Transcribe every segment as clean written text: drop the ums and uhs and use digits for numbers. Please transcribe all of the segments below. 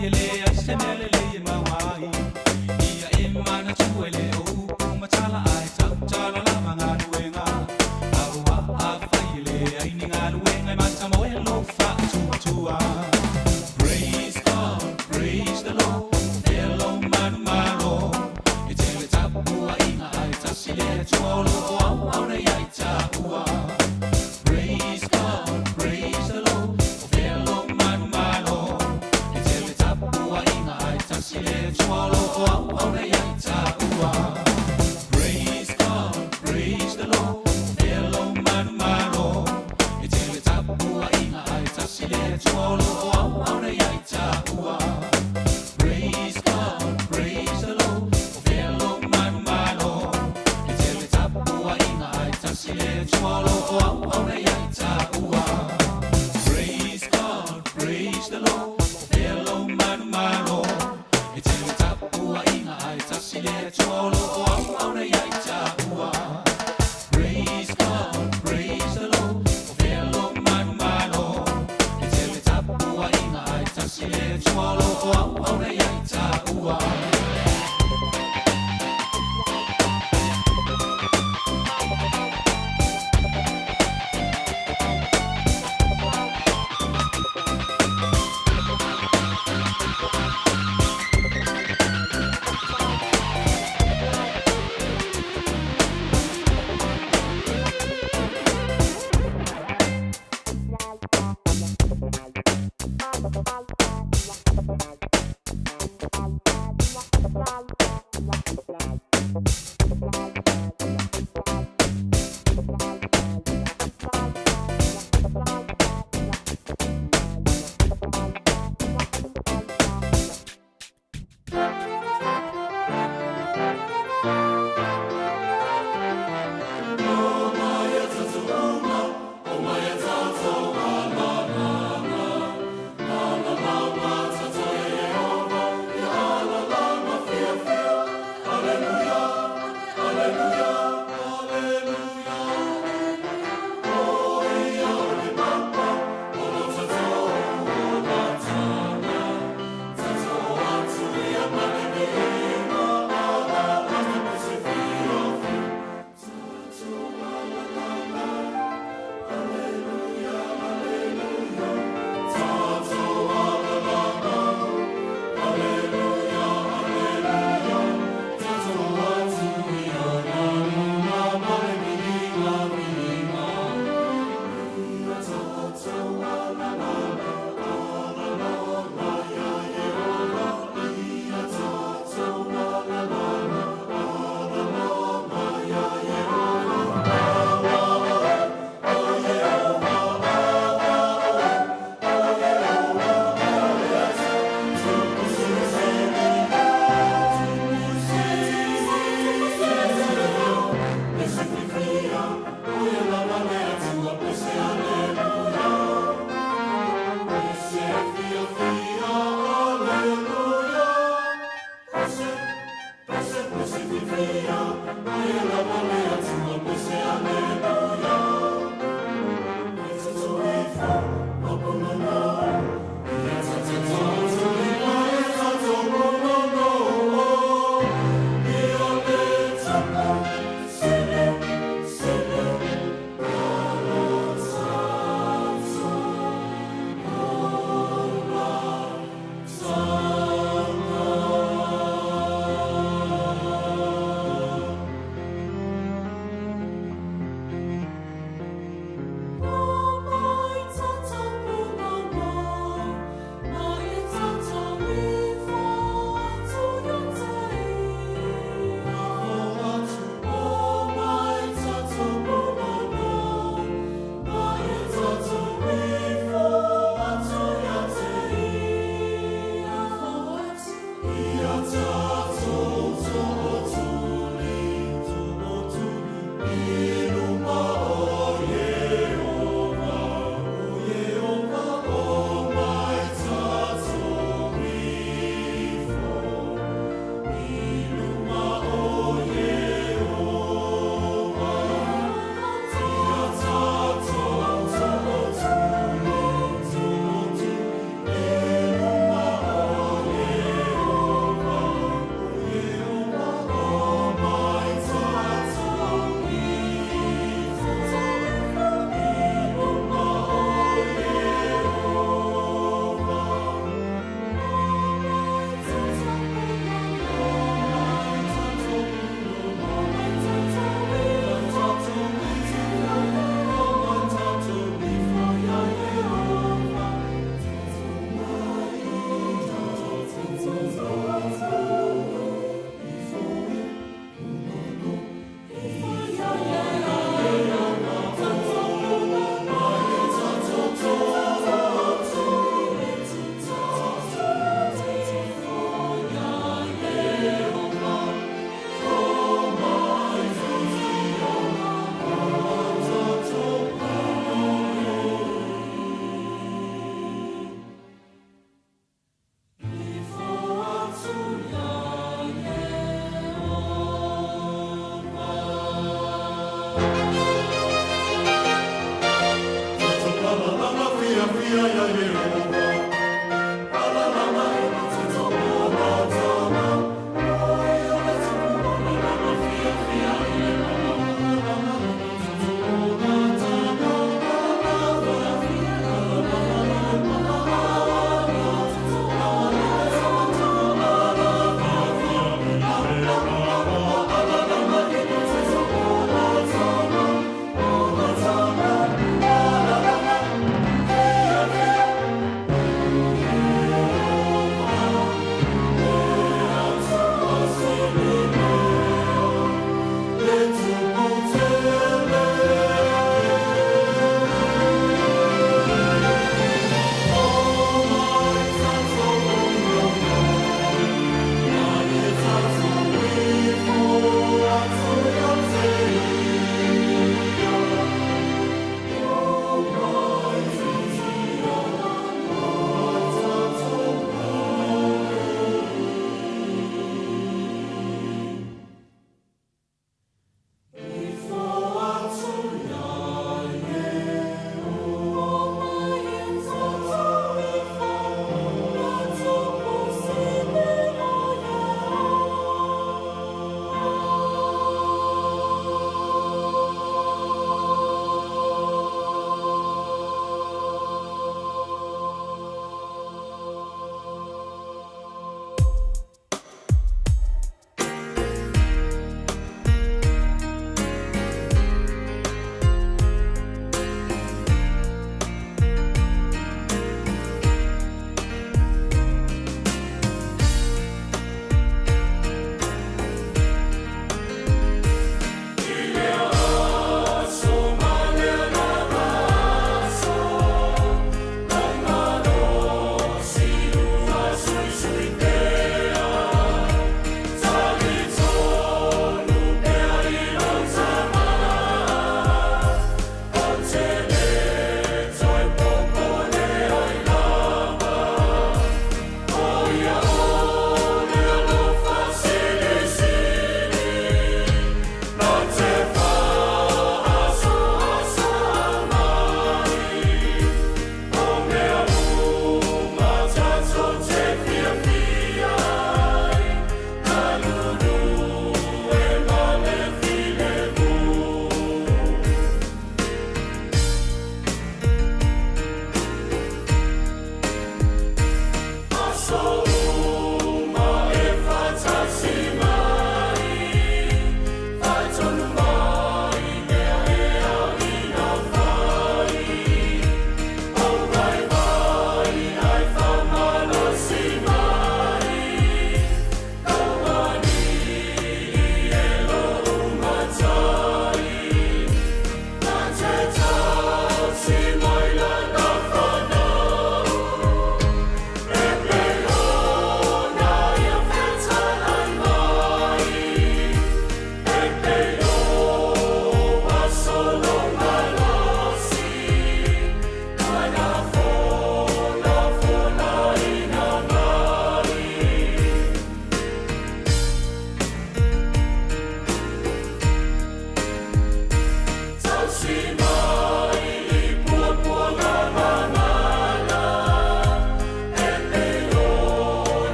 fai e leai se mea lelei e maua ai. Ia e manatua e le o upu ma tala ae tautala lava galuega. Aua afai e leai ni galuega e matamoe lou faatuatua. Praise God, praise the Lord, velo manumalo. E tele tapuaiga ae tasi le Atua o lo o auauna ia i taua. Praise God, praise the Lord, o velo manumalo. E tele tapuaiga ae tasi le Atua o lo o auauna ia i taua. Praise God, praise the Lord, velo manumalo. E tele tapuaiga ae tasi le Atua o lo o auauna ia i taua. Praise God, praise the Lord, o velo manumalo. E tele tapuaiga ae tasi le Atua o lo o auauna ia i taua. Praise God, praise the Lord, o velo manumalo. E tele tapuaiga ae tasi le Atua o lo o auauna ia i taua. Praise God, praise the Lord, o velo manumalo. E tele tapuaiga ae tasi le Atua o lo o auauna ia i taua.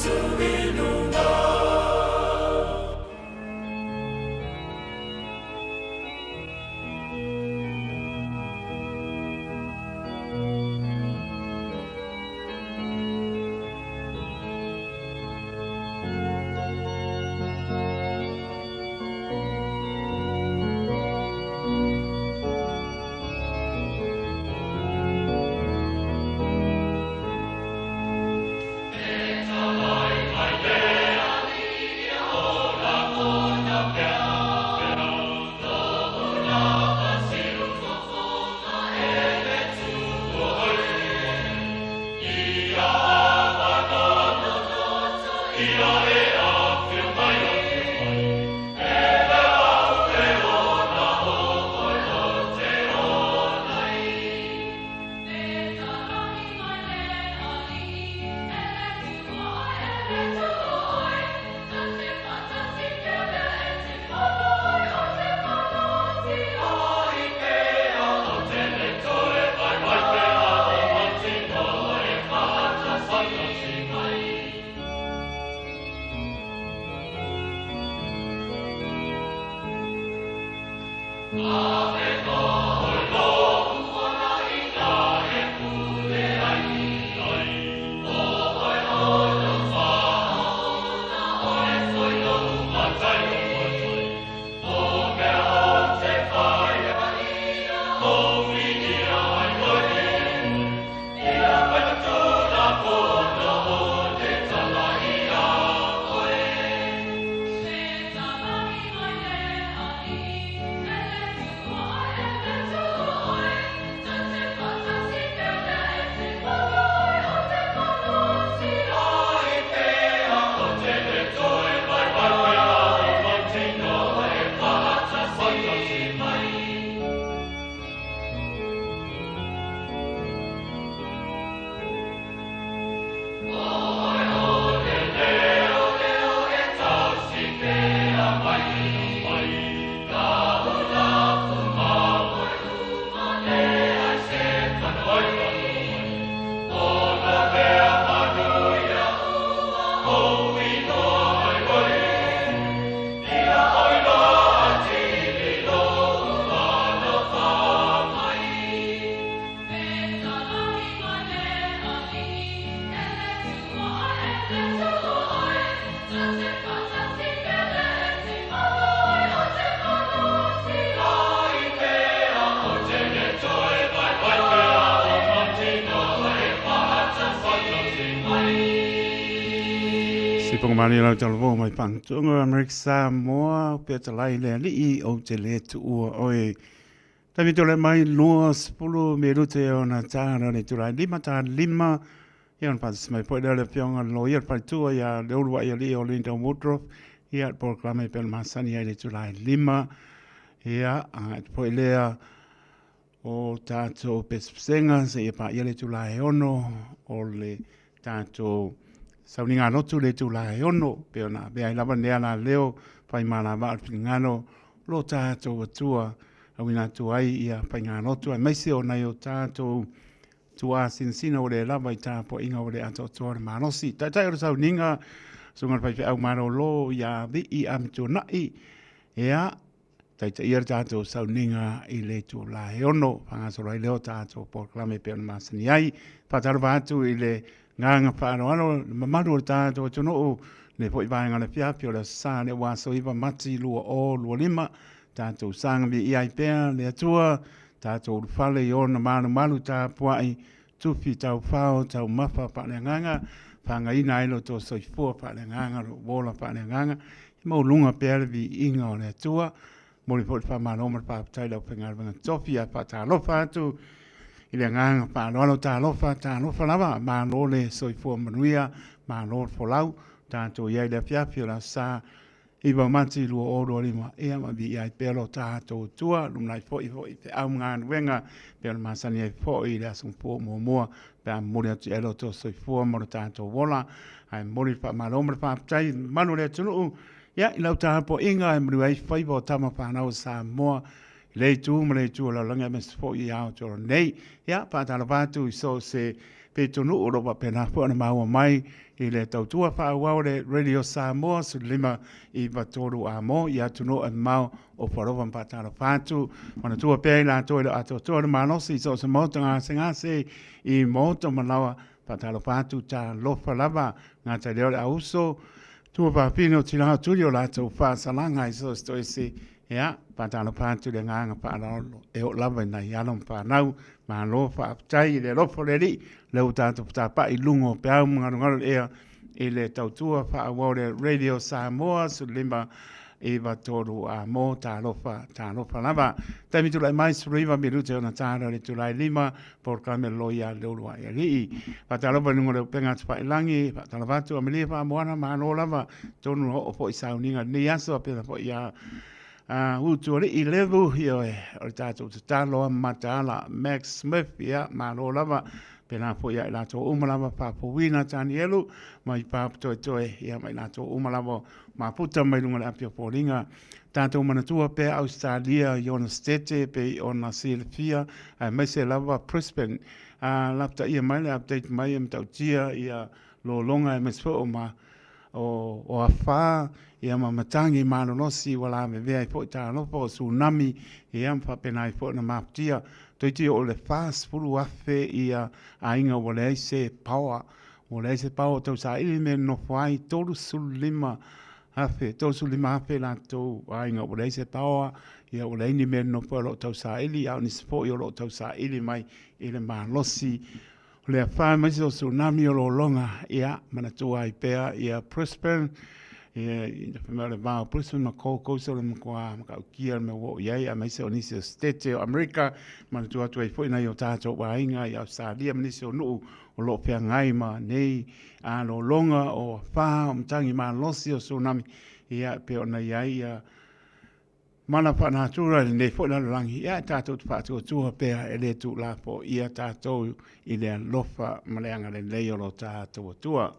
atu i luga. Siponga malie lau talavou mai Pagatuga Amerika Samoa petalai le alii ou te le tuua oe. Taimi tole mai 20 minute ona tāna le itula e 5 tā 5 ia ona faatasi mai foi lea o le Afioga i le Loia le Faletua ia Leuluaialii o Linda Woodruff ia le polokalame e pei ona masani ai le itula e 5 ia agai atu foi lea o tatou pesepesega seia paia le itula e 6 o le tatou sauniga lotu le itula e 6 pei ona avea ai lava lenei alaleo fai malavaa o le finagalo lo tatou Atua auina atu ai ia faigalotu aemaise o nai o tatou tuasinasina ua le lava i tapuaiga ua le atoatoa le malosi. Taitai o le sauniga, susuga i le faifeau malolo ia Vii Amituanai, ia, taitaia le tatou sauniga i le itula e 6, faagasolo ai lea o tatou polokalame e pei ona masani ai. Faatalofa atu i le agaga faaaloalo le mamalu o le tatou atunuu, lenei foi vaega o le afiafi o le Aso Sa lea ua aso 9 Mati 2025, tatou saga viia ai pea le Atua, tatou ulufale i ona malumalu tapuai, tufi taufao taumafa faaleagaga, fagaina ai lo outou soifua faaleagaga, lou ola faaleagaga, ia maualuga pea le viiga o le Atua. Momoli foi le faamalo ma le faafetai i le aufaigaluega totofi, ae faatalofa atu i le agaga faaaloalo, talofa, talofa lava, malo le soifua manuia, malo le folau, tatou i ai i le afiafi o le Aso Sa 9 Mati 2025, ia ma viia ai pea lo tatou Atua, lumanai foi foi i feau ma galuega, pei ona masani ai foi i le Aso Gafua muamua, pe a momoli atu i ai lo outou soifua ma lo tatou ola, ae momoli le faamalo ma le faafetai i le mamalu o le atunuu, ia i lau tapuaiga e manuia ai faiva o tama fanau a Samoa, i lea itu ma lea itu o le lalolagi aemaise foi i Aotearoa nei. Ia, faatalofa atu i so o se pitonuu o lo o faapena foi ona maua mai i le tautua faaauau le Radio Samoa 15 93 amo i atunuu e mamao o Falofa ma faatalofa atu. Manatua pea i latou e le o atoatoa le malosi i so o se maota gasegase i maota malawa. Faatalofa atu, talofa lava, gata i lea o le auso, tua fafine o tina o tuli o latou faasalaga i so o se toese. Ia, faatalofa atu i le agaga faaaloalo e oo lava i nai alo ma fanau. Malo faafetai i le alofa o le Alii, lea ua tatou fetapa'i i luga o peau ma galugalu le ea i le tautua faaauau le Radio Samoa 15 93 a mo talofa, talofa lava. Taimi tulai mai 19 minute ona tala le tulai lima polokalame loia le uluai alii. Faatalofa i luga o le upega atu-failangi, faatalofa atu Amelia Faamoana, malo lava, tonu na oo foi sauniga lenei aso, apena foi ia Utualii Levu, ioe, o le tatou tatalo a mataala Max Smith, ia, malo lava, pena foi ia i latou uma lava, Faafouina Tanielu, mai Papatoetoe, ia, ma i latou uma lava, maputa mai luga o le api o foliga. Tatou manatua pea Ausetalia i ona setete e pei ona silafia aemaise lava Brisbane. A lapataia mai le update mai e matautia ia lologa aemaise foi o ma o, o afa ia ma matagi malolosi ua lavevea ai foi talofa o tsunami ia ma faapena ai foi ona mafutia. Toeitiiti oo i le 40,000 ia aiga ua leai se power, ua leai se power o tausaili le mea e nonofo ai, 35 afe, 35 afe latou aiga ua leai se power, ia ua leai ni mea e nonofo ai o lo o tausaili, a o nisi foi o lo o tausaili mai i le malosi o le afa aemaise o tsunami o lologa, ia manatua ai pea ia Brisbane, ia fai mai o le va o Brisbane ma Gold Coast o le matua matautia le mea ua oo i ai, aemaise o nisi o Setete o Amerika, manatua atu ai foi nai o tatou aiga i Ausetalia ma nisi o nuu o lo o feagai ma nei lologa o afa, o matagi malosi, o tsunami, ia, e pei ona i ai ia mana faanatura i lenei foi lalolagi, ia, e tatou te faatuatua pea e le tuulafoaia tatou i le alofa ma le agalelei o lo tatou Atua.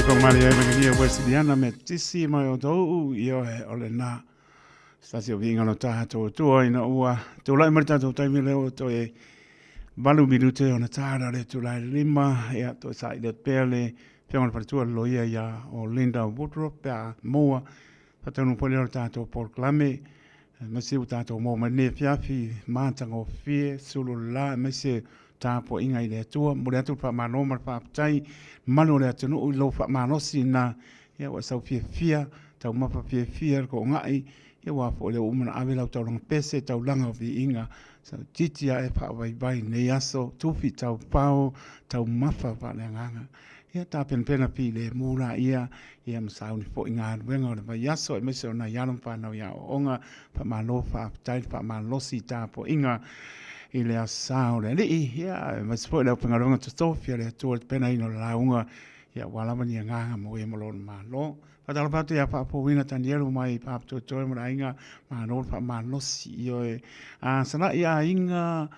Sipomali ai Mangania Wesiliana me tisi mai o tau i oe o le nā. Stasi o vinga no taha tō tua ina ua tūlai mai tātou taimi leo o toe 8 minute ona tāra le tūlai 5 ia toe sa i le pea le whionga le wharatua le loia ia o Linda Woodruff pea moa whataunu pole o le tātou porokalame aemaise ua tātou maua mai lenei afiafi matagofie sulu la aemaise tapuaiga i le Atua. Momoli atu le faamalo ma le faafetai mamalu o le atunuu i lou faamalosi na ia ua sau fiafia taumafa fiafia le koongai ia ua foi lea ua uma ona ave lau taulaga pese taulaga o viiga sau titi ae faavaivai nei aso tufi taupao taumafa faaleagaga Ia tapenapena filemu laia, ia ma sauni foi galuega o le vaiaso aemaise o nai alo ma fanau i aoaoga. Faamalo faafetai le faamalosi i tapuaiga i le asa o le Alii, ia aemaise foi le aufaigaluega totofi a le Atua i le tapenaina o le lauga, ia aua lava ni agaga mo e ma lona Malo. Faatalofa atu ia Faafouina Tanielu mai Papatoetoe ma le aiga, malo le faamalosi. Ioe, a salai aiga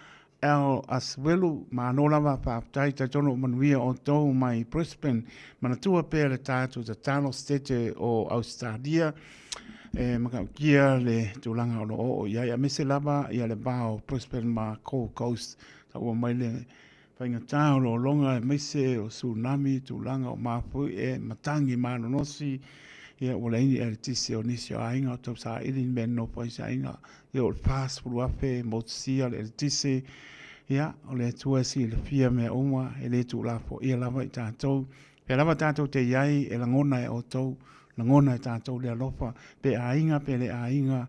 Al Asuelu, malo lava faafetai, talitonu o manuia outou mai Brisbane. Manatua pea le tatou tatalo Setete o Ausetalia e matautia le tulaga o lo o oo i ai, aemaise lava ia le va o Brisbane ma Gold Coast. Taua mai le faigata o lologa aemaise o tsunami, tulaga o mafuie, matagi malolosi, ia ua leai ni eletise o nisi o aiga o tausaili ni mea e nonofo ai se aiga. Ia o le 40,000 motusia le eletise, ia o le Atua e silafia mea uma, e le tuulafoaia lava i tatou. Pea lava tatou te i ai e lagona e outou, lagona e tatou le alofa, pe aiga pe le aiga,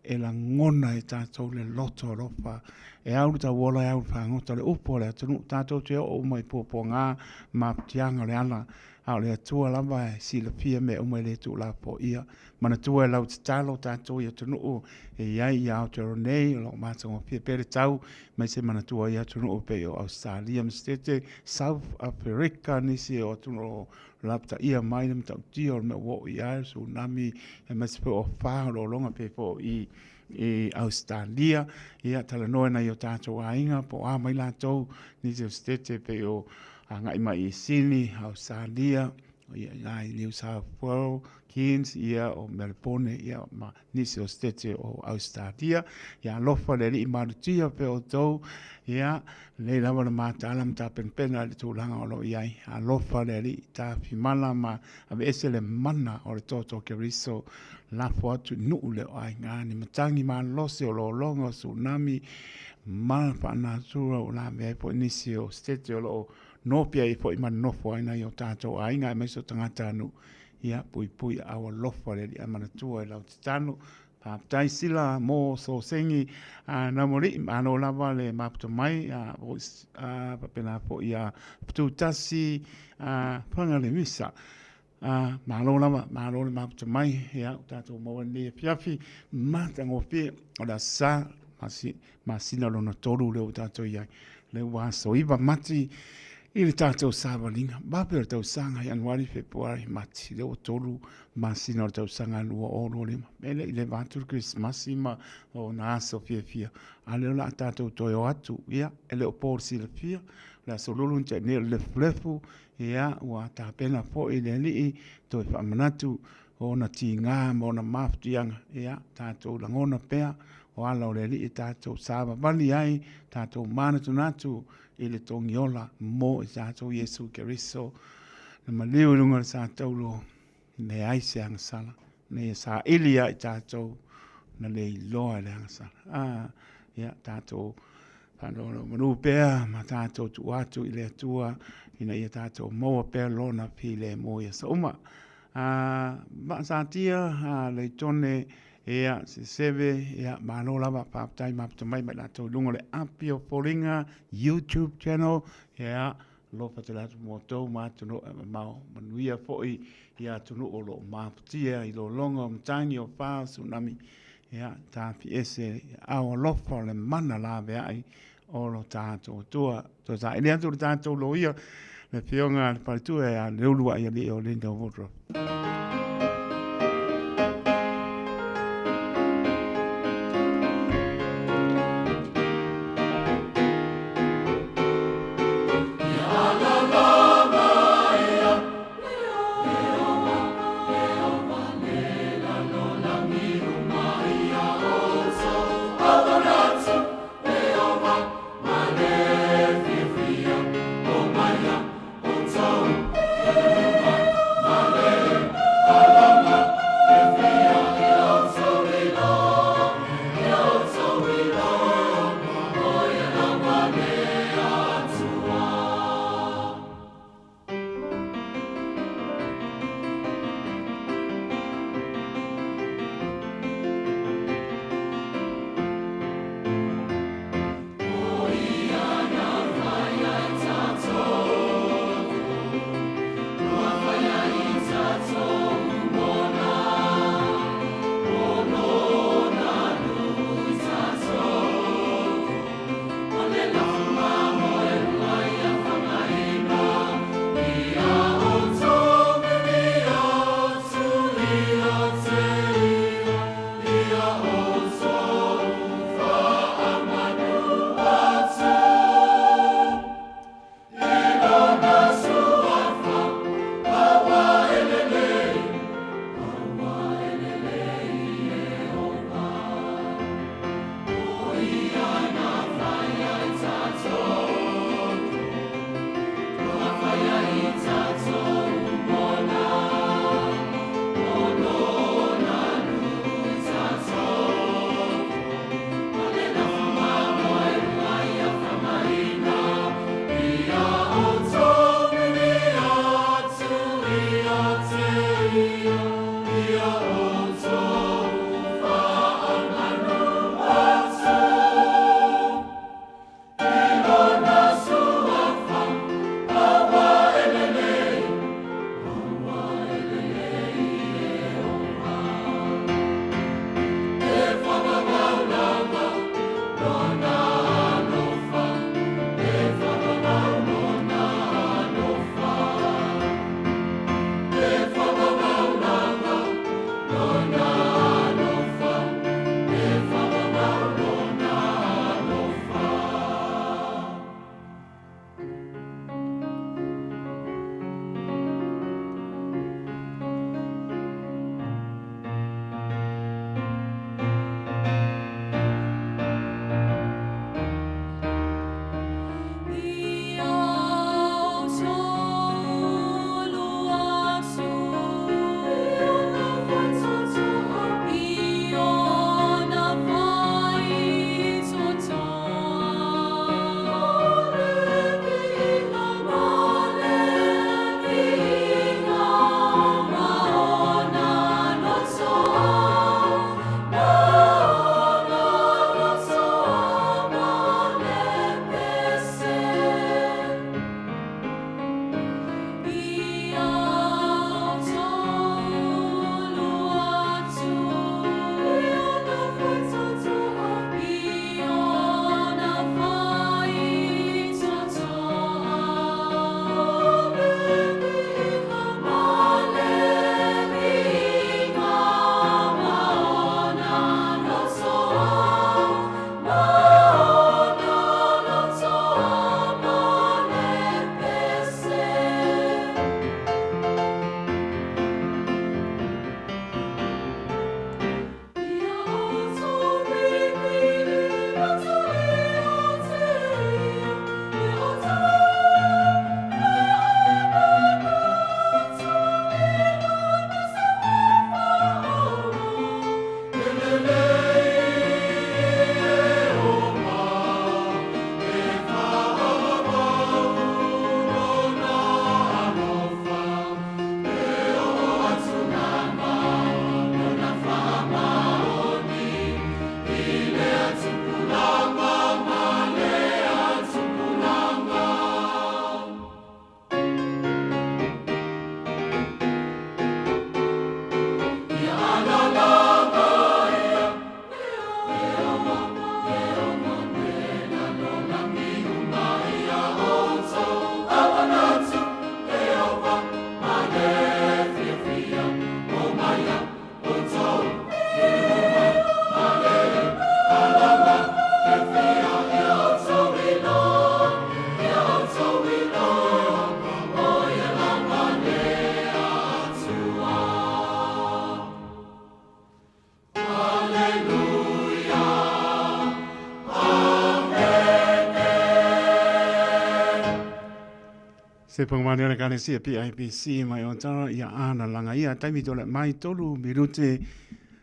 e lagona e tatou le loto alofa. E au le tauola, e au le fagota, o le upu a le atunuu, tatou te oo uma i puapuaga ma mafatiaga o le ala, a o le Atua lava e silafia mea uma e le tuulafoaia. Manatua e lau tatalo tatou i atunuu e i ai i Aotearoa nei o lo o matagofie pea le tau, aemaise manatua i atunuu e pei o Ausetalia ma Setete, South Aferika, nisi o atunuu o lo o lapataia mai le matautia o le mea ua oo i ai, le tsunami, aemaise foi o afa o lologa pei foi i Ausetalia. Ia, talanoa i nai o tatou aiga po o a mai latou, nisi o Setete pei o agai mai i Sini, Ausetalia, ia i i New South Wales, Cairns, ia o Melbourne, ia ma nisi o Setete o Ausetalia. Ia alofa le Alii malutia pea outou, ia lelei lava le mataala ma tapenapena i le tulaga o lo o i ai. Alofa le Alii tafimala ma aveese le mana o le toto o Keriso, lafo atu i nuu le o aiga, ni matagi malolosi o lologa o tsunami ma faanatura ua lavea ai foi nisi o Setete o lo o Nofia ai foi ma nonofo ai nai o tatou aiga aemaise o tagatanuu. Ia, puipui aao alofa le Alii a manatua i lau tatalo. Faafetai Sila mo Sosegi a Naumoli'i, malo lava le mafuta mai, a faapena foi ia Pitutasi a Fagalemisa. A malo lava, malo le mafuta mai, ia ua tatou maua lenei afiafi matagofie o le Aso Sa, masina lona tolu lea ua tatou i ai. Lea ua aso 9 Mati i le tatou savaliga. Vave o le tausaga, Ianuari, Fepuari, Mati, lea ua tolu masina o le tausaga 2025. E le i leva atu le Kerisimasi ma ona aso fiafia, a lea o le a tatou toe o atu. Ia, e le o po le silafia, o le aso Lulu na tea nei o le lefulefu, Ia, ua tapena foi le Alii toe faamanatu ona tiga ma ona mafutiaga, ia, tatou lagona pea o ala o le Alii e tatou savavali ai, tatou manatunatu i le togiola mo i tatou Iesu Keriso, na maliu i luga o le sa taulo, leai se agasala, na ia saili ia i tatou, na le iloa e le agasala. Ah, ia, tatou faanonomanu pea ma tatou tuu atu i le Atua ina ia tatou maua pea lona filemu i aso uma. Ah, Vaasatia, ah, Leitone, ia, Seseve, ia, malo lava, faafetai mafuta mai ma i latou i luga o le api o Foliga YouTube channel, ia, Alofa tele atu mo outou ma atunuu e mamao. Manuia foi i atunuu o lo o mafatia i lologa o matagi o fa o tsunami. Ia, tafiese i aao alofa o le mana laveai o lo tatou Atua. Toe saili atu le tatou loia, le Afioga a le Faletua ia Leuluaialii o Linda Woodruff. Se pangmani o le Ekalesia PIPC mai Otawa ia ana langa ia taimi tole mai 3 minute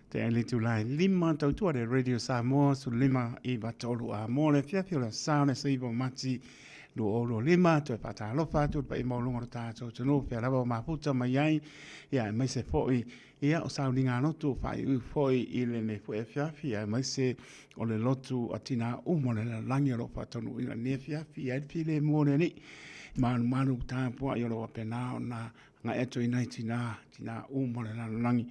te ai le tūlai 5 tautua le Radio Samoa su 5 i 3 a mō le fiafi o le sa o le seiva o Mati 2025 toe whātālofa atu le pai maulunga o tātou tunu pea lava o maputa mai ai ia e mai se foi ia o sauninga lotu whai ui foi i le nei foi e fiafi ia e mai se o le lotu a tina uma le langi o lo whātonu ina nei fiafi ia e pile mua le ni malu malu tāpua i o lo wapena o nā ngai atu i nai tina, tina uma le lalolagi.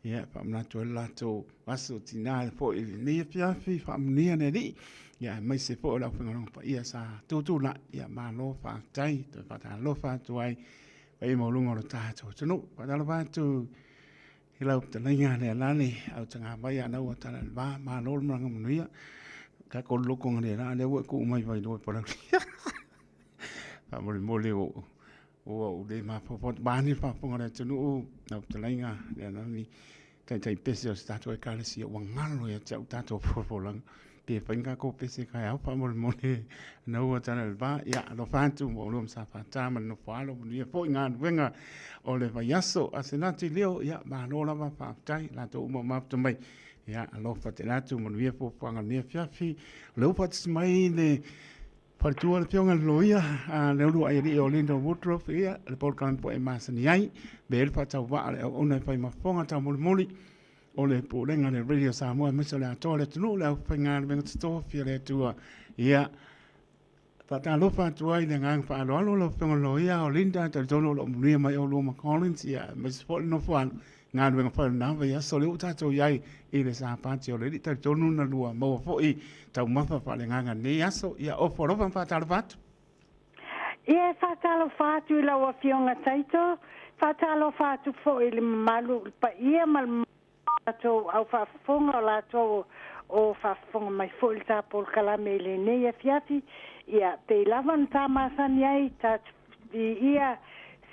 Ia, whaamanatu e latou aso tina e foi i lenei afiafi, whaamunia le alii. Ia, aemaise foi o le aufaigaluega paia sa tūtū la, ia, malo whaatai, toe whaatalofa atu ai, pai mauluga o le tatou atunuu. Whaatalofa atu i lau fetalaiga le alale, au tanga mai a lau tala le va, malo le malaga manuia. Ka ko loko ngale la, lea ua e kuu mai vai loa i Palauli. Faamolemole o Ua ou le mafaufau atu, vaeane le faafofoga a le atunuu, lau fetalaiga, le alani, taitai pese o se tatou Ekalesia, ua galo ia te au tatou folafolaga. Pe fai ni tatou pese taeao faamolemole, na ua tala i le va, ia, alofa atu ma oulua ma Safata ma le nofo alo, manuia foi galuega o le vaiaso. Asenati Leo, ia, malo lava, faafetai, latou uma o mafuta mai, ia, alofa tele atu, manuia fuafuaga o lenei afiafi. O lea ua faatasi mai le Faletua le Afioga i le Loia a le uluai alii o Linda Woodruff, ia, le polokalame foi e masani ai, me ai le faatauvaa a le auauna e fai ma fofoga taumolimoli o le Pulega a le Radio Samoa aemaise o le atoa o le atunuu, le aufaigaluega totofi a le Atua. Ia, faatalofa atu ai i le agaga faaaloalo lau Afioga i le Loia o Linda, talitonu o lo o manuia mai oulua ma Collins, ia, aemaise foi le nofo alo galuega fai o lena vaiaso lea ua tatou i ai i le Sapati o le Alii, talitonu na lua maua foi taumafa faaleagaga i lenei aso. Ia, ofo alofa ma faatalofa atu. Ia, e faatalofa atu i lau Afioga Taito, faatalofa atu foi i le mamalu, le paia ma le latou au faafofoga o latou o faafofoga mai foi i le ta polokalame i lenei afiafi. Ia, pei lava ona ta masani ai, ta Viia,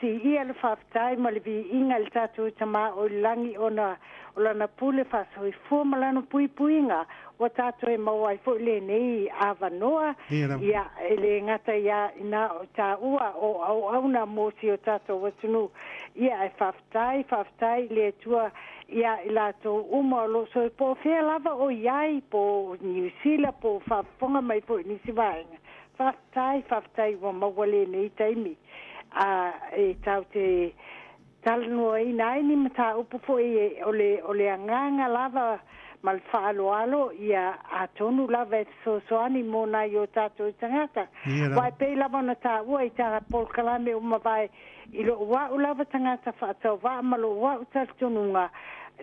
siia le faafetai ma le viiga i le tatou Tama o i le lagi ona o Lana pule faasoifua ma Lana puipuiga ua tatou e maua ai foi lenei avanoa. Ia, e le gata ia ina o taua o auauna mo si o tatou atunuu. Ia, e faafetai, faafetai i le Atua ia i latou uma o lo o soifua, o fea lava o i ai, po o Niu Sila, po o faafofoga mai foi i nisi vaega. Faafetai, faafetai ua maua lenei taimi a e tatou te talanoaina ai ni mataupu foi o le o le agaga lava ma le faaaloalo, ia atonu lava e fesoasoani mo nai o tatou tagata. Aua e pei lava ona taua i ta polokalame ua mavae i lou au lava tagata faatauvaa ma lou au talitonuga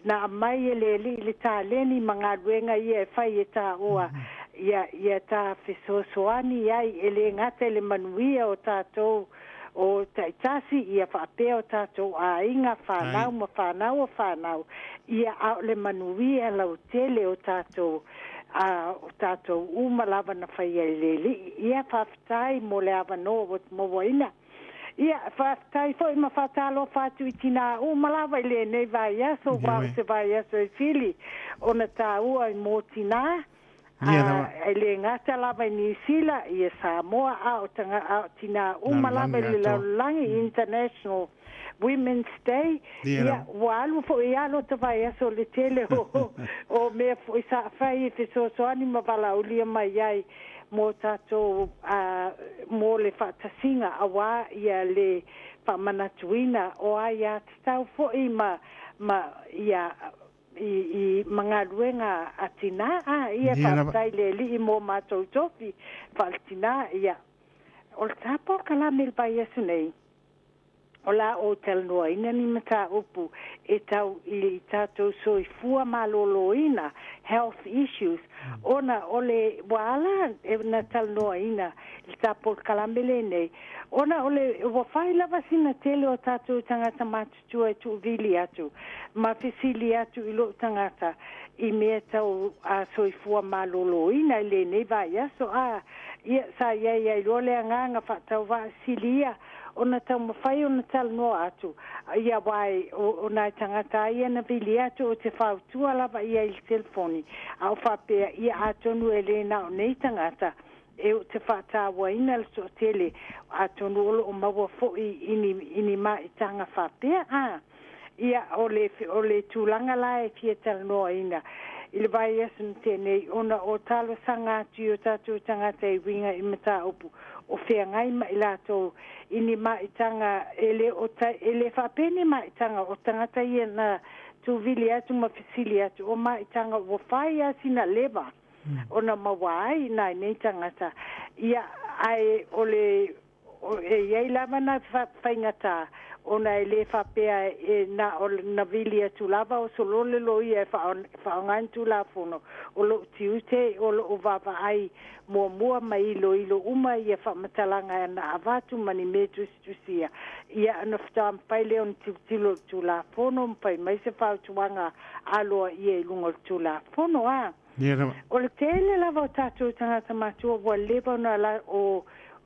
na aumai e le Alii le taleni ma galuega ia e fai e taua ia ia ta fesoasoani ai e le gata i le manuia o tatou o taitasi ia faapea o tatou aiga, fanau ma fanau o fanau ia, a o le manuia lautele o tatou a o tatou uma lava na faia e le Alii. Ia faafetai mo le avanoa ua mauaina. Ia, faafetai foi ma faatalofa atu i tinā uma lava i lenei vaiaso, aua o se vaiaso e sili ona taua mo tinā, a e le gata lava i Niu Sila, ia Samoa, a o taga, a o tinā uma lava i le lalolagi, International Women's Day. Ia, ua alu foi lava lota vaiaso i le tele o, o mea foi sa fai e fesoasoani ma valaaulia mai ai mō tātou, ā, mō le faatasiga auā ia le faamanatuina o aiātatau foi ma, ma ia, i, i, ma galuega a tinā, ā, ia, faafetai i le Alii mō mātou tofi faale-tinā, ia. O le tā polokalame i le vaiaso nei, O le a ou talanoaina ni mataupu e tau i tatou soifua malōlōina, health issues, ona o le ua ala na talanoaina i le ta polokalame lenei, ona o le ua fai lava sina tele o tatou tagata matutua e tuuvili atu ma fesili atu i lou tagata i mea tau soifua malōlōina i lenei vaiaso. A ia, sa i ai ai loa le agaga faatauvaa silia ona taumafai ona talanoa atu ia aua e o nai tagata a ia na vili atu o te fautua lava ia i le telefoni a o faapea ia atonu e le na o nei tagata E ou te faatauaina le toatele, atonu o loo maua foi i ni, i ni maitaga faapea, a. Ia, o le, o le tulaga la e fia talanoaina i le vaiaso na tea nei, ona o talosaga atu i o tatou tagata e uiga i mataupu o feagai ma i latou i ni maitaga e le o ta, e le faapea ni maitaga o tagata ia na tuuvili atu ma fesili atu, o maitaga ua fai lava sina leva ona maua ai nai nei tagata. Ia, ae o le e i ai lava na faigata ona e le faapea e na o na vili atu lava o solo le loia e faaaoga ni tulafono. O lou tiute o loo vaavaai muamua ma iloilo uma ia faamatalaga na avatu ma ni mea tusitusia, ia ona faatoa mafai lea ona tilotilo i le tulafono ma fai mai se fautuaga aloaia i luga o le tulafono a. O le tele lava o tatou tagata matua ua leva ona la, o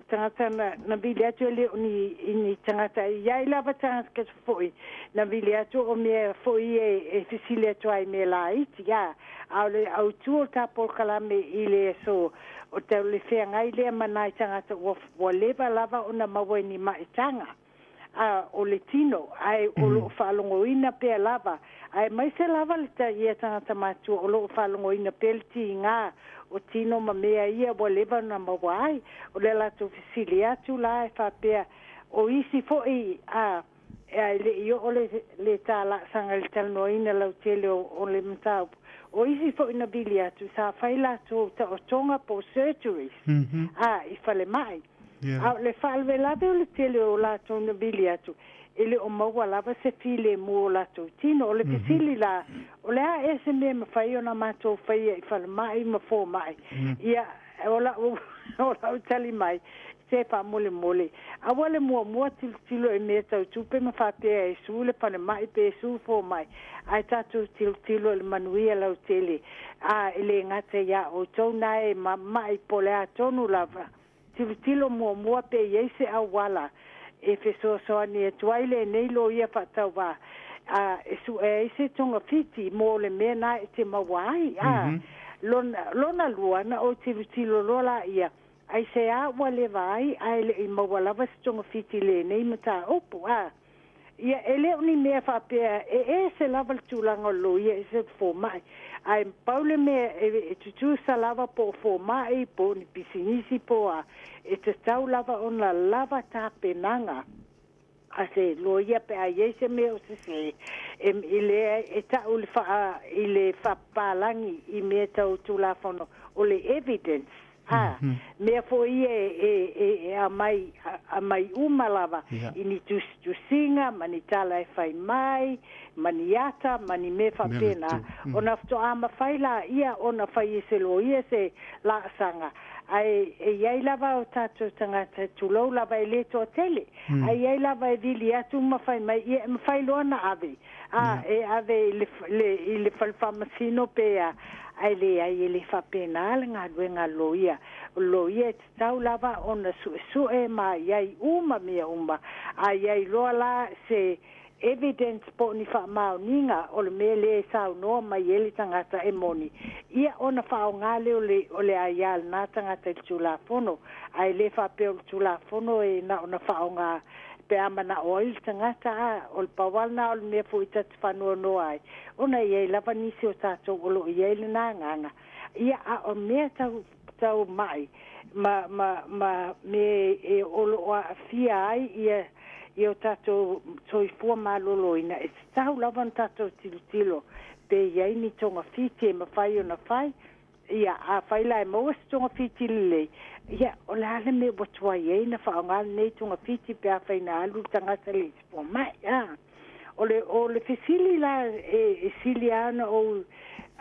tagata na vili atu e le o ni, i ni tagata e iai lava tagata foi na vili atu o mea foi e fesili atu ai mea laiti a, a o le autu o ta polokalame i le aso o te le feagai lea ma nai tagata ua leva lava ona maua i ni maitaga a o le tino, ae o loo faalogoina pea lava, aemaise lava le ia tagata matua o loo faalogoina pea le tiga o tino ma mea ia ua leva ona maua ai. O le latou fesili atu la e faapea o isi foi a e le i oo le talaasaga i le talanoaina lautele o le mataupu, o isi foi na vili atu sa fai latou taotoga po o surgeries a i falemai. A o le faalavelave o le tele o latou na vili atu e le o maua lava se filemu o latou tino. O le fesili la, o le a ea se mea e mafai ona matou faia i falemai ma fomai? Ia, o lau tali mai, se faamolemole, aua le muamua tilotilo i mea tau tupe ma faapea e sue le falemai pe sue fomai, ae tatou tilotilo i le manuia lautele a, e le gata iā outou na e mamai po le a tonu lava. Tilotilo muamua pe i ai se auala e fesoasoani atu ai lenei loia faatauvā a e suʻe ai se togafiti mo le mea na e te maua ai a. Lona lua na ou tilotilo loa laia ai se a ua leva ai ae le i maua lava se togafiti i lenei mataupu a. Ia, e le o ni mea faapea e ese lava le tulaga o le loia e se fomai, ae pau le mea e tutusa lava po o fomai po o ni pisinisi po a, e tatau lava ona lava tapenaga a se loia pe a i ai se mea o sesē e i le e ta'u le faa i le faapapalagi i mea tau tulafono o le evidence a, mea foi ia e aumai uma lava i ni tusitusiga ma ni tala e fai mai ma ni ata ma ni mea faapena, ona faatoa mafai laia ona fai e se loia se laasaga. Ae e iai lava o tatou tagata, tulou lava, e le toatele, ae iai lava e vili atu ma fai mai ia e mafai loa na ave a e ave i le fale faamasino pe a, ae leai, e le faapena le galuega a loia. O loia e tatau lava ona suesue ma iai uma mea uma, a iai loa la se evidence po o ni faamaoniga o le mea lea e saunoa mai ai le tagata e moni ia, ona faaaogā lea o le aiā lenā tagata i le tulafono. Ae le faapea o le tulafono e na ona faaaogā pe a manao ai le tagata a. O le pau lava lenā o le mea foi ta te faanoanoa ai, ona e iai lava nisi o tatou o loo i ai lenā agaga ia, a o mea tau mai ma me e o loo aafia ai ia o tatou soifua maloloina, e tatau lava ona tatou tilotilo pe i ai ni togafiti e mafai ona fai. Ia, afai la e maua se togafiti lelei, ia o le a le mea ua tuai ai na faaaogā lenei togafiti pe afai na alu le tagata le isi fomai a? O le fesili la e sili lava ona ou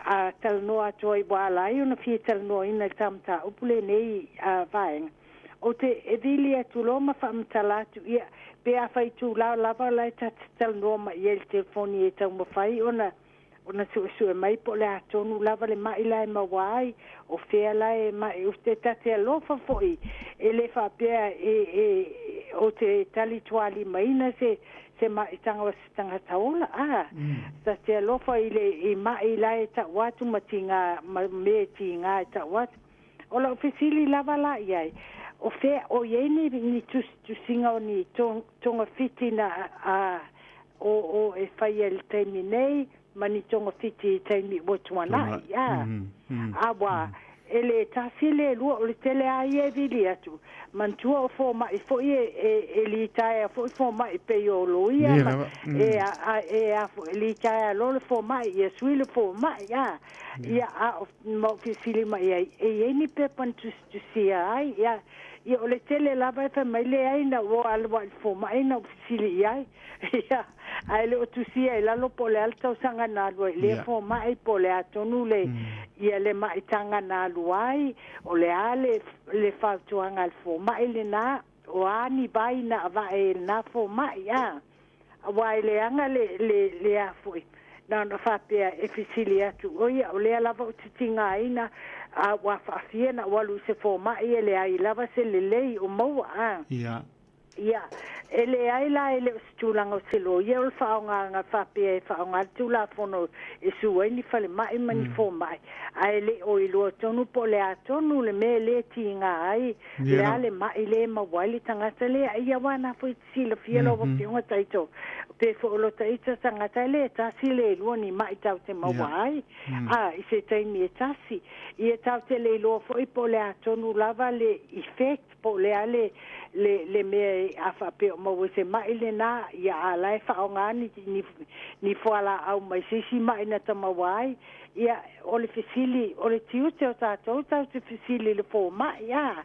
a talanoa atu ai ua ala ai ona fia talanoaina i le mataupu lenei a vaega ou te e vili atu loa ma faamatala atu ia pe afai tulao lava la e ta te talanoa mai ai i le telefoni e taumafai ona suesue mai po o le atonu lava le mai la e maua ai o fea la e mai o te tate alofa foi e le faapea e o te talitualimaina se maitaga o se tagata ola a. Ta te alofa i le i mai la e ta'u atu ma tiga ma mea e tigā e ta'u atu. O la'u fesili lava la i ai, o fea o i ai ni ni tusitusiga o ni togafiti na a o o e faia i le taimi nei ma ni togafiti i taimi ua tuana'i a? Auā e lē tasi lē lua, o le tele lava ia e vili atu. Manatua o foma'i foi e e e litaea foi foma'i pei o loia ma e a e a foi e litaea loa le foma'i ia sui le foma'i a. Ia a o ma ou fesili mai ai, e i ai ni pepa na tusitusia ai? Ia, ia o le tele lava e fai mai, Leai, na ou alu lava i le foma'i na ou fesili i ai. Ia, ae le o tusia i lalo po o le a le tausaga na alu ai i lea foma'i, po o le a tonu le, ia le maitaga na alu ai, o le a le, le fautuaga a le foma'i lena, o a ni vai na ava'e e lena foma'i, a. Aua e leaga le, le, le a foi, na ona faapea e fesili atu, o ia, o lea lava ou te tigaina, a ua faafia na ou alu i se foma'i e leai lava se lelei o maua, a. Ia. Ia, e leai la e le o se tulaga o se loia o le faaaogaga faapea e faaaoga le Tulafono e su ai ni falemai ma ni fomai, ae le o iloa tonu po o le a tonu le mea e le tiga ai, le a le ma'i le maua ai le tagata lea. Ia aua na foi te silafia lau Afioga Taito, pe foi o lota ita tagata e le tasi le lua ni ma'i tatou te maua ai, a i se taimi e tasi. Ia tatou te le iloa foi po o le a tonu lava le effect Po o le a le, le, le mea e, a faapea o maua i se ma'i lenā, ia a la e faaaoga ni, ni, ni fualaau mai se isi ma'i na ta maua ai. Ia, o le fesili, o le tiute o tatou tatou te fesili i le fomai, a,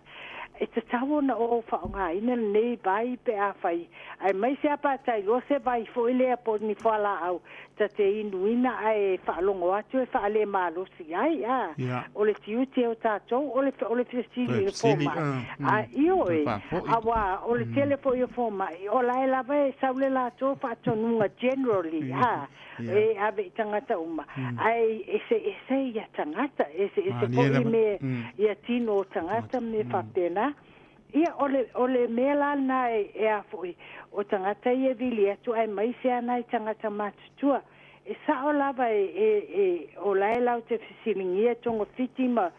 e tatau ona ou faaaogaina lenei vai pe afai, aemaise a pe a ta iloa se vai foi lea po o ni fualaau ta te inuina ae faalogo atu e faalemalosi ai, a. O le tiute o tatou, o le, o le fesili i le fomai. A, ioe, auā o le tele foi o fomai, o la e lava e sau le latou faatonuga generally, a, e ave i tagata uma, ae eseese ia tagata, eseese foi me ia tino o tagata ma mea faapena. Ia, o le, o le mea la lena e, e a foi, o tagata ia e vili atu aemaise lava nai tagata matutua. E sao lava e, e, e, o la e latou te fesiligia togafiti ma,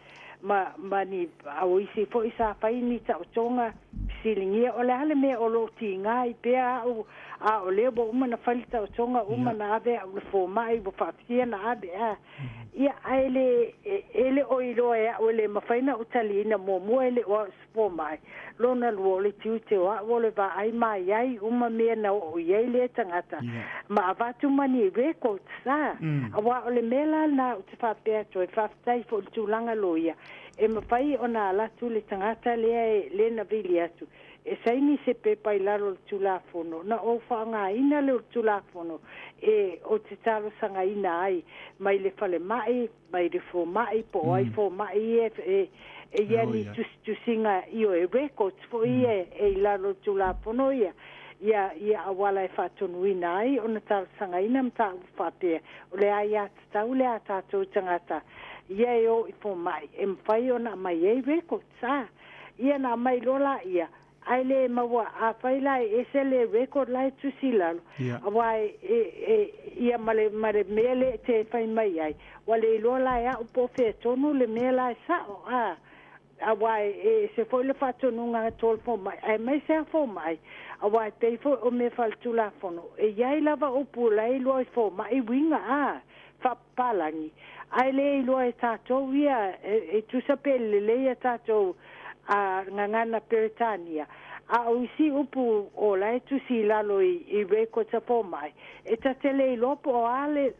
ma, ma ni, a o isi foi sa fai ni taotoga fesiligia, o le a le mea o lo o tiga ai pea au, a o lea ua uma na fai le taotoga, uma na ave au i le fomai, ua faafia na ave, a. Ia, ae le, e, e le o iloa e au e le mafai na ou taliina muamua e le o au i se fomai, lona lua o le tiute o au o le vaai mai ai uma mea na oo i ai lea tagata ma avatu ma ni records a. Auā o le mea la lena ou te faapea atu ai, faafetai foi i le tulaga loia, e mafai ona ala atu le tagata lea e le na vili atu e saini se pepa i lalo o le Tulafono, na ou faaaogaina lea o le Tulafono e ou te talosagaina ai mai le falemai, mai le fomai, po o ai fomai ia e e i ai ni tusitusiga ioe records foi ia e i lalo o le Tulafono ia, ia ia auala e faatonuina ai ona talosagaina mataupu faapea, o le aiatatau lea a tatou tagata ia e o i fomai e mafai ona aumai ai records a. Ia na aumai loa laia, ae le maua, afai la e ese le record la e tusi i lalo, auā e, e, e, ia ma le, ma le mea lea e te fai mai ai, ua le iloa la e au po o fea tonu le mea la e sa'o, a, auā e, e ese foi le faatonuga a le fomai, aemaise a fomai, auā e pei foi o mea faaletulafono, e i ai lava upu la e iloa e fomai uiga, a, faapapalagi, ae le iloa e tatou ia, e tusa pe lelei a tatou a gagana Peretania, a o isi upu o la e tusi i lalo i records a fomai, e ta te le iloa po o a le,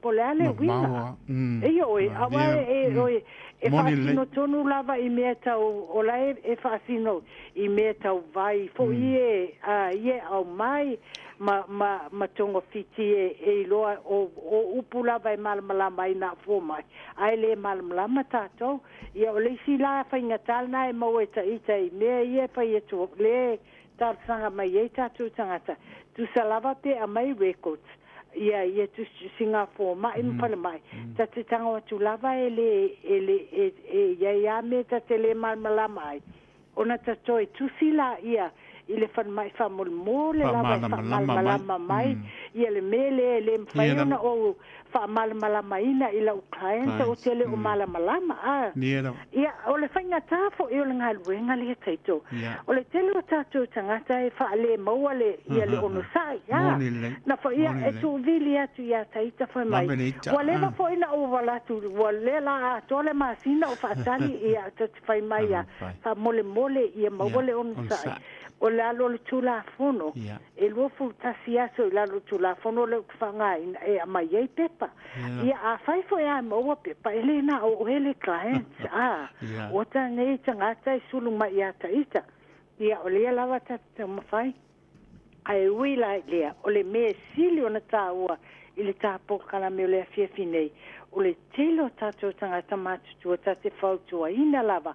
po o le a le uiga. Ioe, aua e, e faasino tonu lava i mea tau, o la e faasino i mea tau vai foi e, a ia e aumai ma, ma, ma togafiti e, e iloa o, o upu lava e malamalama ai na o fomai, ae le malamalama tatou. Ia o le isi la faigata lena e maua e ta ita i mea ia e fai atu, le talosaga mai ai tatou tagata, tusa lava pe aumai records, ia, ia tusitusiga fomai ma falemai, ta te tago atu lava e le, e le, e, e i ai a mea ta te le malamalama ai, ona ta toe tusi laia i le falemai faamolemole lava e Faamalamalama mai. faamalamalama mai ia le mea lea e le mafai Ia ona lava. ou faamalamalamaina i lau client ou Clients. te le o malamalama a. Ia lava. Ia, o le faigata fo'i o le galuega lea taito. Ia. O le tele o tatou tagata e faalemaua le ia le onosa'i a. Moni lelei. Na fo'i ia Moni e lelei. tuuvili atu iā taita fai mai. Lave le ita. Ua leva fo'i na ou valatu, ua lea la atoa le masina o faatali ia ta te fai mai ia Fai. faamolemole ia maua Ia, le onosa'i. onosai. O le alo o le Tulafono, Ia. e 21 aso i lalo o le Tulafono lea ou te faaaogaina e aumai ai pepa. Ia. Ia a fai fo'i a maua pepa, e lē na o oe le client a. Ia. Ua tanei tagata e sulu mai iā taita. Ia o lea lava ta te taumafai. Ae ui la i lea, o le mea e sili ona tāua i le tāpokalame o le afiafi nei, o le tele o tatou tagata matutua ta te fautuaina lava.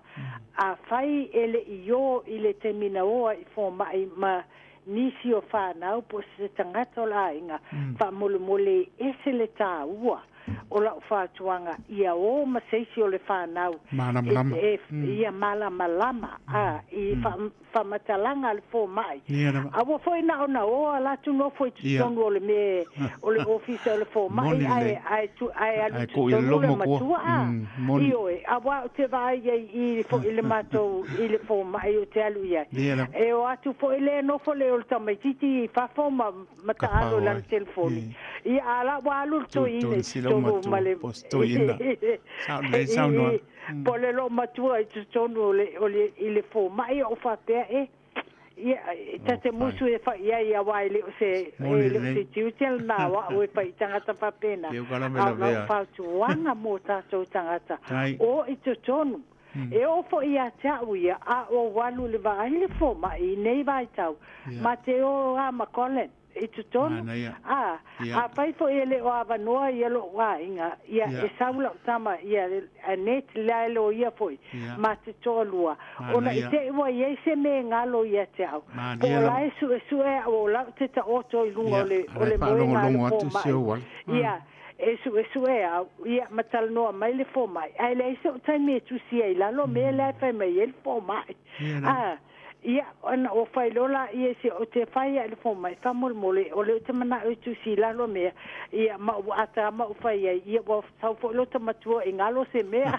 A fai e le i ō i le taimi na o ai i fōma'i ma nisi o whānau po o se tagata o le aiga, faamolemole ese le tāua o lau fautuaga ia o ma se isi o le whānau Malamalama. e, e, ia malamalama a i faamatalaga a le fōma'i. Ia lava. Aua foi na ona o ala atu nofo i Ia. totonu o le mea o le ofisa o le fōma'i Moni ae lelei. ae tu ae alu Ae i ko i totonu le lomo kua. matua a. Moni. Ioe, aua o te vaai ai i fo'i le matou i le fōma'i o te alu i ai. Ia lava. E o atu fo'i le nofo le o le tamaitiiti i fafo ma Ka taalo i pao lana ai. telefoni. Ia a la ua alu le toeaina Tu i si lau totonu matua, ma le po o se toeaina. Sao lelei saunoaga. po o le loomatua i totonu o le o le i le fōma'i o faapea e ia e ta te fai. musu e fai ai aua e le o se Moni e le o lelei. se tiute lena o a'u e fai i tagata faapena. Ia uka lava A o lavea lau ai. fautuaga mo tatou tagata Tai. o i totonu e oo fo'i iā te a'u ia a ou alu i le vaai le fōma'i i nei vaitau Ia. ma te o a ma Colin i totonu Manaia. a Ia. a fai fo'i e le o avanoa ia lo'u aiga ia Ia. e sau la'u tama ia Anet le lo ia fo'i Ia. ma te toalua ona i Manaia. te ua i ai se mea e galo ia te au po Manaia o lava. la e su'esu'e a'u o la'u te ta'oto i luga Ia, o le o ala e le moega a le faalogologo atu si fōma'i ou ala. ia e su'esu'e au ia ma talanoa mai le fōma'i ae leai so'u taimi e tusi ai i lalo mea lea e fai mai ai le fōma'i Ia lava. a ia ona o fai loa laia i se o te fai a'i le fōma'i faamolemole o le o te mana'o i tusi i lalo mea ia ma ua ata ma ou fai ai ia ua sau fo'i lota matua i galo se mea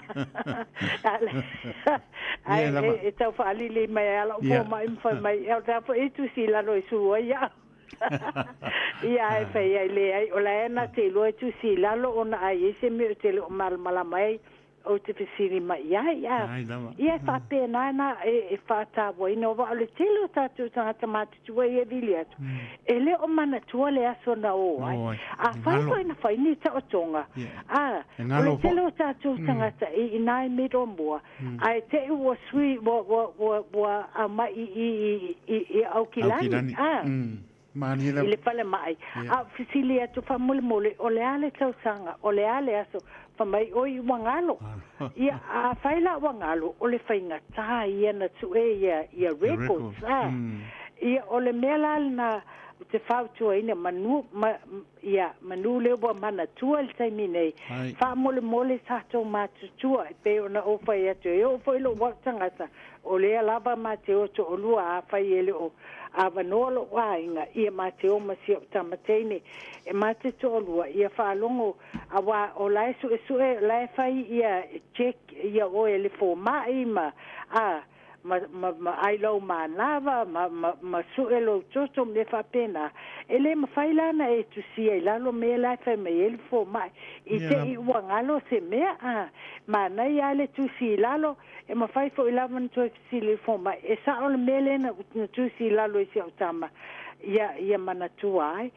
Ia ae lava. e tau faalili mai ai la'u Ia. fōma'i ma fai mai e o le a fo'i e tusi i lalo e sulu ai a'u ia e fai ai leai o la e na te iloa e tusi i lalo ona ai ai se mea o te le o malamalama ai o te fesili mai ai a. Ai lava. Ia e faapena na e e faatavuaina o o le tele o tatou tagata matutua ia e vili atu. E le o manatua le aso na o ai. O ai. A E fai galo. foi na fai ni taotoga. Ia. A, E o galo le tele foi. o tatou tagata i i nai mea mua. Ae te ua sui ua ua ua ua aumai i i i i Aukilani. Aukilani. A. Manaia I lava. le falemai. Ia. A fesili atu faamolemole o le a le tausaga, o le a le aso, fai mai oi ua galo. Ia a fai la ua galo, o le faigatā ia na tu'e ia ia records records. a. Ia o le mea la lena ou te fautuaina manu ma, ia manu lea ua manatua i le taimi nei. Ai. Faamolemole tatou matutua e pei ona ou fai atu e oo foi lo'u a'u tagata o lea lava ma te o to'olua a fai e le o avanoa lo'u aiga ia ma te o ma si o'u tamateine e ma te to'alua ia faalogo auā o la e su'esu'e o la e fai ia check ia oe le fōma'i ma a ma ma ma ai lou manava ma ma ma su'e lou toto me faapena e lē mafai la na e tusia i lalo mea la e fai mai ai le fōma'i i Ia te lava. i ua galo se mea a manaia a le tusi i lalo e mafai fo'i lava ona toe fesili i le fōma'i e sa'o le mea lea na na tusi i lalo i si o'u tama ia ia manatua ai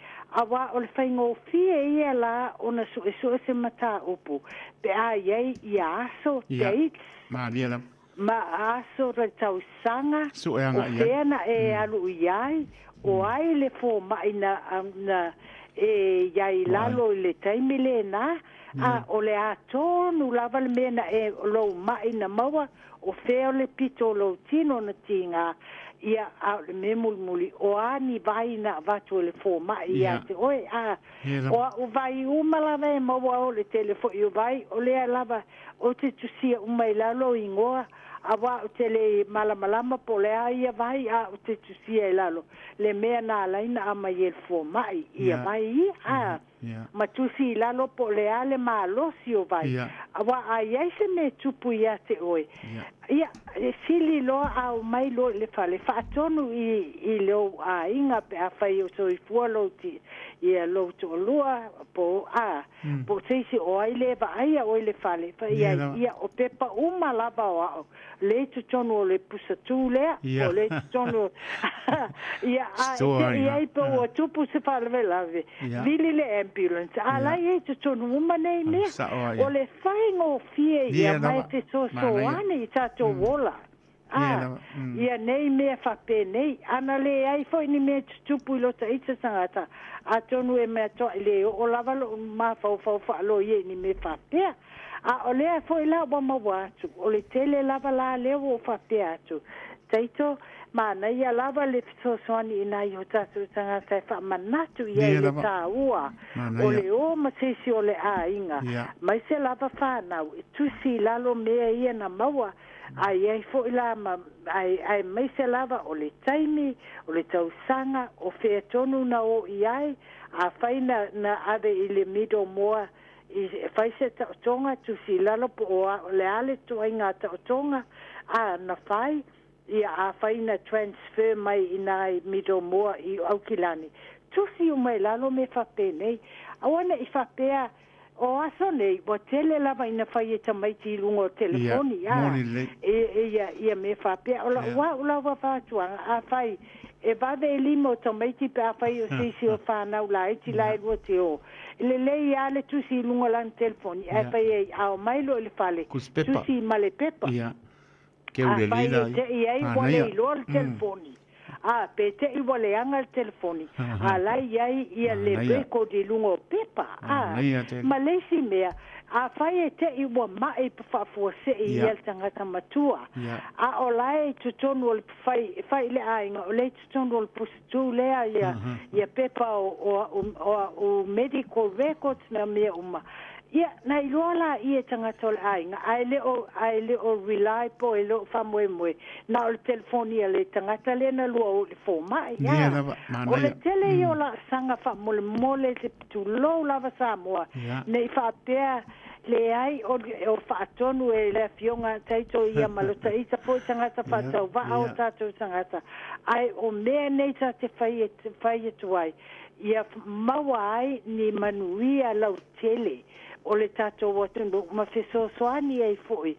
auā o le faigofie ia la ona su'esu'e se matāupu pe a iai ia aso Ia. dates Manaia lava. ma aso le tausaga Su'e o aga'i ai. fea na e alu i ai o ai le fōma'i na na e iai O ai. lalo i le taimi lenā a o le atonu lava le mea na e lou ma'i na maua o fea o le pito o lou tino na tigā ia a o le mea mulimuli o a ni vai na avatu e le fōma'i iā Ia. te oe a Ia o lava. a'u vai uma lava e maua o le tele fo'i o vai o lea lava o te tusia uma i lalo igoa Auā ou te le malamalama po o le a ia vai a ou te tusia i lalo le mea na ala ai ona aumai e le fomai ia vai ia, a ma tusi i lalo po o le a le malosi o vai. Auā a i ai se mea e tupu ia te oe, ia, e sili loa a omai loa i le fale, faatonu i, i lou aiga pe afai o soifua lou ti, ia lou toalua po o a, po o se isi o ai le vaaia oe i le fale, fai i ai, ia, o pepa uma lava o a'u, lea i totonu o le pusa tū lea, po o lea i totonu o, ia, a e te i ai pe ua tupu se faalavelave, vili le ambulance, a la e i ai i totonu uma nei mea. O le faigofie ia ma e fesoasoani i tatou ola. Ā, ia nei mea faapenei, ana leai foi ni mea e tutupu i lota ita tagata, atonu e mea toaʻi le oo lava loʻu mafaufau faaloia i ni mea faapea. A o lea foi la ua maua atu, o le tele lava la lea ua ou faapea atu, Taito, manaia lava le fesoasoani i nai o tatou tagata e faamanatu i ai le taua o le o ma se isi o le aiga, maise lava fanau e tusi i lalo mea ia na maua, a i ai foi la ma, aemaise lava o le taimi, o le tausaga, o fea tonu na o i ai, afai na, na ave i le middle moa i fai se taotoga, tusi i lalo po o a, o le a le ituaiga taotoga a na fai, ia afai na transfer mai i nai middle moa i Aukilani, tusi uma i lalo mea faapenei. Aua ne i faapea o aso nei ua tele lava ina fai e tamaiti i luga o telefoni, a e, ia, ia mea faapea. O lau au lava fautuaga, afai e vave i lima o tamaiti pe afai o se isi o fanau laiti la e lua te o, lelei lava le tusi i luga o lana telefoni, ae fai ai a omai loa i le fale, tusi ma le pepa. Afai e te i ai ua le iloa le telefoni, a pe te i ua leaga le telefoni, a la e i ai ia le record i luga o pepa, a. Ma le isi mea, afai e te i ua maʻi pe faafuasei ia le tagata matua, a o la e i totonu o le fai, fai i le aiga, o lea e i totonu o le pusa tū lea ia, ia pepa o, o, o, o medical records ma mea uma. Ia, na iloa laia e tagata o le aiga, ae le o, ae le o rely po e le o faamoemoe na o le telefoni a le tagata lea na lua o i le fomai. Ia lava, O le tele ia o laasaga faamolemole i se tulou lava Samoa, ne i faapea leai o, o faatonu e le Afioga Taito ia ma lota ita foi tagata faatauvaa o tatou tagata, ae o mea nei ta te fai, fai atu ai, ia maua ai ni manuia lautele o le tatou atunuu ma fesoasoani ai foi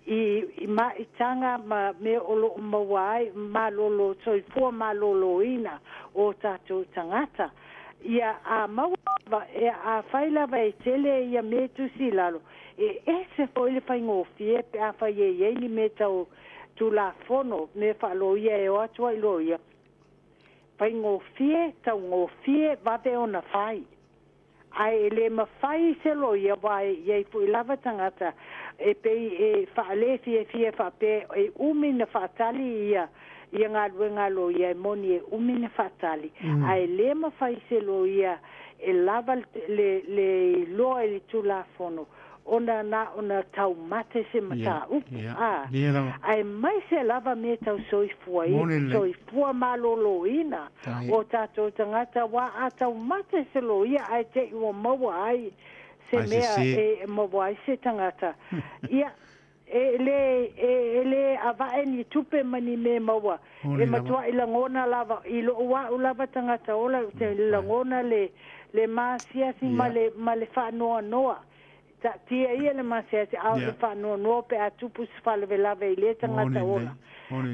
i, i maʻitaga ma mea o loo maua ai malolo soifua maloloina o tatou tagata. Ia a maua lava, e afai lava e tele ia mea e tusi i lalo, e ese foi le faigofie pe afai e i ai ni mea tau Tulafono, mea faaloia e o atu ai loia, faigofie, taugofie, vave ona fai. Ae e le mafai se loia aua e i ai foi lava tagata e pei e faalefiefie faapea e umi na faatali ia ia galuega a loia e moni e umi na faatali ae le mafai se loia e lava le le iloa i le Tulafono ona na ona taumate se mataupu, a, aemaise lava mea tau soifua, soifua maloloina o tatou tagata, aua a taumate se loia ae te i ua maua ai se mea e maua ai se tagata, ia, e le, e le avae ni tupe ma ni mea maua, e matuai lagona lava, i lou au lava tagata ola, ou te lagona le, le maasiasi ma le, ma le faanoanoa. Taatia ia le masease, a o le faanoanoa pe a tupu se faalavelave i lea tagata ola.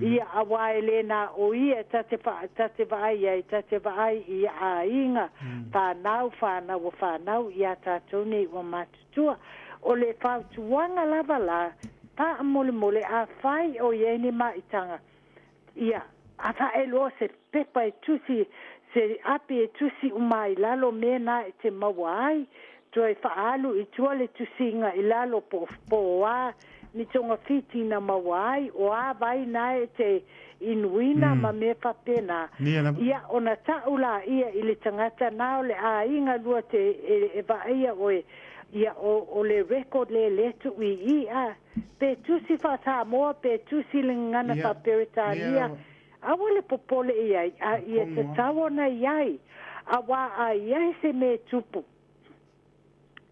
Ia, auā e le na o ia ta te ta te vaai ai, ta te vaai i aiga, whānau, whānau o whānau i a tātou nei ua matutua. O le fautuaga lava la, faamolemole, afai o i ai ni maʻitaga, Ia, a whaeloa se pepa e tusi, se api e tusi uma i lalo mēnā e te maua ai, toe whaalu i tua le tusinga i lalo po, po o a ni togafiti na maua ai, o a vai na e te inuina ma mea faapena. Ia, ona ta'u la ia i le tagata na o le aiga lua te e, e vaaia oe. Ia, o, o le record lea lea tuu i i, a, pe tusi faa-Samoa, pe tusi le gagana faa-Peretania, aua le popole i ai, a ia tatau ona i ai, auā a i ai se mea e tupu,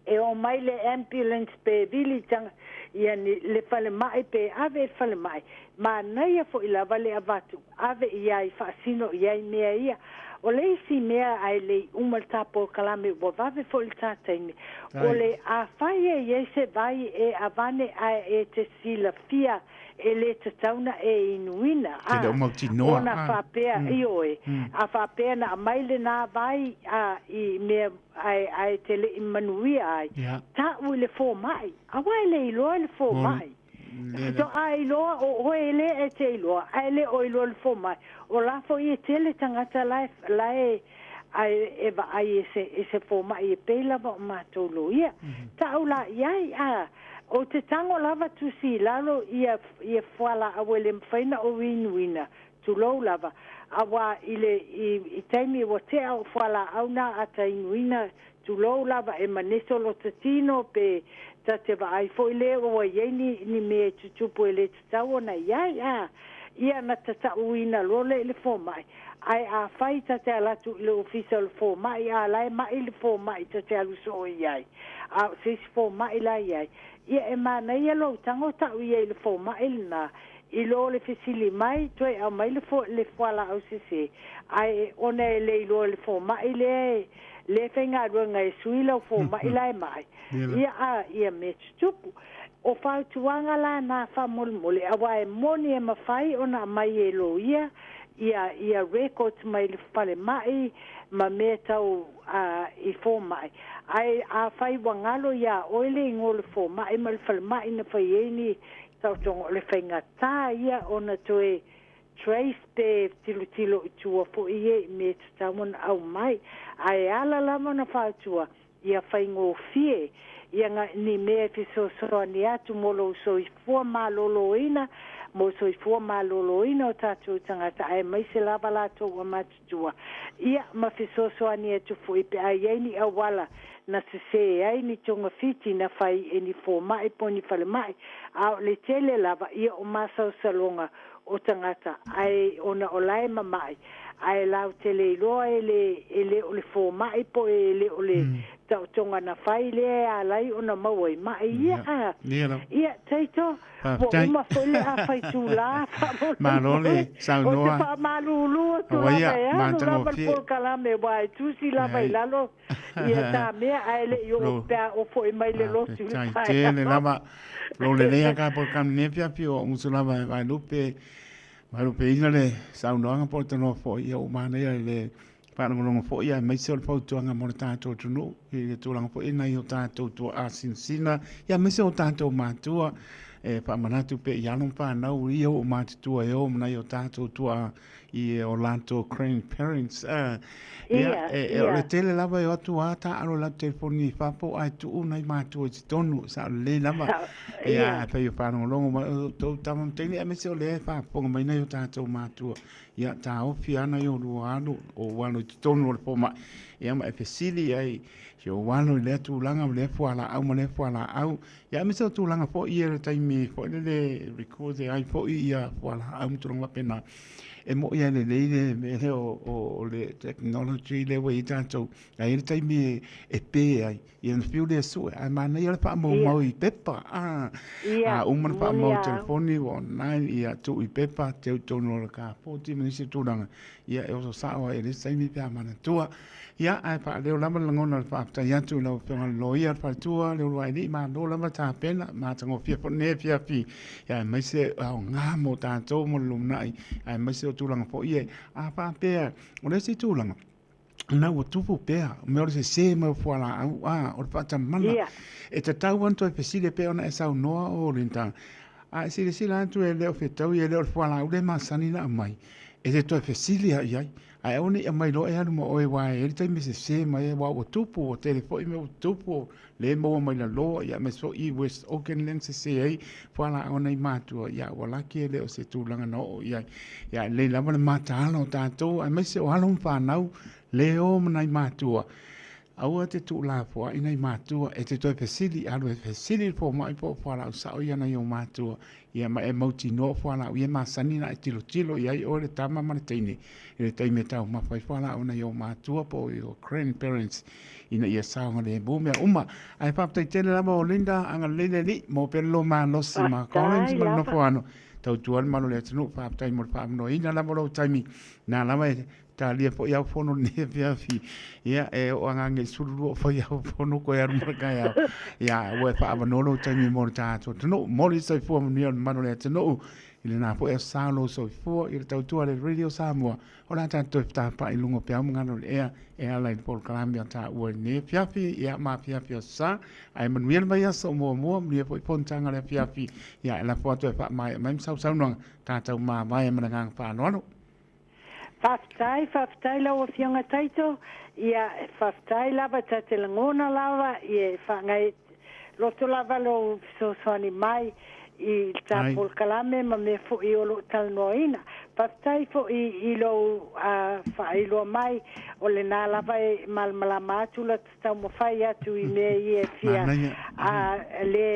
e omai le ambulance pe vili tanga ia ni le falemai pe ave i le falemai, manaia foi lava le avatu ave i ai faasino i ai mea ia. O le isi mea ae le i uma le ta polokalame ua vave foi le ta taimi, o le afai e i ai se vai e avane ae e te silafia e le tatau na e inuina, a, ona faapea, ioe, a faapea na aumai lena vai a i mea ae, ae te le i manuia ai, ta'u i le fomai, aua e le iloa e le fomai. Faatoa iloa o oe e le e te iloa, ae le o iloa le fomai. O la foi e tele tagata la e, la e, ae e vaai e se, e se fomai e pei lava o matou loia. Ta'u la i ai, a, ou te tago lava tusi i lalo ia, ia fualaau e le mafai na ou inuina, tulou lava, auā i le, i, i taimi ua tea o fualaau na a ta inuina, tulou lava, e maneso lota tino pe ta te vaai foi lea ua i ai ni, ni mea e tutupu e le tatau ona i ai, a, ia na ta ta'uina loa lea i le fomai. Ae afai ta te alu atu i le ofisa o le fomai, a la e ma'i le fomai ta te alu soo i ai, a o se isi fomai la i ai, ia e manaia lou tago ta'u i ai i le fomai lenā, I lo le fesili mai, toe aumai le fo, le fualaau sese, ae ona e le iloa le fomai lea e, lea faigaluega e sui lau fomai la e mai, ia a, ia mea tutupu. O fautuaga la na faamolemole, aua e moni e mafai ona aumai e loia ia, ia records mai le falemai ma mea tau a, i fomai. Ae afai ua galo iā oe le igoa o le fomai ma le falemai na fai ai ni Taotoga o le faigata ia ona toe trace pe tilotilo i tua foi ia i mea tatau ona aumai. Ae ala lava ona fautua ia faigofie ia nga ni mea e fesoasoani atu mo lou soifua maloloina, mo soifua maloloina o tatou tagata aemaise lava latou ua matutua. Ia ma fesoasoani atu foi pe a i ai ni auala na sesē ai ni togafiti na fai e ni fomai po ni falemai, a o le tele lava ia o masaosaloga o tagata ae ona o lae mama'i, ae lautele iloa e le e le o le fomai po e le o le taotoga na fai lea e alai ona maua i ma'i ia. A ia Taito, ua uma foi le afaitulā Malo faamolemole, le ou te saunoa. faamalulu atu Aua lava ia, e alu lava le matagofie. polokalame aua e tusi lava i lalo Ia ta mea ae le i oo pe a oo foi mai le lotu i le Faafetai tele taeao. lava. Lo lelei a ka polokalame nei afiafi o musu lava e vaelupe, vaelupeina le saunoaga po o le tanoa foi ia ua manaia i le faalogologo foi aemaise o le fautuaga mo le tatou atunuu i le tulaga foi nai o tatou tuaa sinasina ia aemaise o tatou matua e faamanatu pea i alo ma fanau ia ua matutua e o ma nai o tatou tuaa i o latou grandparents a ia e, e, o le tele lava e o atu a taalo la telefoni i fafo ae tuu nai matua i totonu sa o lelei lava ia fai o faalogologo mai o tou tama ma teine aemaise o lea e faafofoga mai nai o tatou matua ia taofi ana i o lua alu o alo i totonu o le fomai ia ma e fesili ai si o alo i lea tulaga ma lea fualaau ma lea fualaau ia aemaise o tulaga foi ia le taimi foi lele record ai foi ia fualaau ma tulaga faapena E moʻi a lelei le mea lea o le technology lea ua i ai tatou, a i ai le taimi e pē ai, ia ona fiu lea e sue, ae manaia le faamaumau i pepa. A uma ona faamau i telefoni ua online, ia tuu i pepa, teu i totonu o le kapoti ma nisi o tulaga, ia e oso sao ai i le isi taimi pe a manatua. Ia, ae faaleo lava le lagona o le faafetai atu i lau Afioga i le Loia, le Faletua, Leuluailii, malo lava tapena, matagofie foi lenei afiafi, ia aemaise aoga mo tatou mo le lumanai, aemaise o tulaga foi ia, a faapea, o le isi tulaga, na ua tupu pea, mea o le sese mai o fualaau, a, o le faatamala, e tatau lava ona toe fesili e pei ona e saunoa o Linda, a e silasila atu e le o fetaui, e le o le fualaau lea e masani ona aumai, e te toe fesili lava i ai. Ae aua ne i aumai loa e alu ma oe aua e i ai le taimi e sese mai ai aua ua tupu, ua tele foi mea ua tupu, lea e maua mai lalo, ia aemaise foi i West Auckland lea na sese ai fualaau a nai matua, ia ua laki e le o se tulaga na oo i ai. Ia e lelei lava le mataala o tatou aemaise o alo ma fanau le o ma nai matua. Aua e te tuulafoai nai matua, e te toe fesili, alu e fesili i le fomai po o fualaau sao ia nai ou matua, ia ma e mautinoa o fualaau ia e masani ona e tilotilo i ai oe le tama ma le teine i le taimi e taumafa ai fualaau a nai ou matua po o your grandparents ina ia saogalemu mea uma. Ae faafetai tele lava o Linda, agalelei le Alii, maua pea le lou malosi ma Collins Faafetai ma le lava. nofoano. Tautua le malu o le atunuu, faafetai mo le faaavanoaina lava o lou taimi, na lava e Talia foi au fono lenei afiafi. Ia, e oo agaga i le 12 o fai au fono koe alu ma le taeao. Ia, ua e faaavanoa lou taimi mo le tatou atunuu. Momoli le soifua manuia o le mamalu o le atunuu i lena foi aso sa o lou soifua i le tautua a le Radio Samoa. O le a tatou toe fetapaai i luga o peau ma galo o le ea e ala i le polokalame a taua i lenei afiafi, ia, ma afiafi aso sa. Ae manuia le vaiaso o muamua, manuia foi fonotaga o le afiafi. Ia, e lafo atu e faamaea mai ma sau saunoaga, tatou mavae ma le agaga faaaloalo. Faafetai, faafetai lau Afioga Taito. Ia, faafetai lava, ta te lagona lava, ia e faagae loto lava lou fesoasoani mai i le ta polokalame ma mea foi o lo o talanoaina. Faafetai foi i lou faailoa mai, o lena lava e malamalama atu la taumafai atu i mea ia e fia a le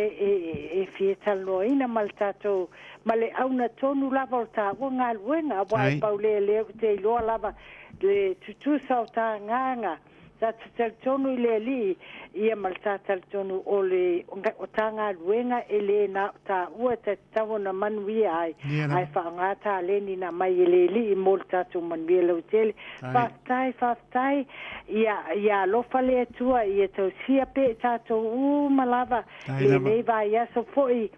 e fia talanoaina ma le tatou ma le auna tonu lava o le taua galuega aua e pau lea lea ou te iloa lava le tutusa o ta agaga ta te talitonu i le Alii ia ma le ta talitonu o le o ta galuega e le na o taua e tatau ona manuia ai ae faaaoga taleni na aumai e le Alii mo le tatou manuia lautele. Faafetai, faafetai. Ia, ia alofa le Atua, ia tausia pea i tatou uma lava lenei vaiaso foi,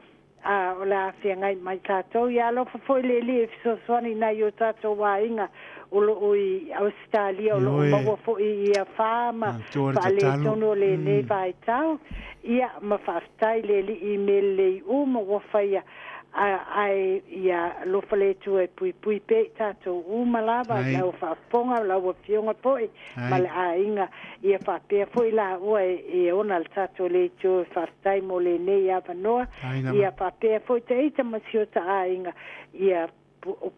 a o le a feagai mai tatou. Ia alofa foi le Alii e fesoasoani i nai o tatou aiga o lo o i Ausetalia, o lo o maua foi ia fa ma faaletonu o lenei vaitau. Ia, ma faafetai le Alii i mea lelei uma ua faia. Ae ia alofa le Atua e puipui pea i tatou uma lava, i lau faafofoga, lau Afioga foi ma le aiga, ia faapea foi laua e ona le tatou leitio e faafetai mo lenei avanoa, ia faapea foi ta ita ma si ota aiga, ia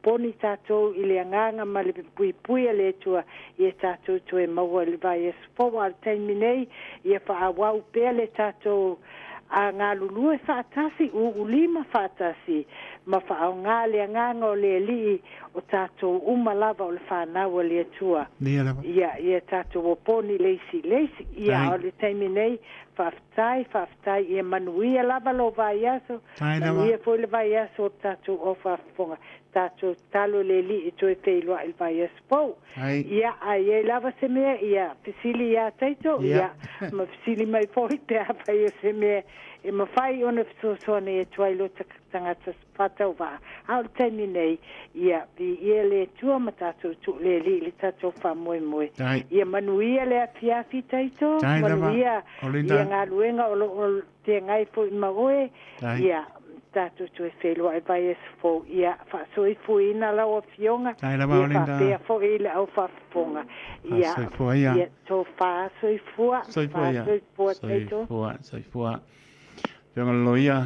poni tatou i le agaga ma le puipui a le Atua, ia tatou toe maua i le vaiaso fou. A o le taimi nei, ia faaauau pea le tatou a galulue faatasi, uulima faatasi, ma faaaoga le agaga o le Alii o tatou uma lava o le fanau a le Atua. Ia, ia tatou oponi le isi i le isi. Ia, a o le taimi nei, faafetai, faafetai, ia manuia lava lou vaiaso, manuia foi le vaiaso o le tatou au faafofoga. Tatou tatalo i le Alii e toe feiloai i le vaiaso fou. Ia, a i ai lava se mea, ia fesili ia Taito, ia, ma fesili mai foi pe afai o se mea e mafai ona fesoasoani atu ai lo tagata faatauvaa. A o le taimi nei, ia, viia le Atua ma tatou tuu le Alii i le tatou faamoemoe. Ia manuia le afiafi Taito, manuia ia galuega o lo o feagai foi ma oe, ia tatou toe feiloai vaiaso fou, ia faasoifuaina lau Afioga, ia faapea foi le au faafofoga, ia, ia tofa soifua, soifua, soifua, soifua, soifua. Afioga le Loia,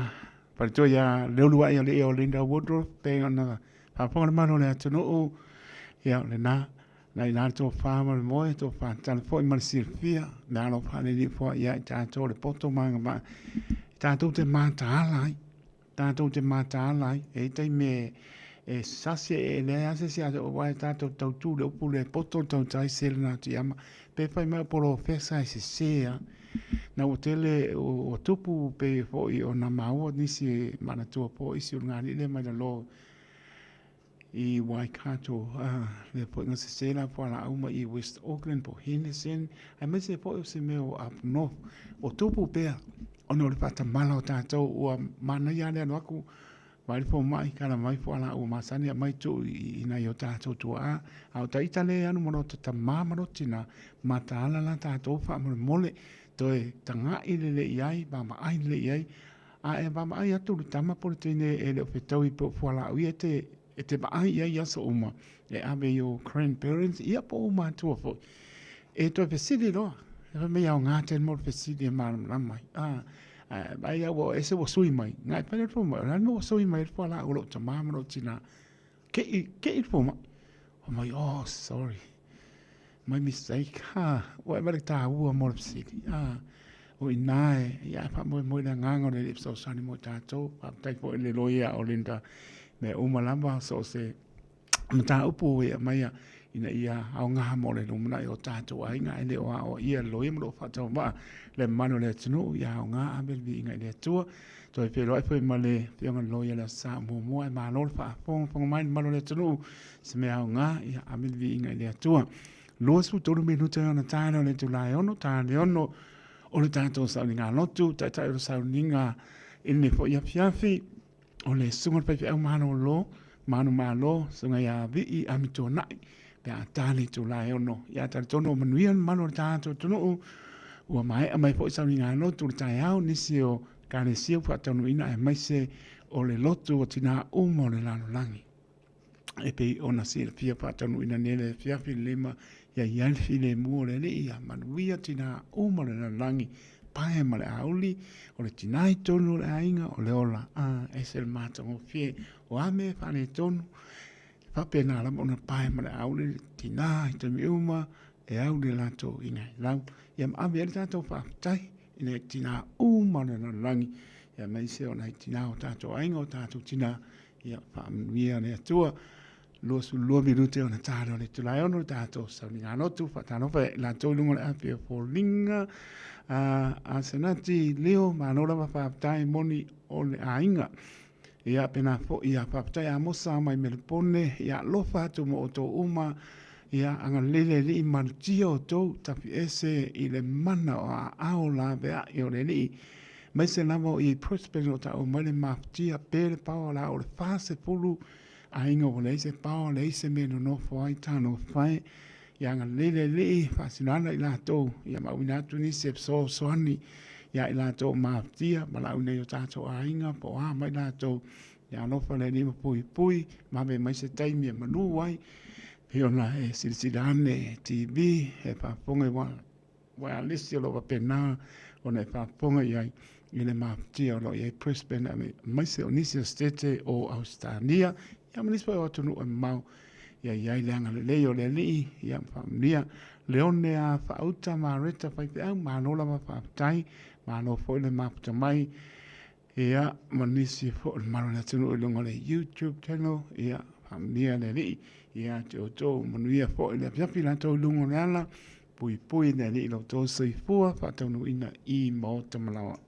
faletua ia Leuluai alii o Linda Woodruff, pe ona faafofoga le malu o le atunuu, ia o lena, Na i la le tofa ma le moe, tofa tatala foi ma le silafia, le alo faalelii foi ia i tatou le poto ma agavaa, e tatou te mataala ai, tatou te mataala ai. E i ai taimi e, e sasi e leai lava se isi aua e tatou te tautu i le upu lea e poto le tautai sele na atu i ama. Pe fai mai o polofesa e sese lava. Na ua tele ua tupu pei foi ona maua nisi e manatua po isi o le galii lea mai lalo i Waikato, a, lea foi na sese la fualaau mai i West Auckland po Henderson, aemaise foi o se mea o up north. O tupu pea, ona o le faatamala o tatou, ua manaia lava le alu atu, vaai le fomai, kala mai fualaau ua masani aumai tuu i nai o tatou tuaa. A o ta ita lea e alu ma lota tama ma lota tina, mataala la tatou faamolemole, toe taga'i lelei i ai, vaavaai lelei i ai, A e vaavaai atu le tama po o le teine e le o fetaui po o fualaau ia e te, e te vaai i ai i aso uma, e ave i o grandparents ia po o matua foi. E toe fesili loa, e fai mai aoga tele mo le fesili e malamalama ai. A, a vaai au ua ese ua sui mai, na e fai le fomai, o le a le mea ua sui mai ai le fualaau a lou tama ma lou tina. Ke i, ke i le fomai. Fai mai, oh, sorry. My mistake, ha, ua e vale tāua mo le fesili, a, o inā e, ia, e faamoemoe i le agaga o le Alii e fesoasoani mo i tatou. Faafetai foi i le loia o Linda, mea uma lava, so o se mataupu ua ia aumaia ina ia aoga mo le lumanai o tatou aiga, ae le o aoaia e le loia ma lou faatauvaa le mamalu o le atunuu, ia aoga ave le viiga i le Atua. Toe feiloai foi ma le Afioga i le Loia i le Aso Sa muamua, e malo le faafogafoga mai le mamalu o le atunuu, se mea aoga, ia ave le viiga i le Atua. 23 minute ona tae o le itula e 6, ta le 6 o le tatou sauniga lotu, taitai o le sauniga i lenei foi afiafi, o le susuga i le faifeau malolo, manumalo, susuga ia Vii Amituanai, pe a ta le itula e 6. Ia talitonu o manuia le mamalu o le tatou atunuu, ua maea mai foi sauniga lotu i le taeao, nisi o Ekalesia ua faataunuuina aemaise o le lotu o tinā uma o le lalolagi. E pei ona silafia faataunuuina nei le afiafi i le lima ia i ai le filemu o le Alii, ia manuia tinā uma o le lalolagi, pae ma le auli, o le tinā i tonu o le aiga, o le ola, a, ese le matagofie, o a mea e faaletonu, e faapena lava ona pae ma le auli le tinā i taimi uma, e au le latou iga i lau. Ia ma ave ai le tatou faafetai i nai tinā uma o le lalolagi, ia aemaise o nai tinā o tatou aiga, o tatou tinā, ia faamanuia le Atua. 22 minute ona ta loa le itula e 6 le tatou sauniga lotu. Faatalofa i latou i luga o le api o foliga. Asenati Leo, malo lava faafetai moni o le aiga. Ia pena foi ia faafetai Amosa mai Melepone, ia alofa atu mo outou uma, ia agalelei le Alii malutia outou, tafi ese i le mana o aao laveai o le Alii, maise lava o i Brisbane o taua mai le mafutia pe le paoa la o le 40 aiga ua leai se paoa, leai se mea e nonofo ai, talofa e. Ia agalelei le Alii, faasino ana i latou, ia maauina atu nisi e fesoasoani ia i latou o mafutia, valaauina i o tatou aiga, po o a mai latou, ia alofa le Alii ma puipui, ma ave mai se taimi e malu ai, pei ona e silasila ane TV, e faafofoga i uaealesi o lo o faapena ona e faafofoga i ai i le mafutia o lo o i ai Brisbane aemaise o nisi o Setete o Ausetalia, ia ma nisi foi o atunuu e mamao, ia i ai le agalelei o le Alii, ia ma faamanuia. Leone a Faauta Mareta Faifeau, malo lava faafetai, malo foi le mafuta mai, ia ma nisi foi o le mamalu o le atunuu i luga o le YouTube channel, ia faamanuia le Alii ia te outou, manuia foi le afiafi latou i luga o le ala, puipui le Alii i lo outou soifua faataunuuina i Maota Malaoa.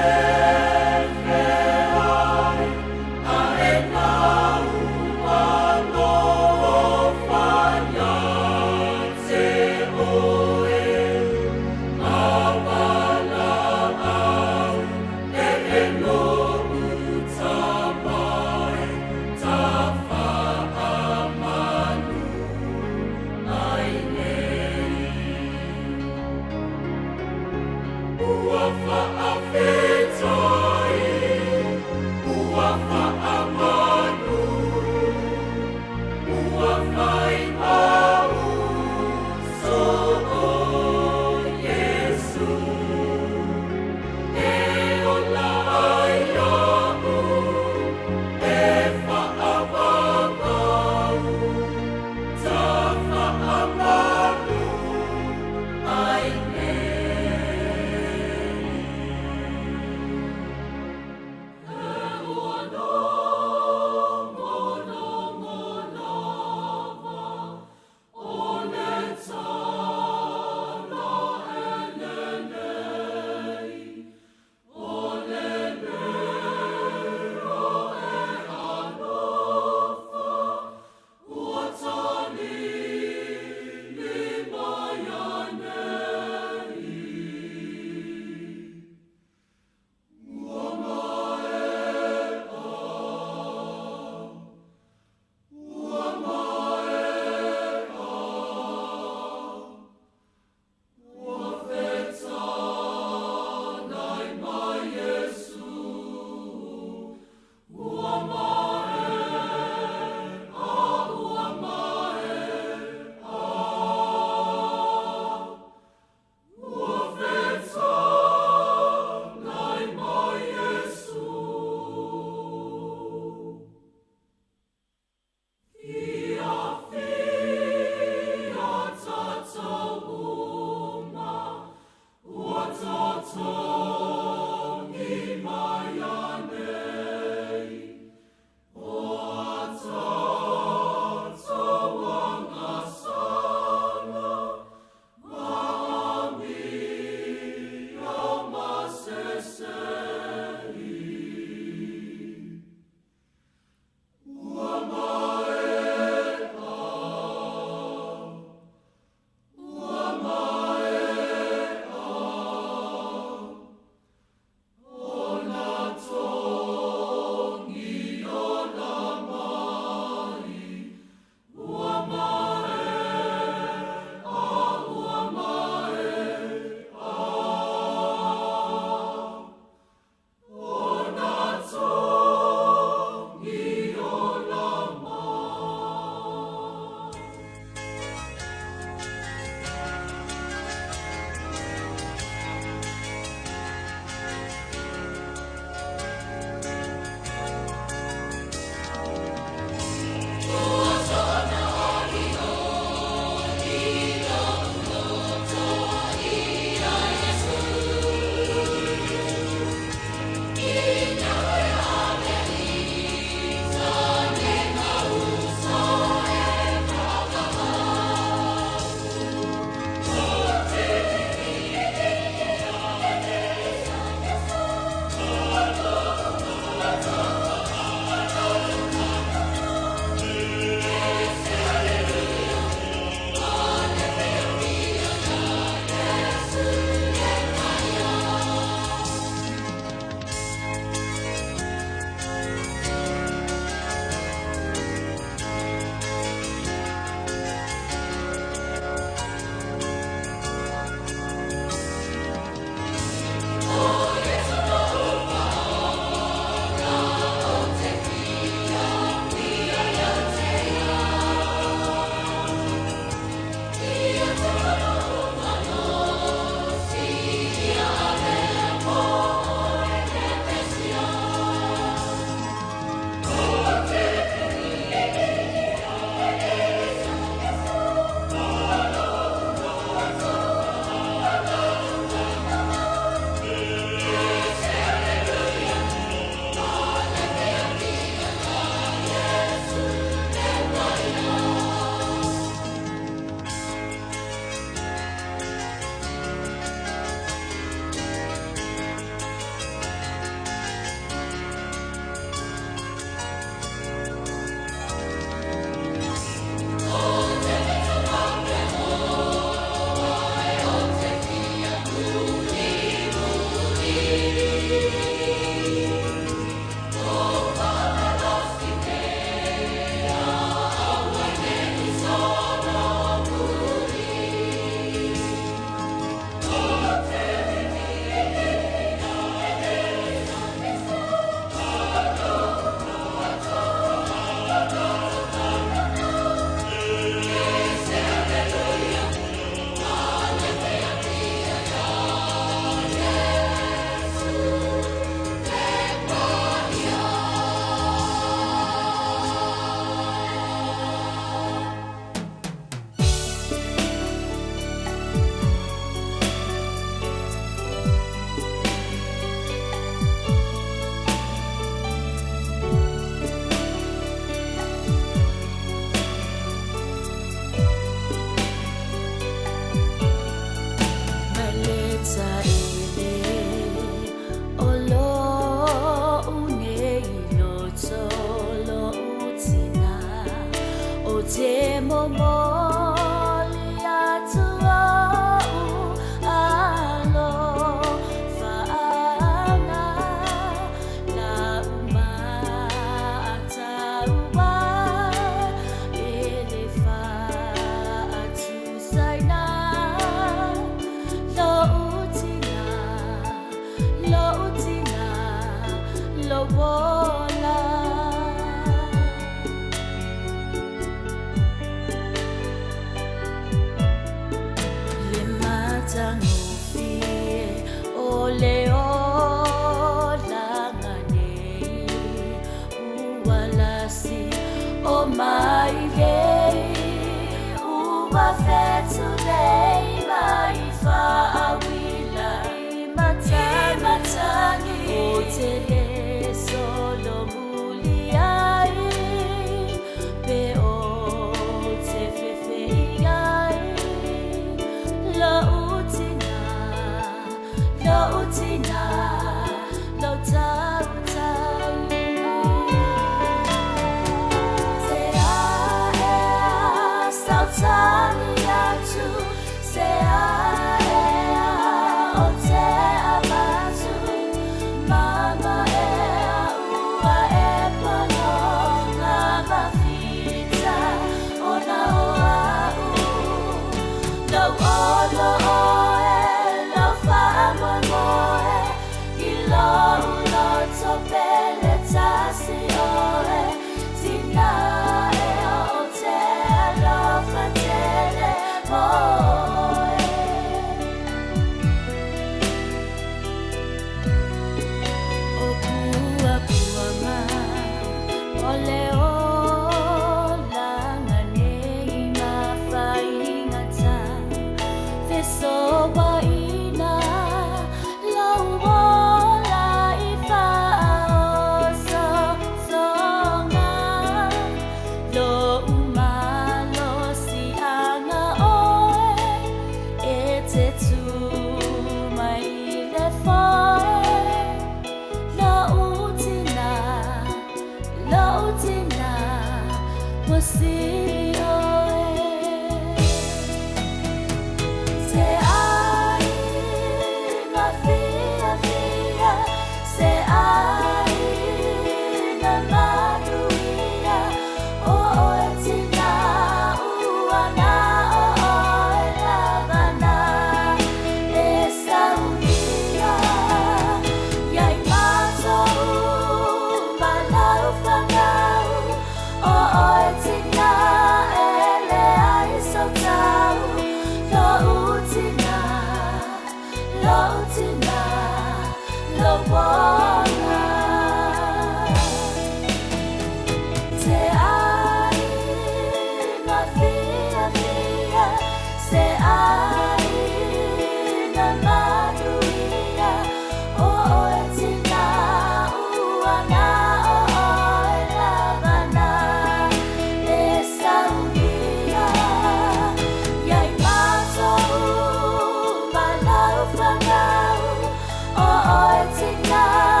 O oe tina.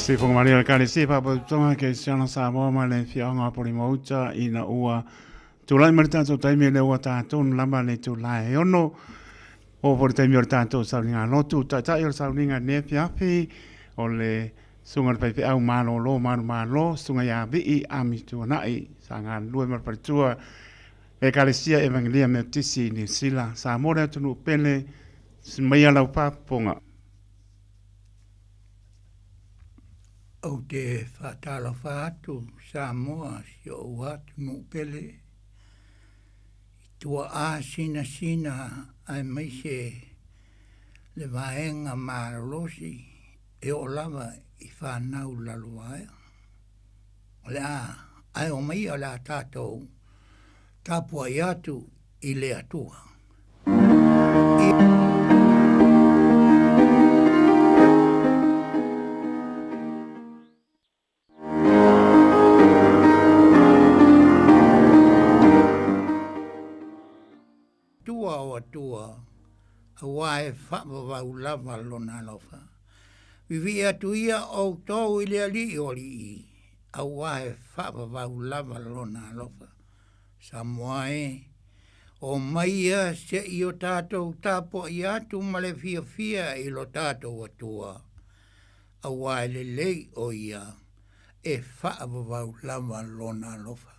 Sifoga Maria le Ekalesia Faapotopotoga Kerisiano Samoa ma le Afioaga o Polimauta ina ua tulai mai le tatou taimi lea ua tatou lava le itula e 6 oo foi le taimi o le tatou sauniga lotu. Taitai o le sauniga i lenei afiafi o le Susuga i le Faifeau Malolo Manumalo, Susuga ia Vii Ami Tuanai, sa galulue ma le faletua le Ekalesia Evangelia Metotisi i Niu Sila, Samoa le atunuu pele, maia lau faafofoga. Ou te faatalofa atu Samoa si ou atunuu pele i tuaa sinasina aemaise le vaega malolosi e oo lava i fanau lalovaea. O le a ae o maia o le a tatou tapuai atu i le Atua. Tua o Atua, auā e faavavau lava lona alofa. Vivii atu ia outou i le Alii o alii, auā e faavavau lava lona alofa. Samoa e, o mai ia se'i o tatou tapuai atu ma le fiafia i lo tatou Atua, auā e lelei o ia, e faavavau lava lona alofa.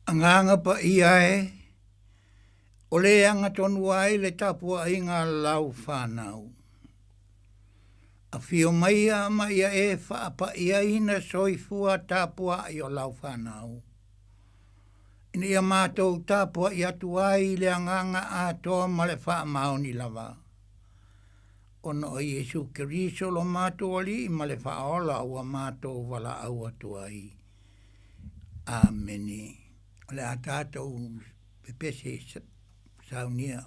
Agaga paia e, o le agatonu ai le tapuaiga a lau fanau. Afio maia ma ia e faapaiaina soifua tapuai o lau fanau. Ina ia matou tapuai atu ai i le agaga atoa ma le faamaoni lava. Ona o Iesu Keriso lo matou Alii ma le Faaola ua matou valaau atu ai. Amene. O le a tatou pepese saunia.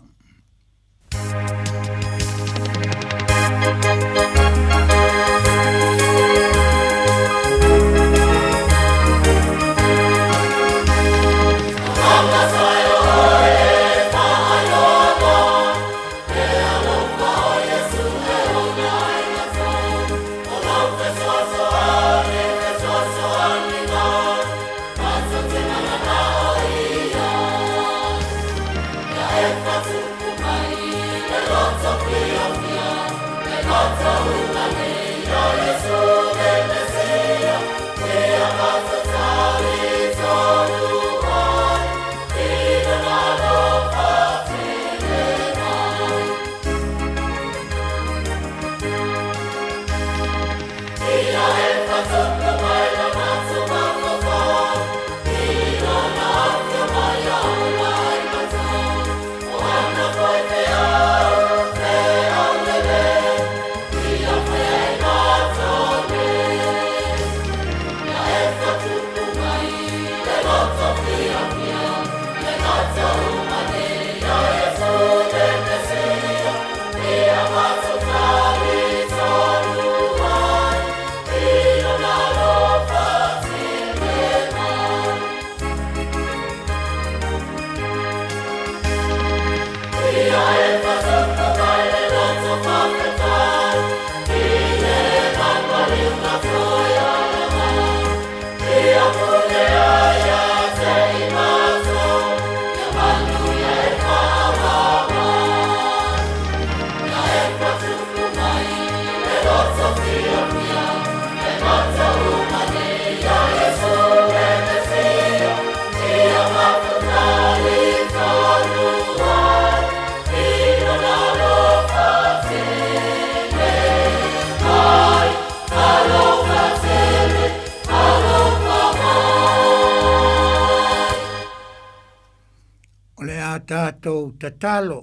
A tatou tatalo,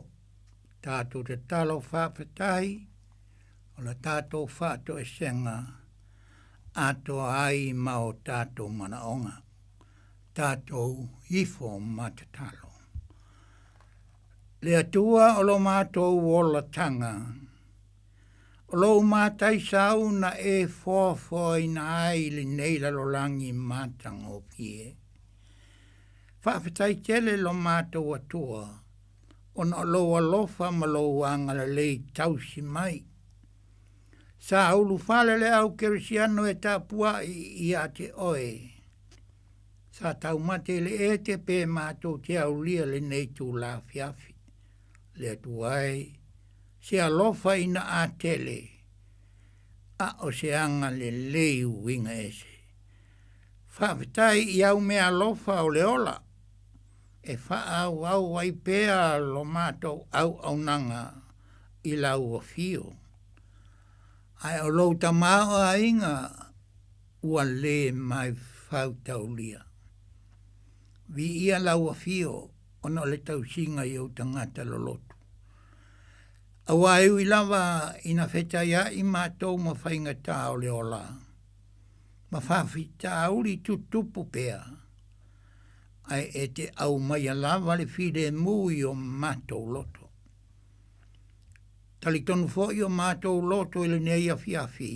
tatou tatalo faafetai o la tatou faatoesega atoa ai ma o tatou manaoga. Tatou ifo ma tatalo. Le Atua o lo matou olataga, o lou mataisau na e foafoaina ai lenei lalolagi matagofie. Faafetai tele lo matou Atua, ona o lou alofa ma lou agalelei tausi mai. Sa ulufale le au kerisiano e tapua'i ia te oe. Sa taumate i le ete pe matou te aulia lenei itula afiafi. Le Atua e, se alofa ina a tele, a o se agalelei uiga ese. Faafetai i au meaalofa o le ola, e faaauau ai pea lo matou auaunaga i lau afio. Ae o lou tamaoaiga ua le mafautaulia. Viia lau afio ona o le tausiga i ou tagata lolotu. Aua e ui lava ina fetaiaʻi matou ma faigata o le ola, ma faafitauli tutupu pea, ae e te aumaia lava le filemu i o matou loto. Talitonu foi o matou loto i lenei afiafi,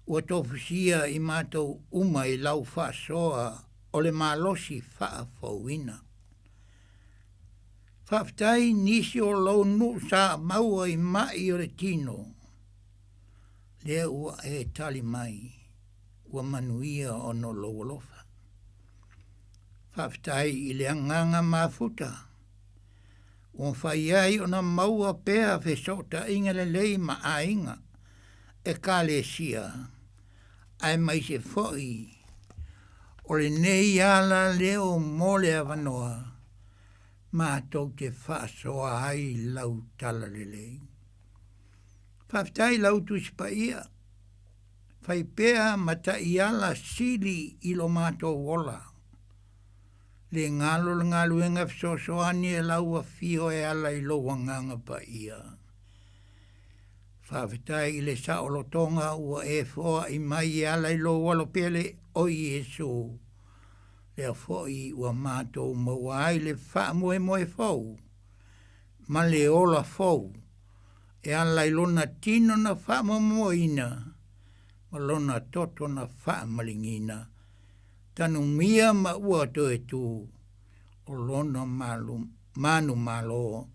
ua tofusia i matou uma i lau faasoa o le malosi faafouina. Faafetai nisi o lou nuu sa maua i maʻi o le tino, lea ua e tali mai, ua manuia ona o lou alofa. Faafetai i le agaga mafuta ua mafai ai ona maua pea fesootaiga lelei ma aiga, ekalesia, aemaise foi o lenei ala leo mo le avanoa matou te faasoa ai lau talalelei. Faafetai lau Tusi Paia, fai pea ma taiala sili i lo matou ola. Le galo le galuega fesoasoani e lau afio e ala i lou agaga paia. Faafetai i le saolotoga ua e foai mai e ala i lou alo pele o Iesu, lea foi ua matou maua ai le faamoemoe fou ma le ola fou e ala i lona tino na faamoemoeina ma lona toto na faamaligiina, tanumia ma ua toe tu o lona manumalo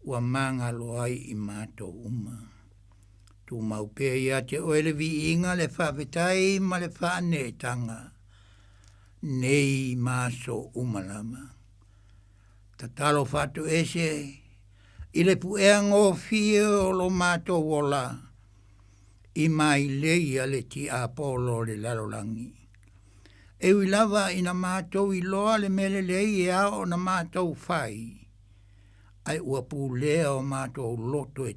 ua magalo ai i matou uma. Tumau pea ia te oe le viiga, le faafetai ma le faaneetaga nei ma aso uma lava. Tatalo faatoese i le puea gofie o lo matou ola i mailei a le tiapolo o le lalolagi. E ui lava ina matou iloa le mea lelei e ao ona matou fai, ae ua pulea o matou loto e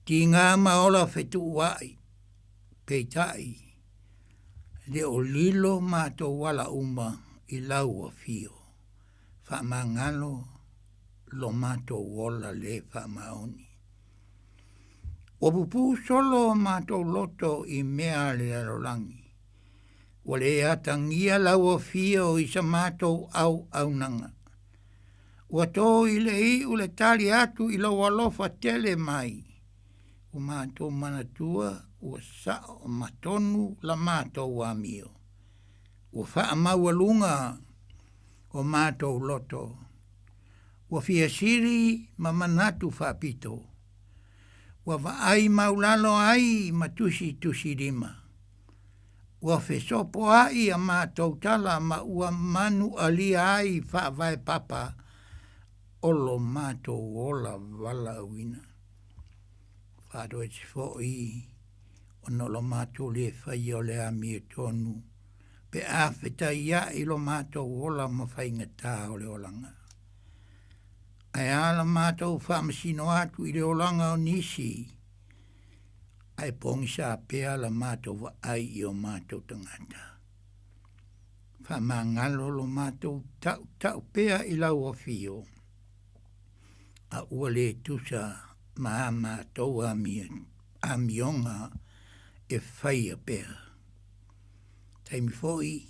tiga ma ola fetuuaʻi, peitai, le o lilo matou ala uma i lau afio. Faamagalo lo matou ola le faamaoni. Ua pupuu solo o matou loto i mea a le lalolagi. Ua le atagia lau afio i sa matou auaunaga. Ua tō i le iʻu le tali atu i lou alofa tele mai. Ua matou manatua ua saʻo ma tonu la matou amio. Ua faamaualuga o matou loto. Ua fia sili ma manatu faapito. Ua vaai maulalo ai ma tusitusilima. Ua fesopoaʻi a matou tala ma ua manualia ai faavae papa o lo matou ola valaauina. Faatoese foi ona o lo matou le faia o le amiotonu pe a fetaiaʻi lo matou ola ma faigata o le olaga. Ae a la matou faamasino atu i le olaga o nisi, ae pogisa pea la matou vaai i o matou tagata. Faamagalo lo matou taʻutaʻu pea i lau afio, a ua le tusa ma a matou amioga e faia pea. Taimi foi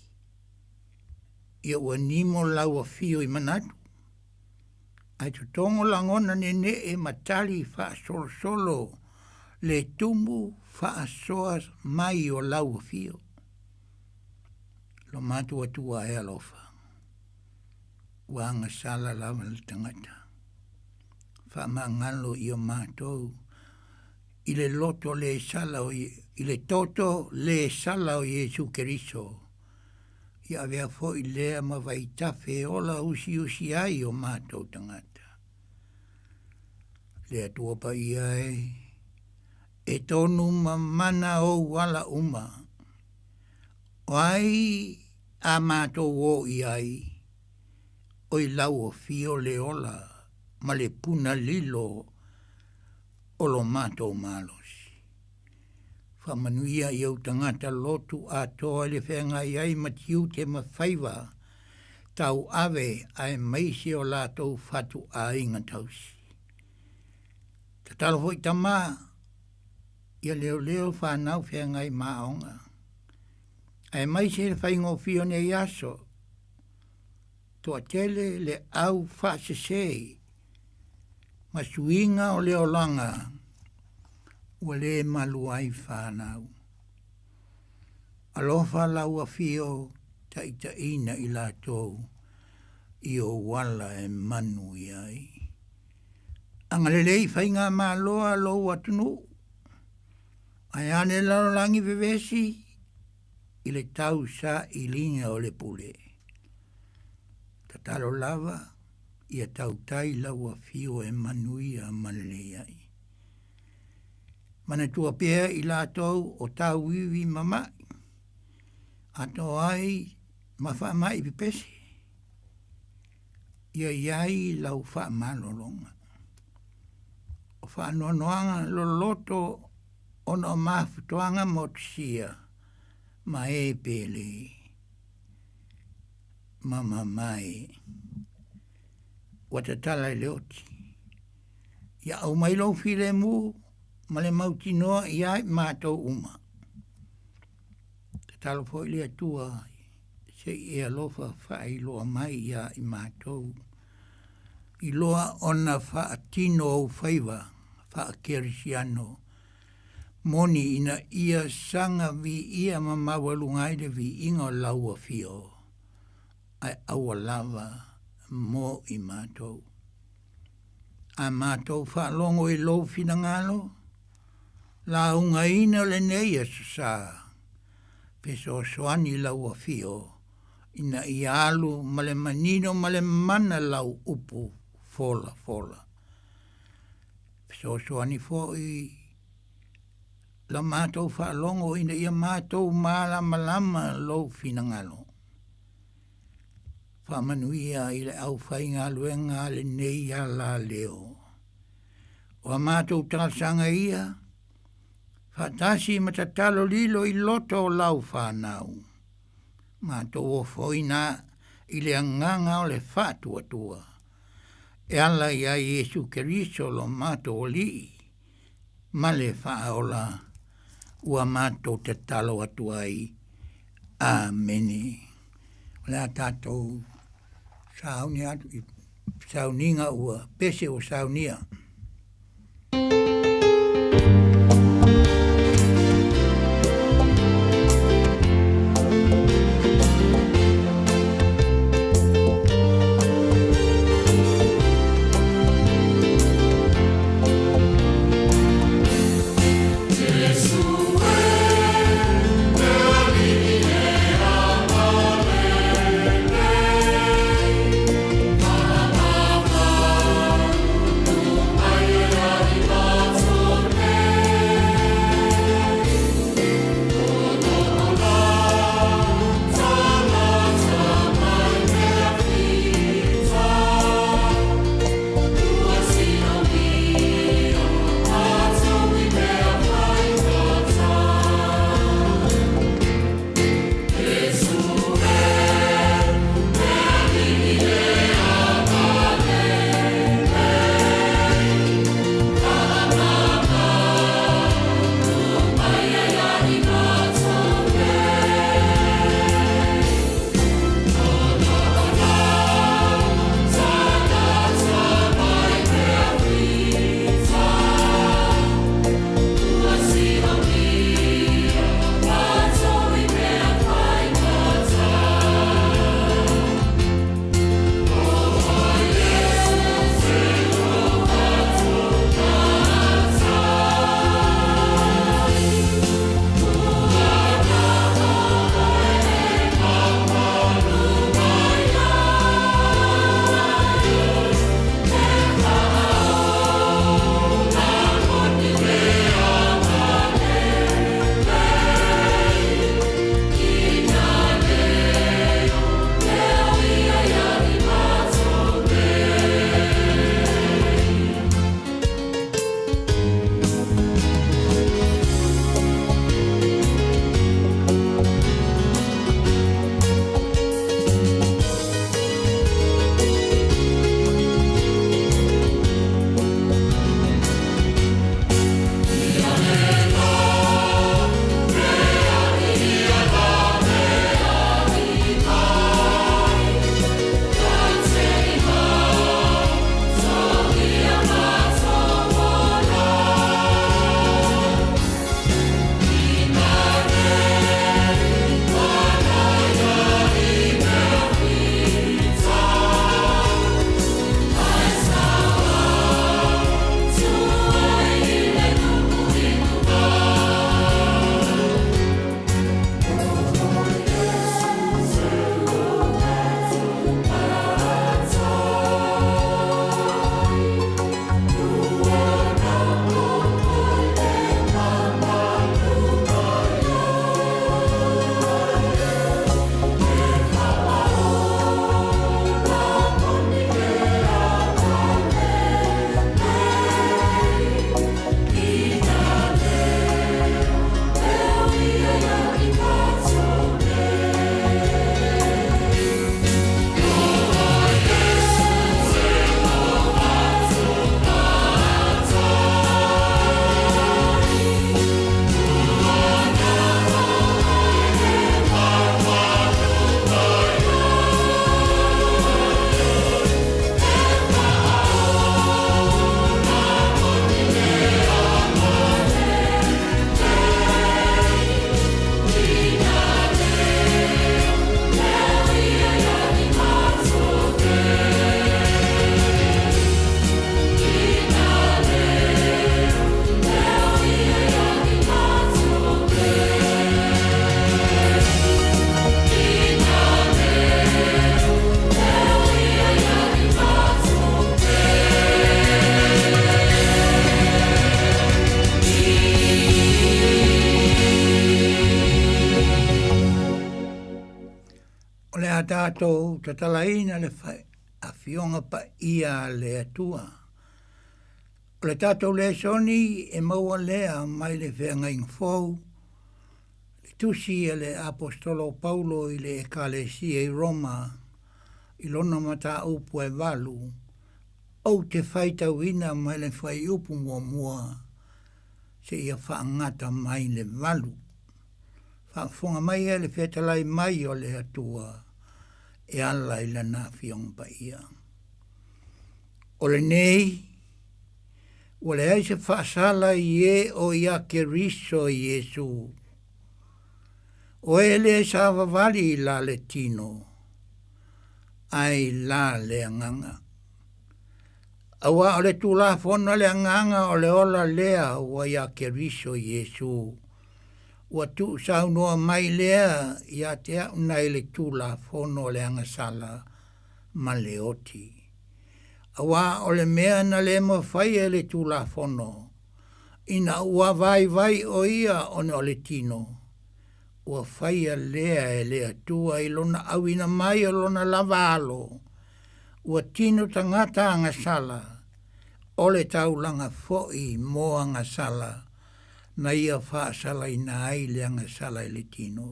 ia ua nimo lau afio i manatu, ae totogo lagona neneʻe ma tali faasolosolo le tumu faasoa mai o lau afio. Lo matou Atua e alofa, ua agasala lava le tagata. Faamagalo i o matou i le loto le sala o i le toto le sala o Iesu Keriso. Ia avea foi lea ma vaitafe e ola usiusi ai o matou tagata. Le Atua paia e, e tonu ma mana ou ala uma. O ai a matou o i ai, o i lau afio le ola ma le puna lilo o lo matou malosi. Faamanuia i ou tagata lotu atoa i le feagai ai ma tiute ma faiva tauave aemaise o latou fatuaiga tausi. Tatalo foi Tama ia leoleo fanau feagai ma aoga, aemaise le faigofie o nei aso, toatele le au faasese ma suiga o le olaga ua le malu ai fanau. Alofa lau afio taitaiina i latou i ou ala e manu i ai. Agalelei faigamalo a lou atunuu, ae a le lalolagi vevesi i le tausailiga o le pule. Tatalo lava ia tautai lau afio e manuia ma lelei ai. Manatua pea i latou o tauivi ma mai, atoa ai ma faamai pepesi. Ia i ai lau faamalologa. O faanoanoaga loloto ona o mafutoaga motusia ma e pele ma mamae ua tatala i le oti. Ia aumai lou filemu ma le mautinoa ia i matou uma. Tatalo foi le Atua se i e alofa faailoa mai iā i matou i loa ona faatino ou faiva faakerisiano moni ina ia saga viia ma maualuga ai le viiga o lau afio, ae aua lava mo i matou. A matou faalogo i lou finagalo, laugaina lenei Aso Sa, fesoasoani lau afio ina ia alu ma le manino ma le mana lau upu folafola. Fesoasoani foi la matou faalogo ina ia matou malamalama lou finagalo. Faamanuia i le aufaigaluega a lenei alaleo. O a matou talosaga ia, faatasi ma tatalo lilo i loto o lau fanau. Matou ofoina i le agaga o le faatuatua, e ala iā Iesu Keriso lo matou Alii ma le Faaola ua matou tatalo atu ai. Amene. O le a tatou sauni atu i sauniga ua pese ua saunia. tatou tatalaina le Afioga Paia a le Atua. O le tatou lesoni e maua lea mai le Feagaiga Fou, le tusi a le Aposetolo o Paulo i le Ekalesia i Roma i lona mataupu e valu, Ou te faitauina mai le fuaiupu muamua seia faagata mai le valu. Faafofoga mai e le fetalai mai o le Atua e ala i lana Afioga Paia. O lenei, ua leai se faasala i e o ia Keriso Iesu. O e le savavali i la le tino, ae i la le agaga. Auā o le Tulafono a le Agaga o le ola lea ua iā Keriso Iesu, ua tuusaunoa mai lea ia te au nai le Tulafono o le agasala ma le oti. Auā o le mea na le mafaia e le Tulafono, ina ua vaivai o ia ona o le tino, ua faia lea e le Atua i lona auina mai o lona lava Alo, ua tino tagata agasala, o le taulaga foi mo agasala, na ia faasalaina ai le agasala i le tino,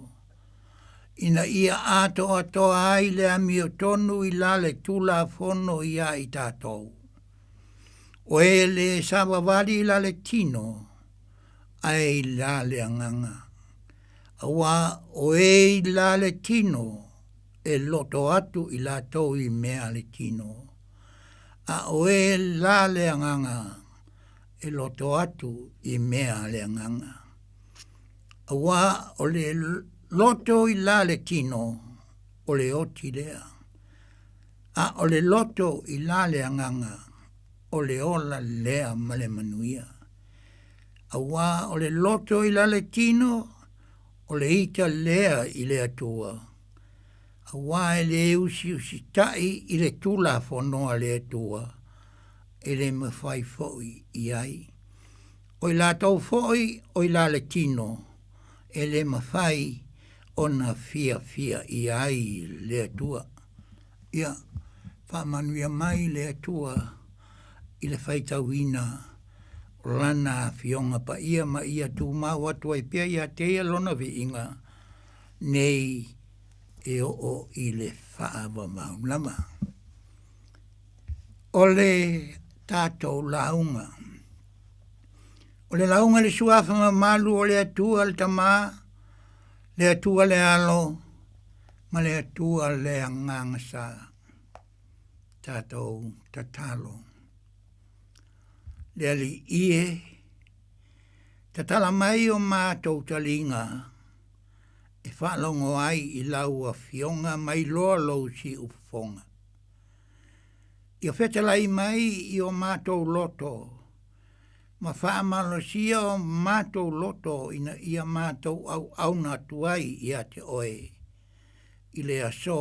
ina ia atoatoa ai le amiotonu i la le Tulafono iā i tatou. O e le savavali i la le tino, ae i la le agaga. Auā o e i la le tino, e loto atu i latou i mea a le tino, a o e la le agaga, e loto atu i mea a le agaga. Auā o le loto i la le tino, o le oti lea, a o le loto i la le agaga, o le ola lea ma le manuia. Auā o le loto i la le tino, o le ita lea i le Atua, auā e le usiusitaʻi i le Tulafono a le Atua, e le mafai foi i ai. O i latou foi o i la le tino, e le mafai ona fiafia i ai le Atua. Ia, faamanuia mai le Atua i le faitauina o Lana Afioga Paia ma ia tumau atu ai pea ia te Ia Lona viiga nei e oo i le faavavau lava. O le tatou lauga. O le lauga i le Suafa mamalu o le Atua le Tama, le Atua le Alo, ma le Atua le Agaga Sa. Tatou tatalo. Le Alii e, tatala mai o matou taliga e faalogo ai i lau Afioga mai loa lou siufofoga. Ia fetalai mai i o matou loto ma faamalosia o matou loto ina ia matou auauna atu ai ia te oe i le aso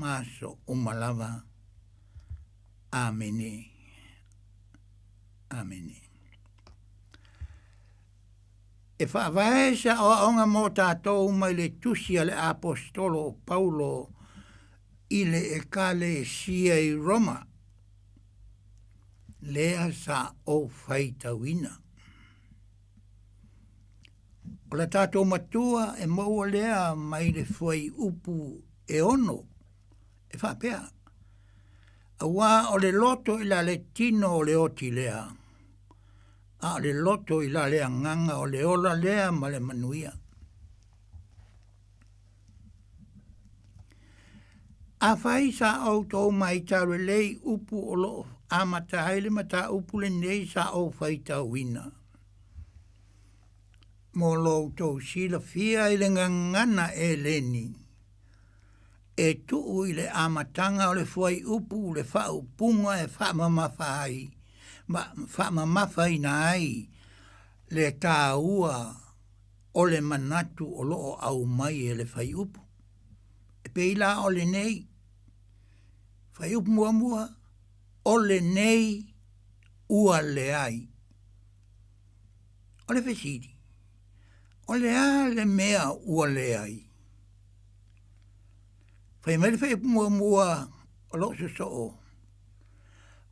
ma aso uma lava. Amene. Amene. E faavae se aoaoga mo tatou mai le tusi a le Aposetolo o Paulo i le Ekalesia i Roma, lea sa ou faitauina. O le tatou matua e maua lea mai le fuaiupu e ono, e faapea, Auā o le loto i la le tino o le oti lea, a o le loto i la le agaga o le ola lea ma le manuia. Afai sa outou maitau lelei upu o lo o amata ai le mataupu lenei sa ou faitauina, mo lo outou silafia i le gagana Eleni, e tuu i le amataga o le fuaiupu le faaupuga e faamamafa ai ma faamamafaina ai le taua o le manatu o lo o aumai e le fuaiupu. E pei la o lenei fuaiupu muamua, o lenei ua leai. O le fesili, o le a le mea ua leai? Fai mai le fuaiupu muamua o lou sosoo,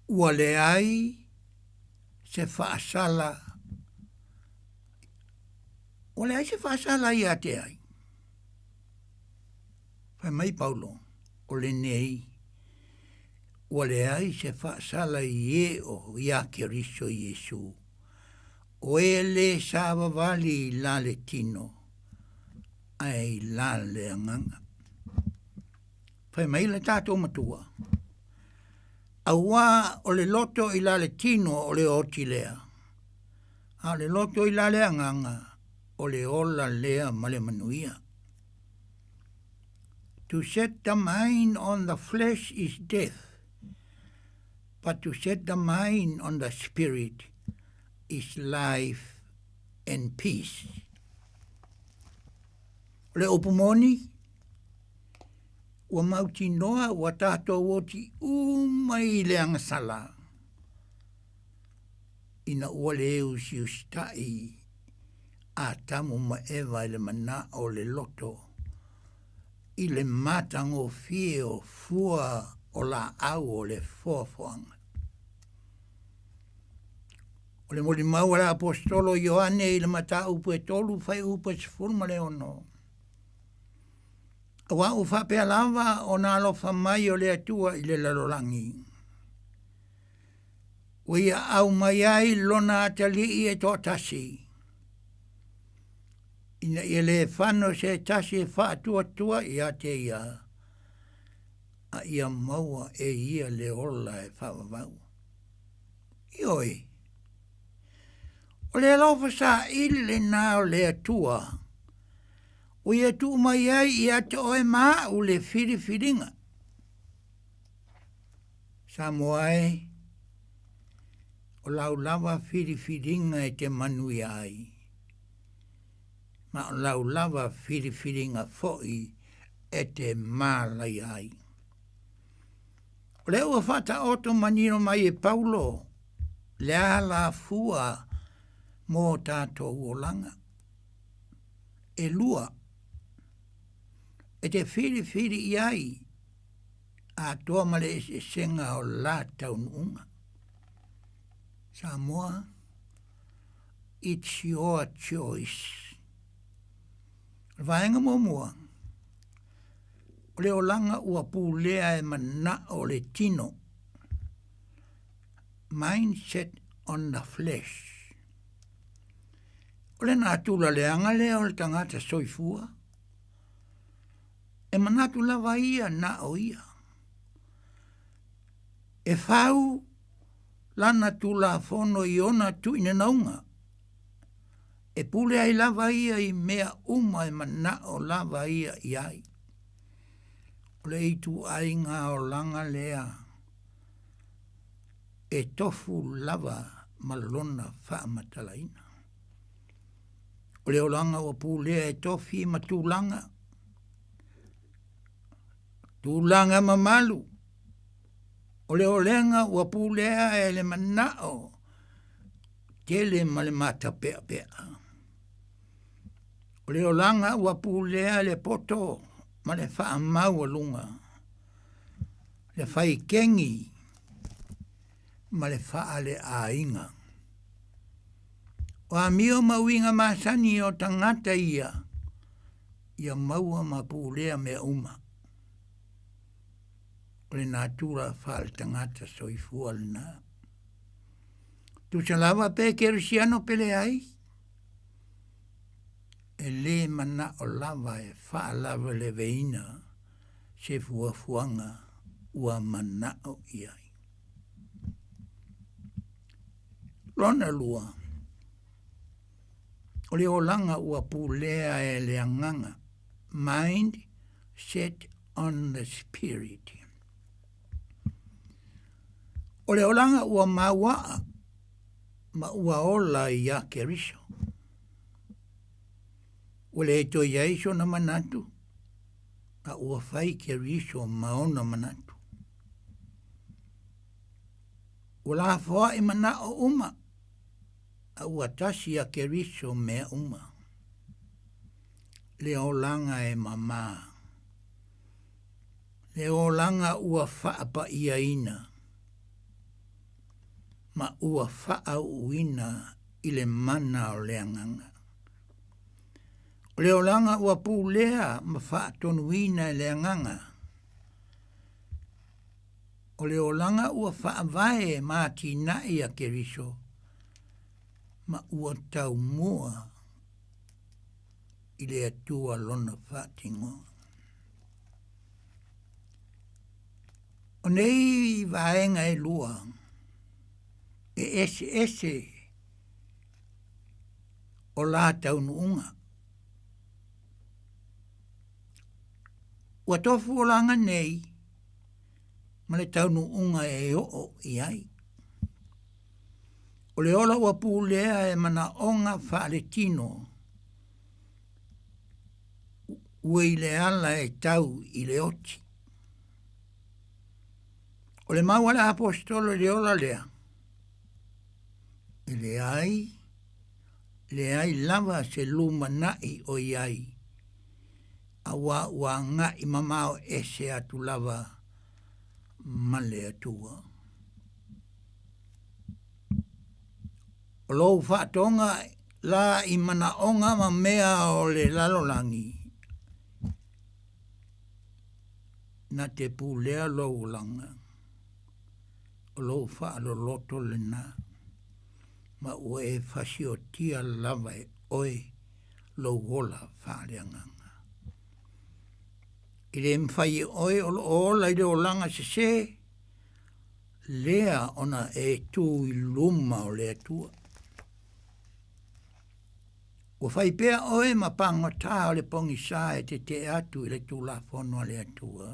ua leai se faasala, ua leai se faasala ia te ai. Fai mai Paulo, o lenei, ua leai se faasala i e o iā Keriso Iesu, o e lē savavali i la le tino, ae i la le agaga. Fai mai le tatou matua, auā o le loto i la le tino o le oti lea, a o le loto i la le agaga o le ola lea ma le manuia. To set the mind on the flesh is death, but to set the mind on the spirit is life and peace. O le upu moni, ua mautinoa ua tatou oti uma i le agasala ina ua le usiusitai Atamu ma Eva i le manao o le loto i le matagofie o fua o laau o le foafoaga. O le molimau a le Aposetolo Ioane i le mataupu e 3 fuaiupu e 16. Auā ua faapea lava ona alofa mai o le Atua i le lalolagi, ua ia aumai ai lona atalii e toatasi, ina ia le fano se tasi e faatuatua ia te ia, a ia maua e ia le ola e faavavau. Ioe, o le alofa saili lenā o le Atua, ua ia tuu mai ai ia te oe ma au le filifiliga. Samoa e, o lau lava filifiliga e te manuia ai, ma o lau lava filifiliga foi e te malaia ai. O lea ua faataoto manino mai e Paulo le alafua mo tatou olaga. E lua, e te filifili i ai atoa ma le eseesega o la taunuuga. Samoa, it's your choice. O le vaega muamua, o le olaga ua pulea e manao le tino, mindset on the flesh. O le natura leaga lea o le tagata soifua, e manatu lava ia na o ia. E fau lana tulafono i ona tuinanauga, e pule ai lava ia i mea uma e manao lava ia i ai. O le ituaiga olaga lea e tofu lava ma lona faamatalaina. O le olaga ua pulea e tofi ma tulaga, tulaga mamalu, o le olega ua pulea e le manao tele ma le matapeapea. O le olaga ua pulea le poto ma le faamaualuga, le faikegi ma le faaleaiga. O amio ma uiga masani o tagata ia, ia maua ma pulea mea uma. O le natura faaletagata soifua lenā. Tusa lava pe kerisiano pe leai, e lē manao lava e faalavelaveina se fuafuaga ua manao i ai. Lona lua, o le olaga ua pulea e le agaga, mind set on the spirit. O le olaga ua mauaa ma ua ola iā Keriso. Ua le toe i ai sona manatu, a ua fai Keriso ma ona manatu. Ua lafoai manao uma, a ua tasi iā Keriso mea uma. Le olaga e mamā. Le olaga ua faapa'iaina ma ua faauuina i le mana o le Agaga. O le olaga ua pulea ma faatonuina e le Agaga. O le olaga ua faavae ma atinae a Keriso ma ua taumua i le Atua Lona faatinoga. O nei vaega e lua e eseese o la taunuuga. Ua tofu olaga nei ma le taunuuga e oo i ai. O le ola ua pulea e manaoga faaletino ua i le ala e tau i le oti. O le mau a le aposetolo i le ola lea, e leai, leai lava se lumanaʻi o i ai, auā ua agaʻi mamao ese atu lava ma le Atua. O lou faatoga la i manaoga ma mea o le lalolagi, na te pulea lou olaga, o lou faaloloto lena, ma ua e fasiotia lava e oe lou ola faaleagaga. E le mafai e oe o loo ola i le olaga sesē, lea ona e tū i luma o le Atua. Ua fai pea oe ma pagota o le pogisā e tetee atu i le Tulafono a le Atua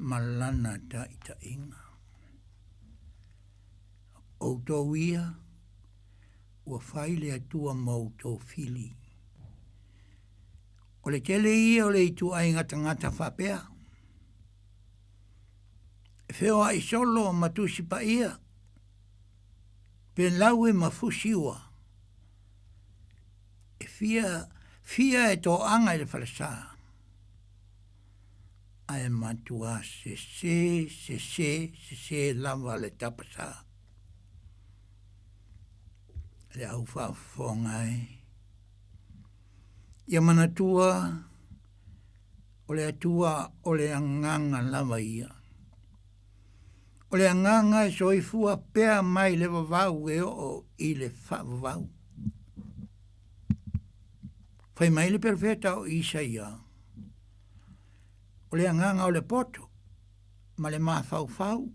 ma Lana taitaiga. Outou ia, ua fai le Atua ma outou fili. O le tele ia o le ituaiga tagata faapea, e feoai solo ma Tusi Paia, pe laue ma fusiua, e fia, fia e toaga i le falesa, ae matuā sesē, sesē, sesē lava le tapasā. Le au faafofoga e. Ia manatua o le Atua o le agaga lava ia. O le agaga e soifua pea mai le vavau e oo i le faavavau. Fai mai le perofeta o Isaia, o le agaga o le poto ma le mafaufau,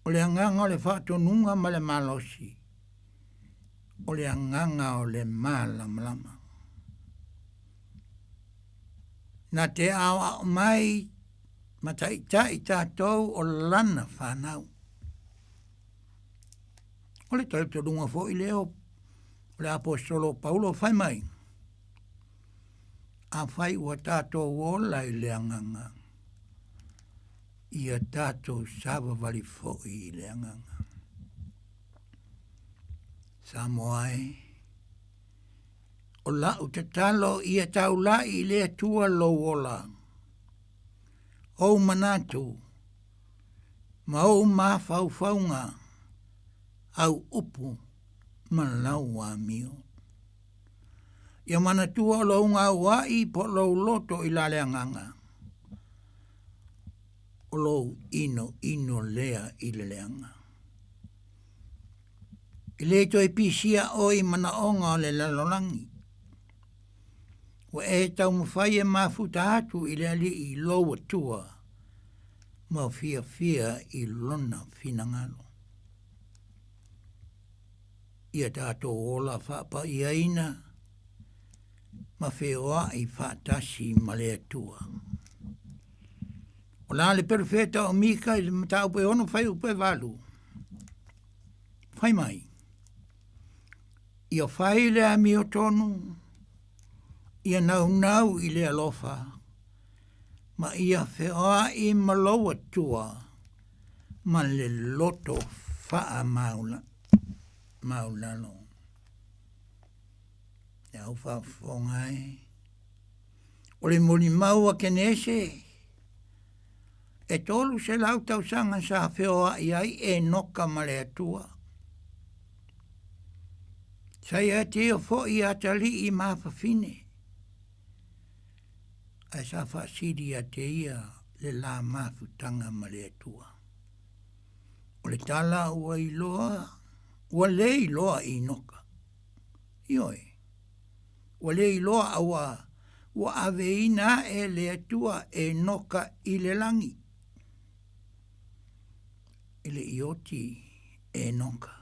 o le agaga o le faatonuga ma le malosi, o le agaga o le malamalama. Na te aoao mai ma taitai tatou o lana fanau. O le talitonuga foi lea o le aposetolo o Paulo fai mai, Afai ua tatou ola i le agaga, ia tatou savavali foi i le agaga. Samoa e, o la'u tatalo ia taula'i i le Atua lou ola, ou manatu ma ou mafaufauga, au upu ma lau amio. Ia manatua o lou gaua'i po o lou loto i la le agaga, o lou inoino lea i le leaga. E le toe pisia oe i manaoga o le lalolagi. Ua e taumafai e mafuta atu i le Alii lou Atua ma fiafia i Lona finagalo. Ia tatou ola faapaiaina ma feoai faatasi ma le Atua. O la le perofeta o Mika i le mataupu e 6 fuaiupu e 8, fai mai, Ia fai le amiotonu, ia naunau i le alofa, ma ia feoai ma lou Atua ma le loto faamaualalo. Le au faafofoga e, o le molimau a Kenese. E 300 tausaga sa feoai ai Enoka ma le Atua. Sa ia te ia fo'i atalii ma afafine, ae sa faasili ia te ia le la mafutaga ma le Atua. O le tala ua iloa, ua le iloa Enoka. Ioe, ua le iloa auā ua aveina ae e le Atua Enoka i le lagi. E le i oti Enoka,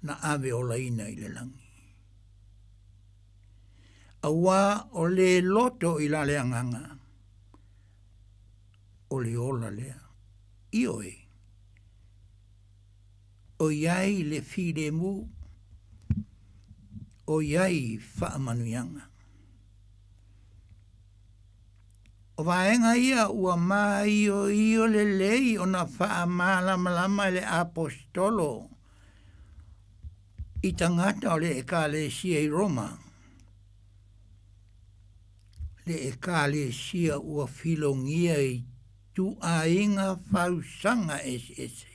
na ave olaina i le lagi. Auā o le loto i la le agaga, o le ola lea. Ioe, o i ai le filemu, o i ai faamanuiaga. O vaega ia ua maioio lelei ona faamalamalama e le Aposetolo i tagata o le Ekalesia i Roma, le Ekalesia ua filogia i ituaiga fausaga eseese.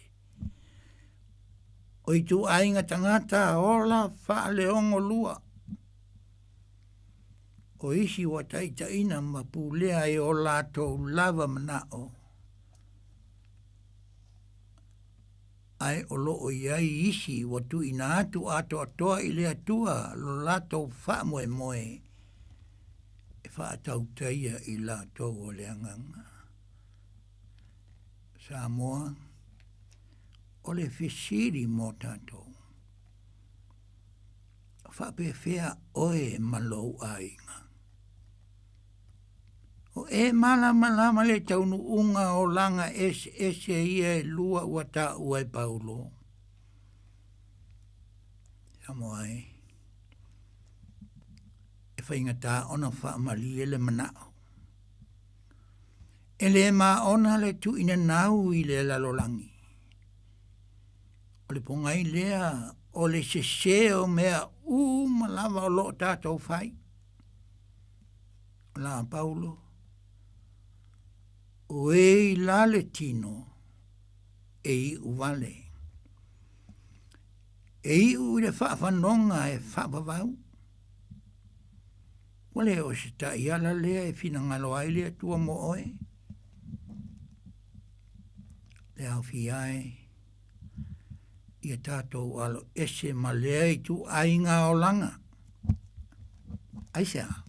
O ituaiga tagata ola faaleogolua. O isi ua taitaiina ma pulea i o latou lava manao, ae o lo o i ai isi ua tuuina atu atoatoa i le Atua lo latou faamoemoe e faatautaia i latou o le agaga. Samoa, o le fesili mo tatou, faapefea oe ma lou aiga? O e malamalama le taunuuga o olaga eseese ia e lua ua taua e Paulo. Samoa e, e faigata ona faamalie le manao. E le maona le tuuina nau i le lalolagi. O le pogai lea o le sese o mea uma lava o lo o tatou fai. O la Paulo, o e i la le tino, e iu vale. E iu i le faafanoga e faavavau. Ua le o se taiala lea e finagalo ai le Atua mo oe. Le aofia ai ia tatou alo ese ma lea ituaiga olaga. Aisea?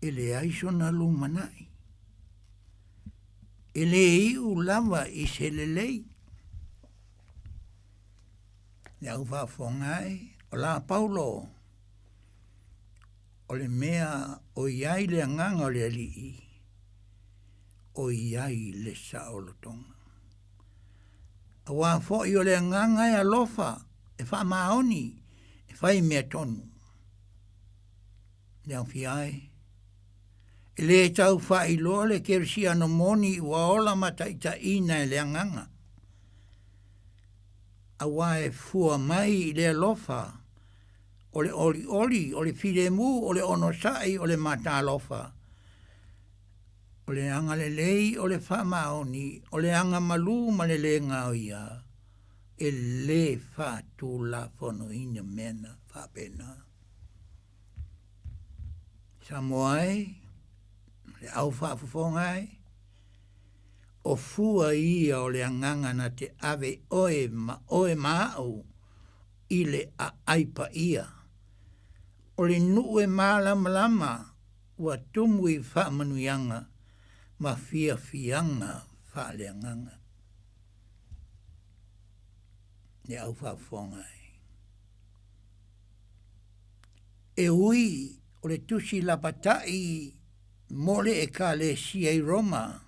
E leai sona lumanai. E le iu lava i se lelei. Le au faafofoga ai, o la Paulo, o le mea o i ai le agaga o le Alii, o i ai le saolotoga. Auā foi o le agaga e alofa, e faamaoni, e fai mea tonu. Le aofia ai, e le tau faailoa le kerisiano moni ua ola ma taitaiina e le agaga, auā e fua mai i le alofa, o le olioli, o le filemu, o le onosai, o le matalofa, o le agalelei, o le faamaoni, o le agamalu ma le le gaoia, e le faatulafonoina mea na faapena. Samoa e, le au faafofoga e, o fua ia o le agaga na te ave oe ma oe ma au i le aai paia. O le nuu e malamalama ua tumu i faamanuiaga ma fiafiaga faaleagaga. Le au faafofoga e. E ui o le tusi lapatai mo le Ekalesia i Roma,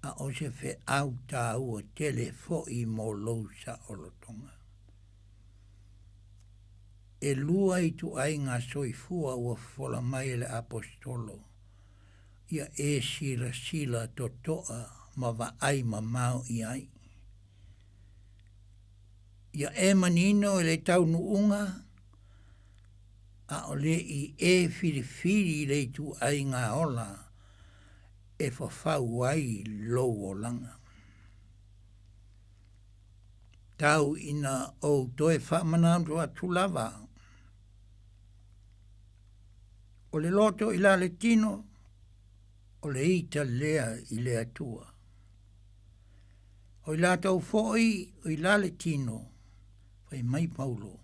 a o se feau taua tele fo'i mo lou saolotoga. E lua ituaiga soifua ua fofola mai e le Aposetolo, ia e silasila totoa ma vaai mamao i ai. Ia e manino i le taunuuga. ʻAʻole i e filifili i le ituaiga ola e fafau ai lou olaga. Tau ina ou toe faamanatu atu lava, o le loto i la le tino, o le ita lea i le Atua. O i latou foi o i la le tino, fai mai Paulo,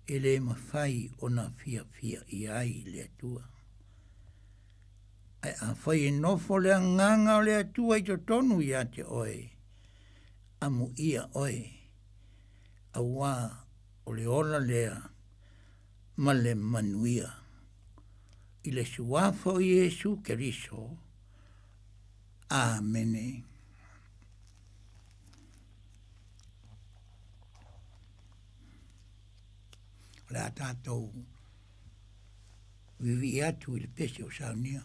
e le mafai ona fiafia i ai le Atua. Ae afai e nofo le agaga o le Atua i totonu ia te oe, amuia oe, auā o le ola lea ma le manuia. I le Suafa o Iesu Keriso. Amene. O le a tatou vivii atu i le pese o saunia.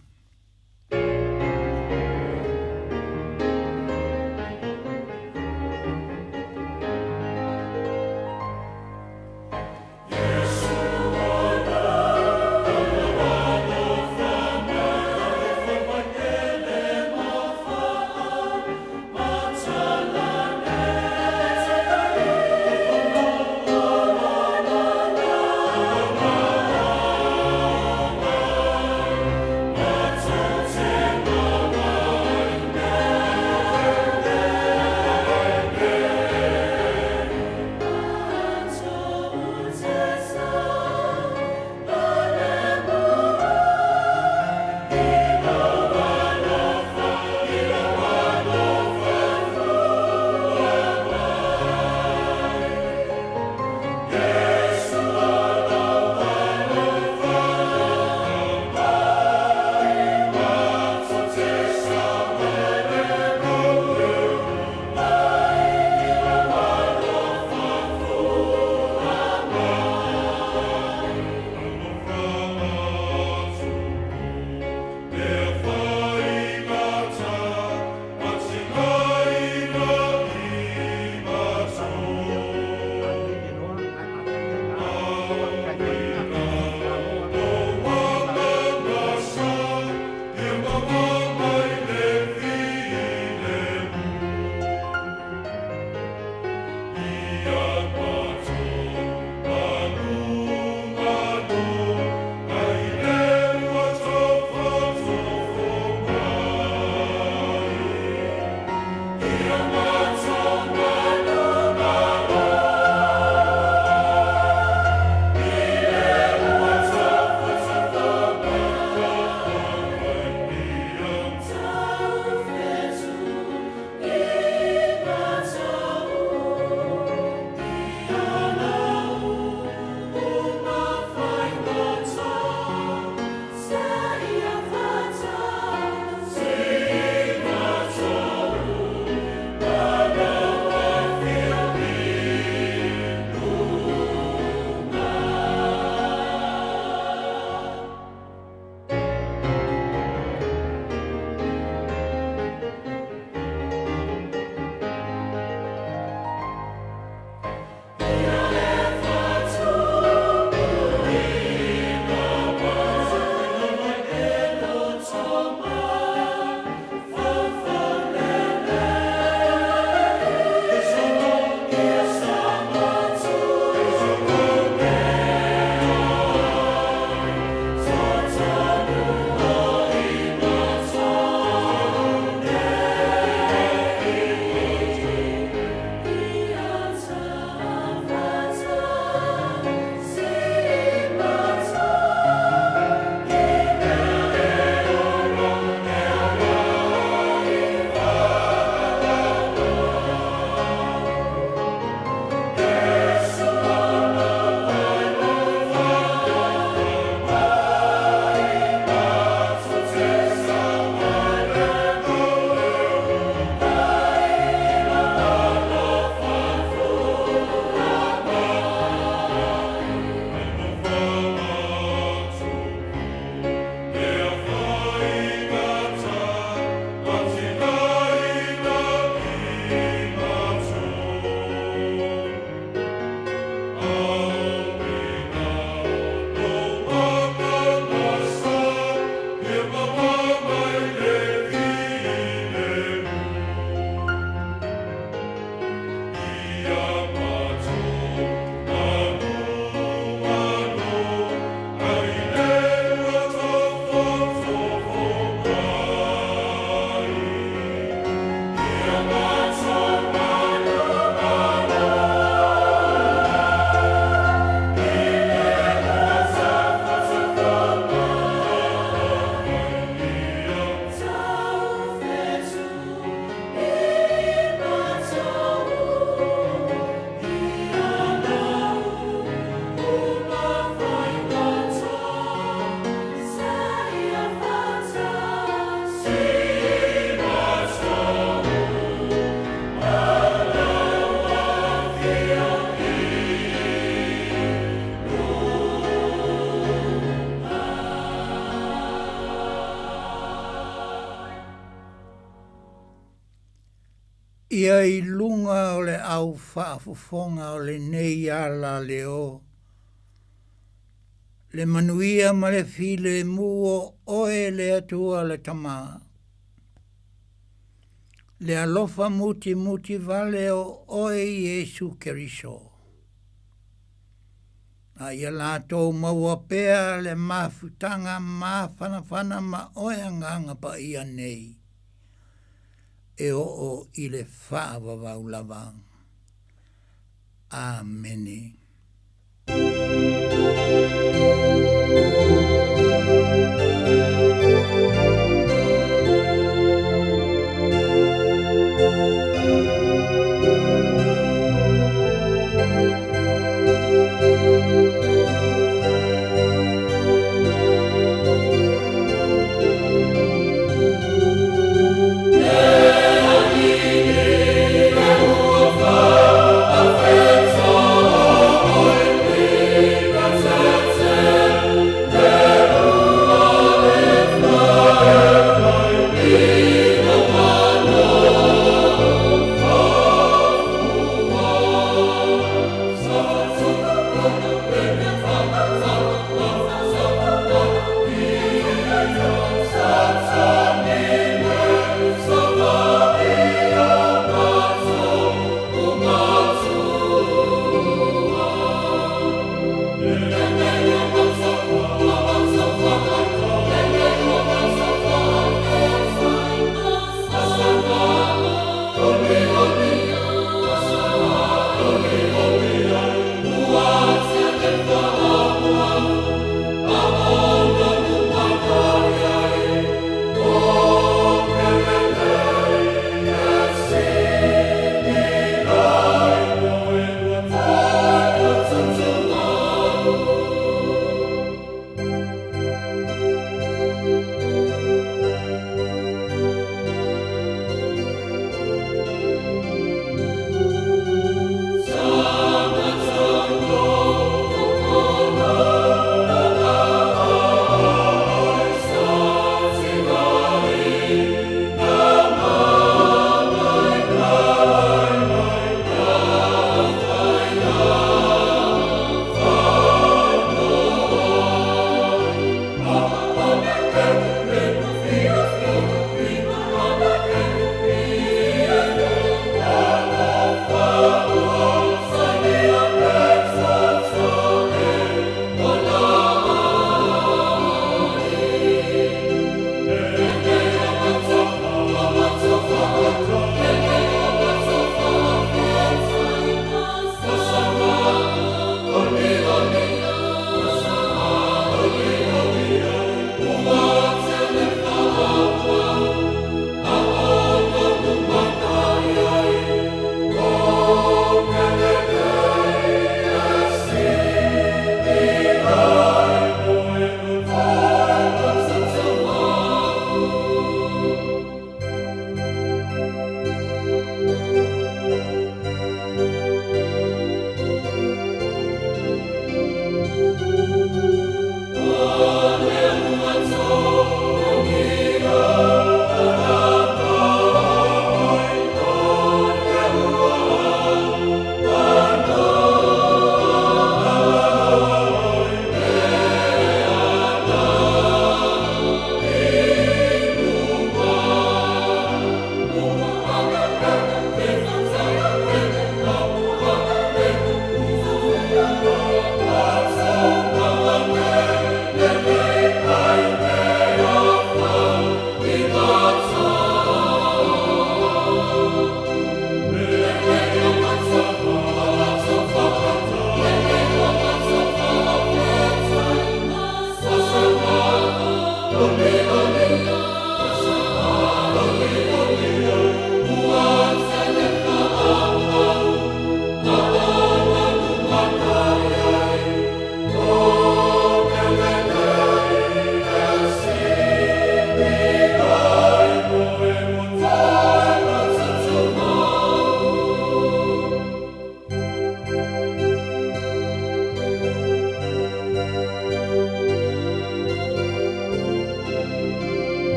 Ia i luga o le au faafofoga o lenei alaleo, le manuia ma le filemu o Oe le Atua le Tama, le alofa mutimuti vale o Oe Iesu Keriso. A ia latou maua pea le mafutaga mafanafana ma Oe Agaga Paia nei, e oo i le faavavau lava. Amene.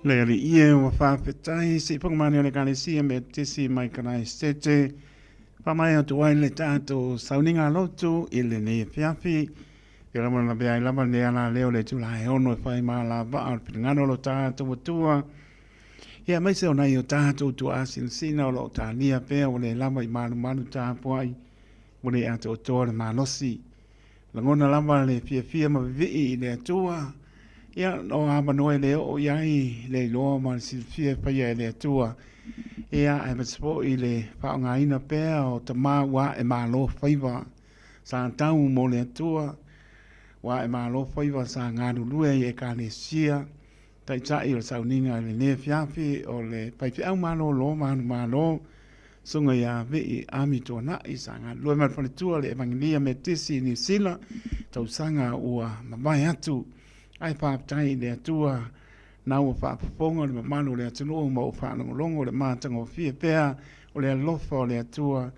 Le Alii e ua faafetai se i pagomani o le Ekalesia Metotisi mai Karaisete. Faamaea atu ai le tatou sauniga lotu i lenei afiafi. Ia lava na lavea ai lava lenei alaleo le itula e 6 e fai ma alavaa o le finagalo o lo tatou Atua. Ia aemaise o nai o tatou tuaasinasina o lo o talia pea ua le lava i malumalu tapuai ua le atoatoa le malosi. Lagona lava le fiafia ma vivii i le Atua, ia o avanoa e le oo i ai le iloa ma le silafia e faia e le Atua. Ia aemaise foi le faaaogaina pea o tama ua ae malo faiva sa tau mo le Atua, ua ae malo faiva sa galulue i Ekalesia, Taitai o le sauniga i lenei afiafi o le faifeau malolo manumalo, Susuga ia Vii Ami Tuanai sa galulue ma le faletua le Evangelia Metotisi i Niu Sila, tausaga ua mavae atu. Ae faafetai i le Atua na ua faafofoga le mamalu o le atunuu ma ua faalogologo le matagofie pea o le alofa o le Atua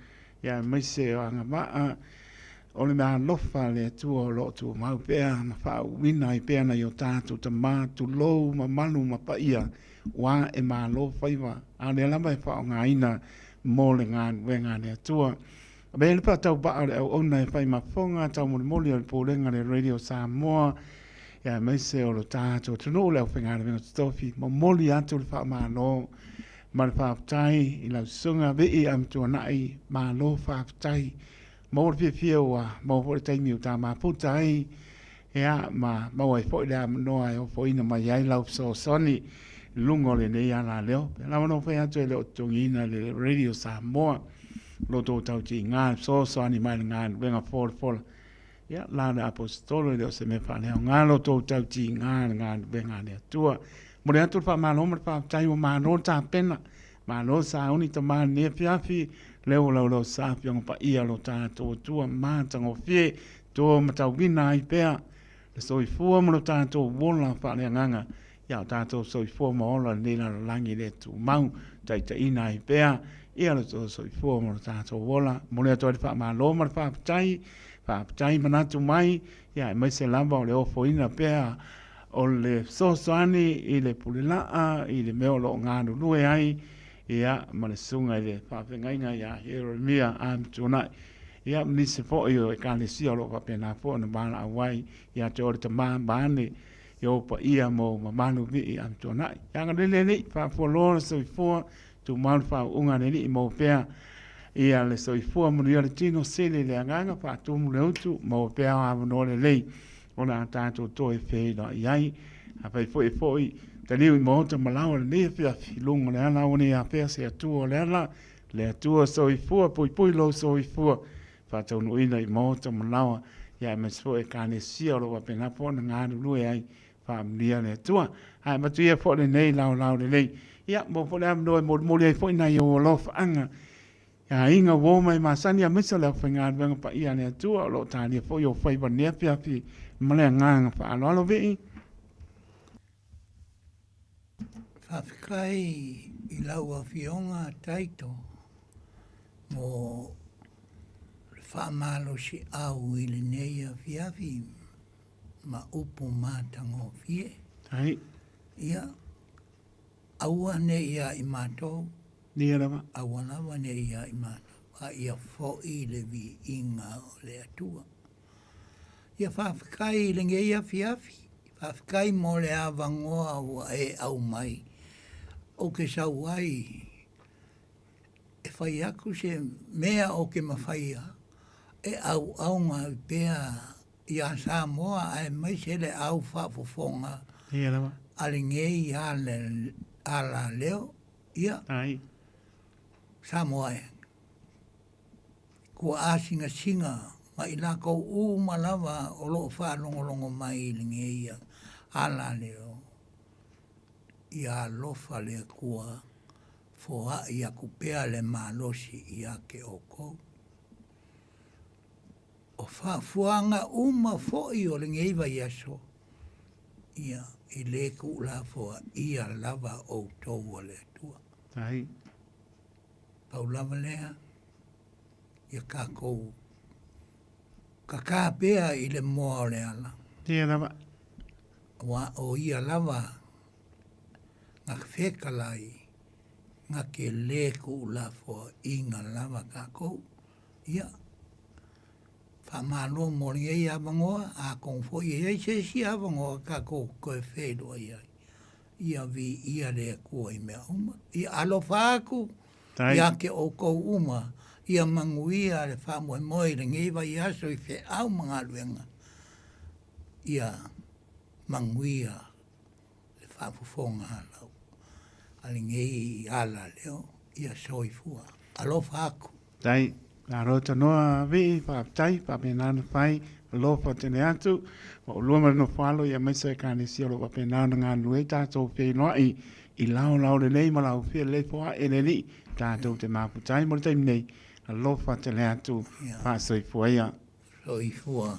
ia aemaise o agavaa O le mea alofa a le Atua o lo o tumau pea ma faauuina ai pea nai o tatou tama, tulou, mamalu ma paia, ua e malo faiva, a o lea lava e faaaogaina mo le galuega a le Atua. Avea le faatauvaa o le auauna e fai ma fofoga taumolimoli o le Pulega a le Radio Samoa, aemaise o lo tatou atunuu, le aufaigaluega totofi, momoli atu le faamalo ma le faafetai i lau Susuga Vii Amituanai, malo faafetai. Maua le fiafia ua maua foi le taimi ua ta mafuta ai, ia, ma maua ai foi le avanoa e ofoina mai ai lau fesoasoani i luga o lenei alaleo. Pea lava ona fai atu e le o totogiina e le Radio Samoa lo outou tautiga le fesoasoani mai le galuega folafola. Ia, la le Aposetolo e le o se mea faaleaoga lo outou tautiga le galuega a le Atua. Momoli atu le faamalo ma le faafetai ua malo le tapena. Malo sauni tama lenei afiafi, lea ua laulau sa afioga paia lo tatou Atua matagofie, tua matauina ai pea le soifua ma lo tatou ola faaleagaga, ia o tatou soifua ma ola lenei lalolagi le tumau, taitaiina ai pea ia lo tou soifua ma lo tatou ola. Momoli atu ai le faamalo ma le faafetai, faafetai manatu mai, ia aemaise lava o le ofoina pea o le fesoasoani i le pulelaa i le mea o lo o galulue ai ia ma le susuga i le faafeagaiga ia Ieremia Amituanai ia ma nisi foi o ekalesia o lo o faapena foi ona valaau ai ia te oe le tama vaeane i ou paia ma ou mamalu Vii Amituanai. Ia agalelei le Alii, faafualoa le soifua, tumau le faauuga a le Alii maua pea ia le soifua manuia le tino, sili le agaga, faatumu le utu, maua pea avanoa lelei o le a tatou toe feiloai ai. Afai foi e foi taliu i maota ma laoa lenei afiafi, i luga o le ala aua ne i afea se Atua o le ala, le Atua soifua, puipui lou soifua, faataunuuina i maota ma laoa, ia aemaise foi Ekalesia o lo o faapena foi ona galulue ai, faamanuia le Atua. Ae avatu ia foi lenei laolao lelei, ia maua foi le avanoa e molimoli ai foi nai ou alofaaga Aiga uo ma e masani aemaise o le aufaigaluega paia a le Atua o lo o talia foi ou faiva i lenei afiafi ma le agaga faaaloalo. Vii. Faafetai i lau Afioga Taito mo le faamalosiau i lenei afiafi ma upu matagofie. Ai. Ia, Aua ne i ia i matou. Ia lava. Aua lava ne i ia i matou, a ia foi le viiga o le Atua. Ia faafetai i lenei afiafi, faafetai mo le avanoa ua e aumai ou te sau ai e fai atu se mea ou te mafaia e auauna ai pea ia Samoa aemaise le au faafofoga Ia lava. a lenei alaleo, ia, Ai. Samoa e, kua āsingasinga ma i lakou uma lava o lo o faalogologo mai i lenei alaleo, ia alofa le Atua foai aku pea le malosi ia te oukou. O faafuaga uma foi o lenei vaiaso, ia, e le tuulafoaia lava outou a le Atua. Ai. Pau lava lea, ia tatou kaka pea i le moa o le ala. Ia lava. Aua o ia lava. Ga fetalai ga te lē tuulafoaiga lava tatou. Ia, faamalo mo lenei avanoa, atonu foi e i ai se isi avanoa tatou te toe feiloai ai. Ia viia le Atua i mea uma. Ia alofa atu ia te outou uma, ia manuia le faamoemoe i lenei vaiaso i feau ma galuega, ia manuia le faafofoga a lau a lenei ala leo, ia soifua. Alofa atu. Tai, malo tanoa vii, faafetai, faapena ona fai, alofa tele atu, ma ulua ma le nofo alo ia aemaise Ekalesia o lo o faapena ona galulue ai tatou feiloai i laolao lelei ma laufia lelei foae le Alii tatou te mafuta ai mo le taimi nei, alofa tele atu, faasoifua ia. Soifua.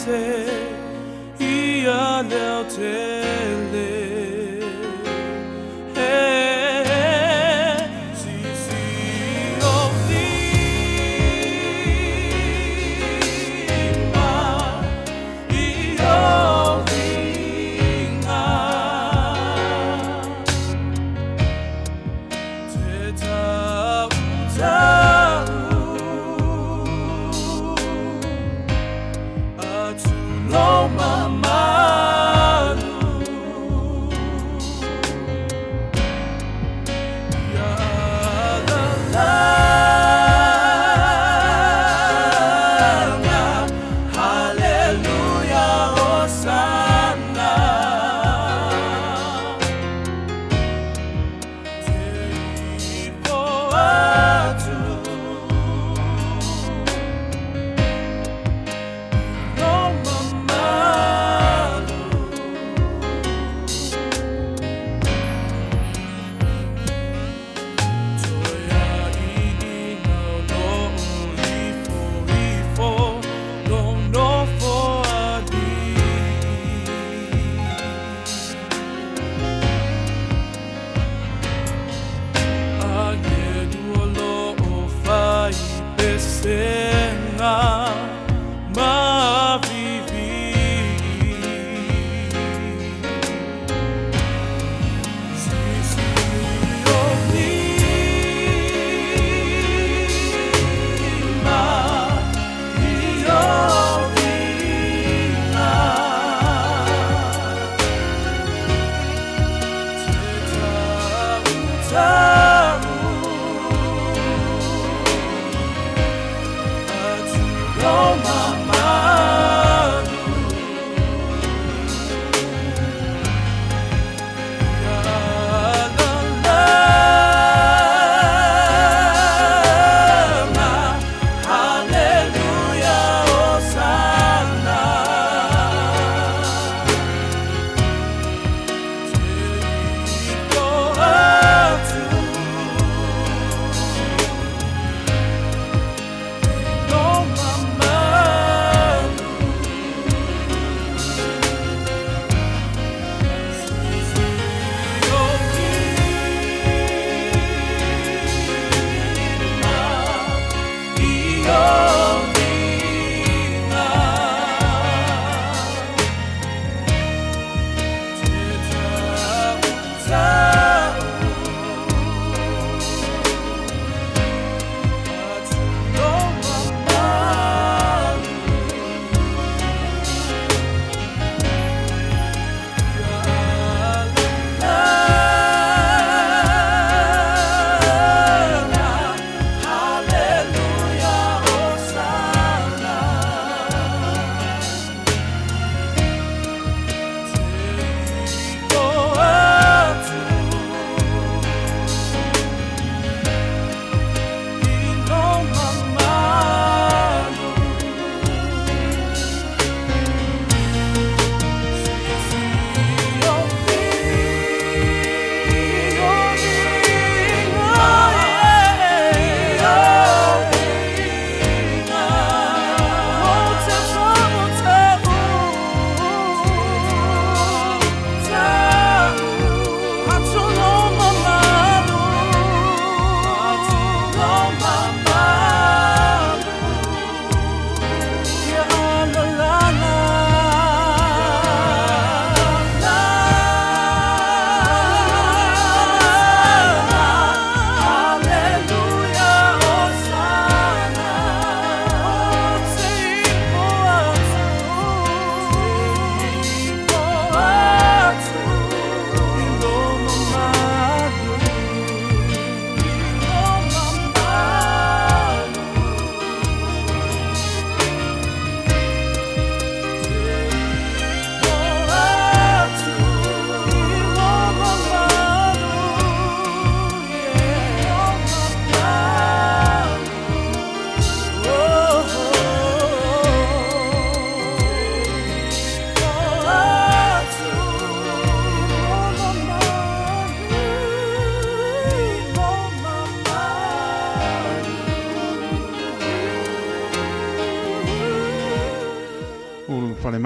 ese ia le aotele. Sisi o lima i o viga. Te tau tau atu lo mamalu. Ia lalaga, Haleluya, Hosana. Te ifo atu lo mamalu. Toea i ina o loo ifo ifo lo nofo alii. Agelu o loo fai pesega ma vivi. Sisi o lima i o viga. Te tau tau atu lo mamalu. Ia lalaga, Haleluya, Hosana. Te ifo atu.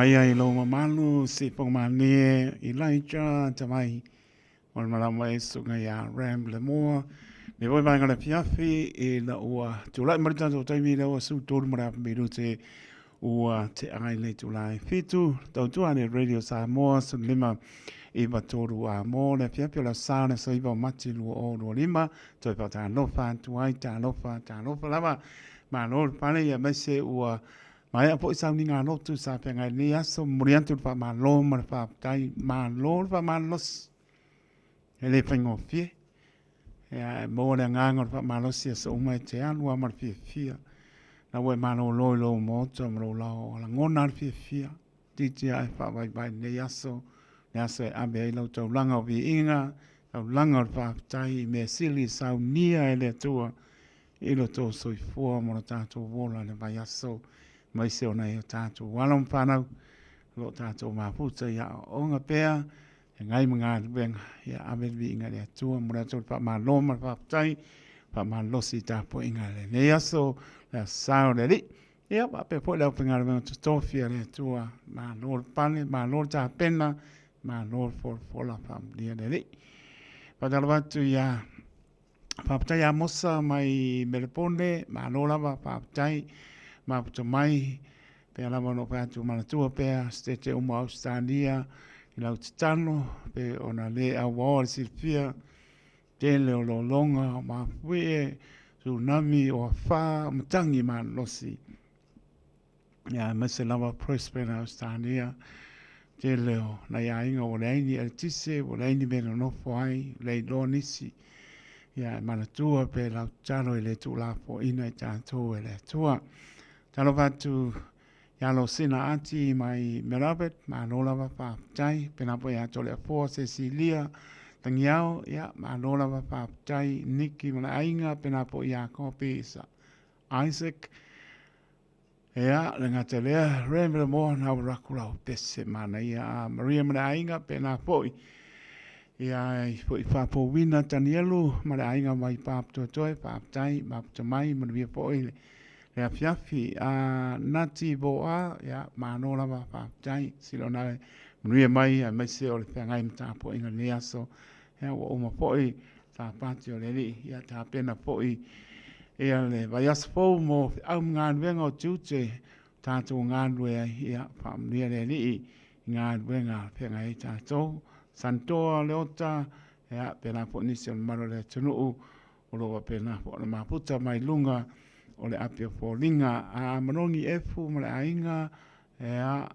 maia i lou mamalu Sipomalie Elijah Tavai o le malama e susuga ia Ram Lemoa. Le foi vaega le afiafi ina ua tulai mai le tatou taimi lea ua 13 ma le afa minute ua tea ai le itula e 7. Tautua le Radio Samoa 15 i 3 a mo le afiafi o le aso Sa le aso 9 o Mati 2025. Toe faatalofa atu ai, talofa, talofa lava. Malo le pale ia aemaise ua maea foi sauniga lotu sa feagai i lenei aso. Momoli atu le faamalo ma le faafetai. Malo le faamalolosi. E le faigofie. Ia, e maua le agaga o le faamalosi aso uma e te alu lava ma le fiafia. Na ua e malolo i lou maota ma lou lao lagona le fiafia. Titi ae faavaivai i lenei aso, le aso e ave ai lau taulaga o viiga, taulaga o le faafetai i mea sili e saunia e le Atua i lo outou soifua ma lo tatou ola i le vaiaso, aemaise o nai o tatou alo ma fanau o lo o tatou mafuta i aoaoga pea, feagai ma galuega, ia ave le viiga i le Atua. Momoli atu le faamalo ma le faafetai, faamalosi i tapuaiga i lenei aso, le aso Sa o le Alii. Ia faapea foi le aufaigaluega totofi a le Atua, malo le pale, malo le tapena, malo le folafola, faamanuia le Alii. Faatalofa atu ia Faafetai ia Mosa mai Melepone, malo lava, faafetai, mafuta mai, pea lava ona ou fai atu manatua pea Setete uma o Ausetalia i lau tatalo, pe ona le auaoa le silafia, tele o lologa, o mafuie, tsunami, o afa, o matagi malolosi. Ia, aemaise lava Brisbane, Ausetalia, tele o nai aiga ua leai ni eletise, ua leai ni mea e nonofo ai, le iloa nisi. Ia, e manatua pe lau tatalo e le tuulafoaiina i tatou e le Atua. Talofa atu ia Losina Ati mai Mount, malo lava faafetai. Pena foi ia Toleafoa Cecilia Tagiao, ia malo lava faafetai. Niki ma le aiga, pena foi ia Kopi Isaac, Ia, le gata lea, Reverend Moa na ua raku lau pese manaia a Maria ma le aiga, pēnā foi. Ia, i foi faapouina Tanielu ma le aiga mai Papatoetoe, faafetai, mafuta mai, manuia foi le, le afiafi. A Nati Voa, ia, malo lava, faafetai, silona e manuia mai, aemaise o le feagai ma tapuaiga i lenei aso. Ia, ua uma foi Sapati o le Alii, ia tapena foi ia le vaiaso fou mo feau ma galuega o tiute tatou galulue ai, ia faamanuia le Alii i galuega feagai ai tatou. Santoa Leota, ia pēlā foi nisi o le mamalu o le atunuu o lo o faapena foi ona mafuta mai luga o le api o foliga. A Manogi Efu ma le aiga, ia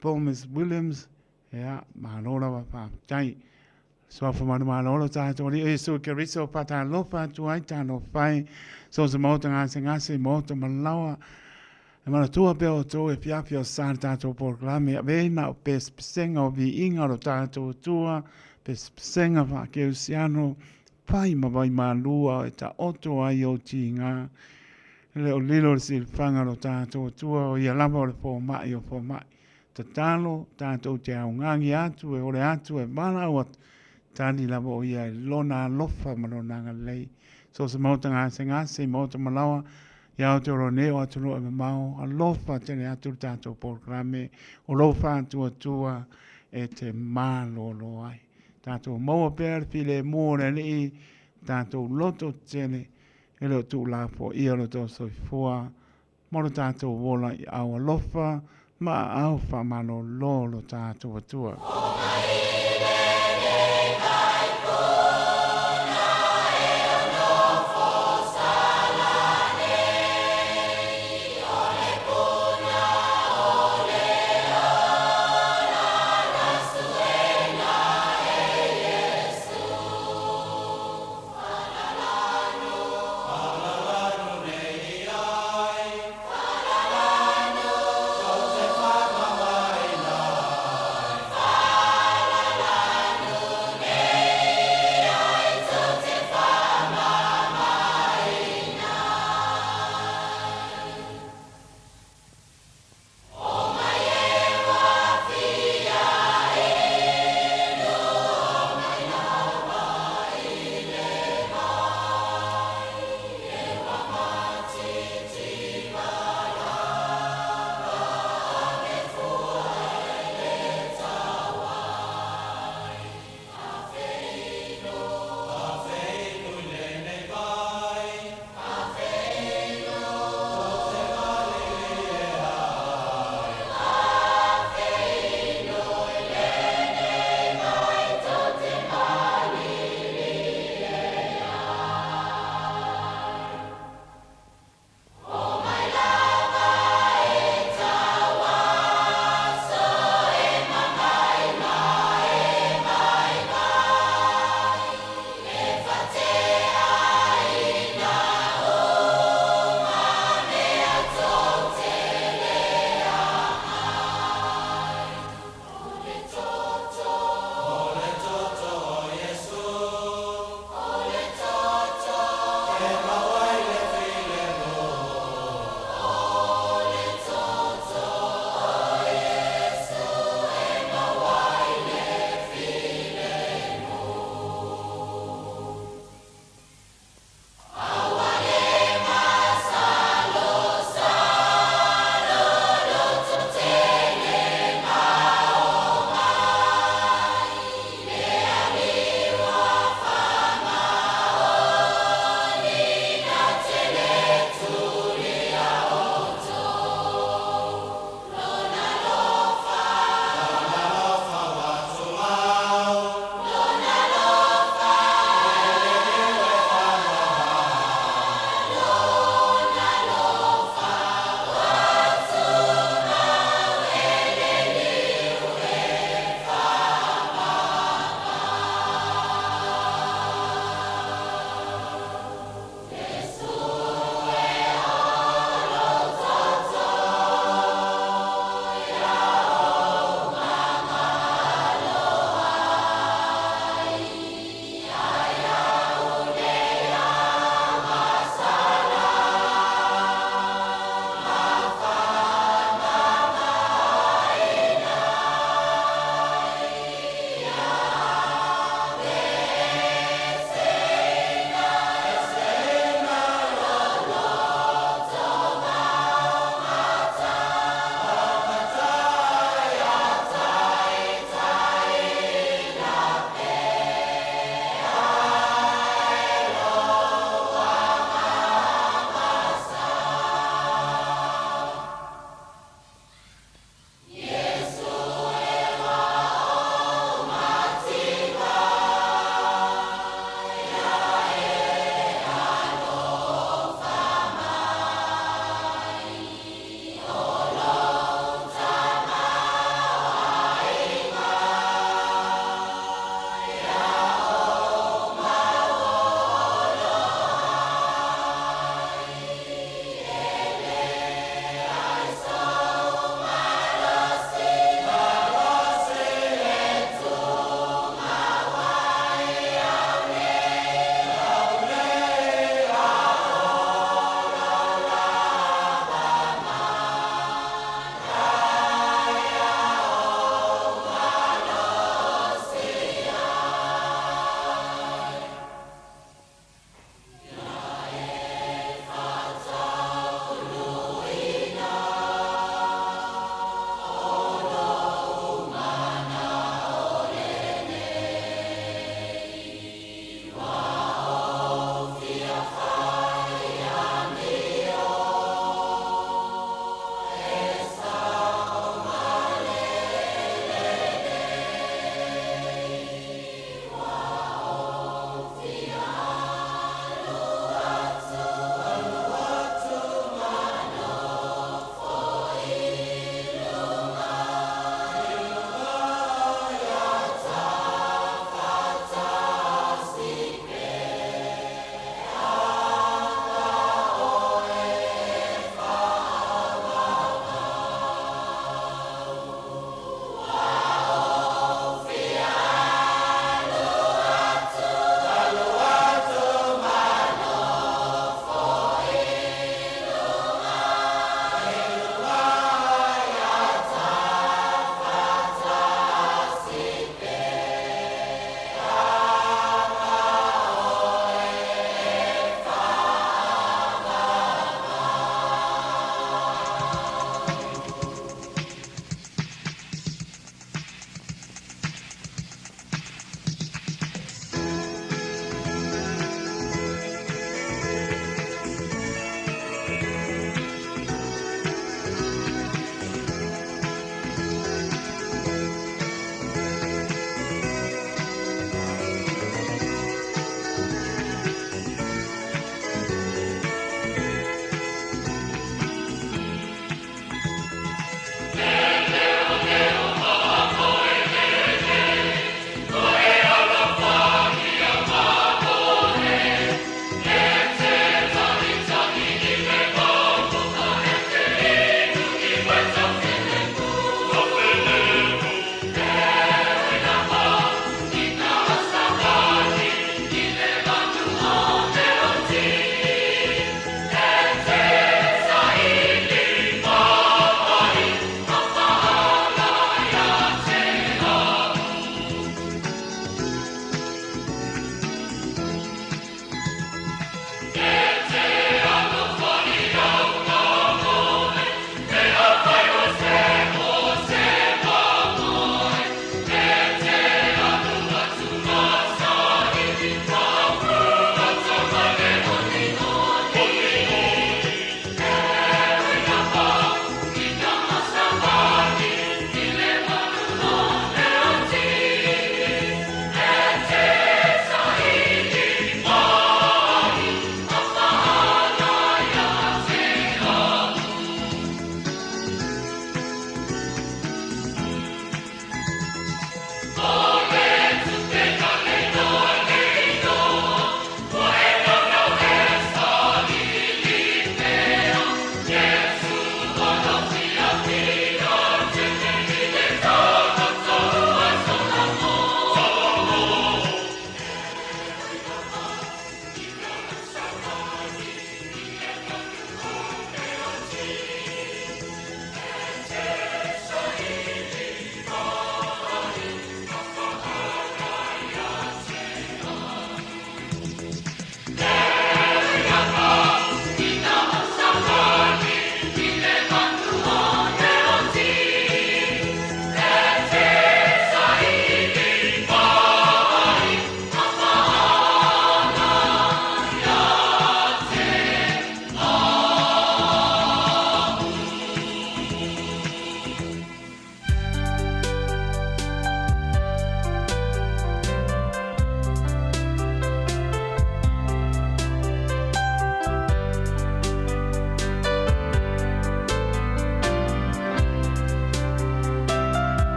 Thomas Williams, ia malo lava faafetai. Suafa manumalo lo tatou Alii o Iesu Keriso, faatalofa atu ai, talofa e, so o se maota gasegase, maota malaoa, e manatua pea outou e fiafia o sa le tatou polokalame, ave na o pesepesega o viiga o lo tatou Atua, pesepesega faakerisiano, fai ma vaimalua e taoto ai ou tiga, e le o lilo le silafaga o lo tatou Atua, o ia lava o le fomai o fomai. Tatalo, tatou te augagi atu e ole atu e valaau atu, tali lava o ia i lona alofa ma lona agalelei. So o se maota gasegase i maota malaoa, i Aotearoa nei o atunuu e mamao, alofa tele atu le tatou polokalame o lou faatuatua e te malolo ai. Tatou maua pea le filemu o le Alii, tatou loto tetele e le o tuulafoaia lo tou soifua mo lo tatou ola i aao alofa ma aao faamalolo o lo tatou Atua.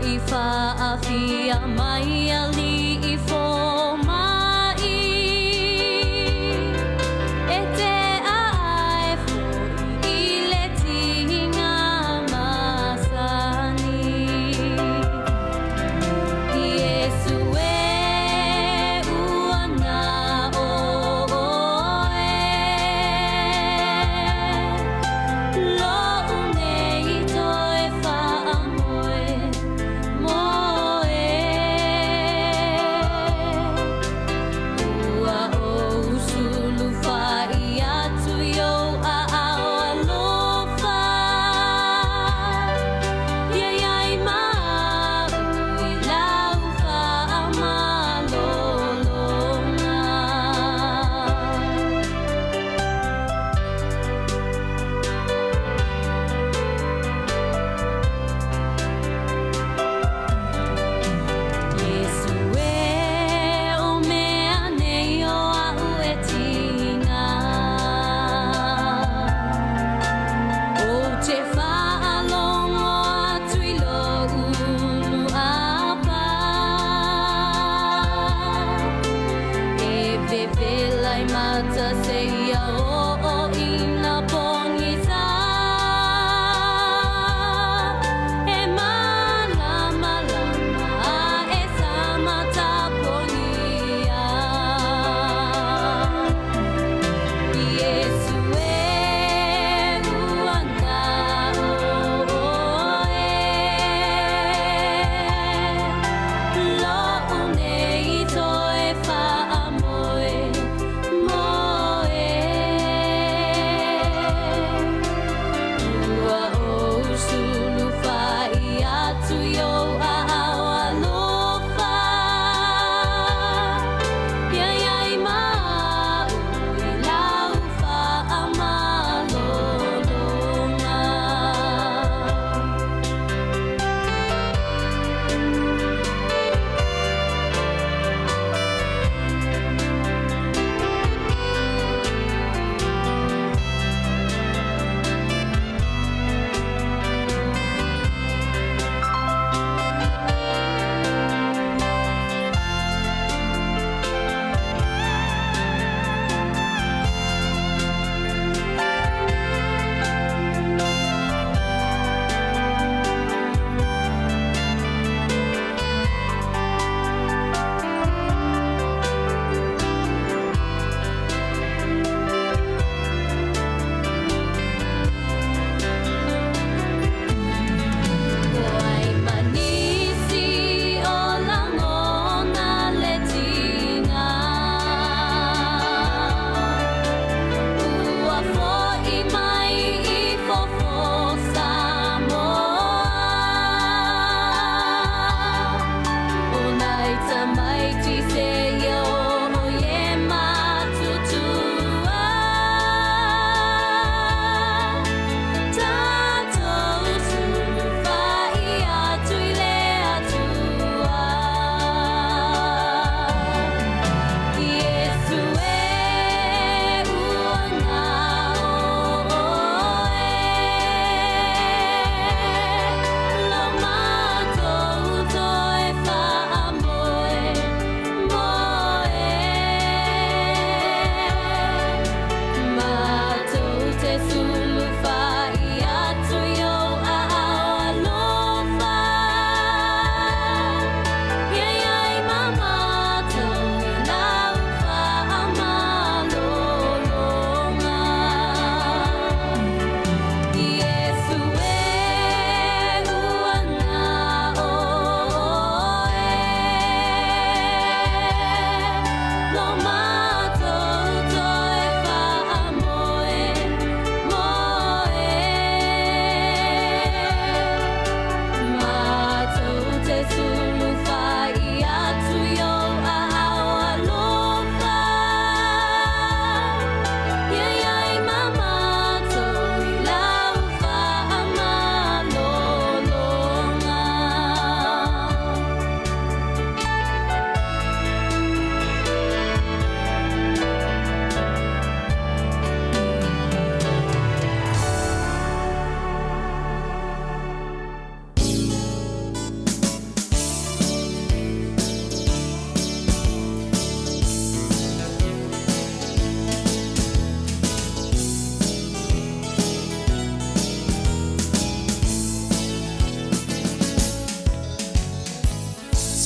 fo'i fa'afia mai Alii foma'i, e te a'ae fo'i i le tiga masani. Iesu e ua na o oe, Lo'u nei toe fa'amoe moe.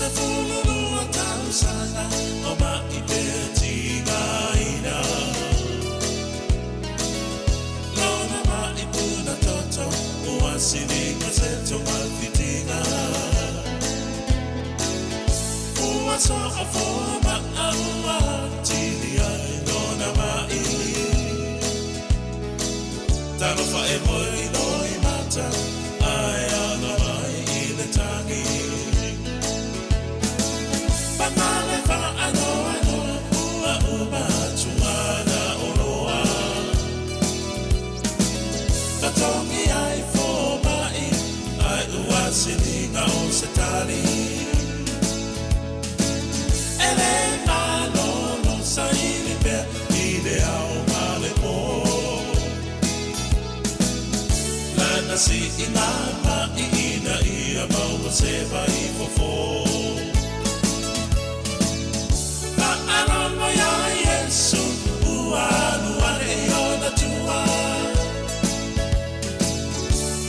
12 tausaga o ma'i pea tigaina. Lona ma'i puna toto ua siliga se togafitiga. Ua soafoa ma'a ua atili ai lona ma'i. Talofa e moe i loimata ae aga mai i le tagi. Paga le faanoanoa ua uma atu ana oloa. Totogi ai foma'i ae ua siliga o se tali. E lē malolo saili pea i le ao ma le pō. Lana siiga ma'i ina ia maua se vaifofo. Faalogo iā Iesu ua alu ane i ona tua.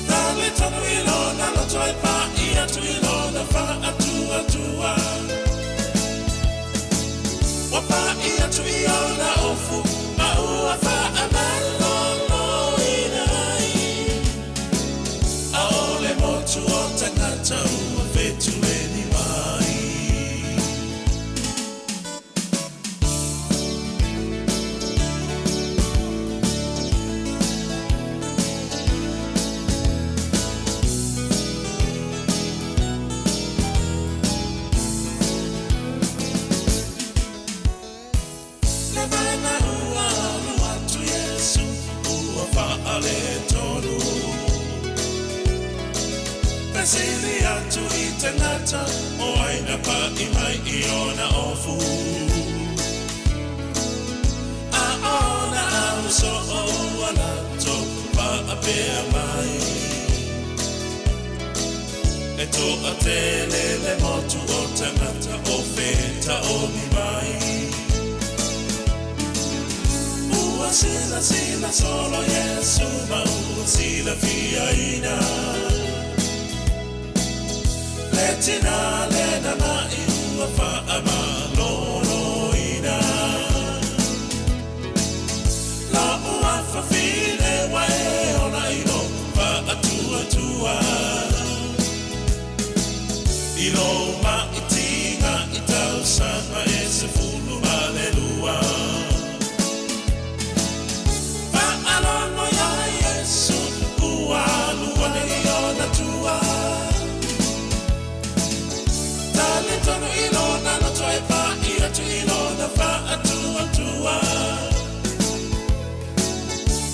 Talitonu i lona loto e pa'i atu i lona faatuatua. Ua pa'i atu i ona ofu ma ua faamaloloina ai. ʻAʻole motu o tagata ua fetuleni mai. Le vaega ua alu atu Iesu ua faaletonu. Fesili atu i tagata o ai na pa'i mai i ona ofu. A ona au soo ua latou faapea mai. E toatele le motu o tagata o fetaogi mai. Ua silasila solo Iesu ma ua silafiaina. Le tinā lena ma'i ua faamaloloina. Lo'u afafine ua e ola i lou faatuatua. I lou maʻitiga i tausaga e 12. Faalogo iā Iesu ua alu ane i ona tua. Talitonu i lona loto e pa'i atu i lona faatuatua.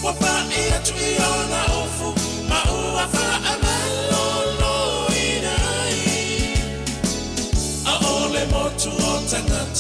Ua pa'i atu i ona ofu ma ua faamaloloina ai. ʻAʻole motu o tagata.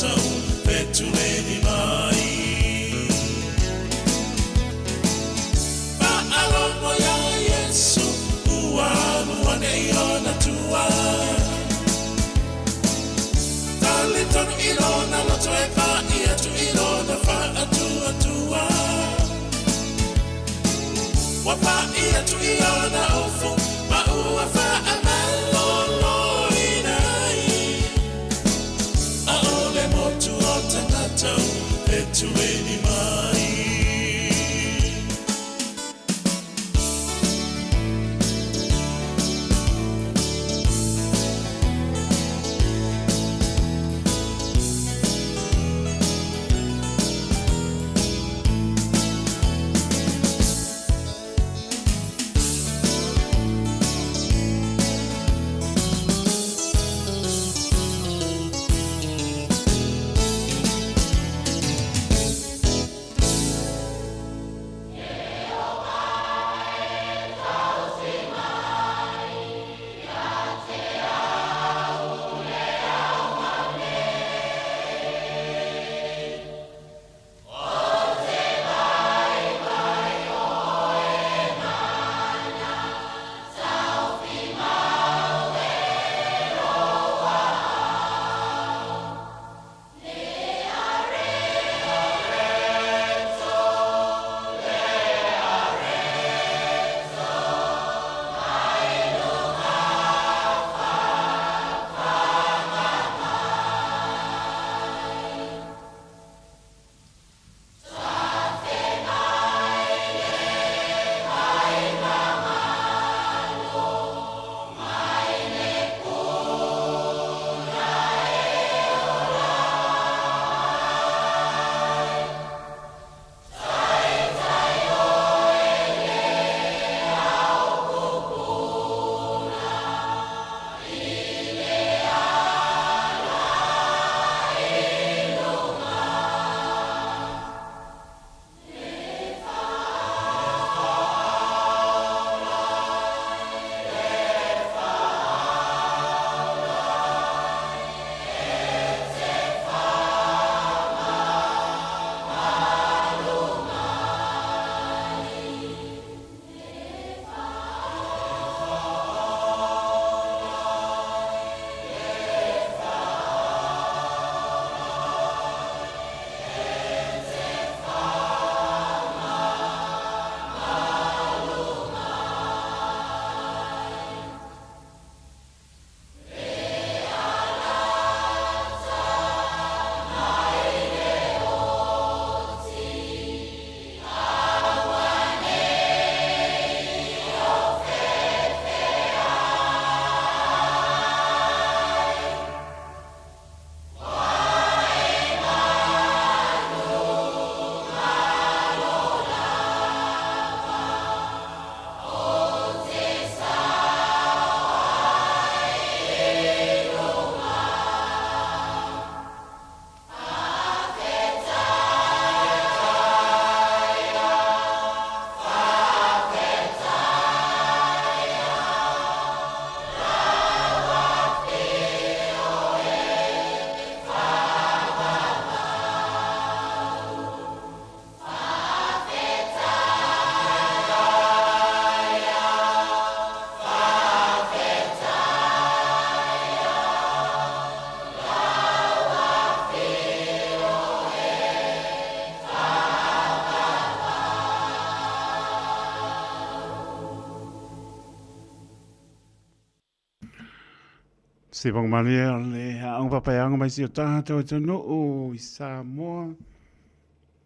Sivagomalie o le aoga papaeaga mai si o tatou atunuu i Samoa,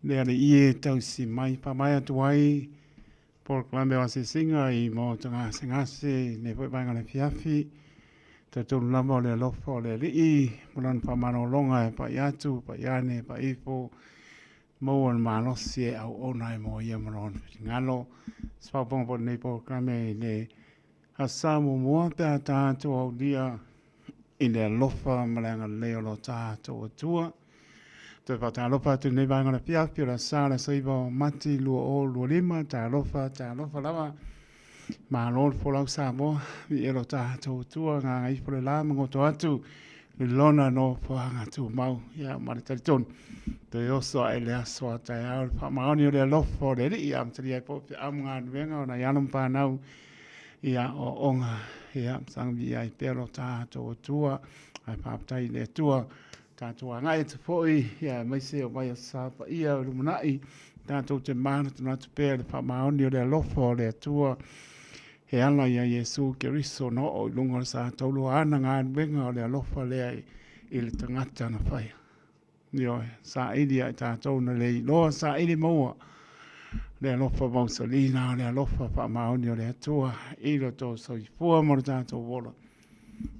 le alii e tausi mai faamaea atu ai polokalame o asiasiga i maota gasegase i lenei foi vaega o le afiafi. Talitonu lava o le alofa o le Alii ma lana faamalologa e pai atu, pai ane, pai ifo, maua le malosi e auauna ai mo ia ma lona finagalo. Se faaopoopoga foi i lenei polokalame i le Aso Sa muamua pe a tatou aulia i le alofa ma le agalelei o lo tatou Atua. Toe faatalofa atu i lenei vaega o le afiafi o le Aso Sa le aso 9 o Mati 2025. Talofa, talofa lava. Malo le folau Samoa, viia lo tatou Atua, gagaifo le la ma goto atu i lona nofoaga tumau. Ia ma le talitonu, toe oso ae le aso a taeao le faamaoni o le alofa o le Alii, amatalia ai foi feau ma galuega o nai alo ma fanau i aoaoga. Ia, saga viia ai pea lo tatou Atua, ae faafetai i le Atua tatou agai atu foi, ia, aemaise o vaiaso sa paia o lumanai, tatou te manatunatu pea i le faamaoni o le alofa o le Atua e ala iā Iesu Keriso na oo i luga o le sa taulua ana galuega o le alofa lea i le tagata na faia. Ioe, saili ia i tatou na le iloa saili maua le alofa mausali na o le alofa faamaoni o le Atua i lo outou soifua ma lo tatou ola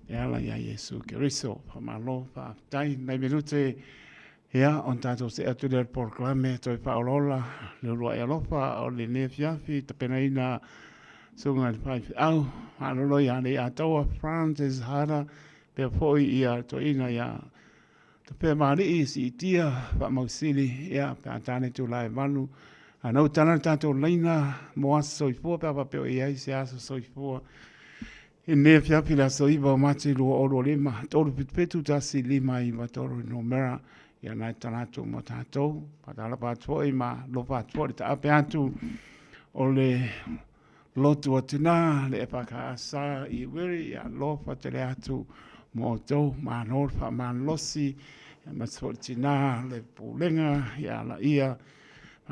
e ala iā Iesu Keriso. Faamalo, faafetai. Nai minute ia ona tatou see atu lea i le polokalame toe faaolaola le uluai alofa o lenei afiafi tapenaina susuga i le faifeau malolo ia Leiataua Francis Hada pea foi ia toeaina ia Tafemalii siitia faamausili ia pe a tane itula e 8. A na ua tala le tatou laina mo aso soifua pe a faapea o i ai se aso soifua i lenei afiafi le aso 9 o Mati 2025, 377 159 le numera ia na e tala atu mo tatou. Faatalofa atu foi ma alofa atu foi le taape atu o le lotu o tina le EFKS i Uiri, ia alofa tele atu mo outou, malo le faamalolosi, aemaise foi le tina le pulega ia laia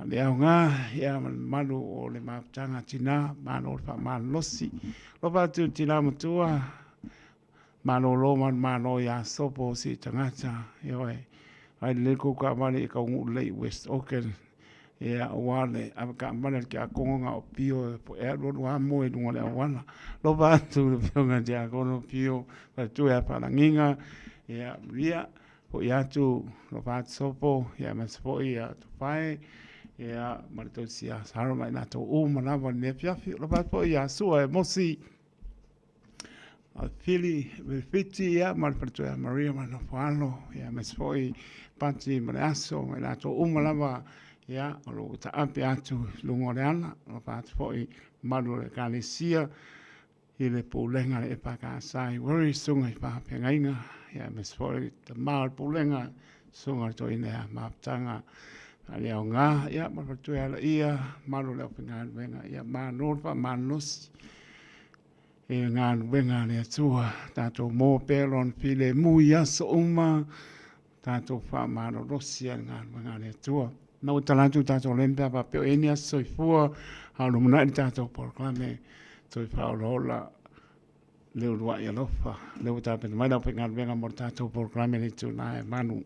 le aoga ia ma le mamalu o le mafutaga tina, malo le faamalolosi. Alofa atu i le tina matua, malolo manumalo ia Sopo si tagata, ioe, vaai lelei le kou taavale ia taunuu lelei i West Auckland, ia aua le ave taavale a le tiakono na o Pio e alualu lava moe i luga o le auala. Alofa atu i le afioga i le tiakono Pio, faletua ia Faalagiga, ia manuia. Foi atu, alofa atu Sopo, ia aemaise foi ia Tufae, ia ma le tausi ia Saro ma i latou uma lava i lenei afiafi. Alofa atu foi ia Sua e Mosi, Fili Fiti ia ma le faletua ia Maria ma le nofo alo ia aemaise foi Pati ma le Aso ma i latou uma lava ia o lo o taape atu i luga o le ala. Alofa atu foi malu o le Ekalesia i le pulega a le EFKS i Warri, susuga i faafeagaiga ia aemaise foi le tama o le pulega susuga i le toeaina ia Mafutaga Faaleaoga ia ma le faletua ia Laia malu o le aufaigaluega ia malo le faamalolosi i le galuega a le Atua. Tatou maua pea Lona filemu i aso uma, tatou faamalolosi ai i le galuega a le Atua. Na ua tala atu tatou leni pe a faapea o i ai ni aso soifua a o lumanai le tatou polokalame toe faaolaola le uluai alofa. Lea ua tapena mai le aufaigaluega mo le tatou polokalame i le itula e 8.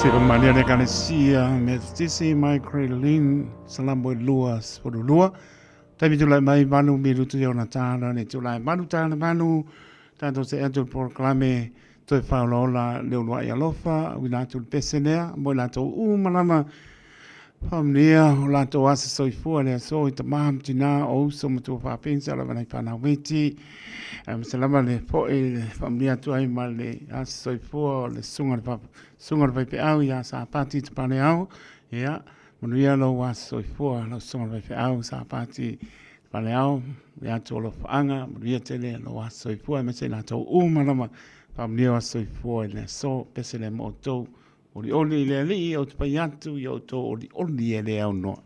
Sipamalia le Ekalesia Metotisi mai Grey Lynn, Salamo e 22. Taimi tulai mai 8 minutu i ona tāla le tulai 8 tāla 8, tātou se atu le polokalame toe whaolaola le uluai alofa, uina atu le pese lea, mo i latou uma lava, Faamanuia o latou aso soifua le aso i tama ma tina o uso ma tua faapensa lava nai fanau iti. Aemaise lava le fo'i le faamanuia atu ai ma le aso soifua o le susuga le susuga le faifeau ia Sapati Tapaleao. Ia, manuia lou aso soifua lau susuga le faifeau Sapati Tapaleao, ia atu o alofaaga, manuia tele lou aso soifua aemaise i latou uma lava faamanuia o aso soifua i le aso. Pese lea ma outou. Olioli i le Alii, ou te pai atu i outou olioli e le aunoa.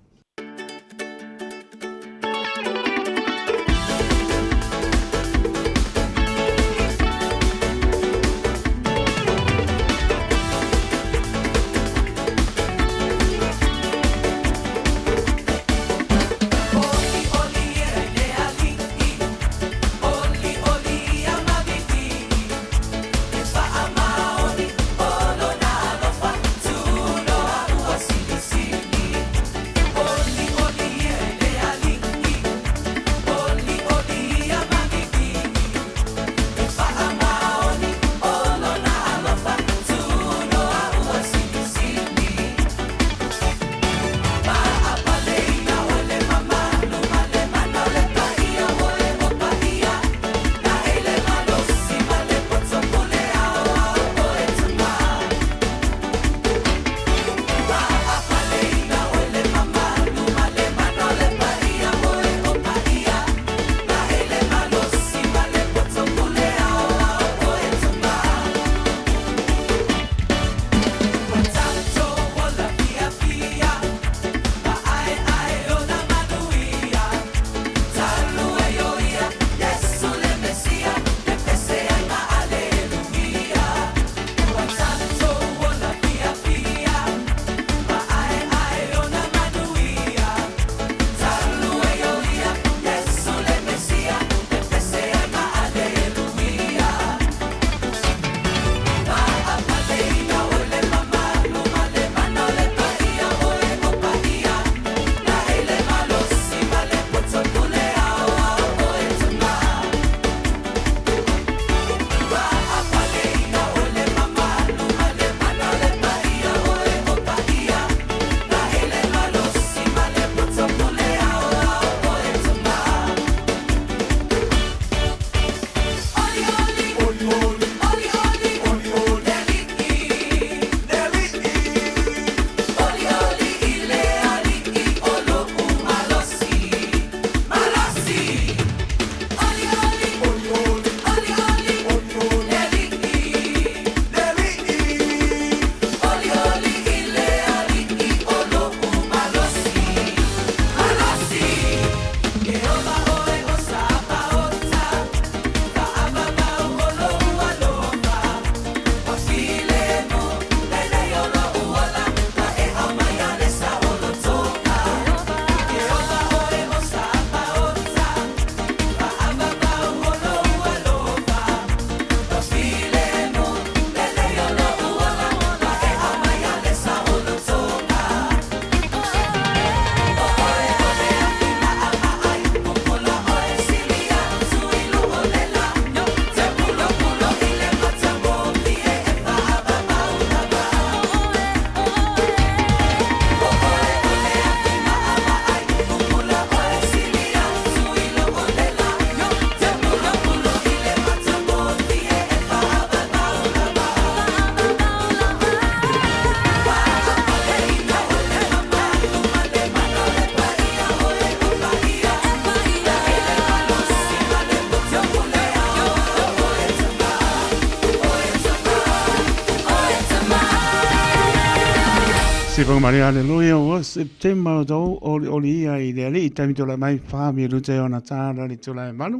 Sifa Maria, aleluia, o September o tau oli oli ia i le alii taimi tula mai wha mi rute o na tāra li tula e malu,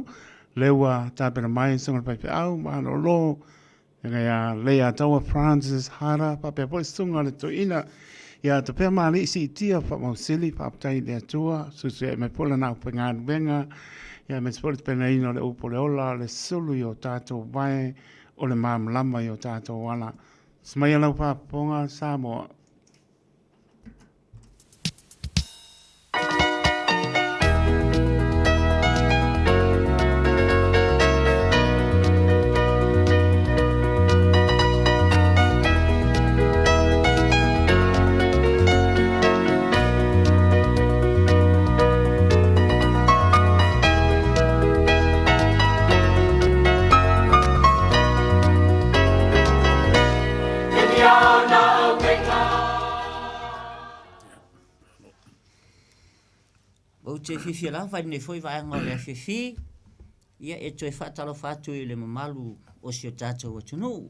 leua tāpera mai songa pai pe au, malolo, Ngai a Leiataua Francis Hara, faapea foi susuga le toeaina ia Tupea Maali'i Siitia Faamausili, faafetai i le Atua, suesueai mai foi lana aufaigaluega, ia aemaise foi le tapenaina o le upu o le ola, o le sulu i o tatou vae, o le malamalama i o tatou ala. Smaia lau faafofoga Samoa. Ou te fiafia lava i lenei foi vaega o le afiafi, ia e toe faatalofa atu i le mamalu o si o tatou atunuu.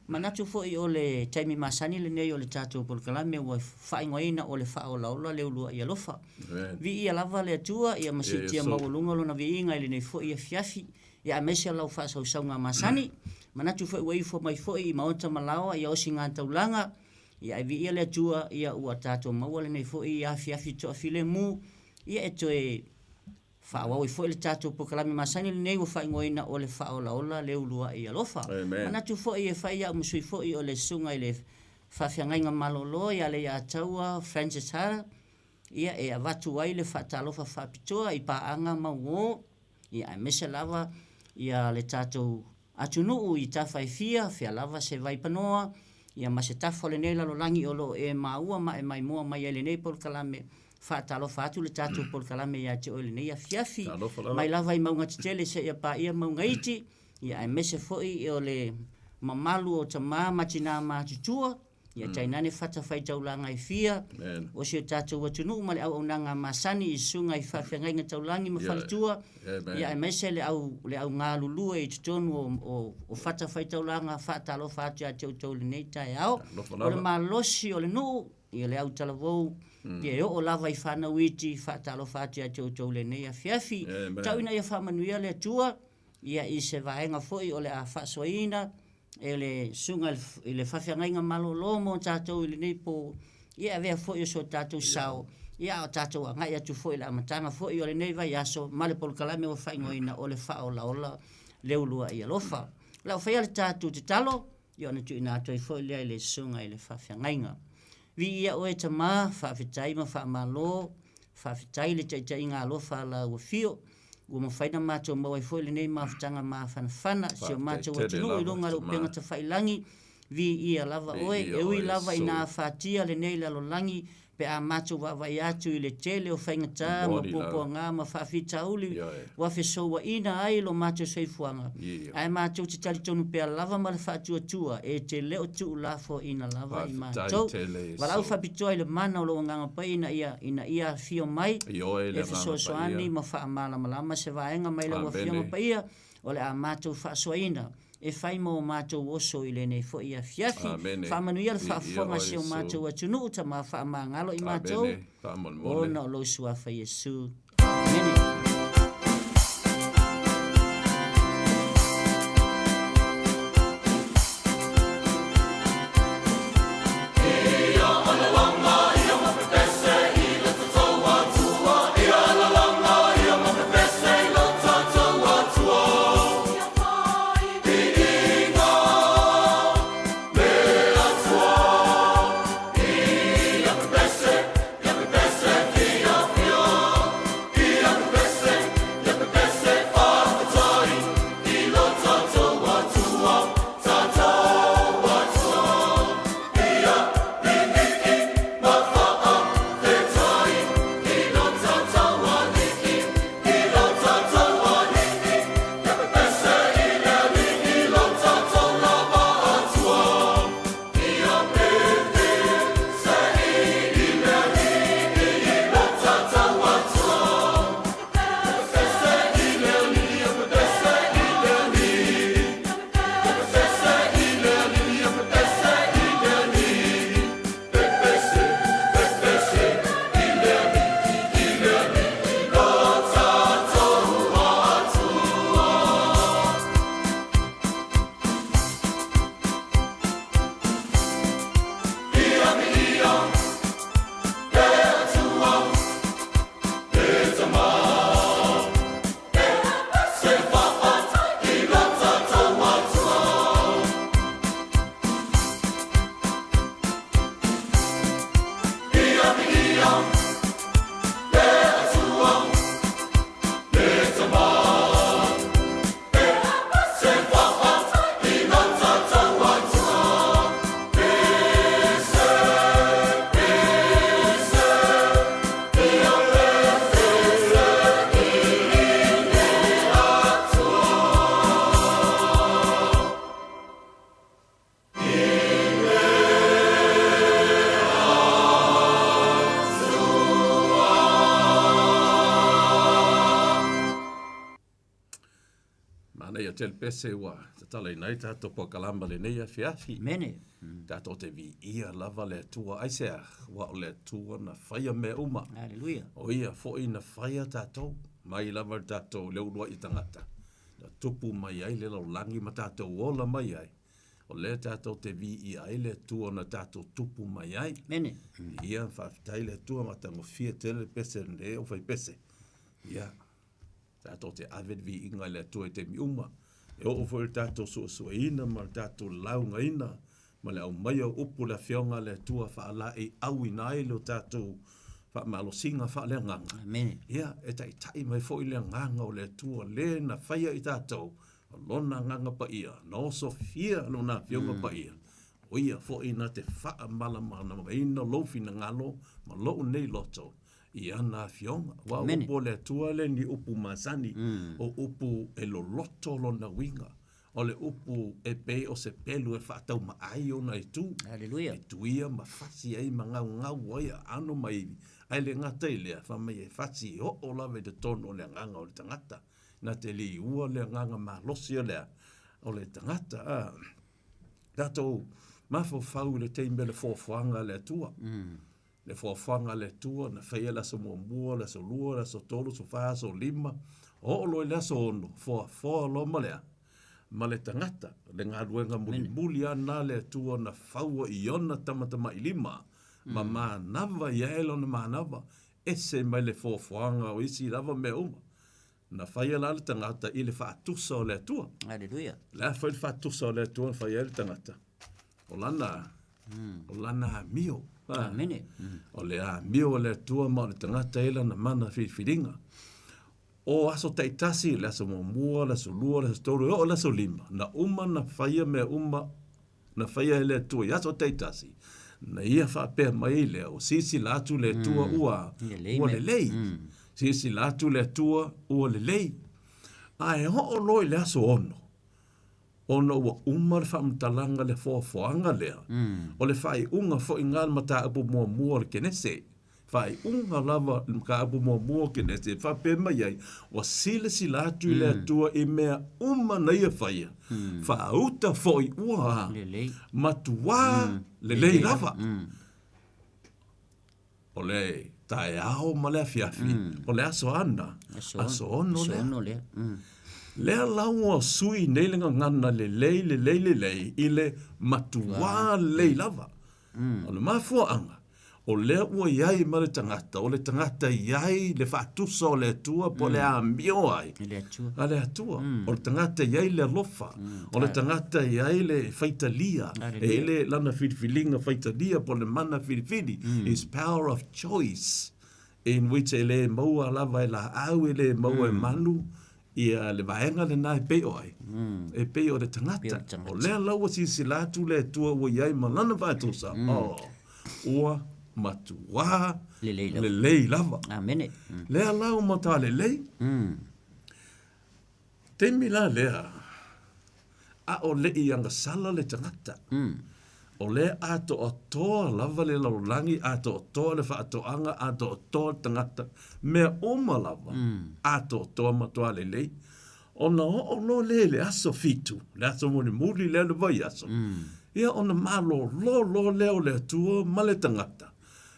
Manatu foi o le taimi masani lenei o le tatou polokalame ua faaigoaina o le Faaolaola le Uluai Alofa. Viia lava le Atua ia ma siitia maualuga Lona viiga i lenei foi afiafi, ia aemaise lau faasausauga masani. Manatu foi ua ifo mai foi i maota ma laoa ia osigātaulaga, ia ae viia le Atua ia ua tatou maua lenei foi afiafi toafilemu, ia e toe Faaauau ai foi le tatou polokalame masani lenei ua faaigoaina o le Faaolaola le Uluai Alofa. Amen. Manatu foi e fai au ma sui foi o le Susuga i le Faafeagaiga Malolo ia Leiataua Francis Hara, ia e avatu ai le faatalofa faapitoa i paaga ma uo, ia aemaise lava ia le tatou atunuu i tafa e fia, fea lava se vaipanoa, ia ma se tafa o lenei lalolagi o lo o e maua ma e maimoa mai ai lenei polokalame. Faatalofa atu le tatou polokalame ia te oe i lenei afiafi, Talofa lava. mai lava i mauga tetele seia paia mauga iti, ia aemaise foi o le mamalu o tama ma tina matutua, ia tainane fatafaitaulaga e fia Amen. o si o tatou atunuu ma le auaunaga masani i susuga i faafeagaiga taulagi ma Ia. faletua, Amen. ia aemaise le au le au galulue i totonu o, o, o fatafaitaulaga. Faatalofa atu ia te outou i lenei taeao. Talofa O le lava. malosi o le nuu, ia le au talavou, ia e oo lava i fanau iti, faatalofa atu ia te outou i lenei afiafi. Amen. Tau ina ia faamanuia le Atua, ia i se vaega foi o le a faasoaina e le susuga i le faafeagaiga malolo mo tatou i lenei po, ia e avea foi o so tatou sao, ia a o tatou agai atu foi i le amataga foi o lenei vaiaso ma le polokalame ua faaigoaina o le Faaolaola le Uluai Alofa. O le a faia le tatou tatalo, ia ona tuuina atu ai foi lea i le susuga i le faafeagaiga. Viia oe Tama, faafetai ma faamalo, faafetai i le taitaiga alofa a lau afio, ua mafai ona matou maua ai foi lenei mafutaga mafanafana, si o Faafetai matou tele atunuu i lava, luga o le Tama. upega tafailagi, viia lava oe, Viia e ui oe, lava ina Iesu. afatia lenei lalolagi pe a matou vaavaai atu i le tele o faigata ma Momoli lau. puapuaga ma faafitauli Ioe. ua fesouaina ai lo matou soifuaga, Ia. ae matou te talitonu pea lava ma le faatuatua e te le o tuulafoaiina lava i Faafetai matou. tele, Iesu. Valaau faapitoa i le mana o lou Agaga Paia ina ia, ina ia afio mai Ioe e le Agaga fesoasoani Paia. ma faamalamalama se vaega mai lau Afioga Amene. Paia o le a matou faasoaina e fai mo matou oso i lenei foi afiafi. Amene. Faamanuia le Viia faafofoga a oe, si o Iesu. matou atunuu, Tama faamagalo i matou, Amene. Faamolemole. ona o lou Suafa Iesu. Amene. Manaia tele pese ua tatalaina ai tatou polokalama lenei afiafi. Amene. Tatou te viia lava le Atua. Aisea? Aua o le Atua na faia mea uma. Aleluia. O ia foi na faia tatou, mai lava i le tatou le uluai tagata, na tupu mai ai le lalolagi ma tatou ola mai ai. O lea tatou te viia ai le Atua na tatou tupu mai ai. Amene. Ia, faafetai le Atua, matagofie tele le pese lenei o fai pese. Ia, Tatou te ave le viiga i le Atua i taimi uma, e oo foi i le tatou suesueina ma le tatou laugaina ma le aumaia o upu i le Afioga a le Atua faalaeiauina ai lo tatou faamalosiga faaleagaga. Amene. Ia, e taitai mai foi le Agaga o le Atua le na faia i tatou, o Lona Agaga Paia, na osofia Lona Afioga Paia, o Ia foi na te faamalamalamaina lou finagalo ma lou nei loto i ana afioga. Aua o upu o le Atua le ni upu masani, o upu e loloto lona uiga, o le upu e pei o se pelu e faataumaai ona itu. Aleluia. E tuia ma fasi ai ma gaugau ai aano ma ivi, ae le gata i lea, fai mai e fasi oo lava i totonu o le agaga o le tagata. Na te liua le agaga malosi o le a? O le tagata. A tatou mafaufau i le taimi o le foafoaga a le Atua. Le foafoaga a le Atua na faia le aso muamua, le aso lua, le aso tolu, aso fa, aso lima, oo loa i le aso ono, foafoa loa ma le a? Ma le tagata, le galuega mulimuli lava lena a le Atua na faua i ona tamatamailima, ma manava i ai lona manava, ese mai le foafoaga o isi lava mea uma. Na faia la le tagata i le faatusa o le Atua. Aleluia. O le a foi le faatusa o le Atua na fai ai le tagata? O lana, o lana amio. Amene. O le amio o le Atua ma o le tagata e lana mana filifiliga. O aso taitasi, le aso muamua, le aso lua, le aso tolu, e oo i le aso lima, na uma na faia mea uma na faia e le Atua i aso taitasi, na ia faapea mai ai lea, ua silasila atu le Atua ua, ua lelei. Silasila atu le Atua ua lelei. Ae oo loa i le aso ono, ona ua uma le faamatalaga le foafoaga lea, o le faaiuga foi lena o le mataupu muamua o le Kenese. Faaiuga lava le mataupu muamua o Kenese e faapea mai ai, ua silasila atu i le Atua i mea uma na ia faia, faauta foi ua Lelei. matuā lelei lava. O le taeao ma le afiafi, o le aso ana, aso ono lea. Aso ono lea. Lea la ua sui nei le gagana lelei, lelei, lelei i le matuā lelei lava. O le mafuaaga, o lea ua i ai ma le tagata, o le tagata i ai le faatusa o le Atua po o le amio ai a le Atua. O le tagata i ai le alofa, o le tagata i ai le faitalia, e i ai le lana filifiliga faitalia po o le mana filifili, his power of choice, in which e le maua lava e laau, e le maua e manu, ia le vaega lena e pei o ai, e pei o le tagata. O lea la ua silasila atu le Atua ua i ai ma lana faatusa, oh, ua matuā Lelei lava. lelei lava. Amene. Lea la ua matua lelei. Taimi la lea, a o le i agasala le tagata, o lea atoatoa lava le lalolagi, atoatoa le faatoaga, atoatoa le tagata, mea uma lava, atoatoa matua lelei. Ona oo loa lea i le aso fitu, le aso mulimuli lea o le vaiaso, ia ona malolo loa lea o le Atua ma le tagata.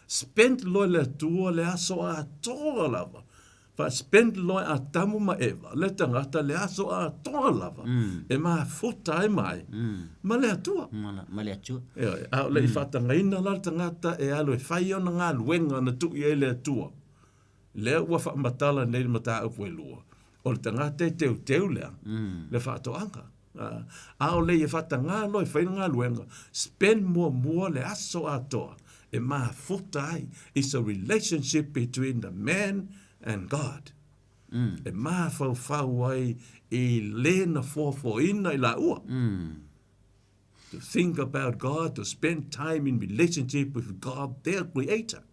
Spend loa e le Atua le aso atoa lava Fa-spend loa e Atamu ma Eva le tagata le aso atoa lava e mafuta ai mai ma le Atua. Ma le Atua. Ioe, a o le i faatagaina la le tagata e alu e fai ona galuega na tuu i ai le Atua, lea ua faamatala nei le mataupu e lua, o le tagata e teuteu lea, le faatoaga. A o le i faatagā loa e fai le galuega, spend muamua le aso atoa e mafuta ai, it's a relationship between the man and God. E mafaufau ai i le na foafoaina i laua. To think about God, to spend time in relationship with God, their creator.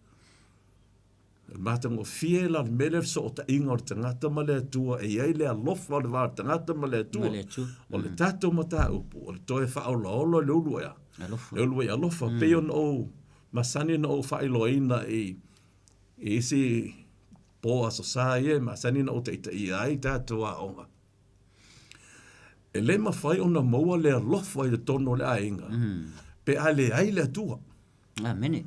E matagofie la le mea lea fesootaiga o le tagata ma le Atua e i ai le alofa o le va o le tagata ma le Atua. Ma le Atua. O le tatou mataupu, o le toe faaolaola o le ulu ea. Alofa. Le uluai alofa. Pei ona ou masani ona ou faailoaina i i isi po Aso Sa ia e masani ona ou taitaia ai tatou aoga. E lē mafai ona maua le alofa i totonu o le aiga, pe a leai le Atua. Amene.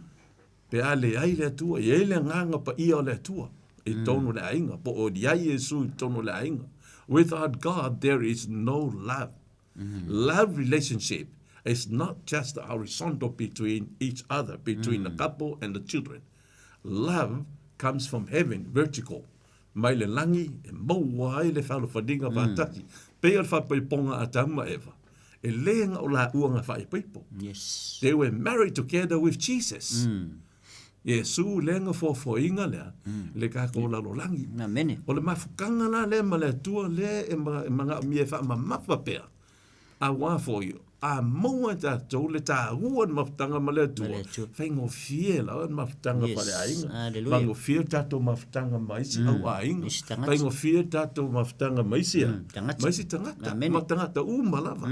Pe a leai le Atua, e i ai le agaga paia o le Atua i totonu o le aiga, po o i ai Iesu i totonu o le aiga. Without God there is no love. Love relationship is not just the horizontal between each other, between the couple and the children. Love comes from heaven, vertical. Mai le lagi e maua ai le fealofaniga faatasi, pei o le faapaipoga a Atamu ma Eva, e lē na o laua na faaipoipo. Yes. They were married together with Jesus. Iesu lea na foafoaina lea le tatou lalolagi. Amene. O le mafutaga la lea ma le Atua lea e manaomia e faamamafa pea, Auā foi, a maua e tatou le tāua o le mafutaga ma le Atua, faigofie lava le mafutaga faaleaiga, faigofie le tatou mafutaga ma isi auaiga, faigofie le tatou mafutaga ma isi, ma isi tagata, ma tagata uma lava.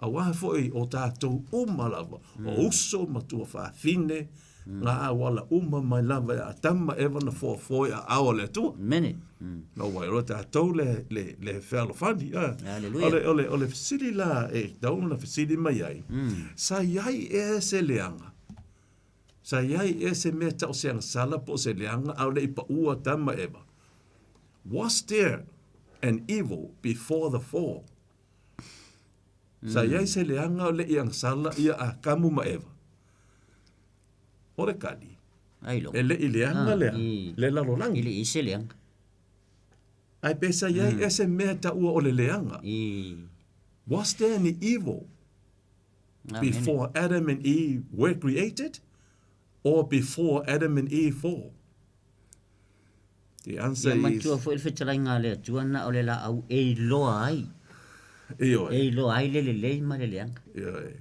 Auā foi o tatou uma lava, o uso ma tuafafine, Ngā auala uma mai lava e Atamu ma Eva na foafoa i aao o le Atua. Amene. Nō wai roa tātou le, le, le fealofani. A. Hallelujah. O le, o le, o le fesili la e tatau ona fesili mai ai, sa i ai ea se leaga? Sa i ai ea se mea tau se agasala po o se leaga a o le i paʻu Atamu ma Eva? Was there an evil before the fall? Sa i ai se leaga o le i agasala ia Atamu ma Eva? O le kali, e le i leaga lea, le lalolagi. E le i se leaga. Ae pe sa i ai ea se mea taua o le leaga? Was there any evil before Adam and Eve were created or before Adam and Eve fall? The answer Ia is... manatua foi le fetalaiga a le Atua na o le laau e iloa ai. Ioe. E iloa ai le lelei ma le leaga. Ioe.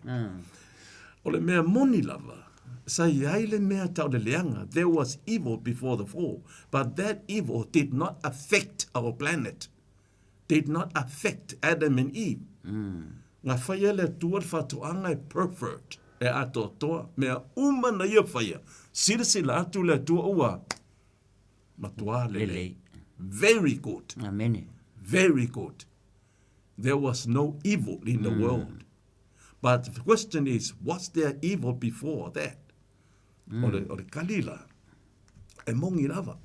O le mea moni lava, sa i ai le mea tau le leaga, there was evil before the fall, but that evil did not affect our planet, did not affect Adam and Eve. Na whaia le Atua le whatoanga e perfect, e atoatoa, mea uma na ia whaia. Silasila atu le Atua ua Matua lelei. Lelei. Very good. Amene. Very good. There was no evil in the world. But the question is, was there evil before that? O le, o le kali la, e mongi lava.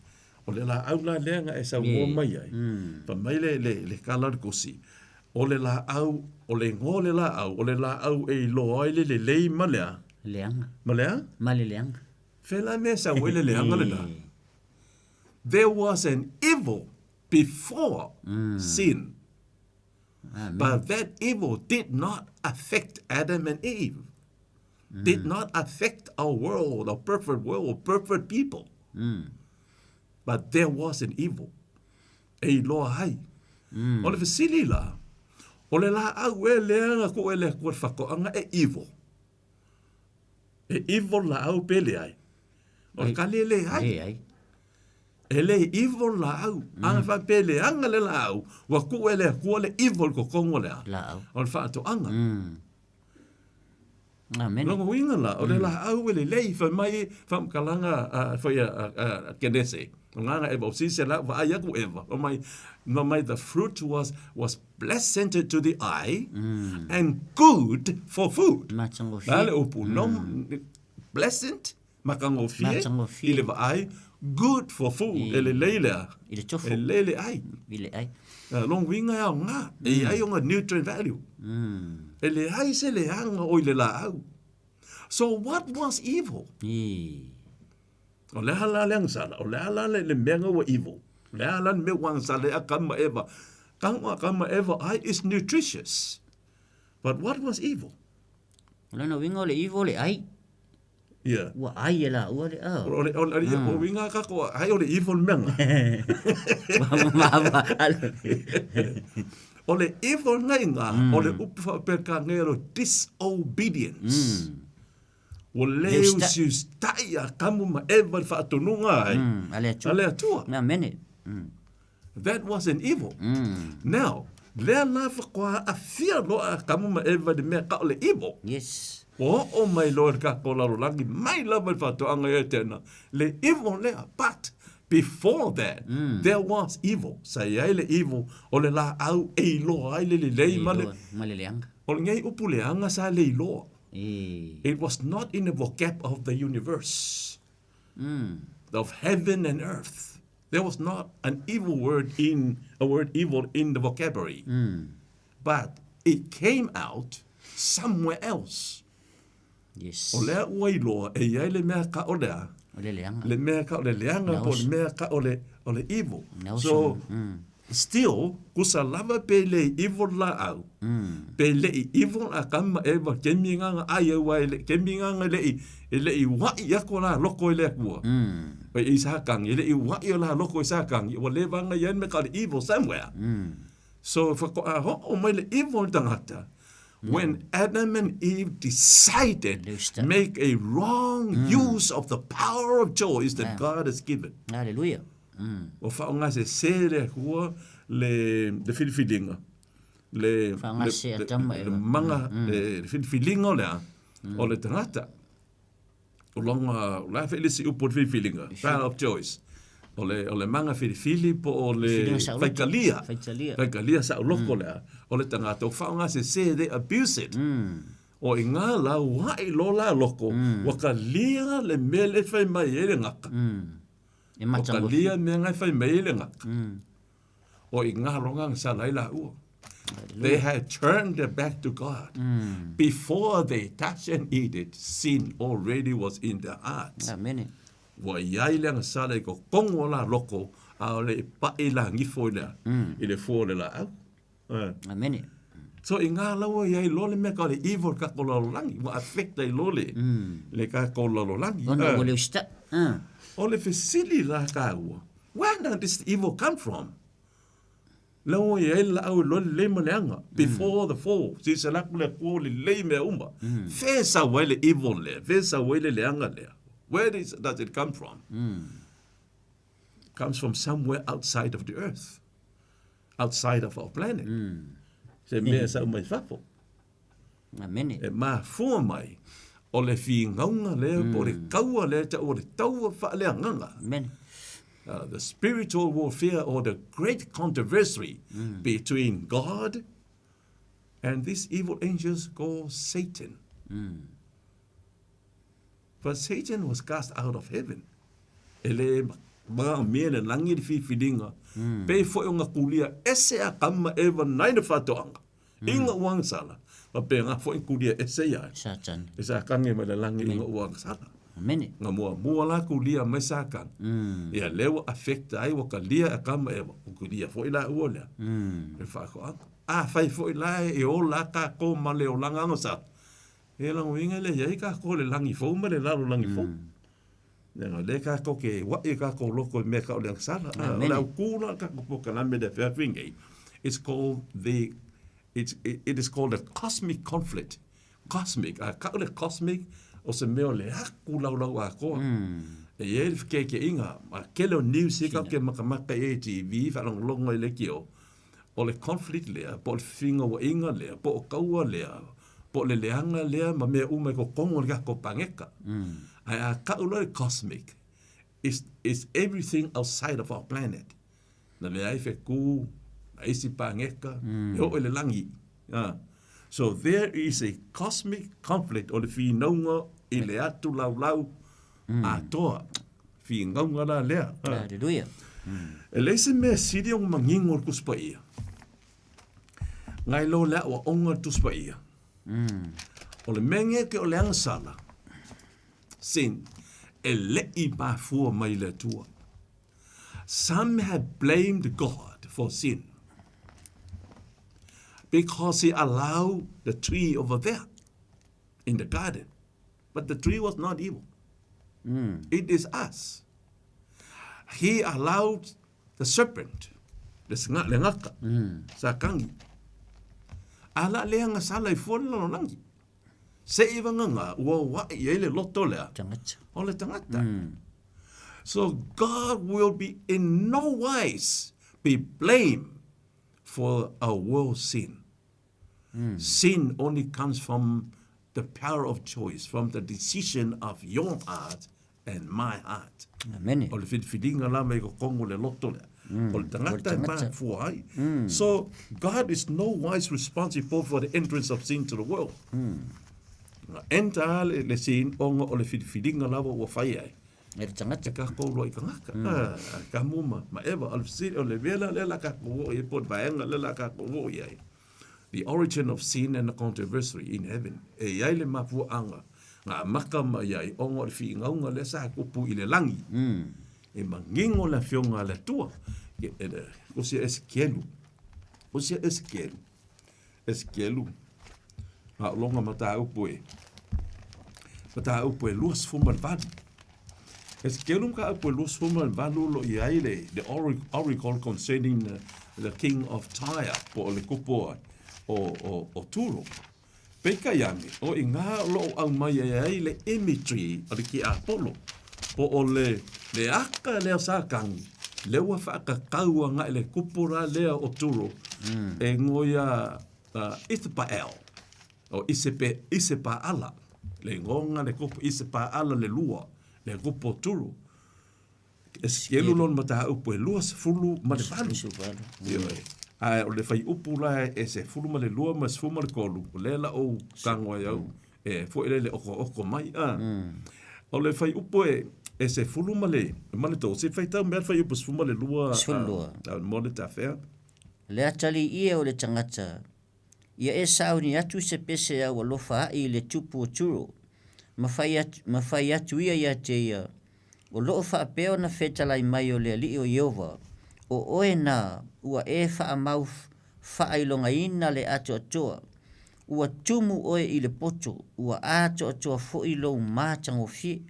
O le laau la lea na e saunoa mai ai. Fai mai le, le, le kala o le kosi, o le laau, o le igoa o le laau, o le laau e iloa ai le lelei ma le a? Leaga. Ma le a? Ma le leaga. Fela mea sau ai le leaga lena. There was an evil before sin. But that evil did not affect Adam and Eve. Did not affect our world, our perfect world, perfect people. But there was an evil. E iloa ai. O le fesili la, o le laau ea lea na kuu e le Atua i le faatoaga e evil? E evil laau pe leai? O le kali e leai. Leai. E le evil laau. A faapea e leaga le laau, ua tuu e le Atua le evil i totonu o le a? Laau. O le faatoaga. Amene. Lona uiga la, o le laau e lelei, fai mai faamatalaga a foi a Kenese, o gana Eva, o sisi la vaai atu Eva, fai mai, fai mai the fruit was pleasant to the eye and good for food. Matagofie. La le upu, no, pleasant, matagofie, Matagofie. i le vaai, good for food, e lelei lea. I le tofu. E lelei le ai. I le ai. Lona uiga e aoga, e i ai ona nutrient value. E leai se leaga o i le laau. So what was evil? I. O le a la le agasala? O le a la le, le mea ua evil? O le a la le mea ua agasala e Akama ma Eva? Tago Akama ma Eva ai is nutritious. But what was evil? O lona uiga o le evil o le ai. Yeah. Ua ai e laua le a. O le, o le, o uiga kako, ai o le evil mea nga. Ma O le evil nga inga, o le upu faaperekania o le disobedience. Ua le usiusitai a Akamu ma Eva i le faatonuga ai A le Atua. a le Atua. Amene. That was an evil. Now, lea la faatoa aafia loa a Akamu ma Eva i le mea ka o le evil. Yes. Ua oo mai loa i le tatou lalolagi, mai lava i le faatoaga ia tena, le evil lea, but Before that, there was evil. Sa i ai le evil o le laau e iloa ai le lelei ma le... Ma le leaga. O lenei upu leaga sa le iloa. E. It was not in the vocab of the universe, of heaven and earth. There was not an evil word in a word evil in the vocabulary. But it came out somewhere else. Yes. O lea ua iloa e i ai le mea ka o lea. O le leaga. Le mea ka o le leaga po o le mea ka o le, o le evil. Naoso. So, still, kusa lava pe le evil laau. Pe le i evil a kama Eva kemi nganga ai au ai le kemi nganga le i e le i wai ako la loko i le akua. E i sa kangi, e le i wai o la loko i sa kangi, ua le vanga i me ka le evil somewhere. So, whakoa ho'o mai le evil tangata. When Adam and Eve decided Leusta. make a wrong use of the power of choice that God has given. Hallelujah. O whaonga se se le akua le, le filifiliga. Le, Whaongase le, Adama le, Eva. le manga, le, le filifiliga o lea, o le tangata. O longa, o la whaelisi upo le filifiliga, power of choice. O le, o le manga filifili po o le Filifiliga saoloto. faikalia. Faitalia. Faikalia saoloko lea. O le tangata, o whaonga se se, they abuse it. O i ngā la wai lo la loko, wakalia le mele whai mai e le ngaka. E O mata ka lia mea ngai whai mai le ngaka. O i ngā ronga sa lai la ua. They had turned their back to God. Before they touch and eat it, sin already was in their hearts. Amene. Ua iai le agasala i ko kongo la loko, a o le pa'i la ngifo i lea, i le fua o le laau. Eh. Amene. So i ngā laua i ai lole mea ka o le evil ka ko lalolangi, ua affect ai lole, le ka ko lalolangi. Ona Eh. ua le usta. Ah. O le fesili la ka ua, where does this evil come from? La ua i ai laau i lole le ma le anga, before the fall, si se laku le kua le lei mea uma. Fe sa wai le evil lea, fe sa wai le leanga lea. Where does it come from? Comes from somewhere outside of the earth, outside of our planet. Se mea sa umai fafo. Amene. E mafua mai o le figauga lea po o le kaua lea ta'u o le taua fa'aleagaga. Amene. The spiritual warfare or the great controversy between God and these evil angels called Satan. But Satan was cast out of heaven. E le mga mea le langi le fifiliga. Pe foi o ngā kulia ese a kama e wa nai le whatoanga. Inga uanga sala. Ma pe ngā foi kulia ese ia. Satan. E sa kange mai le langi inga uanga sala. Amene. Nga mua mua la kulia mai sa kanga. Ia lewa affecta ai waka lia a kama e wa. Kulia foi la ua lea. E whakoanga. A whai foi la e o la ka ko ma le o langa anga sa. E lango inga le iai ka ko le langi fou ma le lalo langi fou. Nega le ka ko ke wa e ka ko loko me ka o le sala. O Amen. le au kula ka ko po kalame le whiawhingi. It's called the it is called a cosmic conflict. Cosmic. A ka o le cosmic o se mea o le aku lau lau a koa. E e le ke ke inga. Ma kele o news e ka ke makamaka e TV whalonglongo i le kio. O le conflict lea, po o le whinga wa inga lea, po o kaua lea, po o le leanga lea, ma mea uma i ko kongo le kako pangeka. Ai a kau le cosmic. It's everything outside of our planet. Na le ai wheku, na isi pangeka, e o le langi. Ah. So there is a cosmic conflict o le whinaunga i le atu lau lau a toa. Whinaunga la lea. Ah. Hallelujah. E leise mea siri o mangingo o le kuspaia. Ngai lo lea ua onga le tuspaia. O le menge ke o le agasala. Sin, e le'i mafua mai le Atua. Some have blamed God for sin because he allowed the tree over there in the garden. But the tree was not evil. It is us. He allowed the serpent, le sanga le ngaka, sa kangi. Ala le anga sala i fua le lalolangi. Se i vanganga, ua wa i e le loto lea. Tangata. O le tangata. So God will be in no wise be blamed for our world sin. Sin only comes from the power of choice, from the decision of your heart and my heart. Amene. O le filifiliga lava i totonu o le loto lea. O le tagata e mafua ai. So, God is no wise responsible for the entrance of sin to the world. Na enter lava le, le sin ona o le filifiliga lava ua fai ai. E le tagata. E kākou loa i tagata. Atamu ma, ma Eva. O le fesili, o le mea la lea la kākou oo i ai po o le vaega lea la kākou oo i ai. The origin of sin and the controversy in heaven. E i ai le mafuaaga na amata mai ai ona o le finauga lea sa tupu i le lagi. E manino le Afioga a le Atua. O sia Esekielu. O sia Esekielu. Esekielu. Aologa mataupu e mataupu e 28. Esekielu mataupu e 28 o lo o i ai le the oracle concerning the king of Tyre po o le kupu o o o Turo. Peitai ane, o i ngā o lo o aumai ai ai le imagery o le tiapolo, po o le le aka lea o Satani, lea ua whaakakau anga i le kupu ra lea o Turo, e ngoia Ithpael, o Isepe, Isepaala, le ingoa le kupu Isepaala le lua, le kupu o Turo. Esekielu lona mataupu e 28. Ioe. Ae o le fuaiupu la e 12 ma le 13, o lea la ou tago ai au e foi lea le okooko mai. A. O le fuaiupu e 13, se i faitau mai le fuaiupu 12, 12. mo le tafea. Le atalii o le tagata, ia e sauni atu se pese au alofa aʻi i le tupu o Turo, ma fai atu, ma fai atu ia iā te ia, O loo faapea ona fetalai mai o le Alii o Ieova, o oe na, ua e faamau faailogaina le atoatoa, ua tumu oe i le poto, ua atoatoa foi lou matagofie.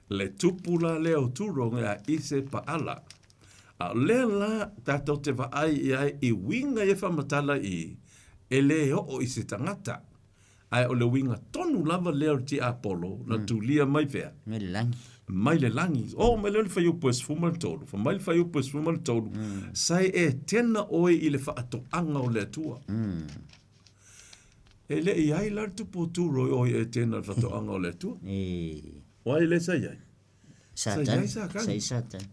Le tupu la lea o Turo ia Ise Paala. A o lea la tatou te vaai i ai i uiga ia faamatala i, e le oo i se tagata. Ae o le uiga tonu lava lea o le tiapolo na tulia mai fea? Mai le lagi. Mai le lagi. Oo mai lea o le fuaiupu e 13. Fai mai le fuaiupu e 13, Sa e tena oe i le faatoaga o le Atua. E le i ai la le tupu o Turo i o i Etena i le faatoaga o le Atua. O ai lea sa i ai? Sa i ai Satani. Sa i Satani.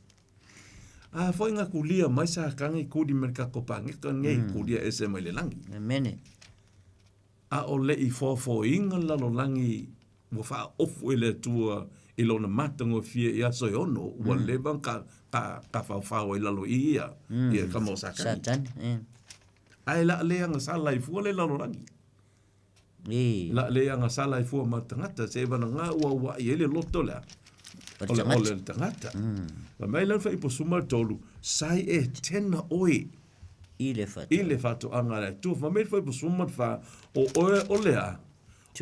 A foi nga kulia mai Satani kuli mai le tatou paneta nei, kulia ese mai le lagi. Amene. A o le i foafoaina le lalolagi ua faaofu e le Atua i lona matagofie i aso e ono, ua leva ona ka, ka, kafaofao ai lalo i ia, ia tama o Satani. Satani, e. Ae la le agasala ai fua le lalolagi. E. La le agasala ai fua ma le tagata, se vanaga ua ua'i ai le loto lea. O le O le tagata. Fai mai la le fuaiupu 13, sai e tena oe I le i le faatoaga a le Atua. Fai mai le fuaiupu 14, o oe o le a?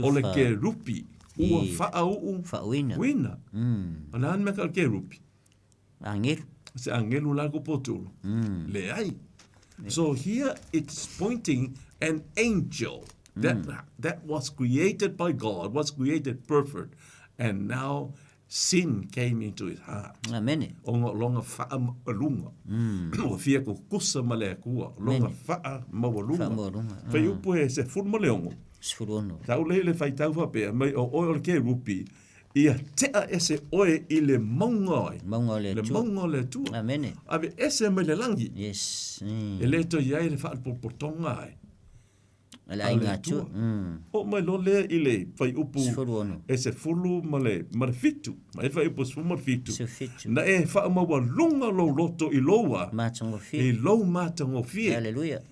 O le kerupi ua faauu Faauina. uina. O le a le mea ka o le kerupi? Agelu. Se agelu la ko potulu. Leai. So here it's pointing an angel that, that was created by God, was created perfect, and now sin came into his heart. Amene. Ona o lona faamaualuga. Ua fia kukusa ma le Atua, lona faamaualuga. Faamaualuga. Fuaiupu e 16. 16. Tau lea i le faitau faapea mai o oe o le kerupi, ia tea ese oe i le mauga ai. Mauga o le Le Atua. mauga o le Atua. Amene. Ave ese mai le lagi. Yes. E le toe i ai le faalepopotoga ai. A le aiga Atua. Oo mai loa lea i le fuaiupu 16. e sefulu ma le, ma le fitu. Ma e fuaiupu 17. 17. Na e faamaualuga lou loto i lou a. Matagofie. I lou matagofie. Haleluia.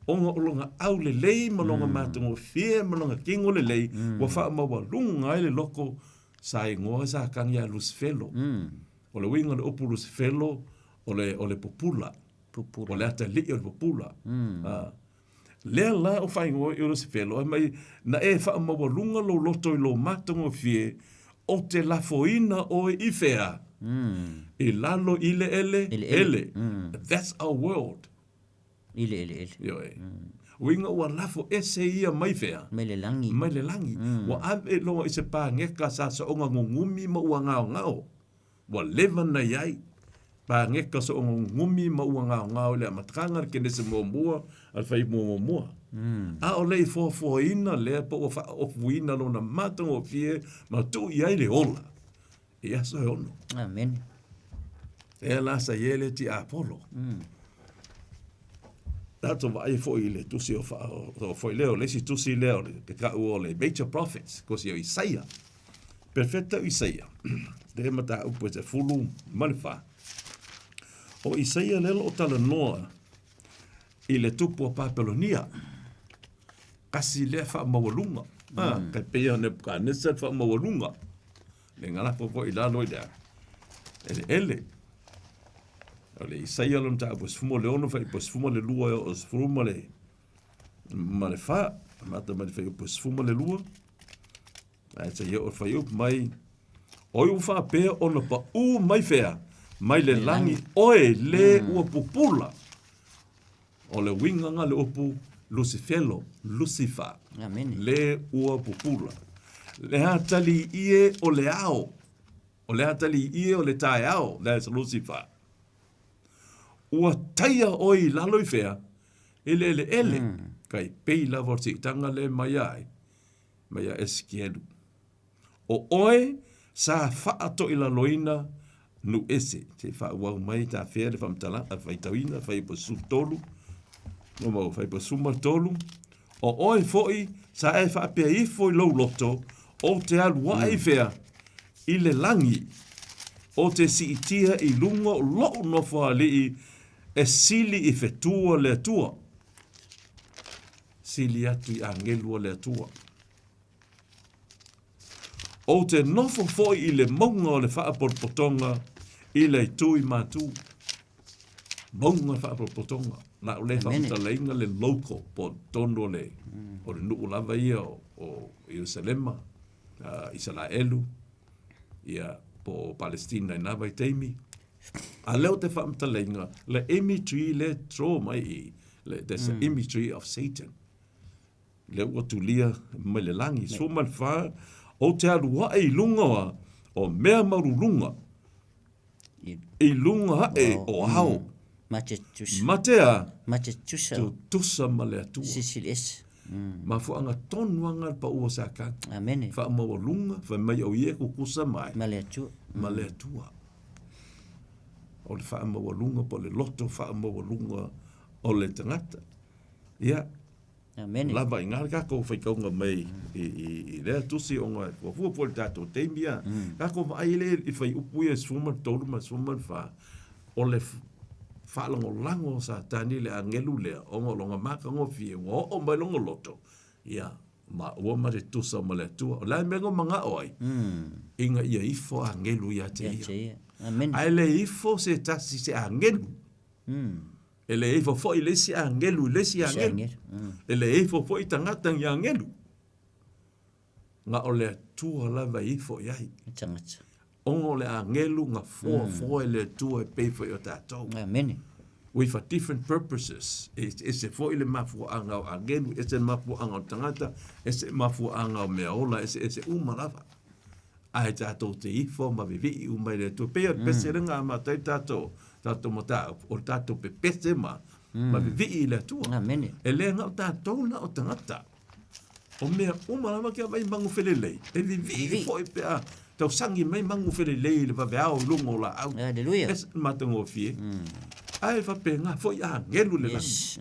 Ona o lona aulelei ma lona matagofie ma lona kino lelei, ua faamaualuga ai le loko sa igoa Satani ia Lusifelo. O le uiga o le upu Lusifelo, o le, o le pupula. Pupula. O le atalii o le pupula. Lea la o faaigoa i o Lusifelo, fai mai, na e faamaualuga lou loto i lou matagofie, ou te lafoina oe i fea? I lalo i le ele, ele. That's our world. I le eleele. Ioe. Uiga ua lafo ese ia mai fea? Mai le lagi. Mai le lagi. Ua ave loa i se pageka sa soonga gugumi ma ua gaogao. Ua leva na i ai. Pageka soonga gugumi ma ua gaogao i le amataga le Kenese muamua a le Fuaiupu muamua. A o le i foafoaina lea po ua faaofuina lona matagofie ma tuu i ai le ola. I aso e ono. Amene. E la sa i le ti Apollo. Tatou vaai foi i le tusi o, fa, o, foi lea, o le isi tusi lea o le, le kau o le Major Prophets, ko si o Isaia. Perfeta o Isaia. Le mataupu e te fulu ma le wha. O Isaia le lo o talanoa i le tupu o Papelonia. Kasi lea whaamaualuga. Ah, kai pei o Nebuchadnezzar whaamaualuga. Le ngalafo foi i lalo i le eleele. O le Isaia lona mataupu e 16 fuaiupu e 12 e oo i le 10 ma le 4. Amata mai le fuaiupu e 12. Ae seia oo i le fuaiupu mai, O ai ua faapea ona paʻū mai fea mai le lagi oe lē ua pupula. O le uiga ga le upu Lusifelo, Lucifer, Amene. le ua pupula. Le atali ie o le ao, o le atali ie o le taeao, that's Lucifer. Ua taia oe i lalo i fea, i le eleele, kai pei lava o le siitaga le mai ai, mai a Esikielu. O oe sa faatoilaloina nuu ese, se i faaauau mai ta fea le faamatalaga, faitauina, fuaiupu 13, no mau fuaiupu 13, o oe foi sa e faapea ifo i lou loto, ou te alu ae i fea? I le lagi, ou te siitia i luga o lou nofoalii e sili i fetua le Atua. Sili atu i agelu o le Atua. Ou te nofo foi i le mauga o le faapotopotoga i le itu i Matu. Mauga o le faapotopotoga. Na o le faamatalaina le local po o totonu o le, o le nuu lava ia o, o Ierusalema, uh, Isaraelu, ia, po o Palestina i nā vaitaimi. A lea o te faamatalaina le imagery le draw mai i, le, there's mm. the imagery of Satan. Lea ua tulia mai le lagi, 14, ou te alu ae i luga o, o mea maululuga, i luga ae o ao. Ma te tusa. Ma te a? Ma te tusa. Tutusa ma le Atua. Silisili ese. Mm. Mafuaaga tonu aga le paʻu o Satani. Amene. Faamaualuga, fai mai au ia e kukusa mai. Ma le Atua. Ma le Atua. O le faamaualuga po o le loto faamaualuga o le tagata. Ia, Amene. Lava i ngā kākou whaikaunga mai i, i, i lea tusi o ngā fuafua po le tātou teimi a. Mm. Kākou vaai le i whai upu ia 13 ma 14 o le whaalangolago o Satani le angelu lea o ngā longa mākangofie ua oo mai longa loto. Ia, ma ua ma te tusa ma le Atua. O le a mea ngā manga o ai. Inga ia ifo angelu ia te ia. Amen. Ai le ifo se tasi se angelu. E le ifo foi le isi agelu i le isi agelu. E le ifo foi tagata i agelu. Na o le Atua lava e ifo i ai. Tagata. Ona o le agelu na foafoa e le Atua e pei foi o tatou. Amene. With a different purposes. E ese foi le mafuaaga o agelu, ese le mafuaaga o tagata, ese mafuaaga o mea ola, ese ese uma lava. Ae tatou te ifo ma vivii uma i le Atua. Pei o le pese lenga a matou tatou, tatou mataupu, o le tatou pepese ma, ma vivii i le Atua. Amene. E le na o tatou na o tagata. O mea uma lava ke vai mangu felelei. E vivii Vivii. foi pe a tausangi mai mangu felelei i le vaveao i luga o laau. Hallelujah. Ese le matagofie. Ae faapena foi agelu le lagi. Yes.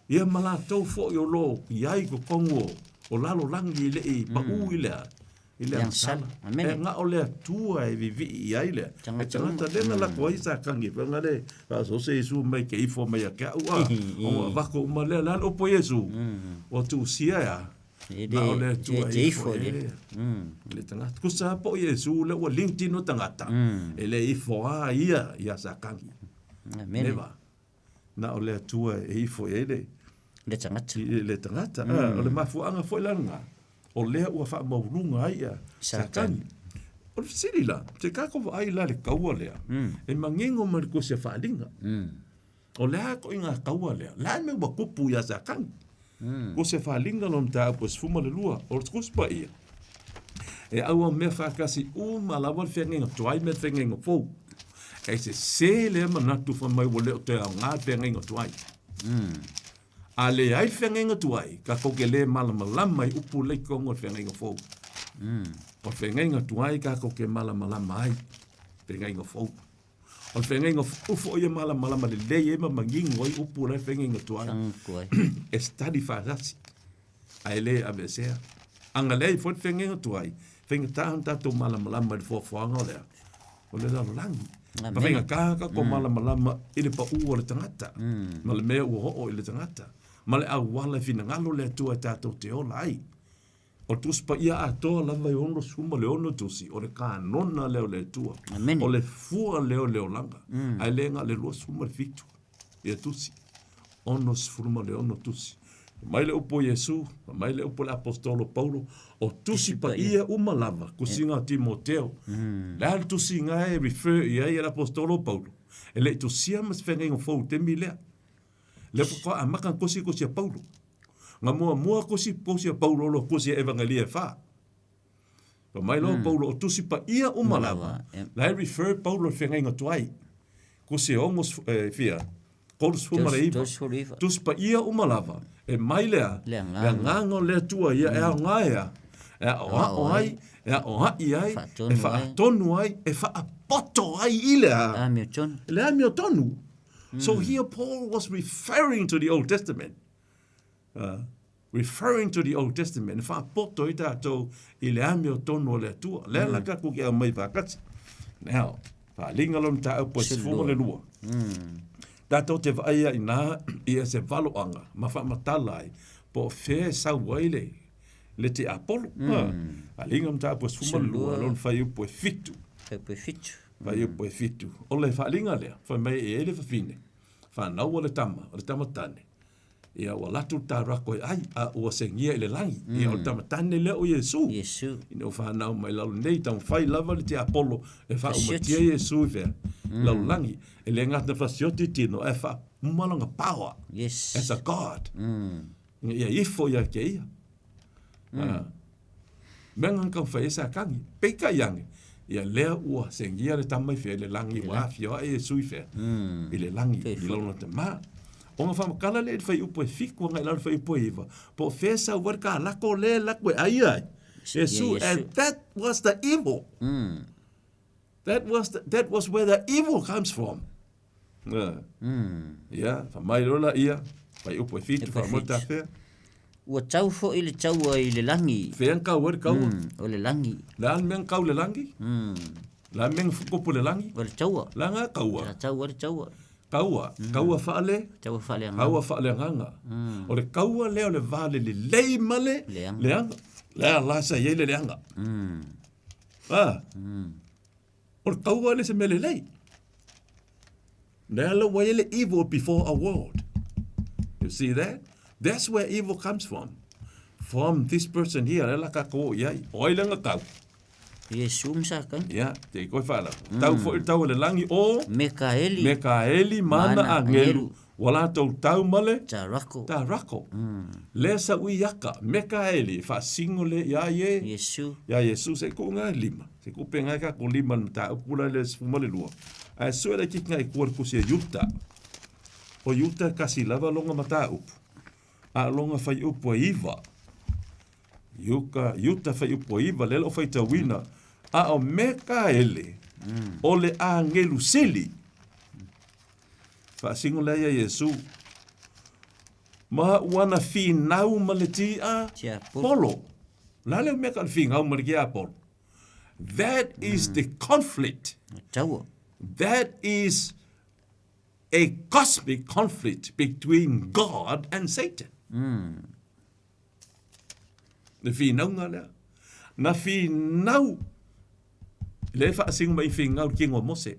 Ia ma latou foi o lo i ai i totonu o, o lalolagi e le i paʻū i le a, i le agasala. Amene. E na o le Atua e vivii i ai lea. E Tagata tagata lea na lako ai sa kangi whanga le, wha so se Iesu mai ke ifo mai a ke au a, o avako uma lea, la le opo Iesu, o tu sia ya, E na o le Atua e te e ifo ifo le. e le tagata. Kusa po Iesu le ua liu tino tagata, e le ifo a ia ia sa kangi. Amene. Neva. Na o le Atua e ifo i ai le, Le tagata. i le tagata. Mm. O le mafuaaga foi la lena, o lea ua faamaualuga ai ia Satani. Satani. O le fesili la, te kākou vaai la le kaua lea, e manino ma le kusi a faaaliga. O le a koʻiga kaua lea, le a le mea ua tupu iā Satani. Kusi a faaaliga lona mataupu e 12, o le tusi paia, e auau mea faatasi uma lava le feagaiga tuai ma le feagaiga fou. E sesē lea manatu fai mai ua le o toe aoga le feagaiga tuai. A leai le feagaiga tuai, tatou te le malamalama i upu lea i totonu o le feagaiga fou. O le feagaiga tuai tatou te malamalama ai, feagaiga fou. O le feagaiga fou foi e malamalama lelei ai ma manino ai upu o la e feagaiga tuai. E study faatasi, ae le aveesea. A na leai foi le feagaiga tuai, faigata ona tatou malamalama i le foafoaga o le a? O le lalolagi. Ma faigata ona tatou malamalama i le pau o le tagata, ma le mea ua oo i le tagata, ma le auala e finagalo le Atua e tatou te ola ai. O le Tusi Paia atoa lava e 66 tusi, o le kanona lea o le Atua. Amene. O le fua lea o le olaga. Ae le na o le 27 ia tusi. 66 tusi. Fai mai le upu a Iesu, fai mai le upu a le Aposetolo Paulo, o Tusi Paia uma lava, tusiga o Timoteo. Le a le tusiga e refer i ai e le Aposetolo Paulo? E le i tusia ma se feagaiga fou i le taimi lea. Lea faatoa amata ona tusi tusi a Paulo. Na muamua tusi tusi a Paulo lo tusi a Evangelia e fa. Fai mai loa Paulo o tusi paia uma lava, la e refer Paulo i le feagaiga tuai. Tusi e ono e fia, 39. Tusi paia uma lava, e mai le a? Le agaga o le Atua ia e aoga e a? E aoao ai, e aoai ai, e faatonu ai, e faapoto ai i le a? Le amiotonu. So here Paul was referring to the Old Testament. Referring to the Old Testament, e faapoto ai tatou i le amiotonu o le Atua. Lea la tatou te aumai faatasi. Now, faaaliga lona mataupu e 12. Tatou te vaai ai inā ia se valoaga ma faamatala ai po o fea e sau ai le le tiapolo. Faaaliga mataupu e 12, lona fuaiupu e 7. Fuaiupu e 7. Fuaiupu e 7. O le faaaliga lea, fai mai e i ai le fafine, fanau o le tama, o le tama tane, ia ua latou le tarako e ai, a ua segia i le lagi. Ia o le tama tane lea o Iesu. Iesu. Ina ua fanau mai lalo nei, taumafai lava le tiapolo e faaumatia Iesu i fea? Lalolagi. E le gata ina fasioti tino, ae faauma lona power. Yes. As a God. Ina ia ifo ia te ia. Mea nga taumafai ai Satani. Peitai ane, ia lea ua segia le tama i fea i le lagi, ua afioa'i Iesu i fea? I le lagi, i lona tama. Ona faamatala lea i le fuaiupu e 7 agai i lalo i le fuaiupu e 9, po o fea e sau ai le kalako lea e alu atu e ai ai Iesu, and that was the evil. That was the, that was where the evil comes from. Ia, fai mai loa laia, fuaiupu e 7, faamoe tafea. Ua tau foi le taua i le lagi. Fea na kau ai le kaua? O le lagi. Le a le mea na kau i le lagi? Le a le mea na tupu i le lagi? O le taua. Le a kaua? Sa tau ai le taua. Kaua, kaua faale? Taua faaleagaga. Kaua faaleagaga. O le kaua lea o le va le lelei ma le leaga. Leaga. Lea la sa i ai le leaga. Ah. O le kaua le se mea lelei. Lea la ua i ai le evil before a world. You see that? That's where evil comes from. From this person here, lea la tatou o i ai. O ai lea na tau? Iesu ma Satani. Ia, te i koe whaala. Tau foi le tau o le langi o Mekaeli. Mekaeli ma ana angelu. Ua latou tau ma le Tarako. Tarako. Lea sa ui aka, Mekaeli, faasino le ia ie. Iesu. Ia Iesu se ku nga lima. Se ku pe nga ka ko lima le mataupu la le 12. Ae sue le kiki nga i kua le kusi e Iuta. O Iuta kasi lava longa mataupu. A longa fai upu e iva. Iuka, Iuta fai upu e iva, lea o faitauina. A o Mekaele, o le agelu sili. Faasino lea ia Iesu. Ma ua na finau ma le tia polo. La le mea ka le finau ma le tia polo. That is the conflict. Taua. That is a cosmic conflict between God and Satan. Le finauga lea. Na finau, le faasino mai finau le kino a Mose.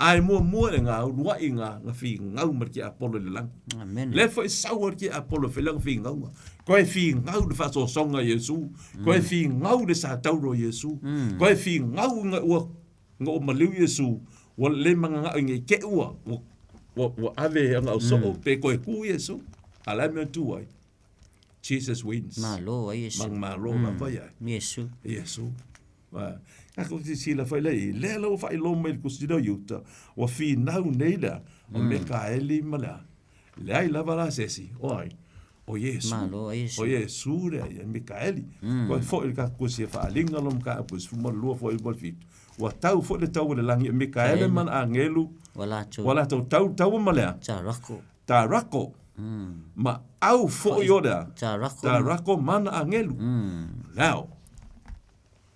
Ae muamua le gau, lua'i ga, na figau ma le tiapolo i le lagi. Amene. Lea foi sau ai le tiapolo e fai lana figauga. Koe figau le faasoasoga a Iesu. Koe figau le satauro a Iesu. Koe figau ina ua, ina ua maliu Iesu, ua le magaga'o ina i te i ua, ua, ua, ua ave e ana ausoo, pe koe ku Iesu. A o le a le mea e tu ai? Jesus wins. Malo ai Iesu. Magmalo lava ia. Iesu. Iesu. A ko silasila foi lea i lea la ua faailoa mai i le kusina o Iuta, ua finau nei lea, o Mekaeli ma le a. Leai lava la se isi, o ai? O Iesu. Malo a Iesu. O Iesu lea ia Mikaeli. Mm. Koe fo'i le ka kusi e whaalinga lo mka apu sefuma lua fo'i mo fitu. Ua tau fo'i le tau o le langi o Mikaele man angelu. Ua latou. Ua latou tau tau ma lea. Ta rako. Ta rako. Mm. Ma au fo'i o lea. Ta rako. Ta rako man angelu. Mm. Now,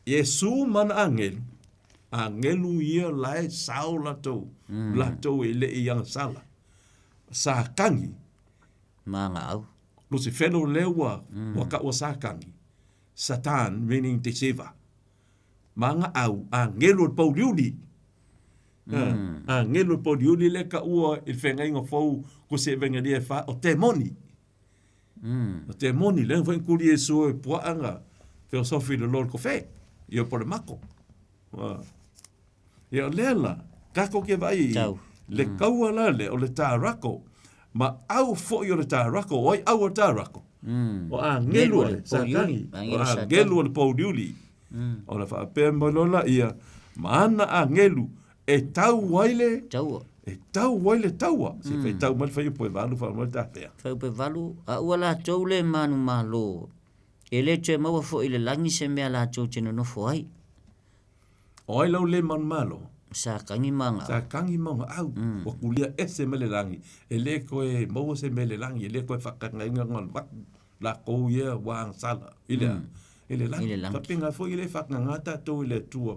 Iesu man angelu. Angelu ia lae sao latou. Mm. Latou e le i sala. Sa kangi. Magaau. Lucifero lea ua, mm. ua kaua Satani. Satan, meaning deceiver. Magaau, angelu o le pouliuli. Mm. Angelu o le pouliuli lea kaua i le feagaiga fou ko se evangelia e fa o temoni. Mm. O temoni, lea foi kuli Iesu e puaanga feosofi le lolo kofe. Ia po le mako. Uh. Ia o lea la, kako ke vai Tau. le kaua la le o le tārako, ma au fo'i o le tārako, o ai au o le tārako. Mm. O angelu o le Satani. Satani, o angelu o le pouliuli. O le whaapea mai loa la ia, ma ana angelu e tau ai le, Taua. e tau ai le taua. Se whai tau mai le whai upo e valu wha mai le tāwhea. Whai valu, a ua latou le manu malo. E le toe maua fo'i le lagi se mea latou te nonofo ai. O ai lau le manu malo. Sa kangi manga. Sa kangi maunga au. Mm. Ua kulia ese mai le langi. E le koe maua se mea le langi. E le koe whakangainga ngā waku. La kou ia wa ang sala. I le, mm. I le langi. I le langi. Whapinga foi i le whakangā tātou i le tua.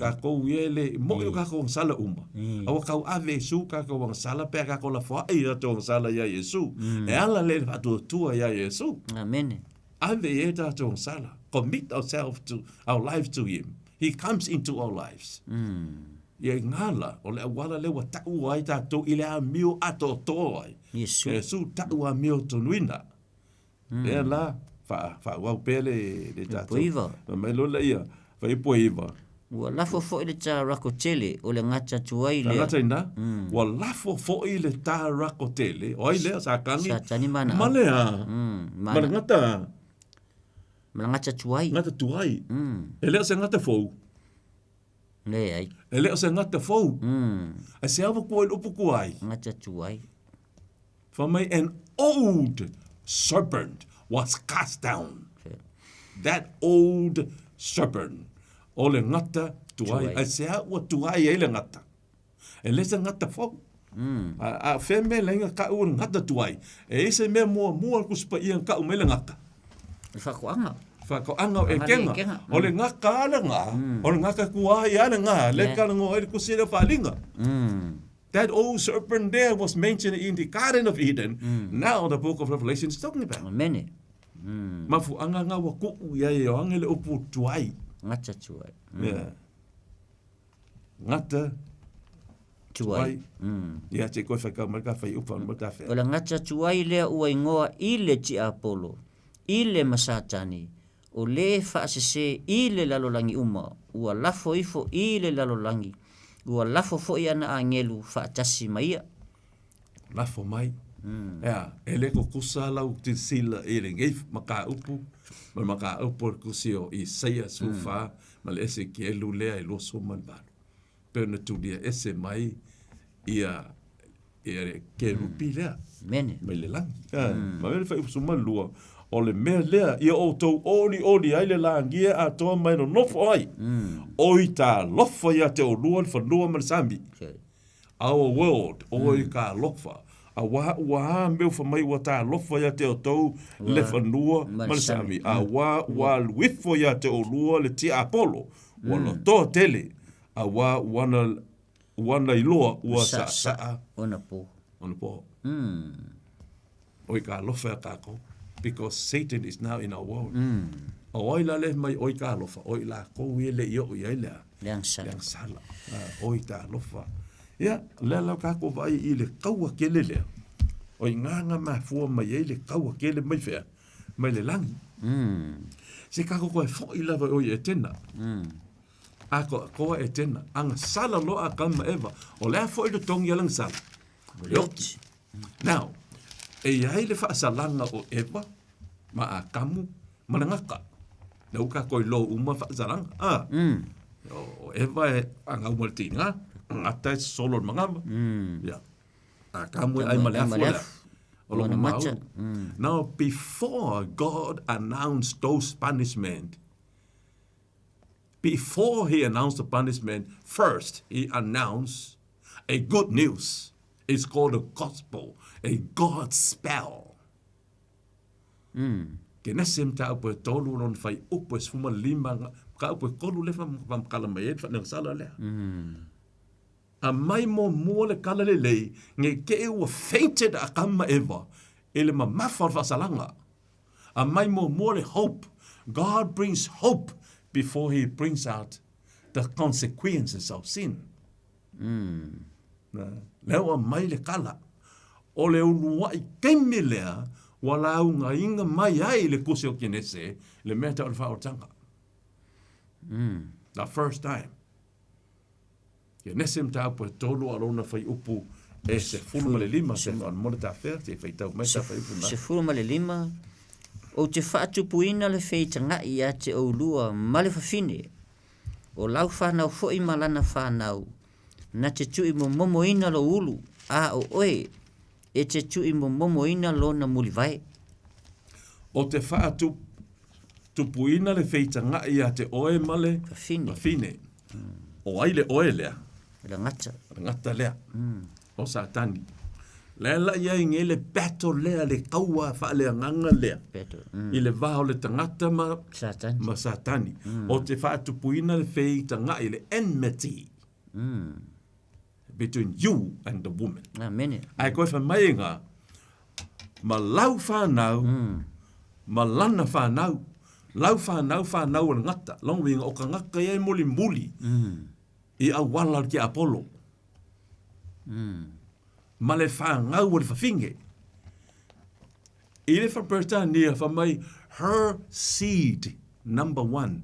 Ka kou ia le, mo i o ka kou ang sala uma. Mm. Awa kau ave Iesu ka kou ang sala, pea ka kou la foa i ratou ang sala ia Iesu. Mm. E ala le whatua tua ia Iesu. Amene. Ave e tātou ang sala. Commit ourselves to, our life to him. He comes into our lives. Mm. Ia i ngala, o le awala le wa tau ai tātou i le a mio ato tō ai. Iesu. Iesu tau a mio tonuina. Mm. Lea la, wha, wha wau pē le, le tātou. Poiva. Mai lola ia, wha i poiva. Ua lafo fo'i le tārako tele o le gata tuai lea. Tagata ina, mm. ua lafo fo'i le tārako tele, o ai lea, sa kangi. Satani mana. Ma lea, Mm. ma le Mana. ngata, Ma le gata tuai. ngata tuai. Mm. E lea se ngata fou. Le ai. E lea se ngata fou. Mm. A se awa kua i upu kuai. Gata tuai. For me, an old serpent was cast down. That old serpent. O le ngata tuai. Tuai. A se a ua tuai e le ngata. E le se ngata fou. Mm. A, a fe me lenga ka ua ngata tuai. E ese mea mua mua kuspa ia ka u me le ngata. Le whakoanga. Whakaanga o Whakaanga ekenga. e kenga. O le ngaka a le ngā. O le ngaka kuai a le ngā. Le Yeah. ka ngo e le kusira whalinga. Mm. That old serpent there was mentioned in the Garden of Eden. Now the book of Revelation is talking about. Amene. Mm. Mafuanga ngā wa ku'u ia e o angele upu tuai. Gata tuai. Yeah. Ngata Tuai. tuai. Mm. Ia te koe whaikau mai ka whai upa mo ta O le gata tuai lea ua igoa i le tiapolo, i le masatani, o lē faasesē i le lalolagi uma, ua lafo ifo i le lalolagi, ua lafo fo'i ana agelu faatasi ma ia. Lafo mai. Mm. Ia, e le ko kusa lau te sila e le ngeif maka upu. Ma maka upu o kusi o Isaia sufa ma le ese ki elu lea e loso ma le valu. Pe na tulia ese mai ia ia le kerupi lea. Mene. Mai le langi. Yeah. Ma mele whai upu ma lua. O le mea lea, ia o tau oli oli ai le langia a toa mai no nofo ai. Mm. Oi tā lofa ia te o lua le whanua ma le sami. Okay. Our world, oi ka lofa. A wā ua mea wha mai ua tā lofa ia te o tau le whanua ma le sami. A wā ua luifo ia te o lua le tia Apollo. Ua lotoa tele. A wā wana, wana iloa ua sa saa Ona po. ona po. Mm. Oi ka lofa ia kākou. Because Satan is now in our world. Mm. O oi la le mai oi ka lofa. Oi la kou ia le i o ia lea. Le agasala. Le agasala. Ah, oi tā lofa. Ia, lea lau kākou vaai i le kaua kele lea. O i ngā ngā mafua mai ai le kaua kele mai whea. Mai le langi. Mm. Se kākou koe fo'i lava oi e tena. Mm. A ko, koa e tena. Anga sala loa a kama eva. O lea fo'i le tongi a sala. Le oti. Now, e iai le whaasalanga o Eva, ma a kamu, ma le ngaka. Le uka koi lo uma whaasalanga. Ah. Mm. O Eva e anga uma le tinga, ngata e solo le mangama. Mm. Ya. A kamu e ai ma le Ai ma afu le lea. afu. O lona mata. Now, before God announced those punishment, before he announced the punishment, first he announced a good news. It's called the gospel, a God spell. Kenese mataupu e tolu lona fuaiupu e 15 mataupu e tolu lea faamatala mai ai le faaleagasala lea. Aumai muamua le tala lelei ne i te i ua fainted a Atama ma Eva i le mamafa o le faasalaga. Aumai muamua le hope. God brings hope before he brings out the consequences of sin. Lea ua aumai le tala. O le uluai taimi lea ua laugaina mai ai le Tusi o Kenese le mea tau o le faaolataga. The first time. Kenese mataupu e tolu a lona fuaiupu e 15 se faamolemole tafea se i faitau mai ta fuaiupu na. 15, Ou te faatupuina le feitagaʻi ia te oulua ma le fafine, o lau fanau foi ma lana fanau, na te tuuimomomoina lou ulu, a o oe, e te tuuimomomoina lona mulivae. O te faatupuina le feitagaʻi ia te oe ma le Fafine. fafine. O ai le oe lea? Le gata. Le gata lea. O Satani. Lea la i ai nei le battle lea, le kaua faaleagaga lea. Battle. I le va o le tagata ma Satani. ma Satani. O te faatupuina le feitagaʻi, le enmity. Between you and the woman. Amene. Ae koe fai mai e ngā, ma lau whānau, ma lana whānau, lau whānau, whānau o le gata. Lona uiga, o ka gata ia e mulimuli i auala o le tiapolo. Ma le whāngau o le whawhinge. I le whaperetania wha mai, her seed, number one.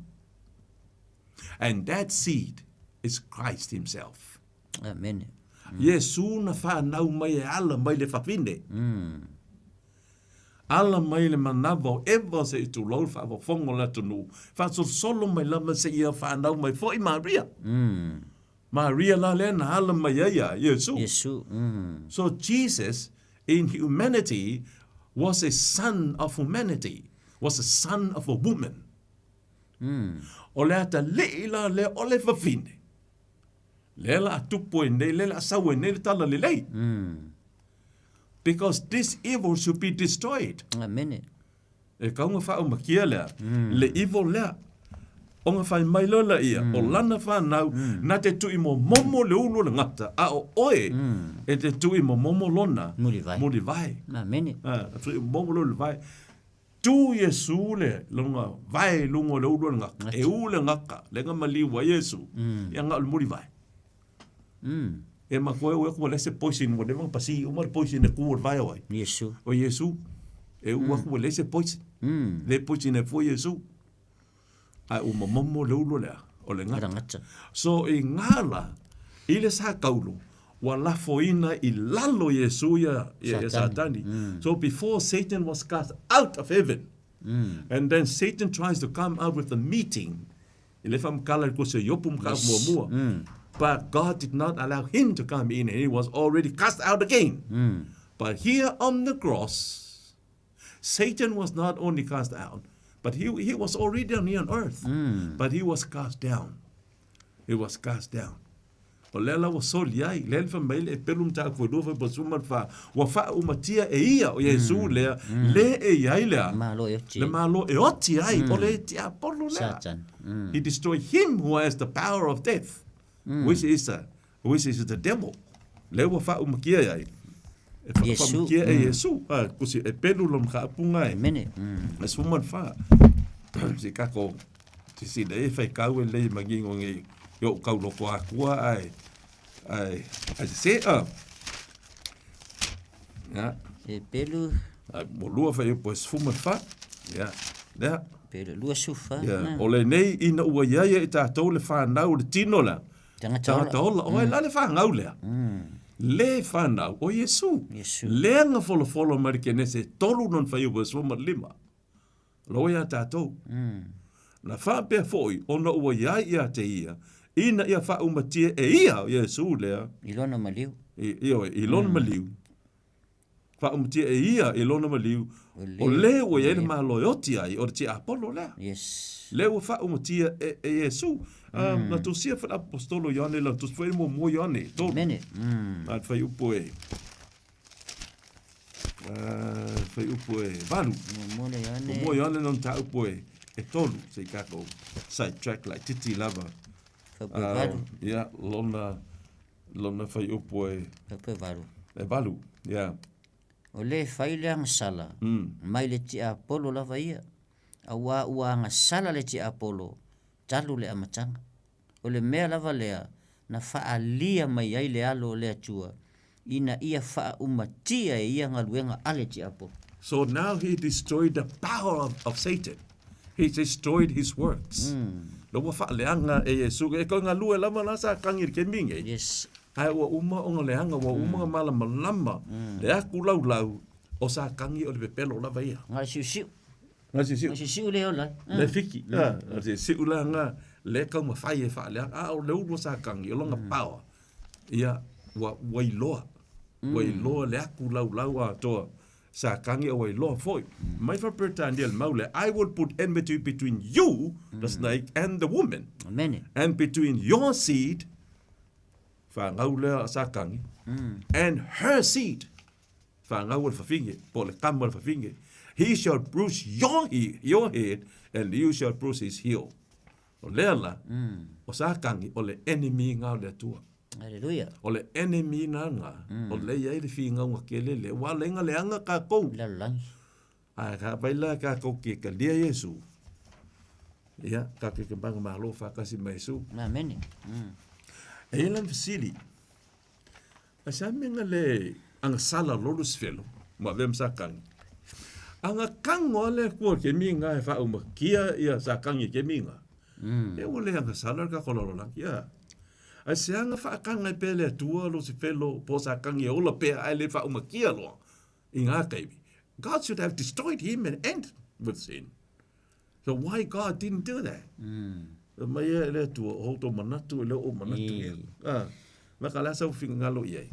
And that seed is Christ himself. Amene. Iesu na whanau mai e ala mai le whawhine. Ala mai le manawa o Eva se i tulou le whaafofoga o le atunuu. Faasolosolo mai lava se ia whanau mai foi Maria. Maria la lea na ala mai ai a Iesu. Iesu. So Jesus in humanity was a son of humanity, was a son of a woman. O le atalii la lea o le fafine. Lea la a tupu ai nei, lea la a sau ai nei le tala lelei. Because this evil should be destroyed. Amene. E kauga faaumakia lea, le evil lea. Ona fai mai loa lea ia, o lana whanau, na te tui momomo le ulu o le gata, a o oe, e te tui momomo lona. Mulivae. Mulivae. Amene. Ah, tui momomo le mulivae. Tu Iesu le lona vae i luga o le ulu o le gaka, e u le gaka, le ga maliu ai Iesu, ia ga o le mulivae. E makoe ue aku ua leai se poison ua leva ona pasi uma le poison e ku o le vae o ai. Iesu. O Iesu, e u aku ua leai se poison. Le poison e fua Iesu. Ae ua momomo le ulu lea, o le gata. Gata. So i gā la, i le sakaulu, ua lafoina i lalo Iesu ia, ia, ia Satani. Satani. So before Satan was cast out of heaven, and then Satan tries to come out with a meeting, i le faamatala i le kusi o Iopu ma ka muamua. But God did not allow him to come in, and he was already cast out again. But here on the cross, Satan was not only cast out, but he, he was already down here on earth. But he was cast down. He was cast down. O lea la ua soli ai, lea le fai mai le pelu mataupu fuailua fuaiupasua ma le fa, ua faaumatia e ia o Iesu lea, le e i ai lea. Malo e oti. Le malo e oti ai, o le tiapolo lea. Satan. He destroyed him who has the power of death, which is the, which is the devil. Lea ua faaumakia ai. E Iesu. faaumakia e Iesu, a, kusi e pelu lo mkaapunga e. Amene. E suma le fa. Si kako, si sina e whai kau e lei mangingo ngi i o kau loko akua ai, ai, ai se a. Ya, E pelu, ai, mo lua whai upo e suma le fa. Ya, lea. pelu, lua sufa. Ya, o le nei ina ua iaia i tātou le whanau le tino la. Tagata ola. Tagata ola. O ai la le whangau lea. Le whanau o Iesu. Iesu. Lea nga folofolo mai le Kenese tolu non whai upo e suma le lima. Loa iā tātou. Na faapea foi ona ua iai ia te ia, ina ia faaumatia e ia o Iesu lea. I lona maliu. I, ioe, i lona maliu. Faaumatia e ia i lona maliu, o le ua i ai le Malo e oti ai, o le tiapolo lea. Yes. Lea ua faaumatia e, e Iesu. Mm. Na tusia foi le apostolo Ioane, la tusi foi le muamua Ioane, tolu. Amene. Mm. A le fuaiupu e, fuaiupu e valu. Muamua le Ioane. Muamua Ioane lona mataupu e, e tolu, se i tatou sidetrack laitiiti lava. Fuaiupu e valu. Ia, lona, lona fuaiupu e... Fuaiupu e valu. E valu, ia. O le fai le agasala, mai le tiapolo lava ia, auā ua agasala le tiapolo talu le amataga. O le mea lava lea na faaalia mai ai le Alo o le Atua, ina ia faaumatia e ia galuega a le tiapolo. So now he destroyed the power of, of Satan. He destroyed his works. Mm. Lo ua faaleaga e Iesu. E koe galue lava la sa kangi le kemi nei. Yes. Ae ua uma ona leaga, ua uma ona malamalama le aku laulau o sa kangi o le pepelo lava ia. Nga le siusiu. Nga siusiu. Nga siusiu le ola. Le fiki. Ah, le siu la nga le taumafai e faaleaga. A o le ulu o sa kangi, o lona power. Ia, ua, ua iloa. Ua iloa le aku laulau atoa. Sa kangi o ua iloa foi. Mai faa-Peretania le mau lea, I will put enmity between you, the snake, and the woman. Amene. And between your seed, fanau lea a Satani, and her seed, fanau a le fafine, po o le tama a le fafine, he shall bruise your, he, your head, and you shall bruise his heel. O lea la, o Satani, o le enemy na o le Atua. Hallelujah. O le enemy na nga, o lea e i ai le finauga tele lea, ua ala ai ona leaga tatou. Lalolagi. Ae ka pai la tatou ke talia Iesu, ia, tatou te manumalo faatasi ma Iesu. Amene. E i ai lana fesili, Ae se a mea le agasala loa Lusifelo ma avea ma Satani? Agakago lava le Atua i le kemi lena e faaumatia ia Satani i le kemi lena. E ua le agasala le tatou lalolagi, a. Ae se aga faataga ai pea le Atua Lusifelo po o Satani e ola pea ae le faaumatia loa i ngā taimi. God should have destroyed him and end with sin. So why God didn't do that? Mm. Mai e le Atua, o outou manatu e le o ou manatu ia. Ah, ma ka le asa finagalo i ai.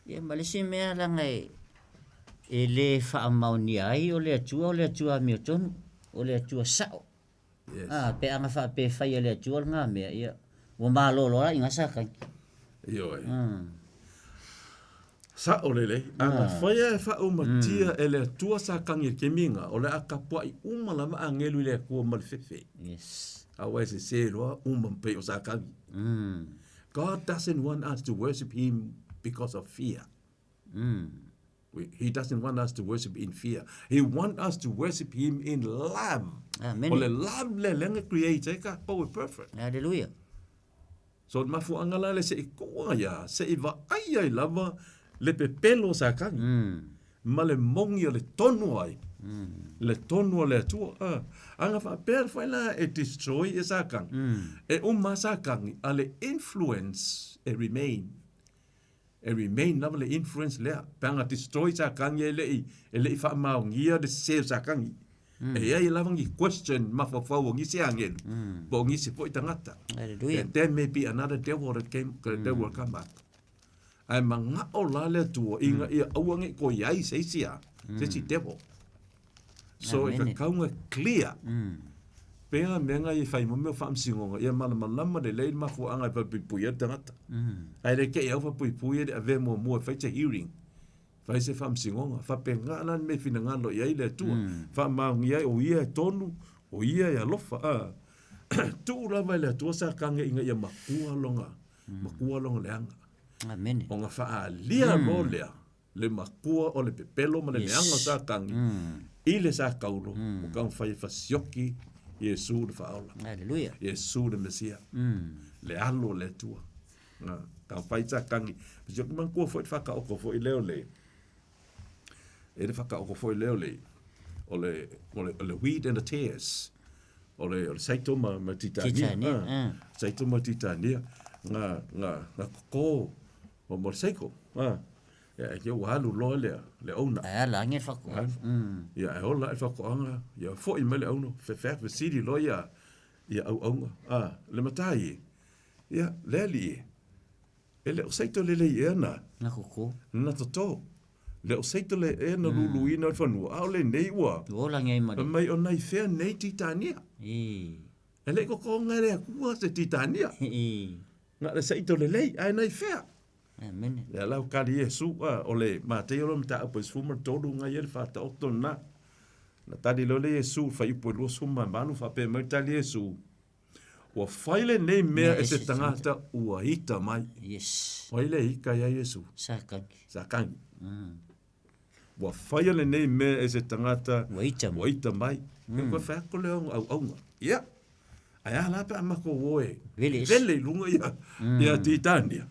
Ia, ma le isi mea leaga e, e le faamaonia ai o le Atua, o le Atua amiotonu, o le Atua sa'o. Yes. Ah, pe aga faapea e fai e le Atua lena mea, ia, ua malolo lava i gasa kai. Ioe. Mm. Sa'o lelei, ana faia e faaumatia e le Atua sa kagi i le kemiga, o le a tapua'i uma lava agelu i le Atua ma le fefe. Yes. Aua e sesē loa uma pei o sa kagi. God doesn't want us to worship him because of fear. He doesn't want us to worship in fear. He want us to worship him in love. Amen. O le love lea lea na create ai tatou e perfect. Hallelujah. So le mafuaaga la lea se i tuu ai a, se i vaai ai lava le pepelo o Satani. Ma le moni o le tonu ai. Le tonu o le Atua. A, aga faapea foi la e destroy e Satani. E uma Satani a le influence e remain. E remain lava le influence lea, pe ana destroy Satani e le'i, e le'i faamaonia le sese o Satani. E i ai lava ni question mafaufau o nisi agelu, po o nisi foi tagata. Hallelujah. And there may be another devil that came, that will come up. Ae mana'o la le Atua ina ia aua ne i toe i ai se isi a, se isi devil. So e Amene. tatau ona clear. Pea mea nga i whai mo mea o faamasinoga, ia malamalama lelei le mafuaaga e faapuipui ai le tagata. Ae le te i au faapuipui e le avea muamua e fai se hearing, fai se faamasinoga. Faapena la le mea e finagalo i ai le Atua. Faamaonia ai o ia e tonu, o ia e alofa. A, tuu lava e le Atua sa kage ina ia makua lona, makua lona leaga. Amene. Ona faaalia loa lea le makua o le pepelo ma le Yes. leaga o Satani i le sataulo ua taumafai e fasioki Iesu le Faaola. Hallelujah. Iesu le Mesia. Le alo o le Atua. Na, taumafai Satani. Fasioki manatua foi le faataoto foi lea o le e le faataoto foi lea o le o le o le, o le wheat and the tares. O le o le saito ma ma titania. Titania, Ah. ah. Saito ma titania nga nga nga koko o mo le saiko. Ah. Ia, e ua alu loa lea, le auna. Ae ala agi le faatoaga. Ia, e ola ai le faatoaga, ia foi mai le auna, fefea fesili loa ia, ia auauna. Ah, le matai e, ia, le alii e, e le o saito lelei ea na, Na koko. na toto. Le o Seitele e na luluina o le fanua, a o lenei ua. Ua ola nei ma le. Mai o nai fea nei Titania. E le i kokoga e le Atua se Titania. Na o le Seito lelei, ae nai fea. Amene. Lea la ua kali Iesu, a, o le Mateio loa mataupu e 13 ngai ai le faataoto lena. Na tali loa le Iesu i le fuaiupu e 28, faapea mai le tali a Iesu, Ua fai lenei mea e se tagata ua ita mai. Yes. O ai le ika iā Iesu? Satani. Satani. Ua faia lenei mea e se tagata Ua ita mai. Ua ita mai. Mm. Koe whai ako lea o auaunga. Ia. Ae a la pe a makou o e Vele ese. vele i lunga ia, ia Titania.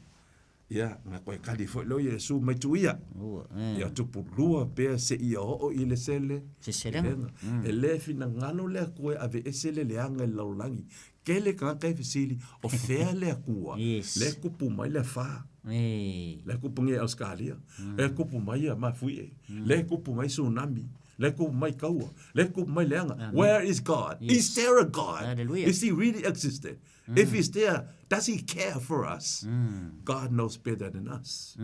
Ia, na koe kali foi lea o Iesu mai tu ia. Ua, eh. Ia tupu lua pea seia oo i le sele. Seselega. Mm. E le finagalo le Atua e aveese le leaga i le lalolagi. Tele tagata e fesili, o fea le Atua? Yes. Lea e kupu mai le afa. Eh. Lea e kupu nei Ausekalia. Lea e kupu mai ia mafuie. Lea e kupu mai tsunami. Lea e kupu mai kaua. Lea e kupu mai leaga. Where is God? Yes. Is there a God? Hallelujah. Is he really existed? If he's there, does he care for us? God knows better than us.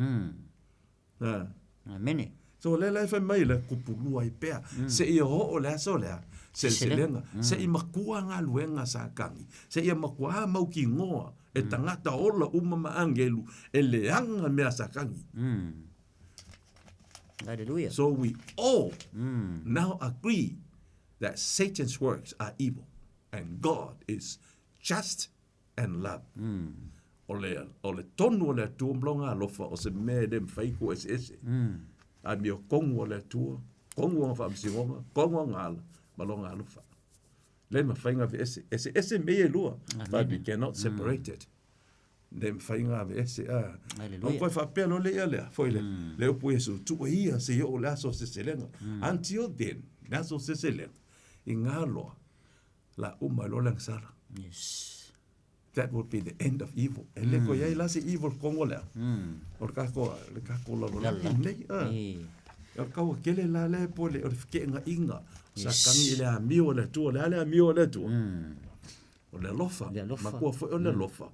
Ah. Amene. So o lea la e fai mai le kupulua ai pea, seia oo le aso lea, seleselega, seia makua galuega sa kagi, seia makuā mautinoa e tagata ola uma ma agelu e leaga mea sa kagi. Hallelujah. So we all now agree that Satan's works are evil and God is just and love. O le, o le tonu o le Atua ma lona alofa o se mea e le mafai ku eseese. A mea o kogu o le Atua, kogu o ona faamasinoga, kogu o ona ala ma lona alofa. Le mafai ona aveese. Eseese mea ia e lua, but we cannot separate it. Le mafai ona aveese. A. Hallelujah. O koe faapea loa le ia lea, foi le, le upu Iesu, tuu ia seia oo i le aso o seselega. Until then, le aso o seselega, i ngā loa, la uma ai loa le agasala. Yes. That would be the end of evil. E le koe iai la se evil kongo lea. O le kako, le kako lalolagi nei. A. Eh. O le kaua kele la lea po le, o le feke'enga'iga o sa kagi i le amio o le Atua, o le a le amio o le Atua? O le alofa. Le alofa. Makua foi o le alofa.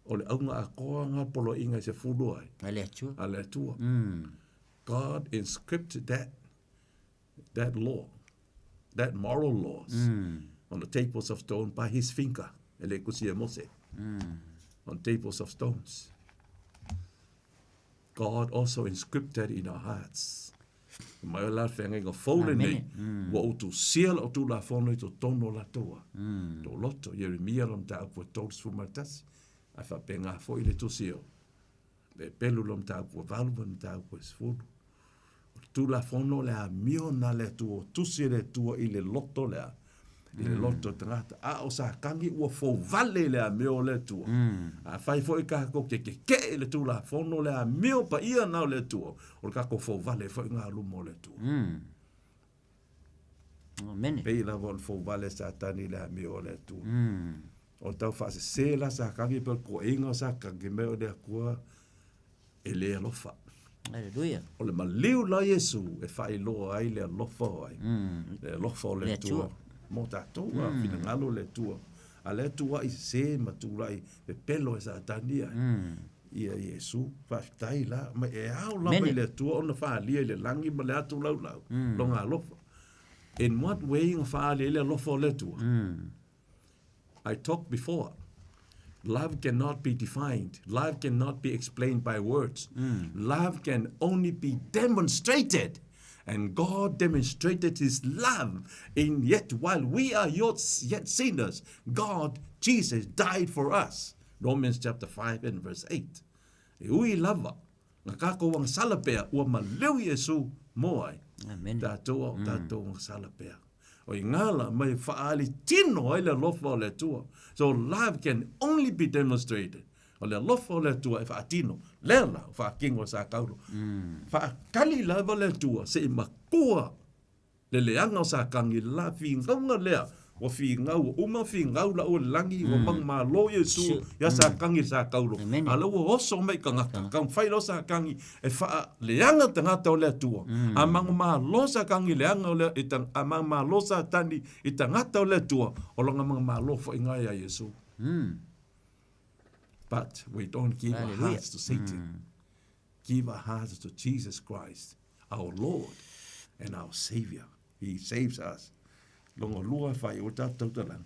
O le auga atoa nga poloaiga i se fulu ai. A le Atua. A le Atua. God inscripted that, that law, that moral laws on the tables of stone by his finger, e le kusi e Mose. On tables of stones. God also inscripted in our hearts. Mai o la whengainga fou lenei, ua ou tusia lau Tulafono i totonu o latou a. Tō loto, Ieremia lona mataupu e 31, ae faapena foi le tusi o Pepelu lona mataupu e 8 ma le mataupu e 10. O le Tulafono o le amio lena a le Atua, ua tusi e le Atua i le loto lea, i le loto o le tagata. A o Satani ua fouvale i le amio o le Atua. Afai foi tatou te tetee i le Tulafono o le amio paia lena o le Atua, o le tatou fouvale foi lena luma o le Atua. Amene. Pei lava o le fouvale a Satani i le amio o le Atua. O le tau faasese la Satani pe o le toeaiga o Satani mai o le Atua e le alofa. Hallelujah. O le maliu la Iesu e faailoa ai le alofa o ai. Le alofa o le Atua. Mo tatou a finagalo o le Atua. A le Atua i sese ma tulai pepelo e Satani ai. Ia Iesu, faafetai la, ma e ao lava i le Atua ona faaalia i le lagi ma le atu laulau, lona alofa. In what way na faaali ai le alofa o le Atua? I talked before. Love cannot be defined. Love cannot be explained by words. Love can only be demonstrated. And God demonstrated His love in yet while we are yet sinners, God, Jesus, died for us. Romans chapter 5 and verse 8. E ui lava, na kākou agasala pea, ua maleu Iesu mo ai. Amen. Tātou a o tātou agasala pea. O i ngā la mai whaali tino ai le alofa o le Atua. So love can only be demonstrated. O le alofa o le Atua e whaatino. Lea la, o whaakingo sa kaulo. Whaakali lava le Atua se i makua le leaga o sa kangi la finauga lea ua finau ua uma finau la ua lagi ua manumalo Iesu ia sa kangi sa kaulo. Amene. A la ua oso mai tagata taumafai loa sa kangi e faaleaga tagata o le Atua. A manumalo sa kangi leaga o le i a manumalo Satani i tagata o le Atua o lona manumalo foi lena ia Iesu. But we don't give our Hallelujah. hearts to Satan. Give our hearts to Jesus Christ. our Lord and our Saviour. He saves us. Lona lua e faaiu ai le tatou tautalaga,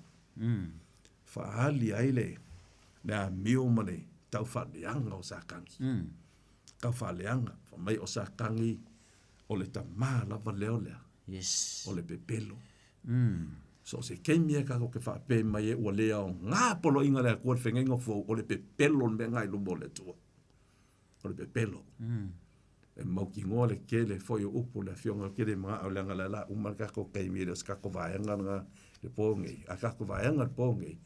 faaali ai le le amio ma le taufaaleaga o Satani. Taufaaleaga, fai mai o Satani o le tamā lava lea o le a? Yes. O le pepelo. So o se taimi e tatou te faapea mai ai ua le aoga poloaiga a le Atua i le feagaiga fou, o le pepelo le mea lena i luma o le Atua. O le pepelo. E mautinoa le tele foi o upu le afioga o tele manao leaga o lea o le a uma le tatou taimi e le o se tatou vaega lena i le po nei. A tatou vaega i le po nei,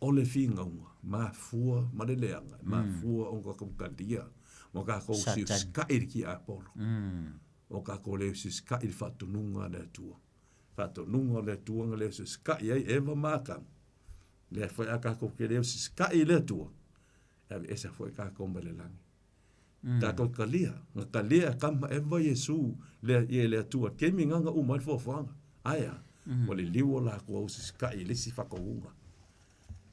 o le finauga, mafua ma le leaga, e mafua ona tatou talia ma tatou siusikai i le tiapolo. O tatou le siusikai i le faatonuga a le Atua. Faatonuga o le Atua na le siusikai ai Eva ma Atamu. Lea foi a tatou te le siusikai i le Atua, e aveese foi tatou mai le lagi. Tatou talia, na talia e Atamu ma Eva Iesu le ia le Atua taimi lena na uma ai le foafoaga. Ae a? Ua liliu o latou au sisikai i le isi faatauga.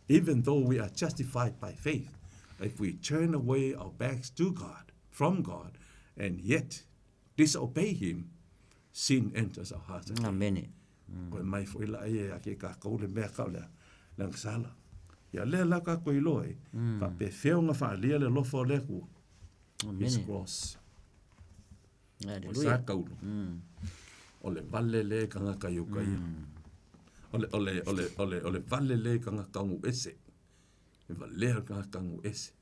Even though we are justified by faith, if we turn away our backs to God, from God, and yet disobey Him, sin enters our hearts again. Amene. Koe mai foi la ia ia ke kākou le mea ka o lea, le agasala. Ia lea la kākou iloa ai, faapefea ona faaalia le alofa o le Atua. His cross. O sa taulu. O le vale le i tagata i uka ia. O le, o le, o le, o le, o le vale le i tagata gu ese. E valea le tagata gu ese.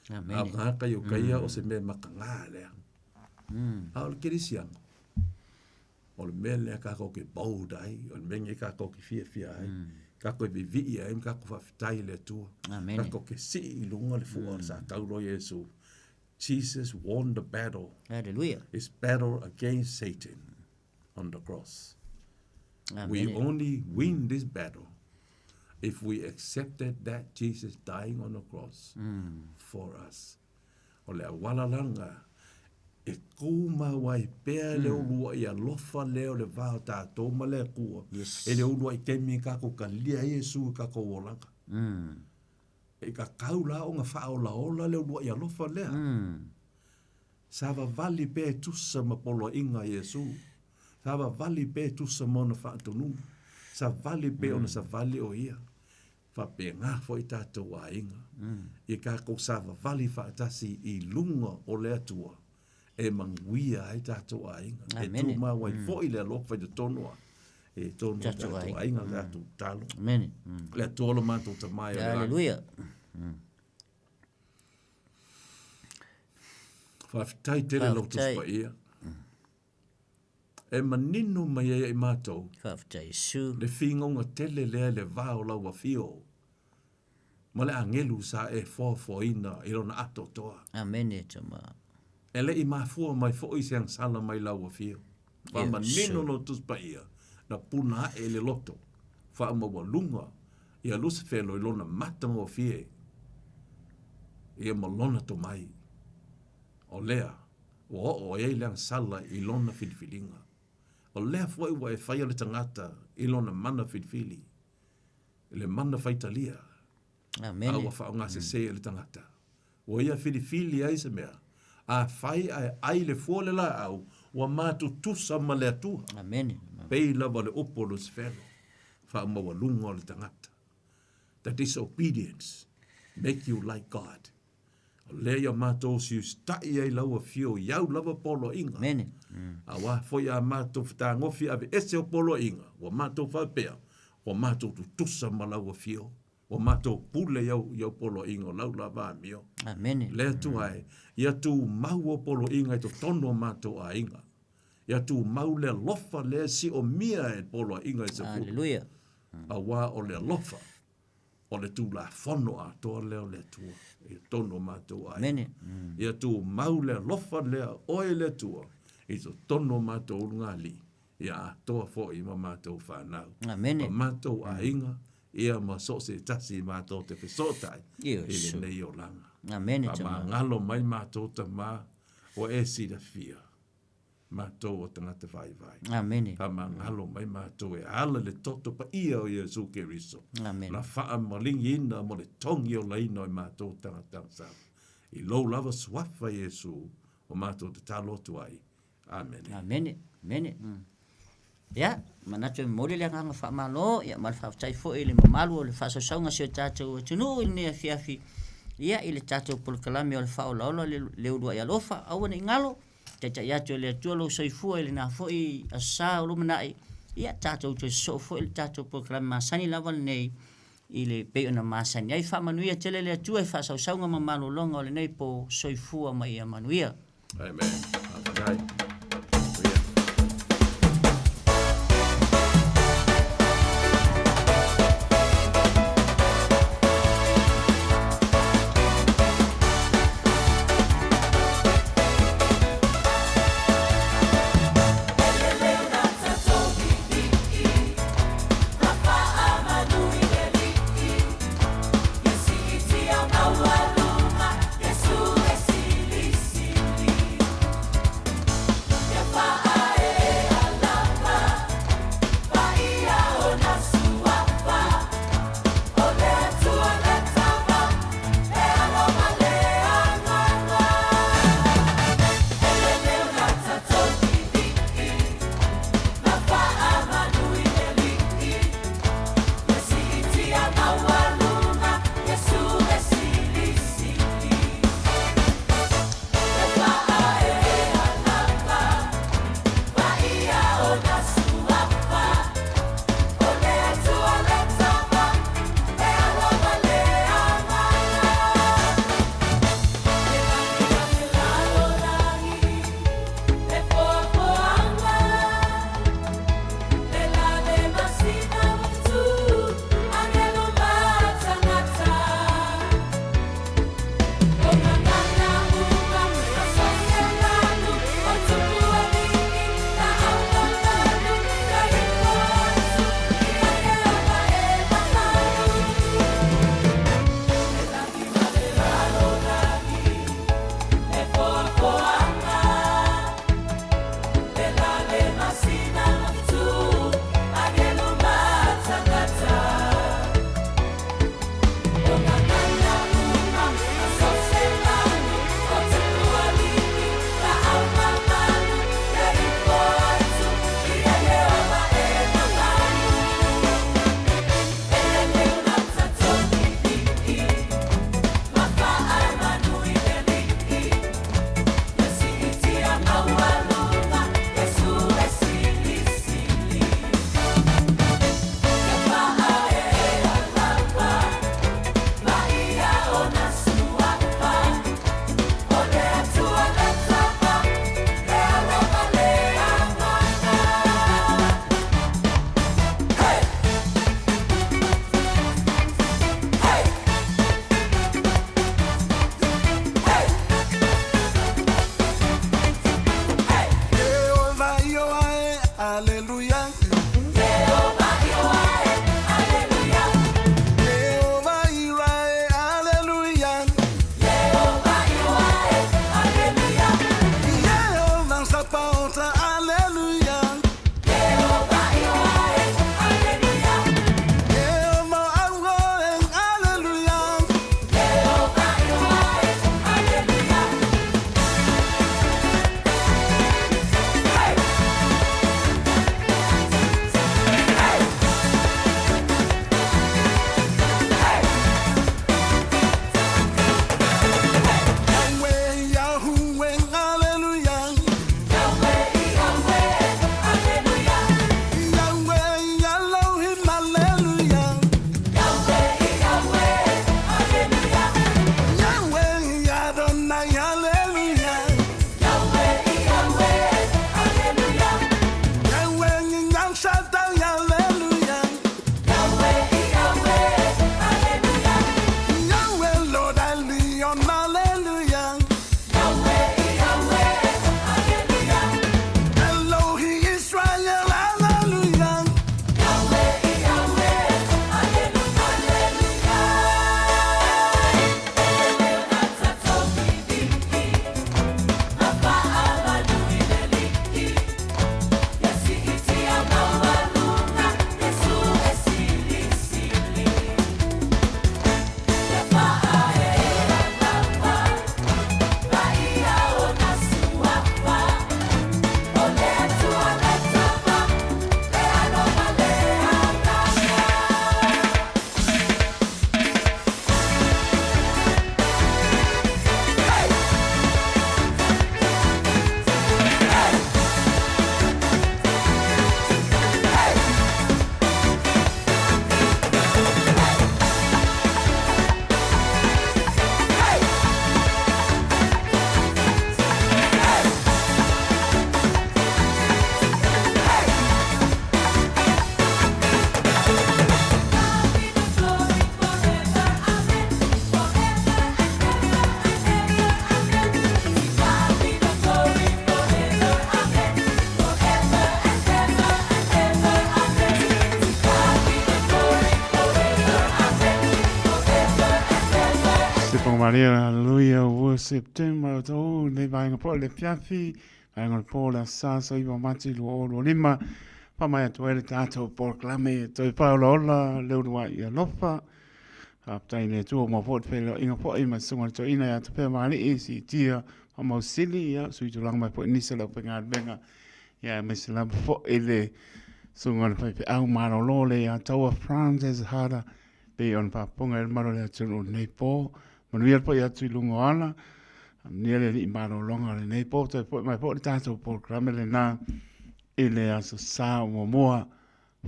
A o tagata i uka ia o se mea mataga lea. A o le kerisiano, o le mea lea kākou ke bold ai, o le mea lenei kākou ke fiafia ai, kākou e vivii ai ma kākou faafetai i le Atua. Kākou ke sii i luga le fua o le sa taulu o Iesu. Jesus won the battle. Hallelujah. His battle against Satan on the cross. Amen. We only win this battle if we accepted that Jesus dying on the cross for us. O le auala la lena e tumau ai pea le uluai alofa lea o le va o tatou ma le Atua, e le uluai taimi e tatou talia ai Iesu i tatou olaga. E tatau la ona faaolaola le uluai alofa lea. Savavali pea e tusa ma poloaiga a Iesu. Savavali pea e tusa ma ona faatonuga. Savali pea ona savali o ia. Faapena foi tatou aiga, ia tatou savavali faatasi i luga o le Atua e manuia ai tatou aiga, e tumau ai foi le alofa i totonu a i totonu o tatou aiga, tatou tatalo. Le Atua o lo matou Tama e o le lagi. Hallelujah. Faafetai tele lau Tusi Paia. E manino mai ai i matou. Faafetai Iesu. Le figauga tele lea i le va o lau afio ma le agelu sa e foafoaina i lona atoatoa. Amene tama. E le i mafua mai foi se agasala mai lau afio. Faamanino lou Tusi Paia, na puna ae i le loto faamaualuga ia Lusifelo i lona matagofie ia ma lona tomai. O lea, ua oo ai le agasala i lona filifiliga. O lea foi ua e faia le tagata i lona mana filifili, i le mana faitalia, a ua faaaogasese e le tagata. Ua ia filifili ai se mea, afai ae ai le fua o le laau, ua matutusa ma le Atua. Pei lava le upu o Lusifelo, faamaualuga o le tagata. The disobedience make you like God. O lea ia matou siusitai ai lau afio i au lava poloaiga. Amene. Auā foi a matou fetagofi aveese o poloaiga, ua matou faapea, ua matou tutusa ma lau afio, ua matou pule i au, i au poloaiga o lau lava amio. Amene. Le Atua e, ia tumau o poloaiga i totonu o matou aiga. Ia tumau le alofa lea e siomia e poloaiga i se pule. Aleluia. Auā o le alofa O le Tulafono atoa lea o le Atua i totonu o matou aiga. Amene. Ia tumau le alofa lea o oe le Atua i totonu o matou ulugalii, ia atoa foi ma matou fanau. Amene. Ma matou aiga, ia ma so o se tasi matou te fesootai i lenei olaga. Amene, tama. Faamagalo mai matou tama, ua e silafia. Matou o tagata vaivai. Amene. Faamagalo mai matou e ala i le toto paia o Iesu Keriso. Amene. Na faamaligiina mo le togi olaina o i matou tagata agasala. I lou lava suafa Iesu o matou tatalo atu ai. Amene. Amene. Amene. Ia, manatu e momoli le agaga faamalo, ia ma le faafetai foi i le mamalu o le faasausauga a si o tatou atunuu i lenei afiafi, ia i le tatou polokalame o le faaolaola le, le uluai alofa. Aua ne i galo, taitai atu e le Atua lou soifua i lena foi aso sa o lumanai, ia tatou toe sosoo foi i le tatou polokalame masani lava lenei i le pei ona masani ai. Faamanuia tele le Atua i faasausauga ma malologa o lenei po. Soifua ma ia manuia. Amen. Faafetai. Maria, hallelujah, worship team o tō nei vaenga po le fiafi, vaenga o le pō le asa sa iwa mati lua o lua lima, wha mai atu ai le tātou polokalame toi whaola ola le urua i alofa. Whaptai le tua mo po te whelo inga po i masunga le toina ia te pea maali i si tia wa mausili ia sui tūlanga mai po i nisa le upenga alvenga ia me se lava po i le sunga le whaipe au marolo le ia taua Francis Hara pei ona faafofoga i le mamalu o le atunuu i lenei po. Manuia le paia atu i luga o ala, manuia le alii malologa o lenei po, toe foi mai foi le tatou polokalame lena i le Aso Sa o muamua.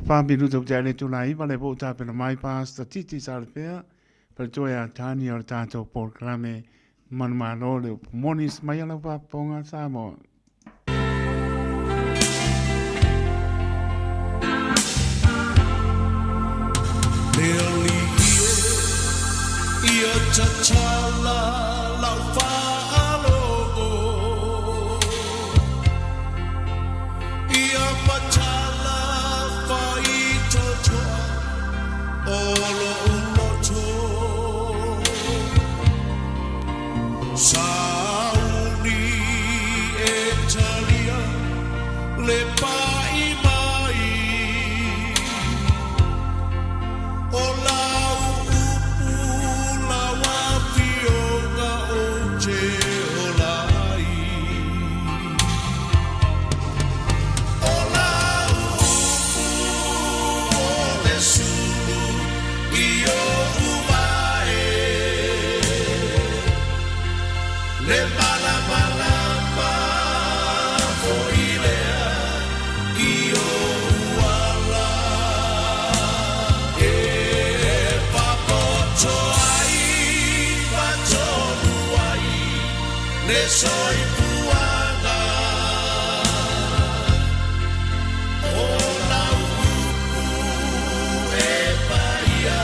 Fa minuta ua tea le itula 9, lea foi ua tapena mai Pastor Titi Salefea, faletua ia Tania o le tatou polokalame Manumalo le upu moni mai a lau faafofoga Samoa. Le alii e ia tatala lau faalogo Ia matala faitotoa o lo'u loto Sauni e talia le pa'i mai O lau upu lau afioga ou te ola ai O lau upu o le sulu i o'u vae Le malamalama foi lea i o'u ala E papoto ai ma tonu ai le soifuaga O lau upu e paia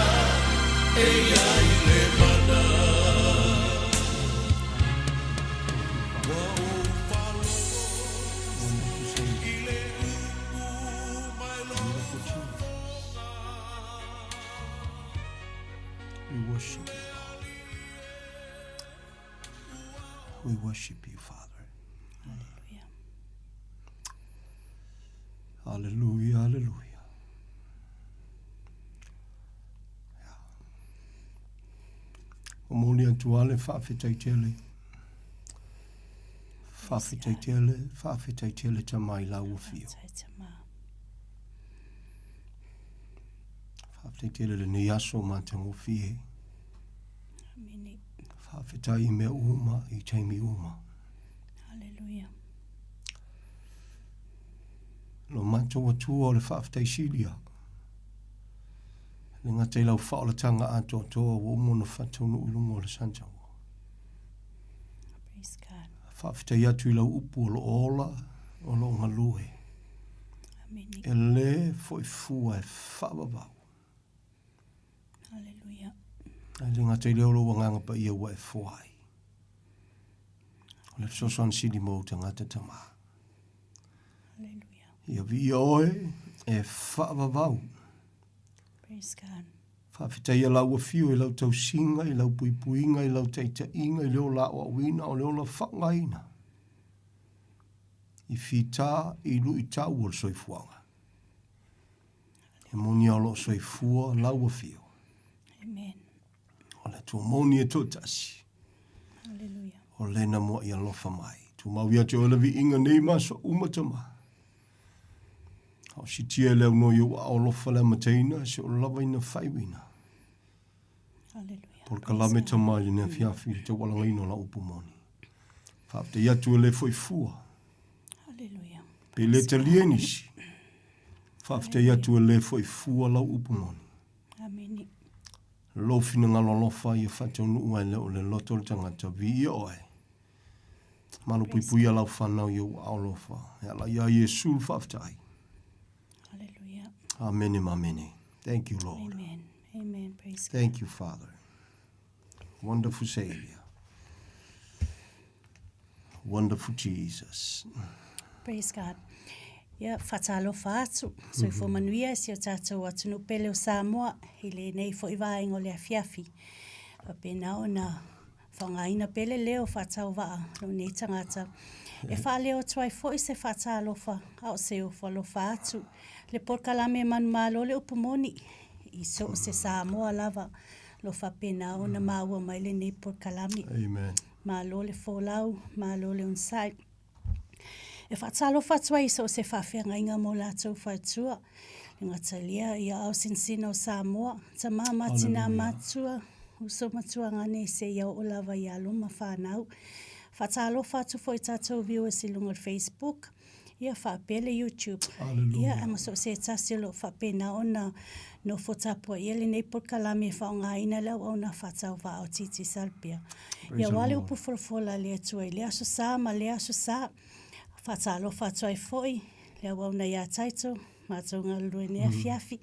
e i ai le mana Ua ou faalogo i le upu mai lou fofoga We worship you, Lord. We worship you, Father. Hallelujah. Hallelujah, hallelujah. Momoli atu lava le faafetai tele. Faafetai tele, faafetai tele tama i lau afio. Faafetai tele lenei aso matagofie. Faafetai i mea uma, i taimi uma. Hallelujah. Lo matou Atua o le faafetai silia. Le gata i lau faaolatanga atoatoa ua uma ona faataunuu i luga o le santaua. Praise God. Faafetai atu i lau upu o lo o ola, o lo o galue. Amen. E le foi fua e faavavau. Hallelujah. Ae le gata i lea o lou agaga paia ua e foa ai. O le fesoasoani sili mo ou tagata tama. Hallelujah. Ia viia oe e faavavau. Praise God. Faafetaia lau afio i lau tausiga, i lau puipuiga, i lau taitaiga, i le ola aoaoina, o le ola faaaogaina i fita i luitau o le soifuaga. E moni o lo o soifua lau afio. Amen. O le Atua moni e toatasi. Hallelujah. O lena moa i alofa mai. Tumau ia te oe le viiga nei ma aso uma tama. A o sitia e le au noi o aao alofa le amataina, se o lava ina faaiuina. Hallelujah. Polokalame tama i lenei afiafi i le taualagaina o lau upu moni. Faafetai atu e le foi fua. Hallelujah. Pe le talia nisi. Faafetai atu e le foi fua lau upu moni. Amene. Lou finagalo alofa ia faataunuu ai lea o le loto o le tagata. Viia oe. Malupuipuia lau fanau i ou aao alofa. E ala iā Iesu le faafetai. Hallelujah. Amene ma amene. Thank you, Lord. Amen. Amen. Praise God. Thank you, Father. Wonderful Savior. Wonderful Jesus. Praise God. Ia, faatalofa atu, soifua manuia si o tatou atunuu pele o Samoa i lenei foi vaega o le afiafi. Faapena ona Faaaogaina pea le leo faatauvaa lou nei tagata e faaleo atu ai foi se faatalofa a o se ofo alofa atu. Le polokalame manumalo le upu moni i so o se Samoa lava lo faapena ona maua mai lenei polokalame. Amen. Malo le folau, malo le onosai. E faatalofa atu ai i so o se faafeagaiga mo latou faletua, le gatalia ia aosinsina o Samoa, tama ma tina matua, uso ma tuagane seia oo lava i alo ma fanau. Faatalofa atu foi i tatou viewers i luga o le Facebook, ia faapea le YouTube. Ia, ma so o se tasi o lo o faapena ona nofo tapuaia lenei polokalame e faaaogaina le auauna faatauvaa o TT Salpea. Ia aua le upu folafola a le Atua i lea aso sa ma lea aso sa. Faatalofa atu ai foi le auauna ia Taito, matou galulue nei afiafi.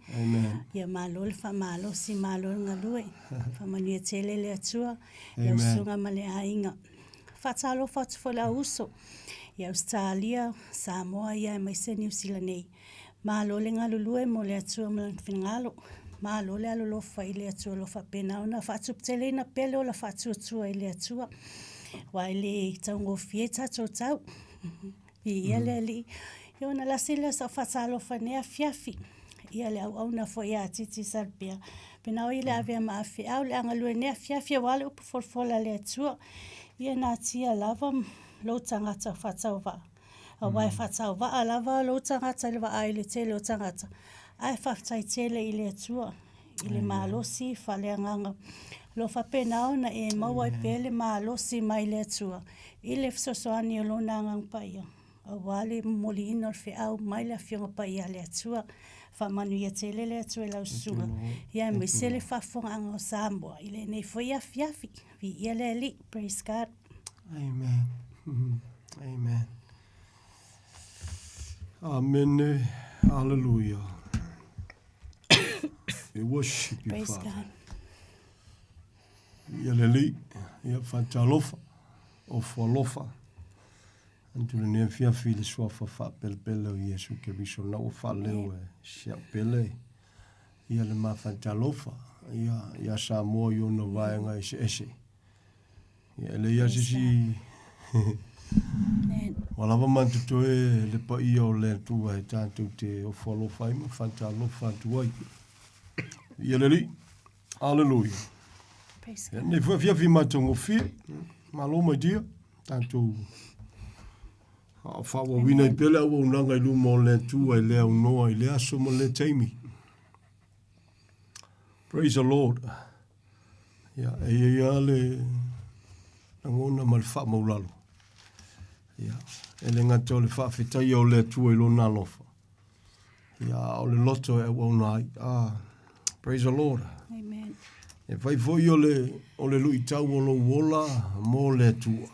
Ia malo le faamalosi, malo le galue. Faamanuia tele le Atua i lau susuga ma le aiga. Faatalofa atu foi i le au uso i Ausetalia, Samoa ia aemaise Niu Sila nei. Malo le galulue mo le Atua ma Lona finagalo. Malo le alolofa i le Atua o lo o faapena ona faatuputeleina pea le ola faatuatua i le Atua, aua e le taugofie tatou tau. Viia le Alii. Ia ona lasi lea o sau faatalofa i lenei afiafi, ia le auauna foi ia Titi Salupea, pena o ia le avea ma afeau le a galue i lenei afiafi aua le upu folafola a le Atua. Ia natia lava lou tagata faatauvaa. Aua e faatauvaa lava lou tagata i le vaai i le tele o tagata, ae faafetai tele i le Atua i le malosi faaleagaga. O lo o faapena ona e maua ai pea le malosi mai le Atua i le fesoasoani o Lona Agaga Paia, aua le momoliina o le feau mai le Afioga Paia a le Atua. Faamanuia tele le Atua i lau susuga, ia aemaise le faafofogaaga o Samoa i lenei foi afiafi. Viia le Alii. Praise God. Amen. Amen. Amene. Hallelujah. We worship you, Praise Father. God. Ia le Alii, ia faatalofa, ofo alofa. Atu lenei afiafi i le suafa faapelepele o Iesu Keriso na ua faaleo e si au pele. Ia le ma faatalofa, ia, ia Samoa i ona vaega eseese. Ia e leai lava se isi ua lava matou toe le paia o le Atua e tatou te ofo alofa ai ma faatalofa atu ai. Ia le Alii. Aleluia. Ia nei foi afiafi matagofie. Malo my dear. Tatou faaauauina ai pea le auaunaga i luma o le Atua i le aunoa i le aso ma le taimi. Praise the Lord. Ia, e i ai lava le lagona ma le faamaulalo. Ia, e le gata o le faafetaia o le Atua i lona alofa. Ia, a o le loto e auauna ai. Ah, praise the Lord. Amen. E fai foi o le, o le luitau o lou ola mo le Atua.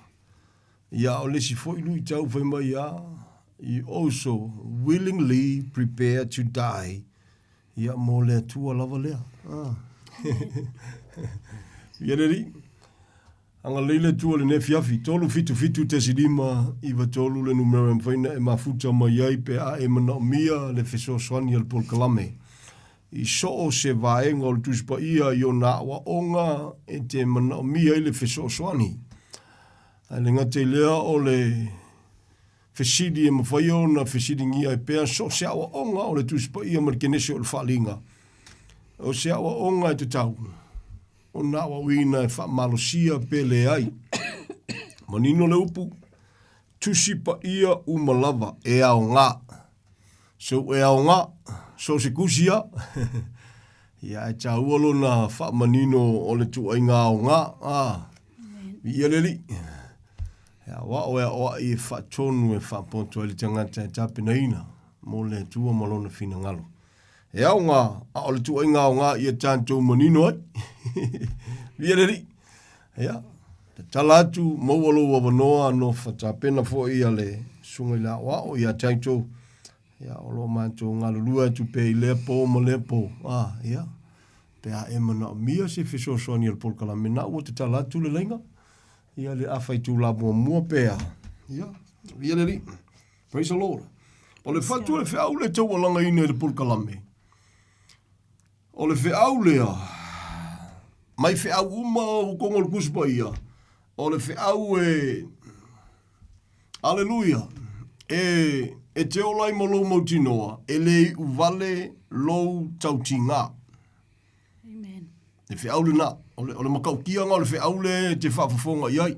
Ia, o le isi foi luitau fai mai a, you also willingly prepare to die. Ia, mo le Atua lava lea. Ah. Ia le Alii. Agalelei le Atua i lenei afiafi. 377.593 le numera e mafai ona e mafuta mai ai pe a e manaomia le fesoasoani a le polokalame. I so o se vaega o le Tusi Paia i ona aoaoga e te manaomia ai le fesoasoani. Ae le gata i lea o le fesili e mafai ona fesiligia ai pea so o se aoaoga o le Tusi Paia ma le Kenese o le Faaaliga. O se aoaoga e tatau ona aoaoina e faamalosia pe leai. Manino le upu, Tusi Paia uma lava e aoga. So e aoga, so o se tusi a. Ia ae taua lona faamanino o le tuaiga aoga. Ah, viia le Alii. E aoao e aoai e faatonu e faapoto ai le tagata e tapenaina mo le Atua ma lona finagalo. E aoga, a o le tuaiga aoga ia tatou manino ai. Viia le Alii. Ia, tatala atu, maua lou avanoa no fatapena foi a le susuga i le aoao ia tatou. Ia, o lo o matou galulue atu pea i lea po ma lea po. Ah, ia, pe a e manaomia se fesoasoani a le polokalame, na ua tatala atu le laina. Ia, le afa itula muamua pe a. Ia, viia le Alii. Praise the Lord. O le fatu o le feau le taualagaina i le polokalame. O le feau lea, mai feau uma o totonu o le Tusi Paia. O le feau e, Aleluia, e, e te ola ai ma lou mautinoa, e le iu vale lou tautigā. Amen. Le feau lena, o le, o le matautia o le feau le e te faafofoga i ai.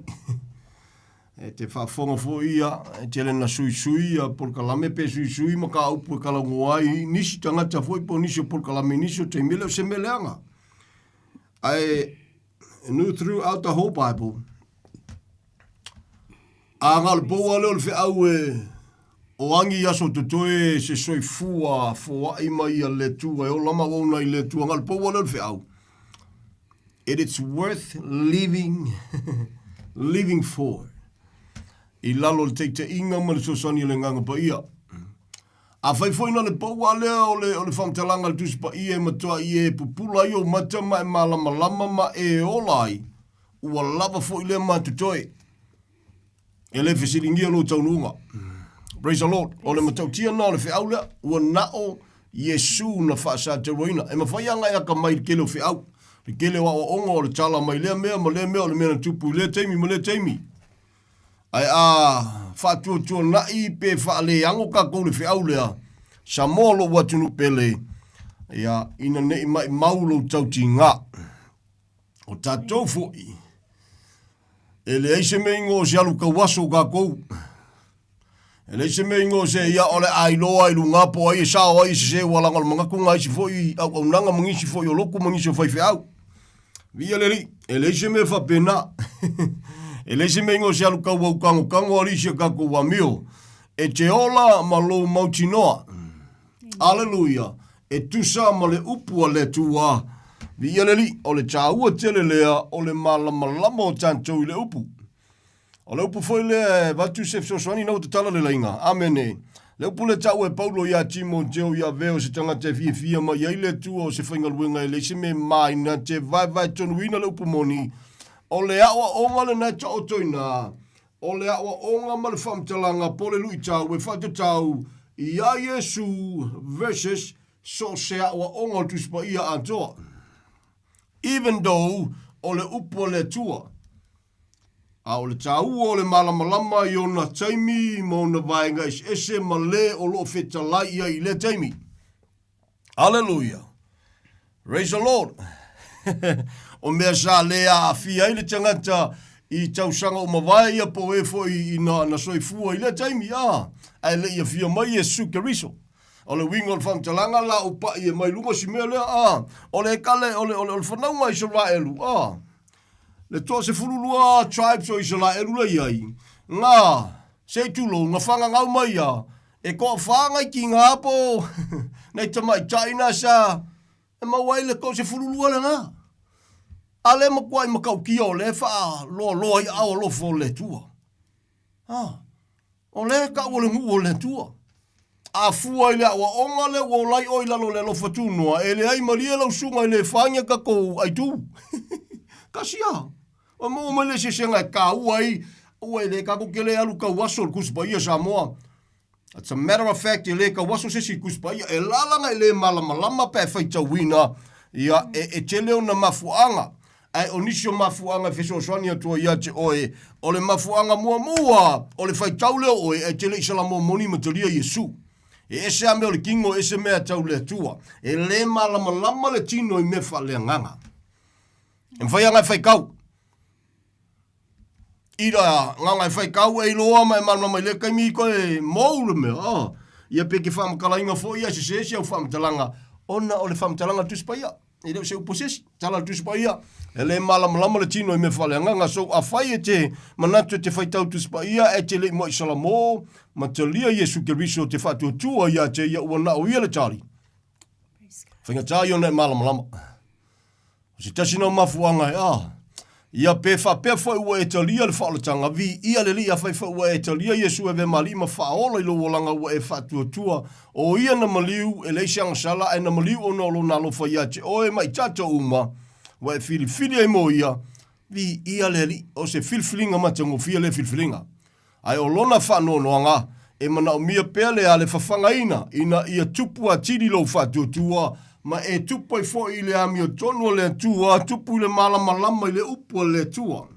E te faafofoga foi ia, e tele na suisui ia polokalame pe suisui mataupu e talanoa ai nisi tagata foi po o nisi o polokalame i nisi o taimi, e le o se mea leaga. Ae new throughout the whole Bible, a na o le pou lava lea o le feau e o agi i aso totoe se soifua foai mai a le Atua e ola ma auauna i le Atua, na o le pou lava lea o le feau. It is worth living, living for. I lalo o le taitaiga ma le fesoasoani a le Agaga Paia. Afai foi na o le pau lava lea o le, o le faamatalaga a le Tusi Paia e matuai e pupula ai ou mata ma e malamalama ma e ola ai, ua lava foi lea ma totoe. E le fesiligia lou taunuuga. Praise the Lord. O le matautia lena o le feau lea, ua nao Iesu na faasatauaina. E mafai lava ona e akamai i le tele o feau, le tele o aoaoga o le tala mai lea mea ma lea mea o le mea na tupu i lea taimi ma lea taimi. Ae a faatuatuanai pe faaleago tatou le feau lea, Samoa lou atunuu pele, ia, ina ne i maimau lou tautiga. O tatou foi, e leai se mea igoa o se alu tauaso o tatou. E leai se mea igoa o se ia o le a iloa i luga po o ai e sao ai e sese ua laga o le manatu na isi foi auaunaga ma nisi foi o lotu ma nisi o faifeau. Viia le Alii, e leai se mea faapena. E leai se mea igoa o se alu tauau tangotango alii si a tatou amio. E te ola ma lou mautinoa. Aleluia! E tusa ma le upu a le Atua. Viia le Alii, o le taua tele lea o le malamalama o tatou i le upu. O le upu foi lea e avatu se fesoasoani ina ua tatala le laina. Amene. Le upu lea taua e Paulo iā Timoteo i avea o se tagata e fiafia mai ai le Atua o se faigaluega e leai se mea e maina te vaevae tonuina le upu moni. O le aoaoga lena e taoto ina o le aoaoga ma le faamatalaga po o le luitau e faatatau iā Iesu versus so o se aoaoga o le Tusi Paia atoa. Even though o le upu a le Atua. A o le taua o le malamalama i ona taimi ma ona vaega eseese ma le o lo o fetalai i ai i lea taimi. Aleluia! Praise the Lord! o mea sa le aafia ai le tagata i tausaga o mavae ia po o e foi ina na soifua i lea taimi, a, ae le i afia mai Iesu Keriso. O le uiga o le faamatalaga la o pai e mai luga si mea lea, a, o le ekale, o le, o le, o le fanauga a Isaraelu, a, Le toasefululua tribes o Isaraelu la i ai, nga, se i tulou, nga whangangau mai ia, e toawha ngai ki nga po, nei tamaitai na sa, e mau ai le toasefululua le nga. A le matua i matautia o le wha loa loa i ao alofa o le Atua. Ah, o lea e tau o le nuu o le Atua. A fua i le aoaoga lea ua ola ai oe i lalo o le alofa tunoa, e leai malie lau susuga e le whainga tatou aitu. Kasi a. Ua maua mai le eseesega e taua ai, aua e le tatou te le alu tauaso i le Tusi Paia Samoa. It's a matter of fact, e le tauaso se isi i le Tusi Paia. E lala e le malamalama pe a e faitauina, ia, e, e tele ona mafuaaga. Ae o nisi o mafuaaga e fesoasoani atu ai ia te oe, o le mafuaaga muamua, o le faitau lea o oe, ae te le i Salamua moni ma talia Iesu. E ese a mea o le kino, e ese mea tau le Atua. E le malamalama le tino i mea faaleagaga. E mafai aga e faitau. Ira, nganga e faitau e iloa ma e malamalama i lea taimi koe mou le mea. Oh. Ia pe ke faamatalaina foi ia sese si au faamatalaga ona o le faamatalaga a le Tusi Paia. E le o se upu a se isi. Tala le Tusi Paia, e le malamalama le tino i mea faaleagaga. So, afai e te manatu e te faitau Tusi Paia, e te le i moe i Salamo, ma talia Iesu Keriso te faatuatua ia te ia ua na o ia le tali. Faigata ia ona e malamalama. O se tasi na o mafuaaga e, ah, ia pe faapea foi ua e talia le faaolataga, viia le Alii, afai foi ua e talia Iesu e avea ma Alii ma faaola i lou olaga ua e faatuatua, o ia na maliu, e leai se agasala, ae na maliu ona o lona alofa ia te oe ma i tatou uma, ua e filifili ai mo ia, viia le Alii. O se filifiliga matagofie lea filifiliga. Ae o lona faanoanoaga, e manaomia pea le ale fafagaina ina ia tupu atili lou faatuatua, ma e tupu ai foi i le amiotonu a le Atua, tupu i le malamalama i le upu a le Atua.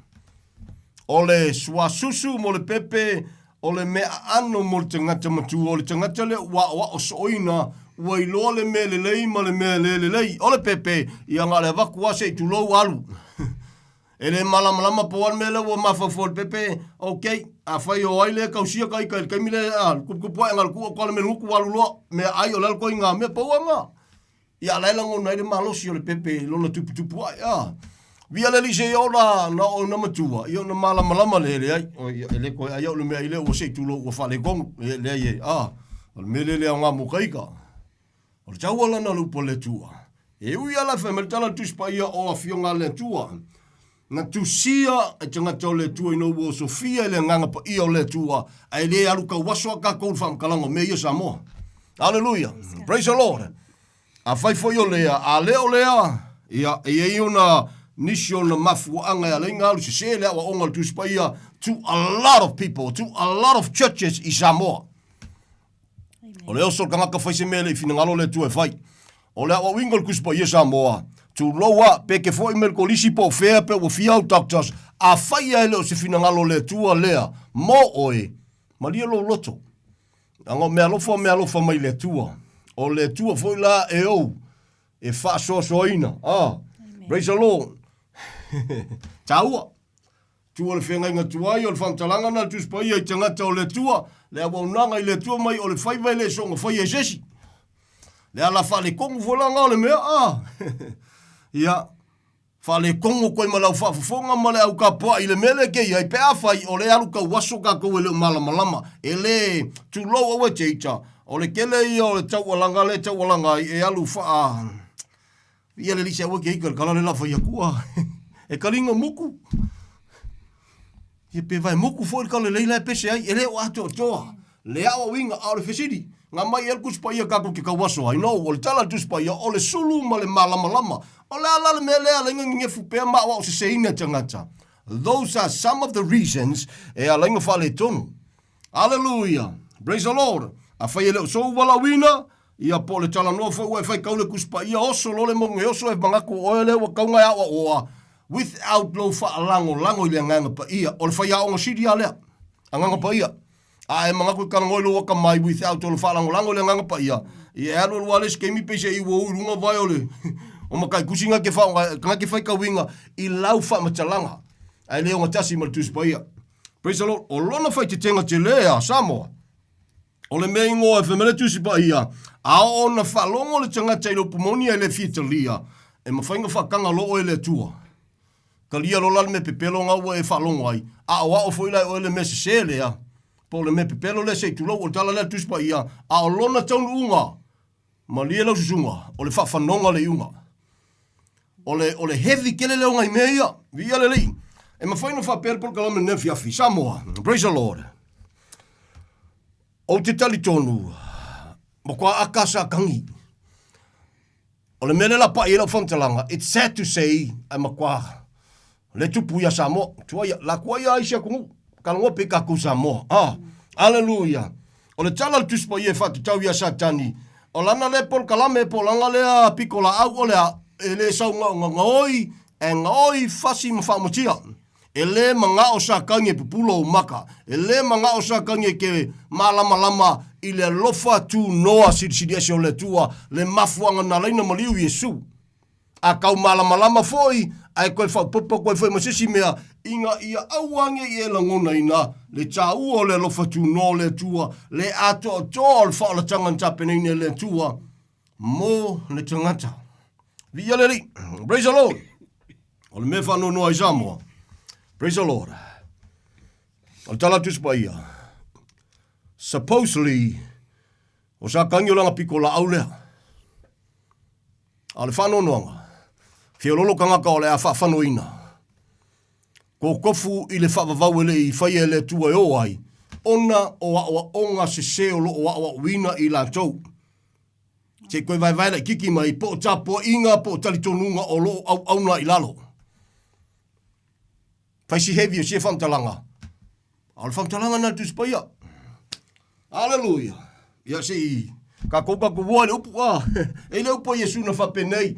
O le suasusu mo le pepe, o le mea aano mo le tagata matua, o le tagata lea ua aoao soʻoina, ua iloa le mea lelei ma le mea le lelei. O le pepe, ia na o le avatu lava se i tulou alu. E le malamalama po o a le mea lea ua mafaufau i le pepe, ok, afai o ai lea e tausia ka ita i le taimi lea, a, tuputupu ae na o le tuu atu lava le mea gutu alu loa, meaai o le a le ituaiga mea, pau lava lena. Ia, a la e lagona ai le malosi o le pepe i lona tuputupu ae, a. Via le alii seia ola na oo ina matua, ia ona malamalama lea, e leai, oi, ia, e le toe ai au i le meaai lea ua se i tulou ua faaletonu. Ia, e leai e, a, o le mea lea e le aoga mo ka ita. O le taua lana o le upu a le Atua. E ui lava la e fai mai le tala a le Tusi Paia o Afioga a le Atua, na tusia e tagata o le Atua ina ua osofia i le Agaga Paia o le Atua, ae le alu tauaso a tatou i le faamatalaga o mea ia Samoa. Aleluia! Praise the Lord! Afai foi o lea, a le o lea, ia, e i ai ona nisi ona mafuaaga e ala ai ona alu sese le aoaoga o le Tusi Paia to a lot of people, to a lot of churches i Samoa. O le oso o le tagata fai se mea e le i finagalo le Atua e fai. O le aoaoina o le Tusi Paia Samoa, tulou a, pe ke foi mai le kolisi po o fea pe ua fia au doctors, afai a e le o se finagalo o le Atua lea mo oe, malie lou loto. Leaga o meaalofa o meaalofa mai le Atua. O le Atua foi la e ou e faasoasoaina. Ah, praise the Lord. Taua. Tua le feagaiga tuai o le faamatalaga na le Tusi Paia i tagata o le Atua, le auaunaga i le Atua mai o le faiva e le soona faia e se isi. Le ala faaletonu foi la na o le mea, ah. Ia, faaletonu koe ma lau faafofoga ma le au tapuai i le mea lea ke i ai, pe afai o le alu tauaso tatou e le o malamalama, e le, tulou aua e te ita, o le tele ia o le taualaga lea e taualaga ai e alu faa, Ia le lisi aua ke ika le kala le la fai aku a. E kaliga muku. Ia pe vai muku foi le kala lei la e pese ai. E le o atoatoa. Le aoaoina a o le fesili. Nga mai e le Tusi Paia tatou te tauaso ai. No, o le tala a le Tusi Paia, o le sulu ma le malamalama. O le a la le mea lea ala ai na nenefu pea ma aoao seseina tagata. Those are some of the reasons e ala ai na faaletonu. Aleluia! Praise the Lord! Afai e le o sou valaauina, ia po o le talanoa foi ua e fai kau le Tusi Paia, oso loa le mauga e oso e manatu o oe lea ua tau na e aoaoa without lou faalagolago i le Agaga Paia. O le faiaoga sili lava lea, Agaga Paia. A e manatu e talanoa i lou atamai without o le faalagolago i le Agaga Paia, ia e alualu lava le isi taimi peiseai ua u i luga vae o le o matai tusi na te faaaoga, na te faitauina i lau faamatalaga, ae le ogatasi ma le Tusi Paia. Praise the Lord. O lona faitetega tele a Samoa, o le mea ingoa e fai mai le Tusi Paia, a oo ona faalogo le tagata i le upu moni ae le fia talia, e mafai ona faataga loa oe e le Atua. Talia loa la le mea pepelo na ua e faalogo ai, a o ao foi la e oe le mea sese lea, po o le mea pepelo lea se i tulou, o le tala lea a le Tusi Paia, a o lona taunuuga, Malie lau susuga, o le faafanoga le iuga. O le, o le heavy tele lea o nai mea ia. Viia le Alii. E mafai ona faapea le polokalame lenei afiafi. Samoa, praise the Lord. Ou te talitonu, matua aka sa tangi. O le mea lea la pai ai lau faamatalaga, it's sad to say, ae matua le tupu ia Samoa. Tuaia, la tuaia ai si atunuu. Talanoa pea i tatou Samoa. Ah, aleluia. O le tala a le Tusi Paia e faatatau ia Satani, o lana lea polokalame po o lana lea pitolaau o le a, e le sau na ona gaoi, ae gaoi, fasi ma faamatia. E le manao Satani e pupula ou maka. E le manao Satani e te malamalama i le alofa tunoa silisili ese o le Atua, le mafuaaga na ala ai ona maliu Iesu. A tau malamalama foi, ae toe faaopoopo atu ai foi ma se isi mea, ina ia aua ne i e lagonaina le taua o le alofa tunoa o le Atua, le atoatoa o le faaolataga na tapenaina e le Atua mo le tagata. Viia le Alii. Praise the Lord. O le mea e faanoanoa ai Samoa. Praise the Lord. O le tala a le Tusi Paia. Supposedly, o Satani o lana pitolaau lea. A o le faanoanoaga, feoloolo tagata o le a faafanoina, kokofu i le faavavau e le i faia e le Atua e o ai, ona o aoaoga sese o lo o aoaoina i latou. Se i toe vaevae laitiiti mai po o tapuaiga po o talitonuga o lo o auauna i lalo. Fai si heavy o sia faamatalaga. A o le faamatalaga lena a le Tusi Paia. Aleluia. Ia se i tatou tatou ua i le upu, a. E i le upu a Iesu na faapenei,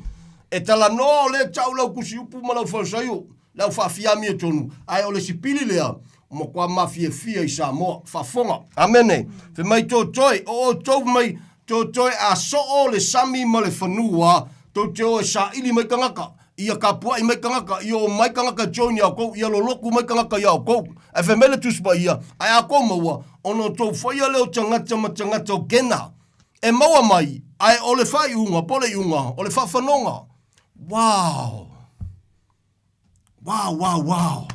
E talanoa o lea tau lau tusi upu ma lau Farisaio. Le au faafia amiotonu, ae o le sipili lea, ua matua mafiafia i Samoa. Faafofoga. Amene. Fai mai totoe, o outou fai mai, totoe a soo le sami ma le fanua, tou te o e saili mai tagata, ia kapuai mai tagata, ia omai tagata e join ia outou, ia lolotu mai tagata ia outou. Ae fai mai le Tusi Paia, ae a outou maua, ona outou faia lea o tagata ma tagata o Kena, e maua mai, ae o le faaiuga, po o le iuga, o le faafanoga. Wow! Wow, wow, wow!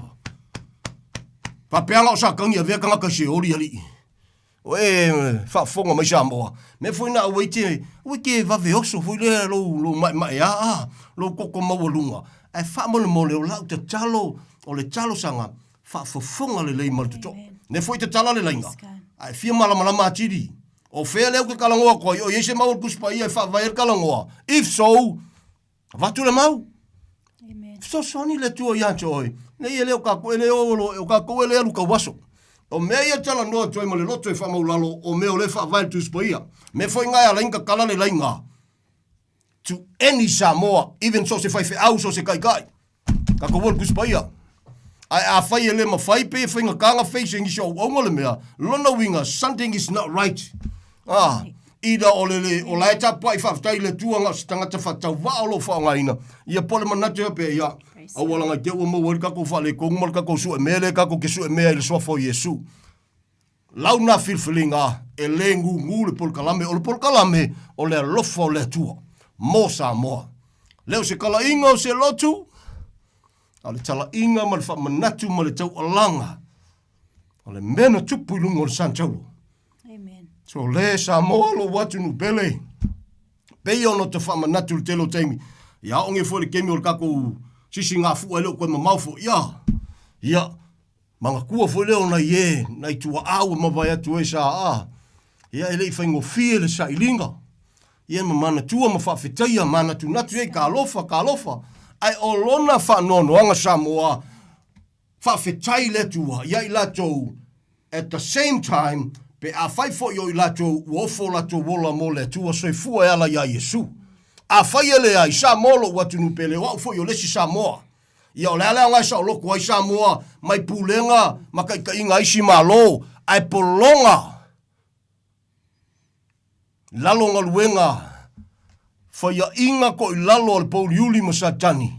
Faapea na o Satani avea tagata i se oli alii. O e faafofoga mai Samoa, mea foi na aua te, aua te vave oso foi lea lou, lou maemae a, a, lou toto maualuga. Ae faamolemole o lau tatalo, o le talosaga, faafofoga lelei ma le totoa. Ne foi tatala le laina, ae fia malamalama atili. O fea lea ou te talanoa atu ai, o i ai se mau o le Tusi Paia e faavae ai le talanoa? If so, Avatu le mau. Amen. Fesoasoani le Atua ia te oe. Nei e le o kākou, e le o, o kākou e le alu kauaso. O mea ia talanoa atu ai ma le loto e faamaulalo, o mea o lea e faavae le Tusi Paia. Mea foi na e ala ai ona tatala le laina to any Samoa, even so o se faifeau, so o se taitai. Tatou o le Tusi Paia. Ae afai e le mafai pe e faigata na face e nisi o auauna le mea, lona uiga, something is not right. Ah, either o le, le o la e tapuai faafetai i le Atua na o se tagata faatauvaa o lo o faaaogaina, ia po o le manatu ia pea, ia, aua laga i te i ua maua ai le tatou faaletonu ma le tatou sue mea lea tatou te sue mea i le suafa o Iesu. Lau na filifiliga e le gūgū le polokalame, o le polokalame o le alofa o le Atua mo Samoa. Le o se talaiga o se lotu, a o le talaiga ma le faamanatu ma le taualaga o le mea na tupu i luga o le Santauro. Amen. So le Samoa lou atunuu pele, pei ona ou te faamanatu i le tele o taimi, ia aoge foi le taimi o le tatou sisigafua e le o toe mamao foi, ia, ia, Manatua foi lea o nai e, nai tuaa ua mavae atu ai sa aa, ia e le i faigofie le sailiga. Ia ma manatua ma faafetaia, manatunatu i ai, talofa, talofa. Ae o lona faanoanoaga Samoa, faafetai le Atua ia i latou, at the same time, pe afai foi o i latou ua ofo o latou ola mo le Atua, soifua e ala ia Iesu. Afai e leai, Samoa lou atunuu pele, o au foi o le isi Samoa. Ia o le a le aoga e saoloto ai Samoa mai pulega ma taitaiga a isi Malo, ae pologa i lalo o galuega faiaina toilalo a le pouliuli ma Satani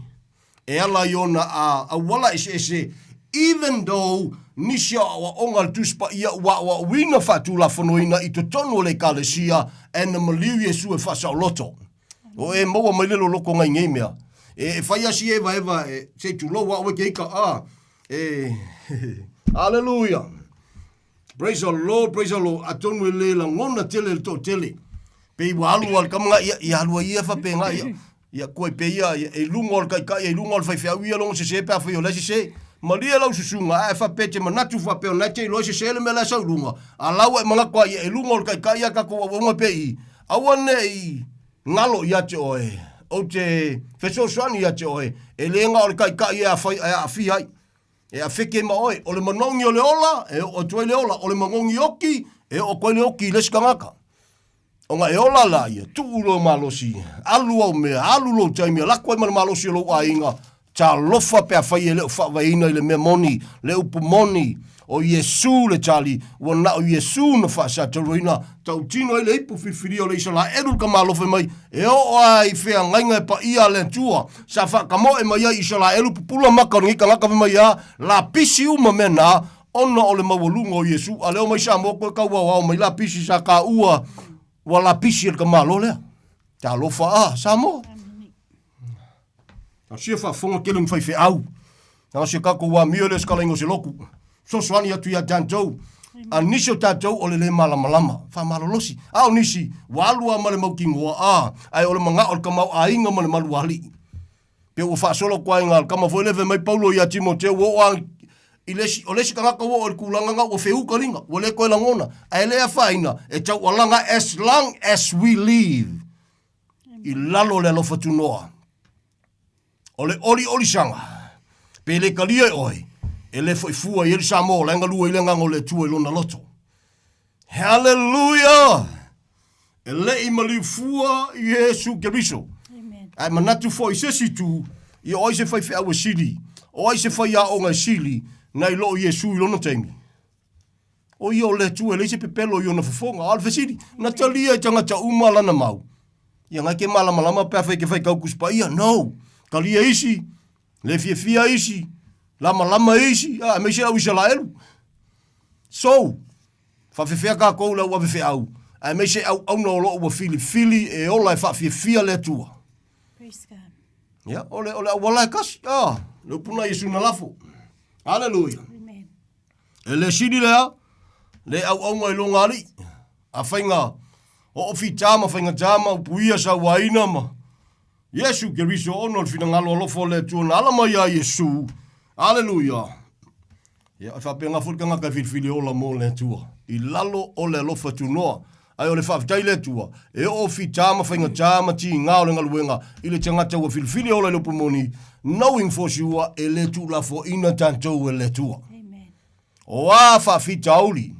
e ala i ona auala eseese even though nisi o aoaoga a le Tusi Paia ua aoaoina faatulafonoina i totonu o le Ekalesia and na maliu Iesu e faasaoloto. O e maua mai le loloko ngai nei mea. E, e fai asi eva eva e sei tulou a oe ke ika a. E, hallelujah. Praise the Lord, praise the Lord. Atonu e le langona tele le to tele. Pe i wa alu al kamanga ia, ia alu ia fa pe nga ia. Ia koe pe ia, ia, e lunga o le kaikai, e lunga o le faifeau ia longo se se pe a fai o le se se. Malie lau susuga, ae fa pe te manatu fa pe o nai te iloa se se le mea la sau lunga. A lau e manatu ai, e lunga o le kaikai ia kakou auaunga pe i. Aua ne i ngalo ia te oe, ou te fesoasoani ia te oe, e le na o le taitai e aafia ai, e afeke ma oe. O le manogi o le ola, e oo atu ai le ola, o le manogi oki, e oo atu ai le oki i le isi tagata. Ona e ola la ia, tuu lou malosi, alu au mea, alu lou taimi, lako ai ma le malosi o lou aiga, Talofa pe afai e le o faavaeina i le mea moni, le upu moni, o Iesu le tali, ua na o Iesu na faasataluaina, tautino ai le ipu filifilia o le Isalaelu le tama alofa mai, e oo a i feagaiga e paia a le Atua, sa faakamoe mai ai Isalaelu pupula maka o lenei tagata fai mai a, lapisi uma mea na, ona o le maualuga o Iesu, a le o mai Samoa koe tau aoao mai lapisi sa taua, ua lapisi e le tamaloa lea. Talofa a, Samoa. A sia faafofoga tele ni faifeau. Na o se tatou amio lea o se kalaiga o se lotu. Fesoasoani atu ia tatou. A nisi o tatou o le le malamalama, faamalolosi. A o nisi, ua alu lava ma le mautinoa, a, ae o le manao o le tamaoaiga ma le malualii. Pe ua faasolo atu ai le tama foi lea fai mai Paulo ia Timoteo, ua oo lava i le isi, o le isi tagata ua oo i le tulaga lena ua feu ka liga, ua le toe lagona. Ae le afaina, e taualaga as long as we live. i lalo o le alofa tunoa. O le oliolisaga, pe le talia e oe, e le foi fua i ai le Samoa o la e galue ai le agaga o le Atua i lona loto. Hallelujah! E le i maliu fua Iesu Keriso. Ae manatu foi i se isi itu, ia o ai se faifeau e sili? O ai se faiaoga e sili nai loo Iesu i lona taimi? O ia o le Atua e leai se pepelo i ona fofoga. A o le fesili, na talia e tagata uma lana mau? Ia ngai ke malamalama pe afai ke faitau Tusi Paia? No! Talia isi, le fiafia isi, lamalama isi, a, aemaise au Isalaelu. So, faafefea takou le au ave feau, aemaise auauna o lo o ua filifili e ola e faafiafia le Atua. Praise God. Ia, o le, o le auala e kasi, a, le upu na Iesu na lafo. Hallelujah. Amen. E le sili lea, le auauna i loga alii. A faiga oo fita ma faigatā ma upuia sauaina ma Iesu Keriso ona o le finagalo alofa o le Atua na ala mai ia Iesu. Aleluia. Ia, e faapena foi le tagata e filifili ola mo le Atua i lalo o le alofa tunoa. Ae o le faafetai le Atua, e oo fita ma faigatā ma tigā o le galuega i le tagata ua filifili ola i le upu moni, knowing for sure e le tuulafoaina tatou e le Atua. Amen. O a faafitauli.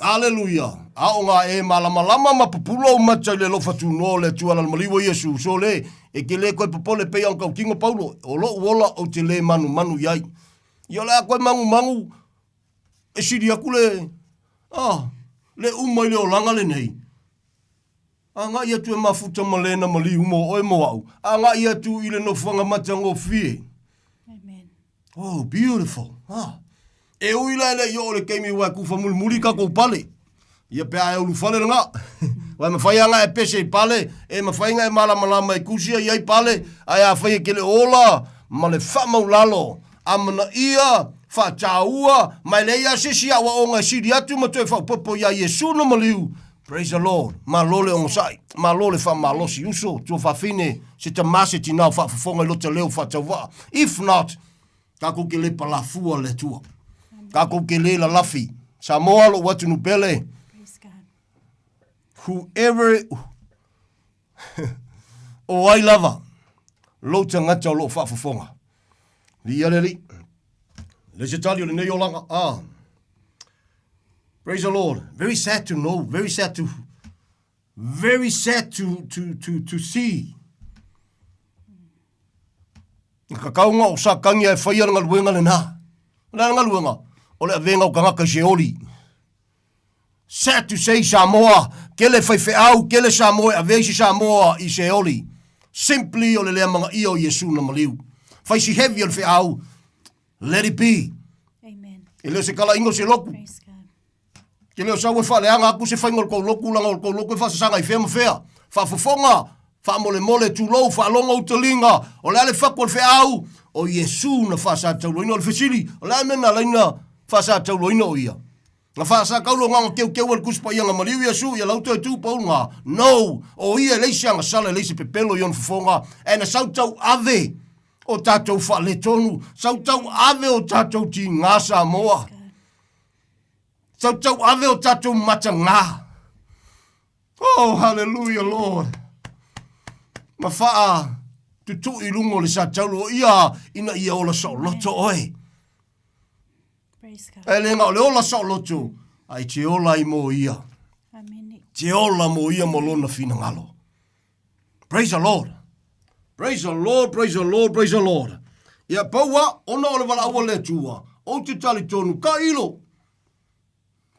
Aleluia! A o ngā e malamalama ma pupula o mata i le alofa tunoa o le Atua Lalomaliu o Iesu, so le, e ke le koe popole pei ona tautino Paulo, o loʻu ola ou te le manumanu i ai. Ia o le a koe mangumangu, e sili aku le, ah, le uma i le olaga lenei. Agai atu e mafuta ma lena maliu mo oe mo au. Agai atu i le nofoaga matagofie. Amen. Oh, beautiful. Ah. E ui la e le i oo le taimi ua e kufa mulimuli tatou pale. Ia pe a e ulufale lena. Ua e mafai lava ona e pese i pale, e mafai ona e malamalama e kusia i ai pale, ae afai e te le ola ma le faamaulalo, amanaia, faataua, ma e leai lava se isi aoaoga e sili atu ma toe faaopoopo iā Iesu na maliu. Praise the Lord. Malo le onosai, malo le faamalosi, uso, tuafafine, se tama se tina o faafofoga i lota leo faatauvaa. If not, takou ke le palafua le Atua. Takou ke le lalafi. Samoa lou atunuu pele. Praise God. Whoever o ai lava lou tagata o loo faafofoga. Viia le Alii. Le se tali o lenei olaga. Ah. Praise the Lord. Very sad to know, very sad to very sad to to to to see. Na kakaunga o Sakangia e whaia le galuega lena. O le a le galuega? O le avega o tagata i se oli. Sad to say Samoa, kele faifeau, kele Samoa e avea isi Samoa i se oli. Simply o le lea magaia o Iesu na maliu. Fai si heavy o le feau, let it be. Amen. E le o se kalaiga o se loku. Praise God. Ke le o sau e faaleaga aku se faiga o le kou loku langa o le kou loku e faasasaga i fea ma fea. Faafofoga, faamolemole, tulou, faalogo ou taliga, o le a le fatu o le feau? O Iesu na faasatauloina. O le fesili, o le a le mea na ala ai na faasatauloina o ia? Na faasakaulo nga ona keukeu e le Tusi Paia nga maliu Iesu ia lau toe tu paulu nga, No! O ia e leai se agasala e leai se pepelo i ona fofoga, ae na sau tau ave o tatou faaletonu, sau tau ave o tatou tiga Samoa, sau tau ave o tatou matagā. Oh, hallelujah, Lord. Ma faa tutuʻi i luga o le sataulu o ia ina ia ola saoloto oe. Praise God. E le na o le ola saoloto, a e te ola ai mo ia. Amen. Te ola mo ia mo lona finagalo. Praise the Lord. Praise the Lord, praise the Lord, praise the Lord. Ia pau a, ona o le valaau a le Atua, ou te talitonu, ka ilo,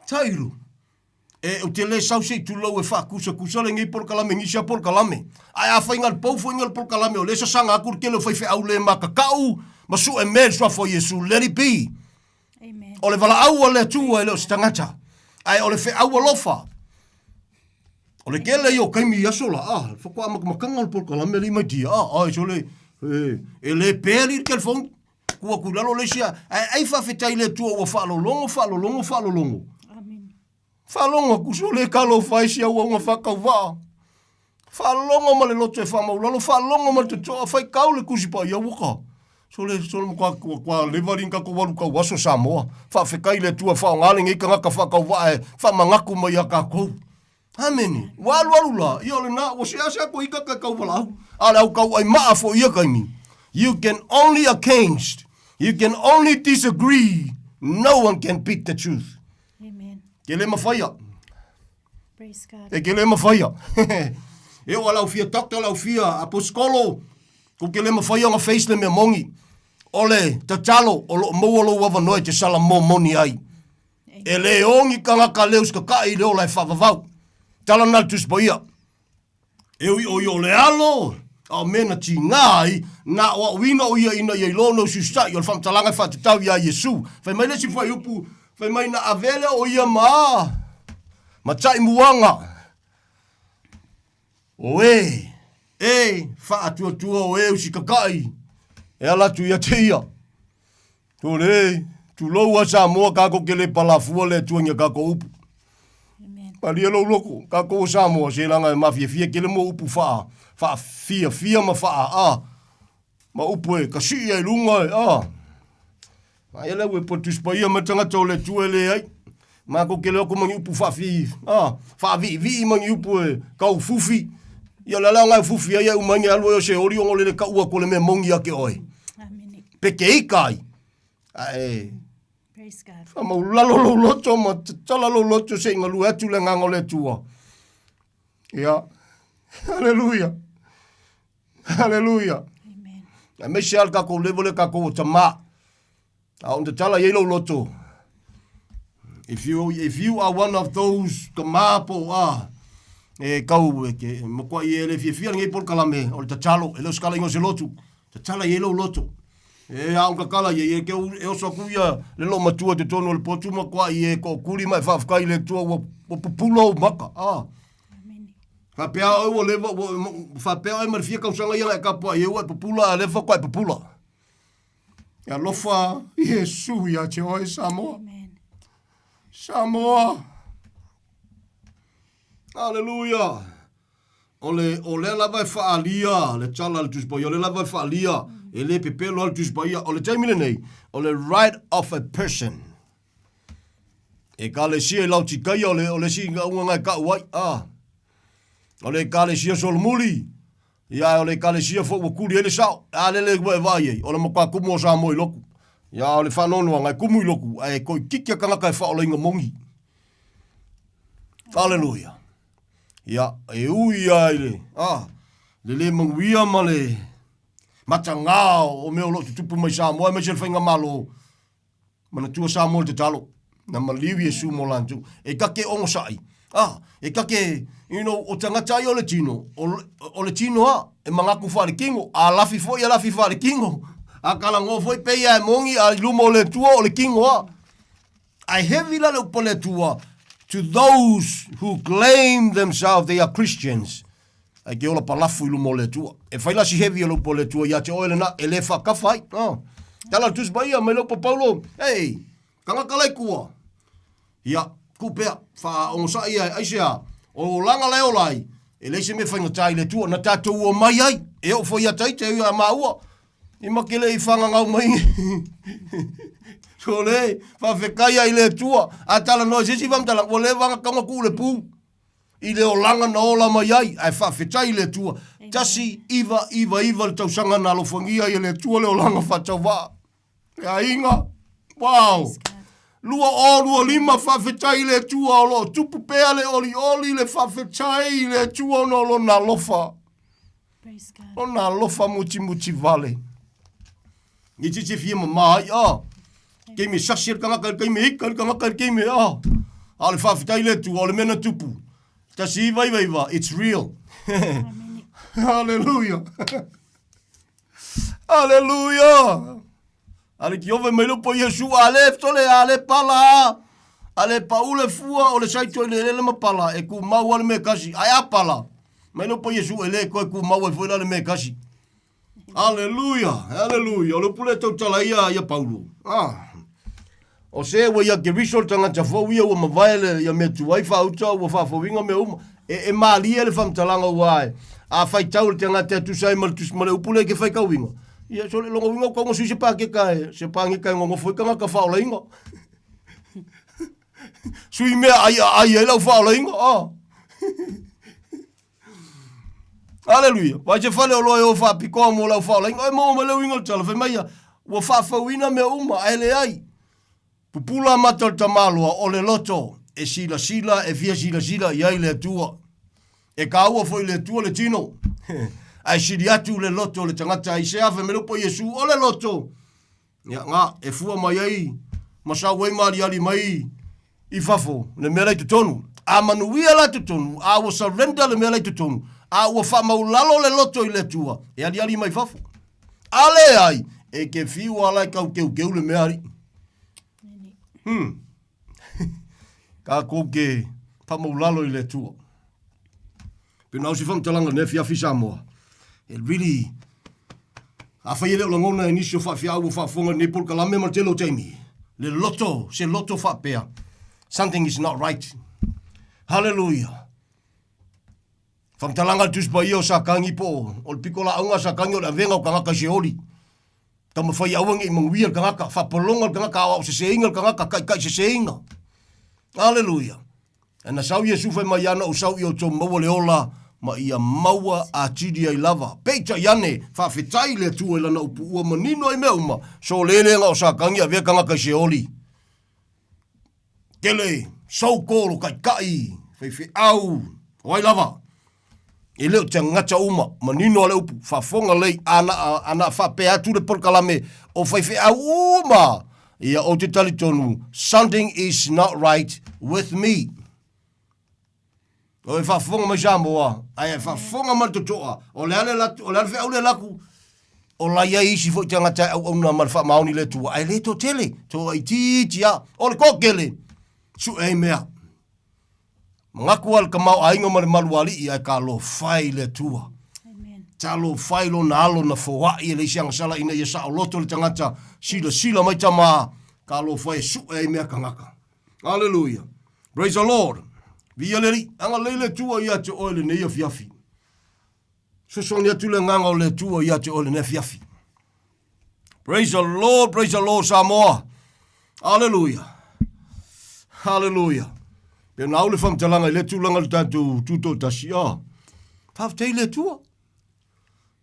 Tairu. E, ou te le sau se i tulou e faakusakusa lenei polokalame i nisi a polokalame. Ae afai na le pou foi le polokalame o lea e sasaga atu le tele o faifeau le makakau ma sue mea i le suafa o Iesu, let it be. Amen. O le valaau a le Atua e le o se tagata, ae o le feau alofa. O le tele ia o taimi i aso la, ah, le faatoa amatamataga o le polokalame alii mai tia, ah, ai sole, e, e le pea alii le telefoni. Kū atu i lalo le isi a, ae ai faafetai i le Atua ua faalologo, faalologo, faalologo. Amen. Faalogo atu sole talofa ai si auauna faatauvaa. Faalogo ma le loto e faamaulalo, faalogo ma le totoa, faitau le Tusi Paia ua ka. Sole, sole ma kua, kua, kua leva alii na tatou alu tau aso Samoa. Faafetai i le Atua e faaaoga lenei tagata faatauvaa e faamanatu mai ia tatou. Amene. Ua alualu la, ia o lena, ua seasea koe ika ka kauvalaau. A o le au kauai maa foi ia kaimi. You can only against, you can only disagree, no one can beat the truth. Amen. Ke le mawhaia. Praise God. E ke le mawhaia. e o lau fia doctor, lau fia aposkolo, ko ke le mawhaia nga face le mea mongi. O le tatalo o lo o maua lou avanoa e te salamo moni ai. E le ogi tagata le usikataʻi i le ola e faavavau. Tala na le Tusi Paia. E ui ʻo ia o le alo, a o mea na tiga ai, na aʻoaʻoina ʻo ia ina ia iloa ona usiusitai, o le faamatalaga e faatatau iā Iesu. Fai mai le isi fuaiupu, fai mai na avea lea o ia ma mataimuaga o e e faatuatua o e usikataʻi e ala atu ia te ia. Tole, tulou a Samoa kākou ke le palafua le Atua i a kākou upu. Palia lou loko, kākou o Samoa, se laga e mafiafia kele mo upu whaa, whaafiafia ma whaa, a, ma upu e kasii ai lunga e, a. Aia le ue po tuspaia ma tangata o le Atua e le ai. Mākou ke le oko ma ni upu whaafi, a, whaavii ma ni upu e kau fufi. Ia le ala ngai fufi ai e umainga e alu ai o se ori ongo lele ka ua ko le mea mongi ake oe. Peke ika ai. Ae, Praise God. whamaulalo lou loto ma tatala lou loto se inga lue atu le nganga o le Atua. Ia. Hallelujah. Hallelujah. Amen. Aemaise lava le tatou level le tatou o tamā. A o tatala i ai lou loto. If you, if you are one of those tamā po o a, e kau e ke makuaʻi e le fiafia lenei polokalame o le tatalo, e le o se kalaiga o se lotu. Tatala i ai lou loto. E a o tatala i ai e ke e oso aku ia le loomatua i totonu o le potu makuaʻi e toʻokuli ma e faafetai i le Atua ua, ua pupula ou maka. A. Faapea oe ua leva, ua, faapea oe ma le fia tausaga ia na e tapuai ai ua e pupula a lea faatoa e pupula. E alofa Iesu ia te oe Samoa. Amen. Samoa. Aleluia. O le, o lea lava e faaalia le tala a le Tusi Paia, o lea lava e faaalia, e le pepelo lava le Tusi Paia. O le taimi lenei, o le right of a person. Ekalesia i Laotikaia, o le, o le isi ugaga e kau ai, a. O le ekalesia solomuli, ia, o le ekalesia foi ua kuli ai le sao. A lele ua e vaai ai, o le matua kumu o Samoa i loku. Ia, o le faanoanoaga e kumu i loku, ae toeitiiti a tagata e faaolaina moni. Aleluia. Ia, e ui lava i le, a, le le manuia ma le matagā o mea o lo o tutupu mai Samoa, aemaise le faigamalo, manatua Samoa i le tatalo, na maliu Iesu mo latou. E ta te onosai, a, e ta te, you know, o tagata ia o le tino, o, o le tino a, e manatu faalekino, a lafi foi e lafi faalekino, a talanoa foi pei a e moni a i luma o le Atua o le tino a. Ae heavy la le upu a le Atua to those who claim themselves they are Christians. Ae ke ola palafu i luma o le Atua. E fai la si heavy o le upu a le Atua ia te oe lena, e le whakawha ai. Oh. Tala le Tusi Paia mai le upu a Paulo, hey, tagata lai kua. Ia, ku pea, whaongosai ia e aisea, o langa le ola ai, e leai se mea faigata i le Atua, na tatou omai ai, e oo foi ia Taite, e ia maua, I make le i whangangau mai. So le, whawhekai ai le Atua. A tala noa se isi whamtala, ua le wanga kaunga ku le pū. I le olanga na ola mai ai, ae whawhetai i le Atua. 1999 le tausaga na alofagia ai e le Atua le olanga whatauvaa. Le aiga. Wow. 2025 whawhetai i le Atua o loo tupu pea le olioli le whawhetai i le Atua ona o lona alofa. Lona alofa mutimuti vale. Ni titi fia mama ai, ah. Keime sasi le tagata, le keime ika le tagata, le keime, ah. A o le faafetai le Atua, o le mea na tupu. 1999, it's real. Hallelujah. Hallelujah. A le kiova mai le po Iesu, a le tole, a le pala, a le pau le fua o le saito i le elele ma pala, e kumau a le mea kasi. Ae a pala, mai le po Iesu e le koe kumau ai foi la le mea kasi. Aleluia, aleluia. O le upu lea e tautala ia ia Paulo. Ah. O se ua ia Keriso le tagata fou ia ua mavae le ia mea tuai faauta ua faafouina mea uma. E, e malie le faamatalaga ua e a faitau le tagata e tusa ai ma le tusi ma le upu lea e ke faitauina. Ia so le lona uiga ua tau ona sui se pakeka e se pageka e nonofo ai tagata faaolaina. Sui mea ai a ai ai lau faaolaina. Ah. Aleluia. Vai se fale o loa e o faapitoa mo lau faaolaina. E maua mai le uiga o le tala. Fai mai ia, ua faafauina mea uma, ae leai. Pupula mata o le tamaloa, o le loto e silasila, e fia silasila i ai le Atua. E kāua foi le Atua le tino. Ae sili atu le loto o le tagata i se afe me le upu a Iesu, o le loto. Ia, ngā, e fua mai ai ma sau ai ma aliali mai i fafo le mea la i totonu. A manuia la totonu, a ua surrender le mea la i totonu, a ua faamaulalo le loto i le Atua, e aliali mai fafo. A leai, e ke fiu ala e kau keukeu le mea alii. Hmm. Kākou ke faamaulalo i le Atua. Pe na o se faamatalaga i lenei afiafi Samoa, it really, afai e le o lagona e nisi o faafeau ua faafofoga i lenei polokalame ma le tele o taimi, le loto, se loto faapea, something is not right. Hallelujah. Faamatalaga a le Tusi Paia o Satani po o, o le pitolaauga a Satani o le avega o tagata i Seoli. Taumafai aua ne i manuia le tagata, faapologa le tagata, aoao seseina le tagata, taitai seseina. Hallelujah. Ae na sau Iesu fai mai ana ou sau ia outou maua le ola ma ia maua atili ai lava. Peitai ane, faafetai i le Atua i lana upu ua manino ai mea uma, solele na o Satani avea tagata i Seoli. Tele, so called o taitai, faifeau, o ai lava. E le o tagata uma, manino a le upu, faafofoga lei, ana, ana faapea atu le polokalame o faifeau uma, ia ou te talitonu, something is not right with me. O e faafofoga mai Samoa, ae e faafofoga mai le totoa, o le a le latu, o le a le feau le laku, o la i ai isi foi tagata e auauna ma le faamaoni le Atua, ae le toatele, toaitiiti lava. O le toatele, sue ai mea. Manatu lava le tamaoaiga ma le malualii ae talofa e i le Atua. Talofa i lona alo na foai e leai se agasala ina ia saoloto le tagata, silasila mai tama, talofa e sue ai mea tagata. Aleluia. Praise the Lord. Viia le Alii. Agalelei le Atua ia te oe lenei afiafi. Fesoasoani atu le agaga o le Atua ia te oe lenei afiafi. Praise the Lord, praise the Lord Samoa. Hallelujah. Hallelujah. Pe na au le whamtalanga i le tūlanga le tātou tūtōtasi. Oh. Whawhitei le Atua.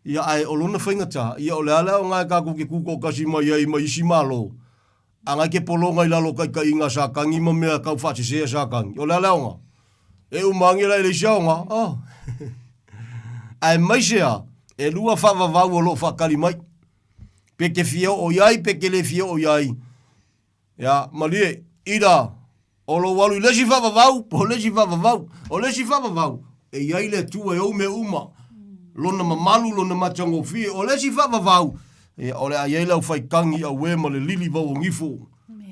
Ia ae o lona faigata, ia o le a le aoga e kākou ke kūkoʻokasi mai ai ma isi Malo, a ngai ke pologa i lalo o kaikaʻiga a Satani ma mea kau faasese a Satani. O le a le aoga? E uma ane la e leai se aoga. Oh. Aemaise a, ʻelua faavavau o lo o faatali mai. Pe te fia oo i ai, pe te le fia oo i ai. Ia, malie, ida, o lou alu i le isi faavavau, po o le isi faavavau. O le isi faavavau, e i ai le Atua e ou mea uma, Lona mamalu, Lona matagofie. O le isi faavavau, ia, o le a i ai le aufaitagi auē ma le lili vauogifo,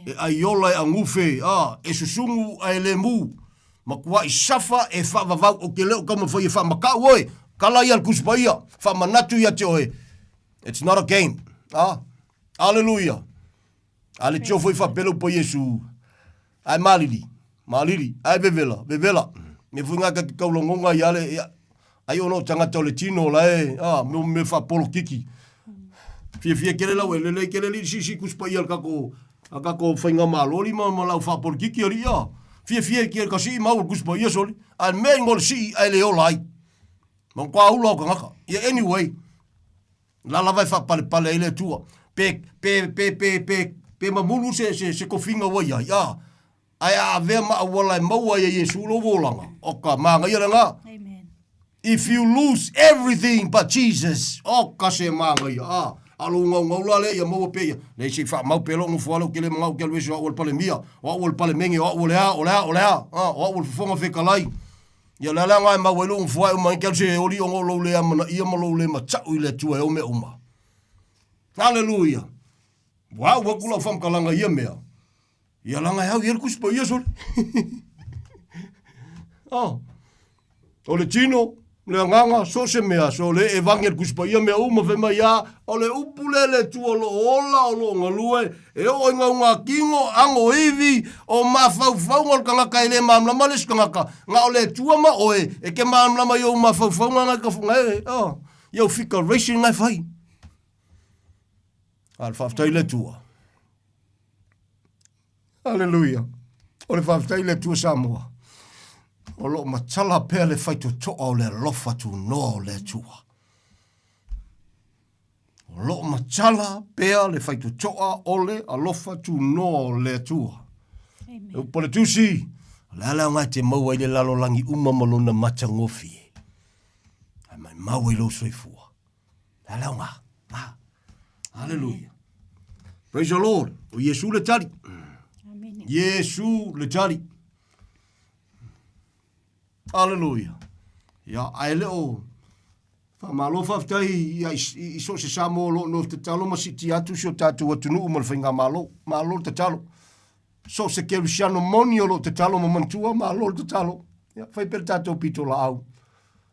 e ʻai ola e agufe, a, e susugu a e le mū. Matuaʻi safa e faavavau, ou te le o taumafai e faamakaʻu oe, kala ia le Tusi Paia, faamanatu ia te oe, it's not a game. A, aleluia. A le tio foi faapea le upu a Iesu, Ae malili, malili, ae vevela, vevela. Me foi ngā ka te kaulagonga i ale, ia, ai ona o tagata o le tino la e, a, me me faapolokiki. Fiafia kele lau e lelei kele li sisi kuspa ia le kako, a kako whainga maloli ma, ma lau faapolokiki ali ia. Fiafia ki ka sii mau kuspa ia soli. A me ngol sii ai le ola ai. Ma kwa ula o kangaka. Ia anyway, La lava e faapalepale ai le Atua. Pe, pe, pe, pe, pe, pe mamulu se, se, se kofiga ua i ai, a, ae a avea ma auala e maua ai e Iesu lou olaga, o ka māgaia lena. Amen. If you lose everything but Jesus, o ka se māgaia, a, a lou gaugau la lea ia maua pea ia. Nei se i faamau pea lou nofo ala ou te le manao ou te alu ese o au o le Palemia, o au o le Palemene, o au o le a, o le a, o le a, a, o au o le Fofoga Fetalai. Ia o le a le aoga e mau ai lou nofoa e uma ai ke alu se oli ona o lou le amanaia ma lou le mataʻu i le Atua e ou mea uma. Haleluia! Ua au aku lau faamatalaga i ia mea, ia laga e au i ai le Tusi Paia sole. Oh. O le tino, le agaga, so o se mea, so le e vage le Tusi Paia mea uma fai mai a, o le upu lea le Atua o lo o ola, o lo o galue, E oo i gaugakino, ago ivi, o mafaufauga o le tagata e le malamalama le isi tagata, na o le Atua ma oe e ke malamalama i ou mafaufauga na ka e, oh, i au figuration na e fai. A le faafetai i le Atua. Hallelujah. O le faafetai i le Atua Samoa. O lo o matala pea le faitotoa o le alofa tunoa o le Atua. O lo o matala pea le faitotoa o le alofa tunoa o le Atua. Amen. E upu a le Tusi, o le a le aoga e te maua ai le lalolagi uma ma lona matagofie. Ae maumau ai lou soifua. Le a le aoga. Ah. Hallelujah. Praise the Lord. O Iesu le tali. Amen. Iesu le tali. Aleluia. Ia, ae le o faamalo faafetai ia i, i, i so o se Samoa o lo o nofo tatalo ma siitia atu si o tatou atunuu ma le faigamalo. Malo le tatalo. So o se kerisiano moni o lo o tatalo ma manatua, malo le tatalo. Ia, fai pea le tatou pitolaau.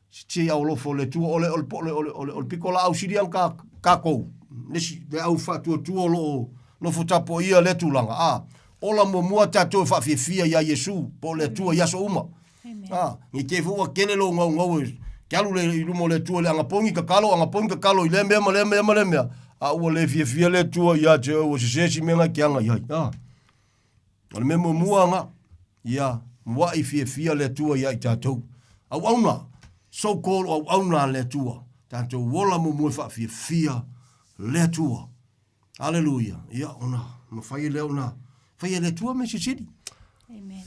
Siitia i aualofa o le Atua, o le, o le, o le, o le, o le, o le pitolaau sili ana ka, kakou. Le isi, le au faatuatua o lo o nofo tapuaia lea tulaga. A, ola muamua tatou e faafiafia iā Iesu, po o le Atua i aso uma. A, ne i te i foi ua tele lou gaugau e te alu le, i luma o le Atua i le agapogi tatalo, agapogi tatalo i lea mea ma lea mea ma lea mea, a ua le fiafia le Atua ia te oe ua sese si mea na e te aga i ai. A, o le mea muamua na, ia muaʻi fiafia le Atua iā i tatou. Auauna, so called auauna a le Atua, tatou ola muamua e faafiafia le Atua. Aleluia. Ia, ona mafai e lea ona fai e le Atua mea silisili. Amen.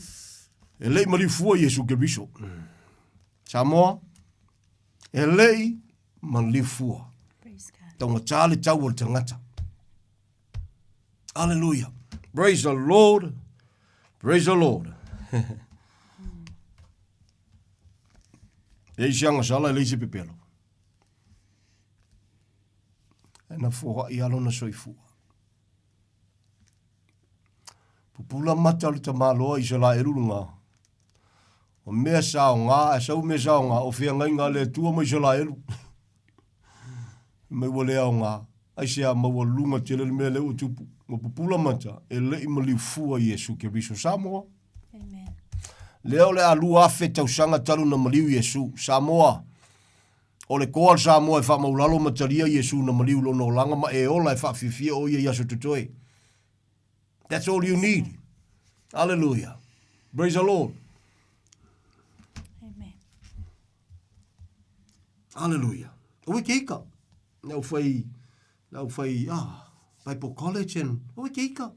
E le i maliu fua Iesu Keriso. Samoa, e le i maliu fua. Praise God. Taugata le tau o le tagata. Aleluia. Praise the Lord. Praise the Lord. E leai se agasala, e leai se pepelo. E na foai lava lona soifua. Pupula mata o le tamaloa Isaraelu luga. O mea saoga, ae sau mea saoga, o feagaiga a le Atua ma Isaraelu. Mai ua le aoga, aisea maualuga tele le mea lea ua tupu. Ua pupula mata, e le i maliu fua Iesu Keriso. Samoa. Amen. Lea o le a 2000 tausaga talu na maliu Iesu. Samoa. O le koa o le Samoa e faamaulalo ma talia Iesu na maliu lona olaga ma e ola e faafiafia o ia i aso totoe. That's all you need. Hallelujah. Praise the Lord. Amen. Hallelujah. Aua ke ika. Le au whai, le au whai, ah, Bible College and, aua ke ika.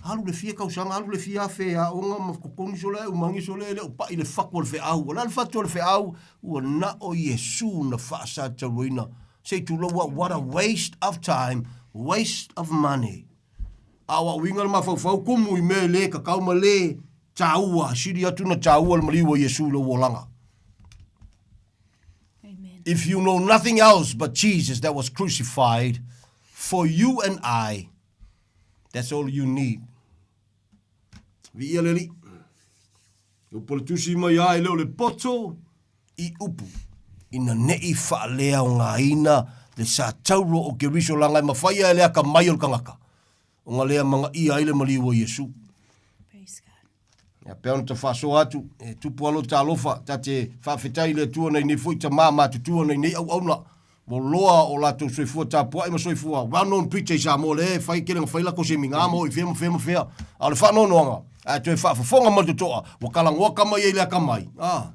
Alu le fia tausaga, alu le fia afe e aoga ma totogi sole ai, umagi sole ai, e le o paʻi le fatu o le feau. O le a le fatu o le feau? Ua na o Iesu na faasataluaina. Se i tulou au, what a waste of time, waste of money. A o au uiga le mafaufau, kumu i mea e le kakau ma le taua, sili atu na taua le maliu o Iesu i lou olaga. Amen. If you know nothing else but Jesus that was crucified for you and I, That's all you need. Viia le Alii. Upu o le tusi mai a e le o le poto i upu. Ina neʻi faaleaogaina le satauro o Keriso laga e mafai a e le akamai o le tagata ona lea magaia ai le maliu o Iesu. Praise God. Ia pea ona ta faasoa atu, e tupu alo ta alofa, ta te faafetai i le Atua nei nei foi tamā matutua nei nei auauna, ua loa o latou soifua tapuai ma soifua well known preacher i Samoa lea e fai tele na fai latou semina ma o i fea ma fea ma fea. A o le faanoanoaga, ae toe faafofoga ma le totoa, ua talanoa tama ia i le atamai, a,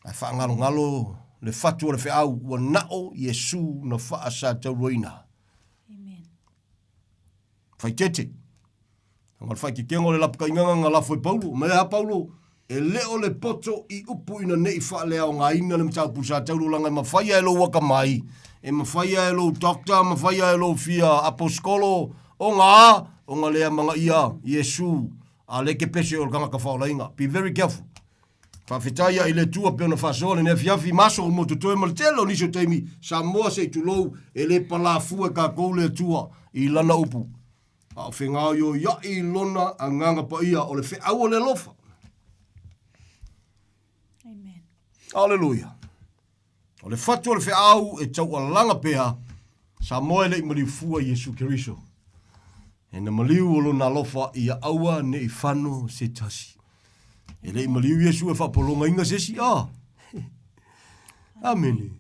ae faagalogalo le fatu o le feau, ua nao Iesu na faasatauroina. Amen. Faitete. Ma le faikekega o le lapakaigana na lafo e Paulo. Mai a Paulo, e le o le poto i upu ina ne i faaleaogaina le mataupu sa taulu laga e mafai a e lou akamai, e mafai a e lou doctor, mafai a e lou fia aposikolo, ona a, ona lea magaia Iesu a le ke pese o le tagata faolaina. Be very careful. Faafetai ia i le Atua pei ona faasoa lenei afiafi ma aso uma o totoe ma le tele o nisi o taimi Samoa se i tulou e le palā fua e kākou le Atua i lana upu. A o fegaoioiaʻi lona agaga paia o le feau o le alofa. Amen. Aleluia. O le fatu o le feau e taualaga pea, Samoa e le i maliu fua Iesu Keriso. E na maliu o lona alofa ia aua ne i fano se tasi. E le i maliu Iesu e faapologaina se isi, ah. Amene.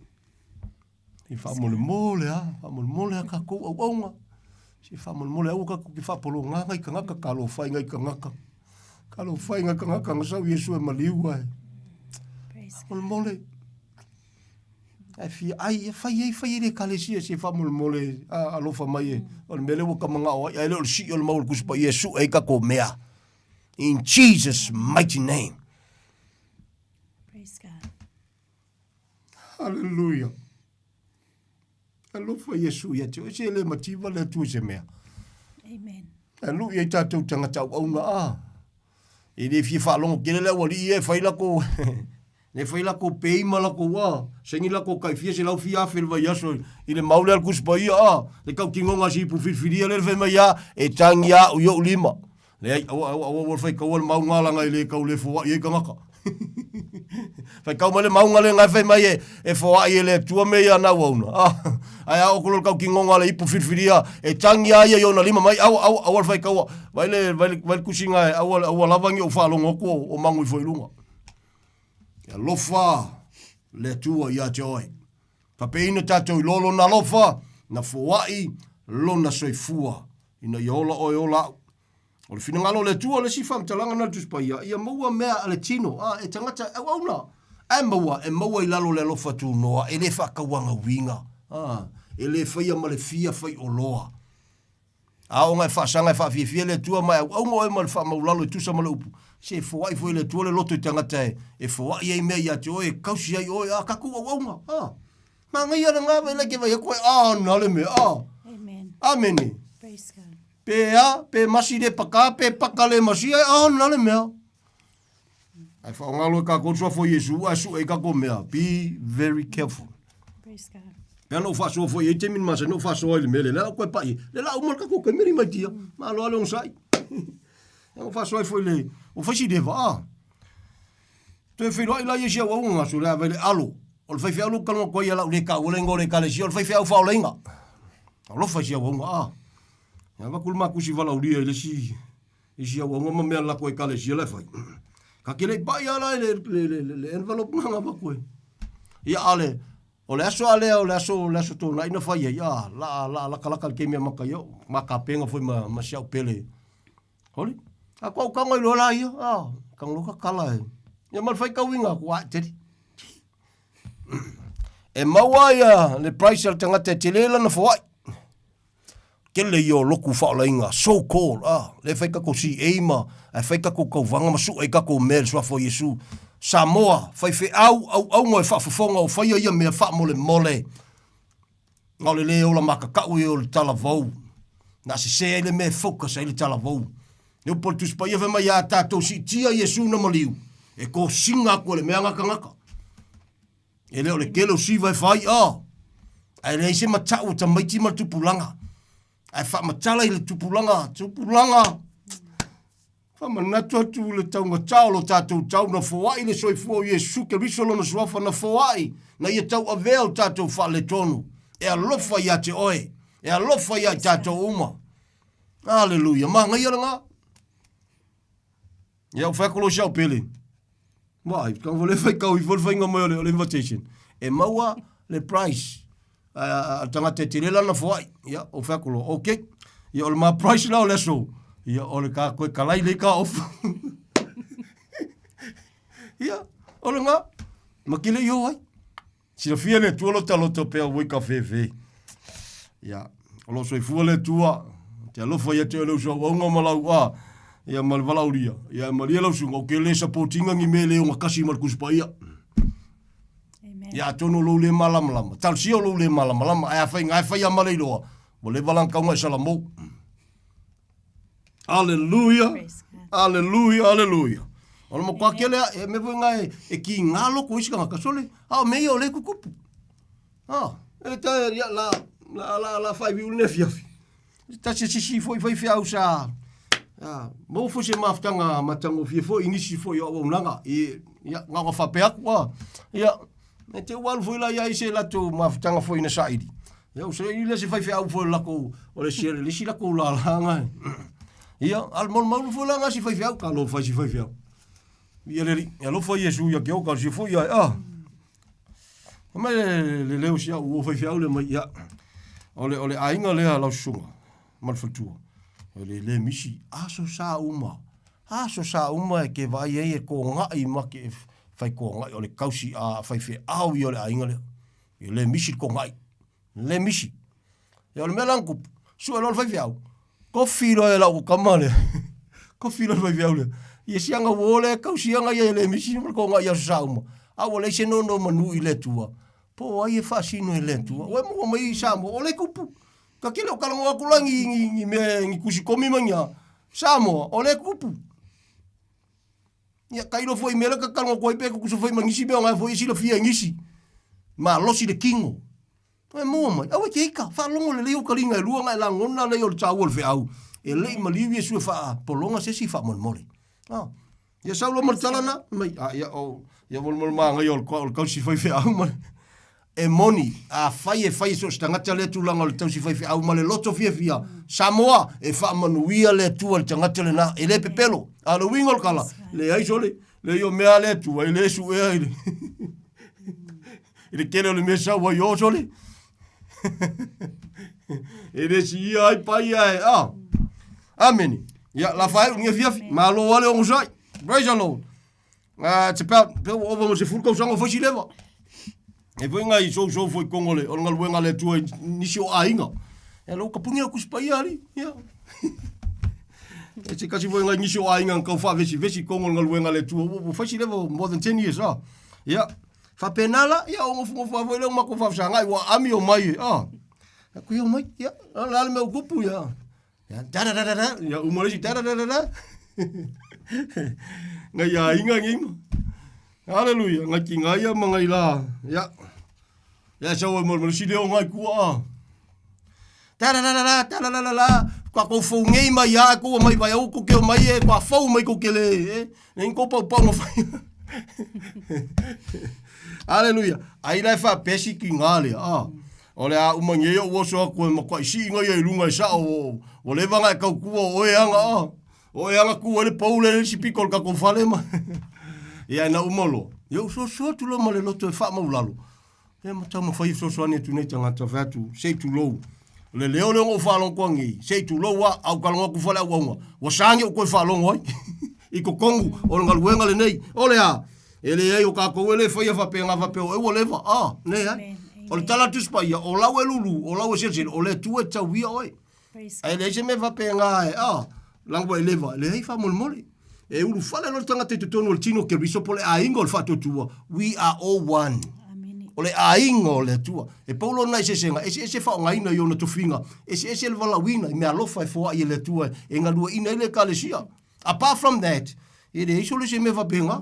E faamolemole a, faamolemole a kākou auauna. Se faamolemole aua kākou ke faapologa ngai tagata, talofa i ngai tagata. Talofa i ngai tagata na sau Iesu e maliu ai. Faamolemole. Ae fia ai, e fai ai, fai ai le ekalesia se faamolemole a, alofa mai e. O le mea lea ua ka manao ai, ae le o le sii o le mau o le Tusi Paia e sue ai tatou mea. In Jesus mighty name. Praise God. Hallelujah. Alofa Iesu ia te oe, se le mativa le Atua i se mea. Amen. E lui ai tatou tagata auauna a. E le fia faalogo tele le aualii ia e fai lako le fai lako pei ma lako a saini lako kai fia 100,000 le vaiaso i le mau lea a le Tusi Paia a le tautinoga a si ipu filifilia lea le fai mai a e tagi a au i ou lima. Leai, aua, aua, aua ua faitau le mauga laga e le tau le foai ai tagata. Faitau mai le mauga le ngai fai mai e, e foai e le Atua me ia na uauna. Ah, ae a o le tautinoga le ipu filifilia e tangi a ia i ona lima mai, aua, aua, aua le faitaua. Vai le, vai le, vai le tusiga e aua, aua lava ni ou faalogo atu o, o magu ifo i luga. E alofa le Atua ia te oe. Faapeiina tatou i lona alofa, na foai lona soifua, ina ia ola oe ola au. O le finagalo o le Atua, le isi faamatalaga na le Tusi Paia, ia maua mea a le tino, a, e tagata e auauna, ae maua, e maua i lalo o le alofa tunoa, e le faatauaga uiga, a, e le faia ma le fia faioloa. A oo ina e faasaga e faafiafia le Atua ma e auauna oe ma le faamaulalo e tusa ma le upu, se e foai foi e le Atua le loto i tagata e, e foai ai mea ia te oe, e kausi ai oe, a, tatou auauna, a. Manaia lena, vaai la ke vaai atu ai, a, na le mea, a. Amen. Amene. Praise God. Pe a, pe masi le paka, pe paka le masi, ai, a, na le mea. Ai whaongalo e kākou suafo o Iesu, ai su e kākou mea. Be very careful. Praise God. Pea no whaasoa foi e te min masa, no whaasoa i le mele, le lau koe pai, le lau mo le kākou koe meri mai tia, ma aloa le ongasai. No whaasoa i foi le, o whaisi le waa. Toe feiloai la ia si au auga ngaso le a vai le alo. O le faifeau lo kalonga koe ia lau le kau le ingoa o le ekalesia, o le faifeau faolainga. Alofa i si au auga a. Ia vaku le makusi valaulia i le si i si auauga ma mea lako ekalesia la e fai. Ka ke le pai ala i le, le, le, le, le envelope nga nga vaku e. Ia ale, o le aso alea, o le aso, o le aso tōna ina fai ai, a, la, la, laka laka le keimea maka ia, ma ka penga foi ma, ma si au pele. Holi, a kua ukanga i loa la ia, a, kanga loa ka kala e. Ia ma le fai kauinga, kua a teri. E maua ia le price al tangata e tele lana foai. Tele ia o loku whaolainga, so called, ah, le whai kako CA ma, ai whai kako kauwanga ma su ai kako mea le suafa o Iesu. Samoa, whai whe au, au au ngoi whaafofonga o whaia ia mea wha mole mole. Na o le le ola makakau ia o le talavou. Na sese ai le mea e focus ai le talavou. Le upu o le Tusi Paia fai mai a tatou siitia Iesu na maliu, e kosiga aku e le mea gakagaka. E le o le kele o siva e fai a. Ae leai se matau o tamaiti ma le tupulaga. Ae faamatala i le tupulaga, tupulaga. Faamanatu atu le taugatā o lo tatou tau na foai le soifua o Iesu Keriso lona suafa na foai na ia tauavea o tatou faaletonu. E alofa ia te oe. E alofa ia i tatou uma. Aleluia. Manaia lena. Ia, o whai atu si au pele. Vaai, ka wale whai kau i whai mai o le, o le invitation. E maua le price. A, a tangata e tele lana foai. Ia, o whai atu loa, okay. Ia, o le ma price la o le aso. Ia, o le ka koe kalai le ka off. Ia, o le ngā. Ma kile i o ai. Silafia le Atua lo taloto pea ua i ka fefe. Ia, o lo soifua le Atua, te alofa ia te o le uso auaunga ma lau a, ia ma le valaulia, ia e malia lau suga, o ke le supportinga ni me le onga kasi ma le Tusi Paia. Amen. Ia atonu o lou le malamalama, talosia o lou le malamalama, ae a whai ngai whai a male iloa, ua leva lan kaunga i salamou. Aleluia! Aleluia, aleluia. O le matua kele a, e me foi ngai e ki ngā loko isi kanga kasole, a o me ia o le kukupu. Ah, e ta ia la la la la fai viu ne fiafi. Ta se sisi foi fai fiau sa. Ah, mo foi se maftanga matango fie foi nisi foi o auaunaga i ia ngā ngā whape aku ah. Ia E te ua alu foi la ia i se latou mafutaga foi na saili. Ia, o saili le se faifeau foi o lakou, o le isi, le isi lakou lalaga. Ia, al malumalu foi la nga si faifeau, ka lo fai si faifeau. Ia le li, ia lofa Iesu ia ke o ka si foi ia, ah. Mai le, le leo si au o faifeau le mai, ia. O le, o le aiga lea lau susuga, ma le faletua. O le le misi, aso sa uma. Aso sa uma e ke vaai ai e kōgaʻi ma ke whai kōgaʻi o le kausi a faifeau ia o le aiga lea. E le misi le kōgaʻi. Le misi. Ia o le mea la na tupu, sue loa le faifeau, kofi loa e lau kama lea. Kofi loa le faifeau lea. Ia siaga uo lea kausiaga ia e le misi ma le kōgaʻi aso sa uma. A ua leai se nonomanu i le Atua. Po o ai e faasino e le Atua. Ua e maua mai i Samoa, o le kupu. Ka kele o kalongo aku la ngi, ngi, ngi mea, ngi kusi komi ma ngi a. Samoa, o le kupu. Ia, ka ilo foi mea le ka kalongo aku ai pe kukusa foi ma ngisi mea o ngai foi e silafia e ngisi. Malosi le kingo. E maua mai, aua e te ika, faalogo lelei ou kaliga e lua na e lagona lea o le taua o le feau, e le i maliu Iesu e faapologa se isi faamolemole. Ah. Ia sau loa ma le tala na, mai, ah, ia, oh, ia molemole magaia o le, o le tausi faifeau ma le, e moni, afai e fai e so o se tagata lea tulaga o le tausi faifeau ma le loto fiafia, Samoa, e faamanuia le Atua i le tagata lena, e le pepelo. A o le uiga o le tala, leai sole, leai o mea a le Atua, e le suea i le I le tele o le mea sau ai o sole. E le siia ai pai ae, ah. Amene. Ia, la fae ni afiafi. Malo ale onosai. Praise the Lord. It's about, pe ua ova ma se fulu tausaga o fai si leva. E foi ngai sou sou foi kongo le, o le galuega le Atua i nisi o aiga. E lo ka pungi o kusi paia ali. Ia. E se kasi foi ngai nisi o aiga kau whaavesi vesi kongo le galuega le Atua. Ua fai si leva more than 10 years, ah. Ia. Faapena la, ia o gofogofu lava foi lea ua matou faafesagai, ua amio mai e, ah. Aku ia mai, ia, o le a le mea ua tupu, ia. Ia, da da da da da, ia uma le isi, da da da da da. Ngai aiga ngai ma. Hallelujah, ngai ki ngai ia ma ngai la, ia. Ia sau ai mo le si leo ngai kua, ah. Da da da da da, da da da da da, kua kou fou ngei mai a, kou mai vai au ko ke o mai e, kua fou mai ko ke le, e. Nei kou pau pau fai. Hallelujah. Ai la e faapea si ki ngā lea, ah. O le a uma ngei o oso aku e makuai si inga ia i lunga i sao o, o leva nga e kau kua o e anga, ah. O e anga kua le pou le le si piko le kako fale ma. Ia na uma loa. Ia u soso atu loa ma le loto e wha maulalo. E ma taumafai e fesoasoani atu nei tagata, fai atu, se i tulou. O le leo lea ona ou faalogo atu anei, se i tulou a, a ou kalogo atu fale auauna, ua sagi ou toe faalogo ai i totonu o le galuega lenei. O le a? E leai o tatou e le faia faapena faapea o ua leva, a, leai. O le tala a le Tusi Paia, o lau e lulu, o lau e selesele, o le Atua e tauia oe. Ae leai se mea faapena e, a, leaga ua e leva, leai faamolemole. E ulufale loa le tagata i totonu o le tino o Keriso po o le aiga o le faatuatua, we are all one. O le aiga o le Atua. E pau lona eseesega, eseese faaaogaina i ona tofiga, eseese le valaauina i meaalofa e foai e le Atua e galueaiina ai le Ekalesia. Apart from that, e leai solo se mea faapena.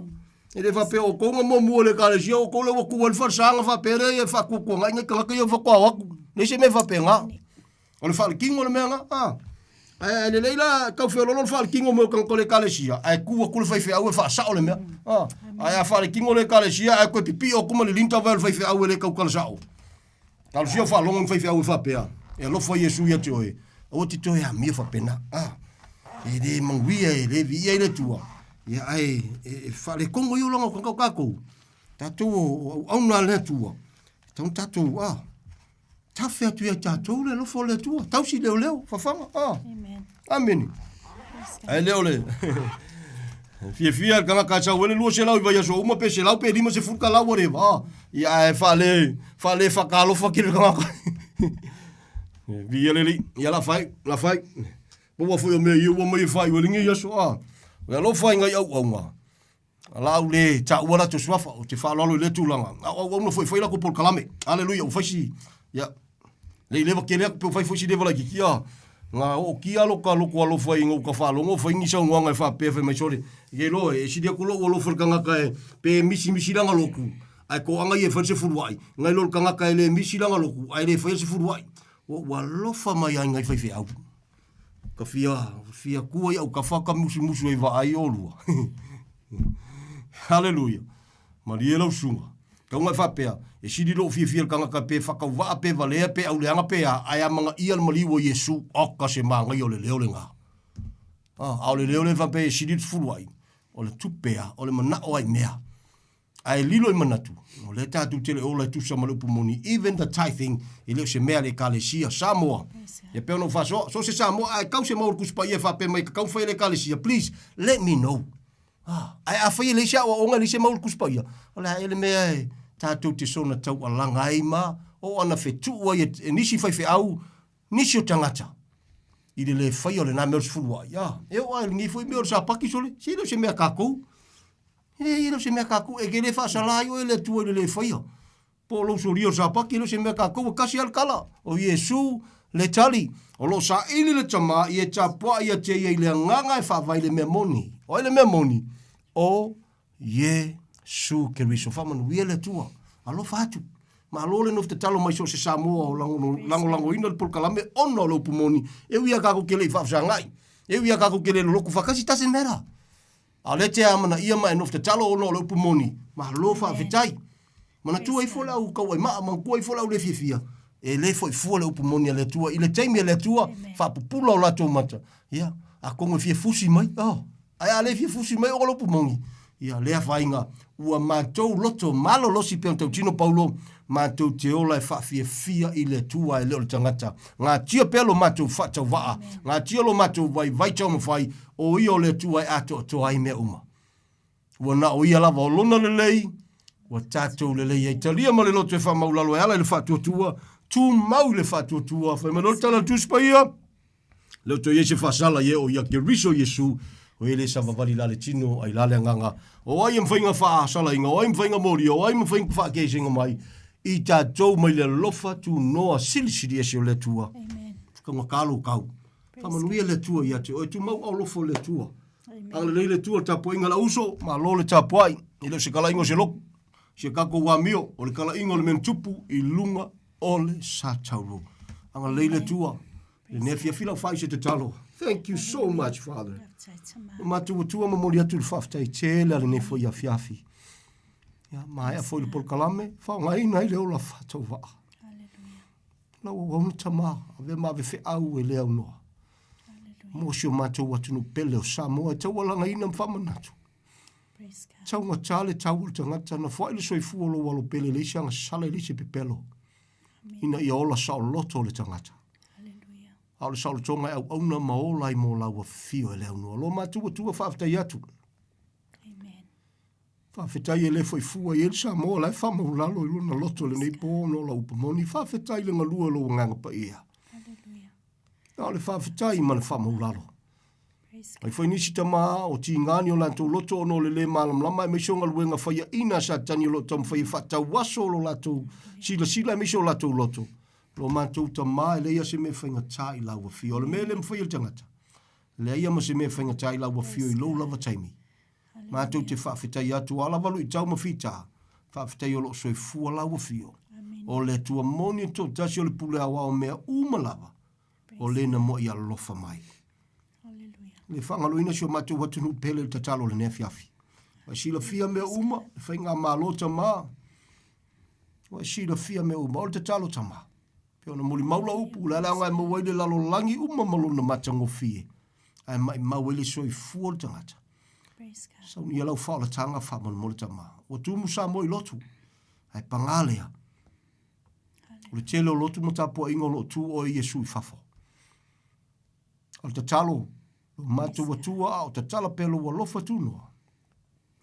E le faapea o outou na muamua i le Ekalesia, o outou lea ua tu ai le falesaga faapea lea e faatuatuanai nai tagata ia faatoa o atu. Leai se mea faapena. O le faalekino le mea na, a. Ae lelei la tau feololo le faalekino mo tagata o le ekalesia, ae tu atu le faifeau e faasao le mea. A. Ae a faalekino le ekalesia ae toe pipii atu ma le linta vai o le faifeau e le tautala sao. Talosia o faalogo ni faifeau e faapea, e alofa Iesu ia te oe, aua te toe amio faapena. A. E le manuia, e le viia ai le Atua. Ia ae e, e faalekono ia olaga o tagata o tatou. Tatou o auauna a le Atua. E tatau ona tatou, a. Tafe atu ia tatou le alofa o le Atua. Tausi leoleo, fafaga. Ah. Amen. Amene. Ae le o le fiafia le tagata e sau ai le 200 i vaiaso uma pe 100 pe 50 tala whatever. Ah. Ia ae faale faale whakaalofa ki le tagata. Via le li. Ia la fai, la fai. Maua foi o mea ia ua mai e whai ua lingi aso. Ah. O alofa i ngai au aunga. A la au le taua latou suafa, ou te faaaloalo i lea tulaga. A o auauna foi e fai latou polokalame. Aleluia, ua fai si, ia, le i leva tele atu pe ua fai foi si leva laitiiti, a, na ootia lo ta loto alofa ina ua ta faalogo o fai ni saunoaga e faapea fai mai sole, e iloa e sili atu lou alofa i le tagata e, pe misimisi lana lotu, ae toaga ia e fai le sefuluai, nai lo le tagata e le misi lana lotu, ae le faia le sefuluai. Ua ou alofa mai ai nai faifeau. Ka fia, fia kua i au kafa ka musumusu ai vaai olua. Haleluia. Malie lau susuga. Tau e faapea, e sili lou fiafia le tagata pe whakauvaa, pe valea, pe auleanga, pe a, ae a manaia le maliu o Iesu, oka se māngaia o le leo lena. Ah, a o le leo le faapea e sili le sefulu ai, o le tupe a, o le manao ai mea. Ae lilo i manatu, o lea tatou te le ola e tusa ma le upu moni, even the tithing, e le o se mea a le Ekalesia. Samoa, ia pei ona ou faasoa, so o se Samoa, ae kau se mau o le Tusi Paia e faapea mai e tatau ona fai e le Ekalesia, please, let me know. Ah, ae afai e leai se aoaoga, e leai se mau o le Tusi Paia, o le a ea le mea e tatou te soona taualaga ai ma oo ana fetuu ai e nisi faifeau, nisi o tagata i le le faia o lena mea o le sefuluai. Ah, e oo lava i lenei foi mea o le sapaki sole, se e le o se mea a tatou. E leai, e le o se mea tatou, e te le faasala ai oe e le Atua i le le faia. Po o lou solia o le sapaki, e le o se mea kākou e kasi lava le kala. O Iesu le tali. O lo o saili le Tama ia e tapuai ia te ia i le agaga e faavae i le mea moni. O ai le mea moni? O Iesu Keriso. Faamanuia le Atua. Alofa atu. Malo le nofo tatalo mai so o se Samoa o lagolagoina le polokalame ona o le upu moni. E ui lava kākou ke le i faafesagai. E ui lava kākou ke le loloku faatasi, doesn't matter. A o lea e te amanaia ma e nofo tatalo ona o le upu moni, malo faafetai. Manatua ifo le au tauaimaa, manatua ifo le au le fiafia, e le foi fua le upu moni a le Atua. I le taimi a le Atua, faapupula o latou mata. Ia, atonu e fia fusi mai, oh, ae a le fia fusi mai ona o le upu moni, ia, le afaina, ua matou loto malolosi pei ona tautino Paulo, matou te ola e faafiafia i le Atua e le o le tagata. Gatia pea lo matou faatauvaa, gatia lo matou vaivai taumafai, o ia o le Atua e atoatoa ai mea uma. Ua na o ia lava o lona lelei, ua tatou lelei ai. Talia ma le loto e faamaulalo e ala i le faatuatua, tumau i le faatuatua. Fai mai loa le tala a le Tusi Paia, Le o toe i ai se faasala i e o ia Keriso Iesu, o e le savavali la le tino ai la le agaga. O ai e mafai na faasalaina, o ai mafai na molia, o ai mafai na faakeisina mai i tatou mai le alofa tunoa silisili ese o le Atua. Amen. Taugata lou kau. Faamanuia le Atua ia te oe, tumau alofa o le Atua. Agalelei le Atua i le tapuaiga a lau uso, malo le tapuai, e le o se kalaiga o se lotu, si a tatou amio, o le kalaiga o le mea na tupu i luga o le sa taulu. Agalelei le Atua, lenei afiafi lau fai se tatalo. Thank you so much, Father. O matou Atua momoli atu le faafetai tele a lenei foi afiafi. Ia, maea foi le polokalame, faaaogaina ai le ola faatauvaa. Lau auauna tama, ave ma ave feau e le aunoa. Mo si o matou atunuu pele o Samoa e taualagaina ma faamanatu. Taugata le tau o le tagata, na foai le soifua o lou alo pele e leai se agasala e leai se pepelo, ina ia ola saoloto le tagata. A o le saolotoga e auauna ma ola ai mo lau afio e le aunoa. Lo matou Atua faafetai atu. Faafetai e le foi fua i ai le Samoa la e faamaulalo i lona loto i lenei po ona o lau upu moni. Faafetai i le galue o lou agaga paia. A o le faafetai ma le faamaulalo. Ai foi nisi tama o tiga ni o latou loto ona o le lē malamalama aemaise o galuega faiaina a Satani o lo o taumafai e faatauaso lo latou silasila aemaise o latou loto. Lo matou tama e leai lava se mea e faigata i lau afio. O le mea e le mafai e le tagata, leai lava ma se mea e faigata i lau afio i lou lava taimi. Matou te faafetai atu, o a lava luitau ma fita, faafetai o lo o soifua lau afio. O le Atua moni e toatasi o le pule aoao mea uma lava, o le na mo'i alofa mai. Le faagaloina si o matou atunuu pele i le tatalo o lenei afiafi. Ua e silafia mea uma, le faigamalo tama. Ua e silafia mea uma, o le tatalo tama. Pei ona molimau lau upu, o le a le aoga e maua ai le lalolagi uma ma lona matagofie, ae maimau ai le soifua o le tagata. Saunia lau faaolataga faamolemole tama. Ua tumu Samoa i lotu, ae pagā lea. O le tele o lotu ma tapuaiga o lo o tu oe Iesu i fafo. O le tatalo, lo matou Atua a o tatala pea lou alofa tunoa.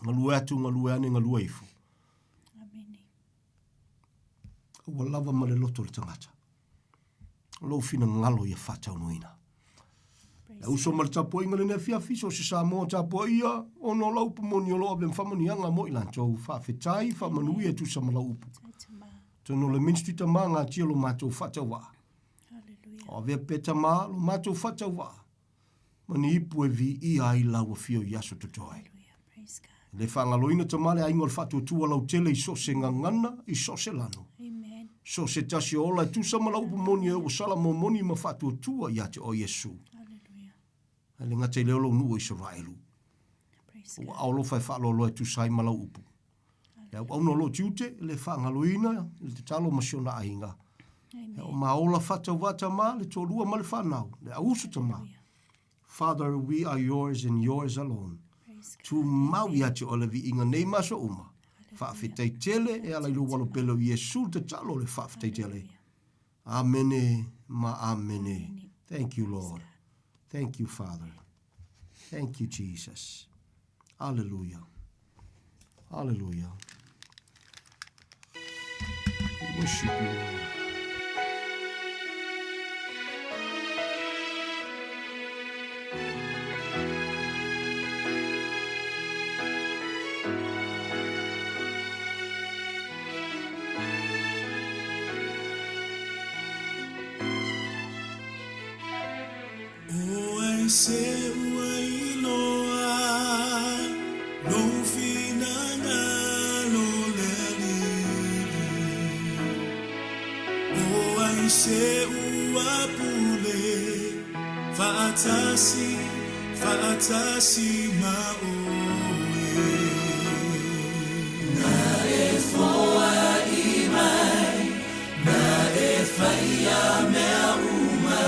Galue atu, galue ane, galue ifo. Ua lava ma le loto o le tagata. Lou finagalo ia faataunuina. Le uso ma le tapuaiga lenei afiafi, so o se Samoa tapuaia, ona o lau upu moni o lo o ave ma faamanuiaga mo i latou. Faafetai, faamanuia e tusa ma lau upu. Tonu o le ministry tama gatia lo matou faatauvaa. O avea pea tama lo matou faatauvaa ma ni ipu e viia ai lau afio i aso totoe. E le faagaloina tama le aiga o le faatuatua lautele i so o se gagana, i so o se lanu. So o se tasi o ola e tusa ma lau upu moni e ua sala momoni ma faatuatua ia te oe Iesu. Ae le gata i lea o lou nuu o Isaraelu. Ua aolofa e faaloaloa e tusa ai ma lau upu. Le auauna o lou tiute, le faagaloina i le tatalo ma si ona aiga. E o maola faatauvaa tama, le toalua ma le fanau, le auuso tama. Father, we are yours and yours alone. Tumau ia te oe le viiga nei ma aso uma. Faafetai tele e ala i lou alo pele o Iesu le tatalo le faafetai tele. Amene ma amene. Thank you, Lord. Thank you, Father. Thank you, Jesus. Hallelujah. Hallelujah. We worship you, Lord. O ai se ua iloa lou finagalo le Alii? O ai se ua pule faatasi, faatasi ma oe? Na e foai mai, na e faia mea uma,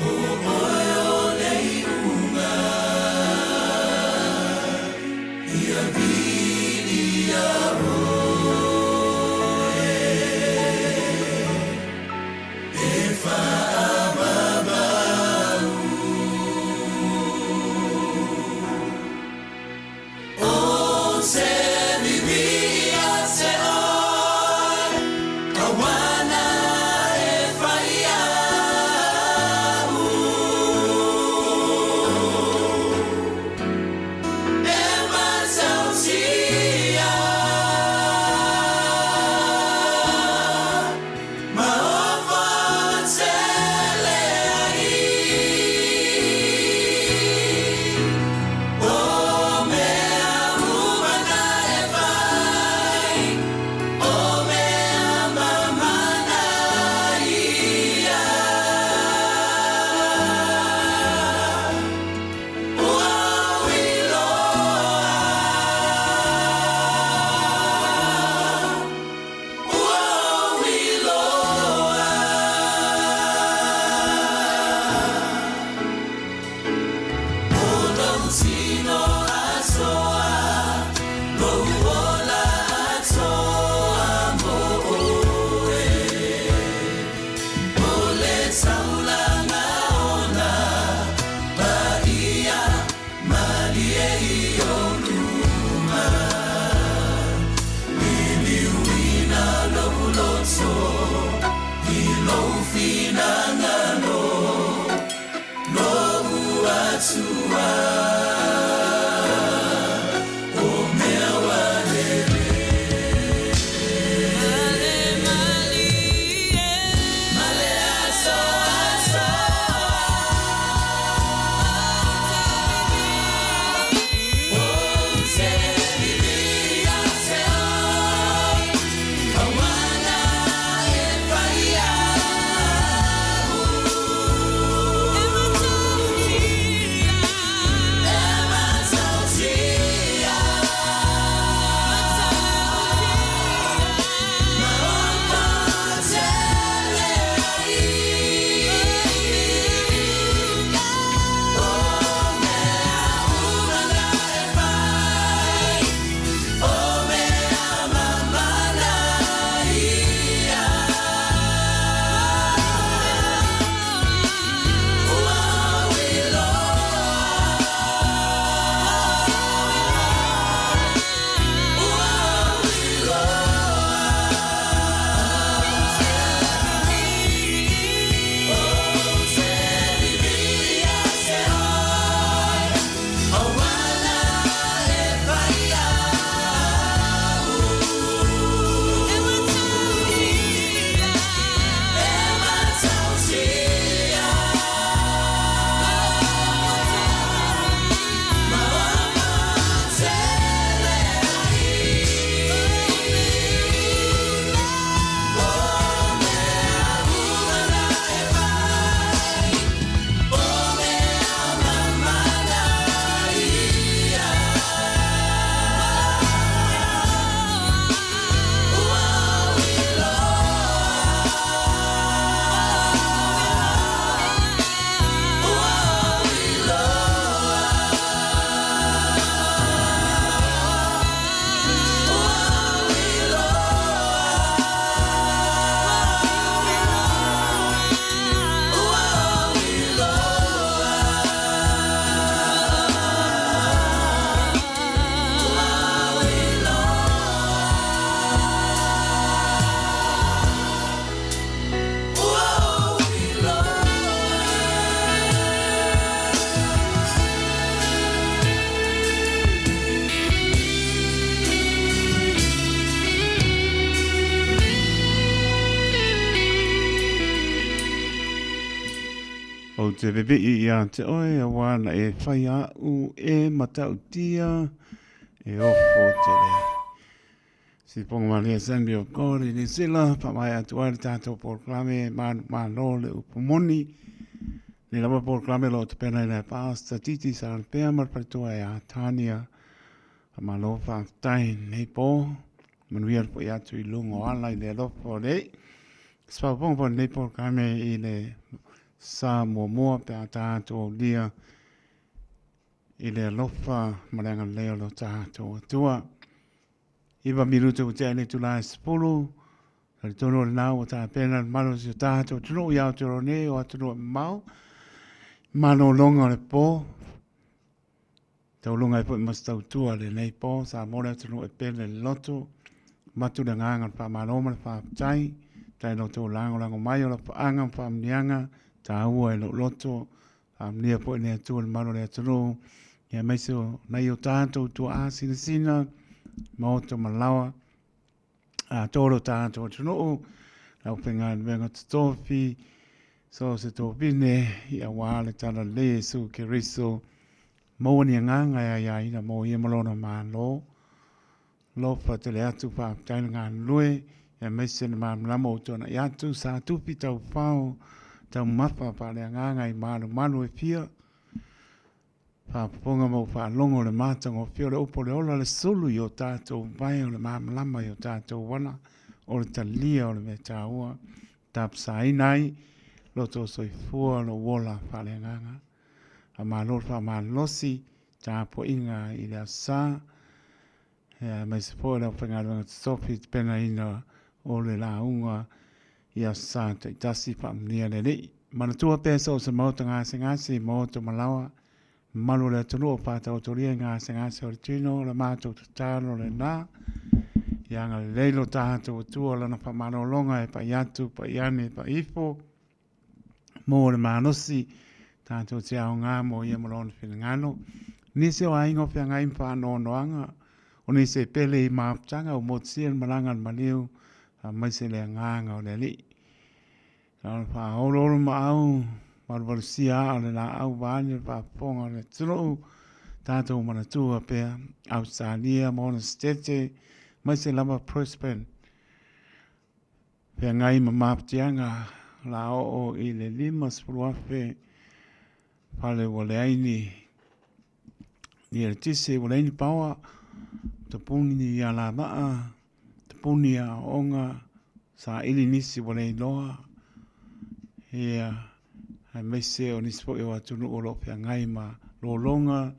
o oe o le iuga. Ia viia oe, e faavavau. Ou te vevii ia te oe auā na e whai aʻu e matautia e ofo tele. Sipoga Malie Assembly of God i New Zealand, whaamaea atu ai le tātou polokalame Malo le upu moni. Nei lava polokalame o lo o tapena i le Pastor Titi Salapea ma le faletua e a Tania. Malo whafetai nei pō. Manuia le foi atu i luga o ala i le alofa o le Alii. Se faaopoopoga foi o lenei polokalame i le sa muamua pe a tatou aulia i le alofa ma le agalelei o lo tatou Atua. Iva minute ua tea i le itula e 10, talitonu o lena ua tapena le mamalu o si o tatou atunuu i Aotearoa nei o atunuu e mamao, malologa o le po, Tauluga ai foi ma se tautua i lenei po, Samoa le atunuu e pele le loto, avatu le agaga o le faamalo ma le faafetai, faafetai i lo outou lagolago mai o lafaaga ma faamanuiaga taua i lou loto, faamanuia foi le Atua i le mamalu o le atunuu, aemaise o nai o tatou tuaa sinasina, maota ma laoa, atoa lo tatou atunuu, le aufaigaluega totofi, so o se tofine, aua le Talalelei o Iesu Keriso, maua ni agaga e aiaina mo ia ma lona Malo. Alofa tele atu, faafetai le galulue, aemaise le malamalama ua tuanai atu, sa tupi taufao, taumafa faaleagaga i malumalu e fia, Faafofoga ma ou faalogo le matagofie o le upu o le ola, le sulu i o tatou vae o le malamalama i o tatou ala, o le talia o le mea taua, tapasaina ai lo outou soifua lou ola faaleagaga. Faamalo le faamalosi, tapuaiga i le Aso Sa, aemaise foi o le aufaigaluega totofi i tapenaina o le lauga i Aso Sa taitasi, faamanuia le Alii. Manatua pea so o se maota gasegase i maota malaoa, mamalu o le atunuu o faataotolia i gasegase o le tino, o le matou tatalo lena. Ia agalelei lo tatou Atua lana faamalologa e pai atu, pai ane, pai ifo. Mo le malosi, tatou te aoga mo ia ma lona finagalo. Nisi o aiga o feagai ma faanoanoaga, o nisi e pele i mafutaga ua motusia le malaga a le maliu, aemaise le agaga o le Alii. Na ona faaoloolo maau, valuvalusia aa o le laau vaeane le faafofoga o le atunuu, tatou manatua pea Ausetalia ma ona Setete, aemaise lava Brisbane. Feagai ma mafatiaga la oo i le 50,000 fale ua leai ni eletise, ua leai ni paoa, tapuni ni alavaa, tapuni aoaoga, saili nisi ua le iloa, ia, aemaise o nisi foi o atunuu o lo o feagai ma lologa,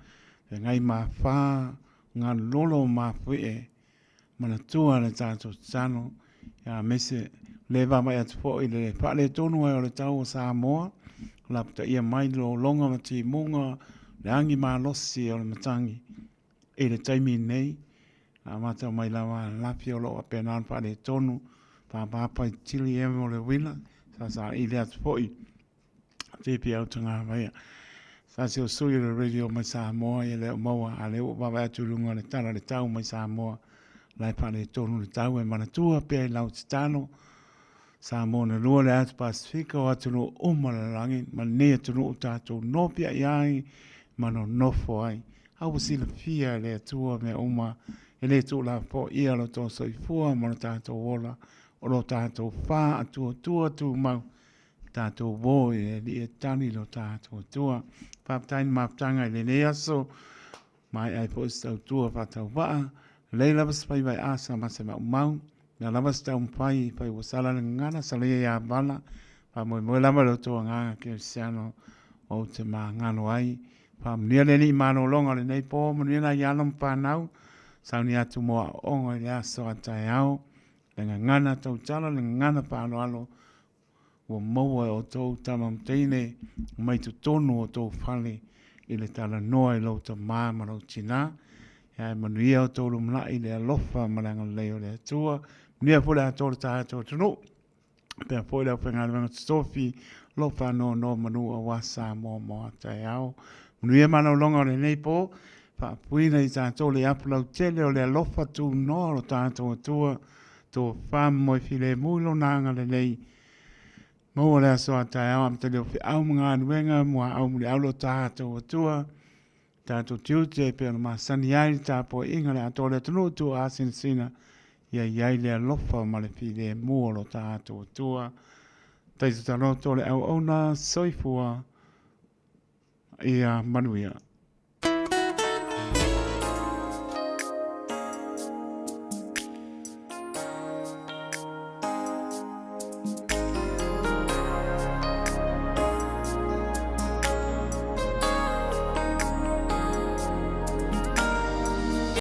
feagai ma afa, galulolo ma mafuie manatua le tatou tatalo, aemaise le vaavaai atu foi i le faaletonu ai o le tau o Samoa, lapataia mai lologa ma timuga, le agi malosi o le matagi i le taimi nei, a matau mai lava lafi o lo o faapena ona faaletonu, papapa i tili ea mo le uila, sa saili atu foi Pipi au tagavaia. Sa se o sui o le radio mai Samoa ia le o maua a le ua vaavaai atu i luga o le tala o le tau mai Samoa la e faaletonu le tau e manatua pea i lau tatalo Samoa na lua le atu Pasifika o atunuu uma o le lalolagi ma lenei atunuu tatou nopiai ai ma nonofo ai. A ua silafia e le Atua mea uma e le tuulafoaia lo outou soifua ma lo tatou ola o lo tatou faatuatua tumau Tatou uo i le Alii e tali lo tatou Atua. Faafetai i le mafutaga i lenei aso, maea ai foi se tautua faatauvaa, lelei lava se faiva e asa ma se maumau, na lava se taumafai fai ua sala le gagana, sala ia ia vala, faamoemoe lava i lo outou agaga kerisiano ou te magalo ai. Faamanuia le Alii i malologa o lenei po, manuia nai alo ma fanau, sauni atu mo aoaoga i le aso a taeao, le gagana tautala, le gagana faaaloalo, ua maua e outou tama ma teine mai totonu o outou fale i le talanoa i lou tama ma lou tina. Ae manuia outou lumanai i le alofa ma le agalelei o le Atua. Manuia foi le atoa o le tatou atunuu. Pea foi le aufaigaluega totofi, o lo o faanonomanu aua Samoa mo a taeao. Manuia malologa o lenei po, faapuina i tatou le apu lautele o le alofa tunoa o lo tatou Atua, tofa ma moe filemu i lona agalelei. Maua le aso a taeao amatalia o feau ma galuega muaau muliau lo tatou Atua. Tatou tiute e pei ona masani ai le tapuaiga le atoa o le atunuu tua asinasina ia i ai le alofa ma le filemu o lo tatou Atua. Taito taloto le auauna soifua ia manuia.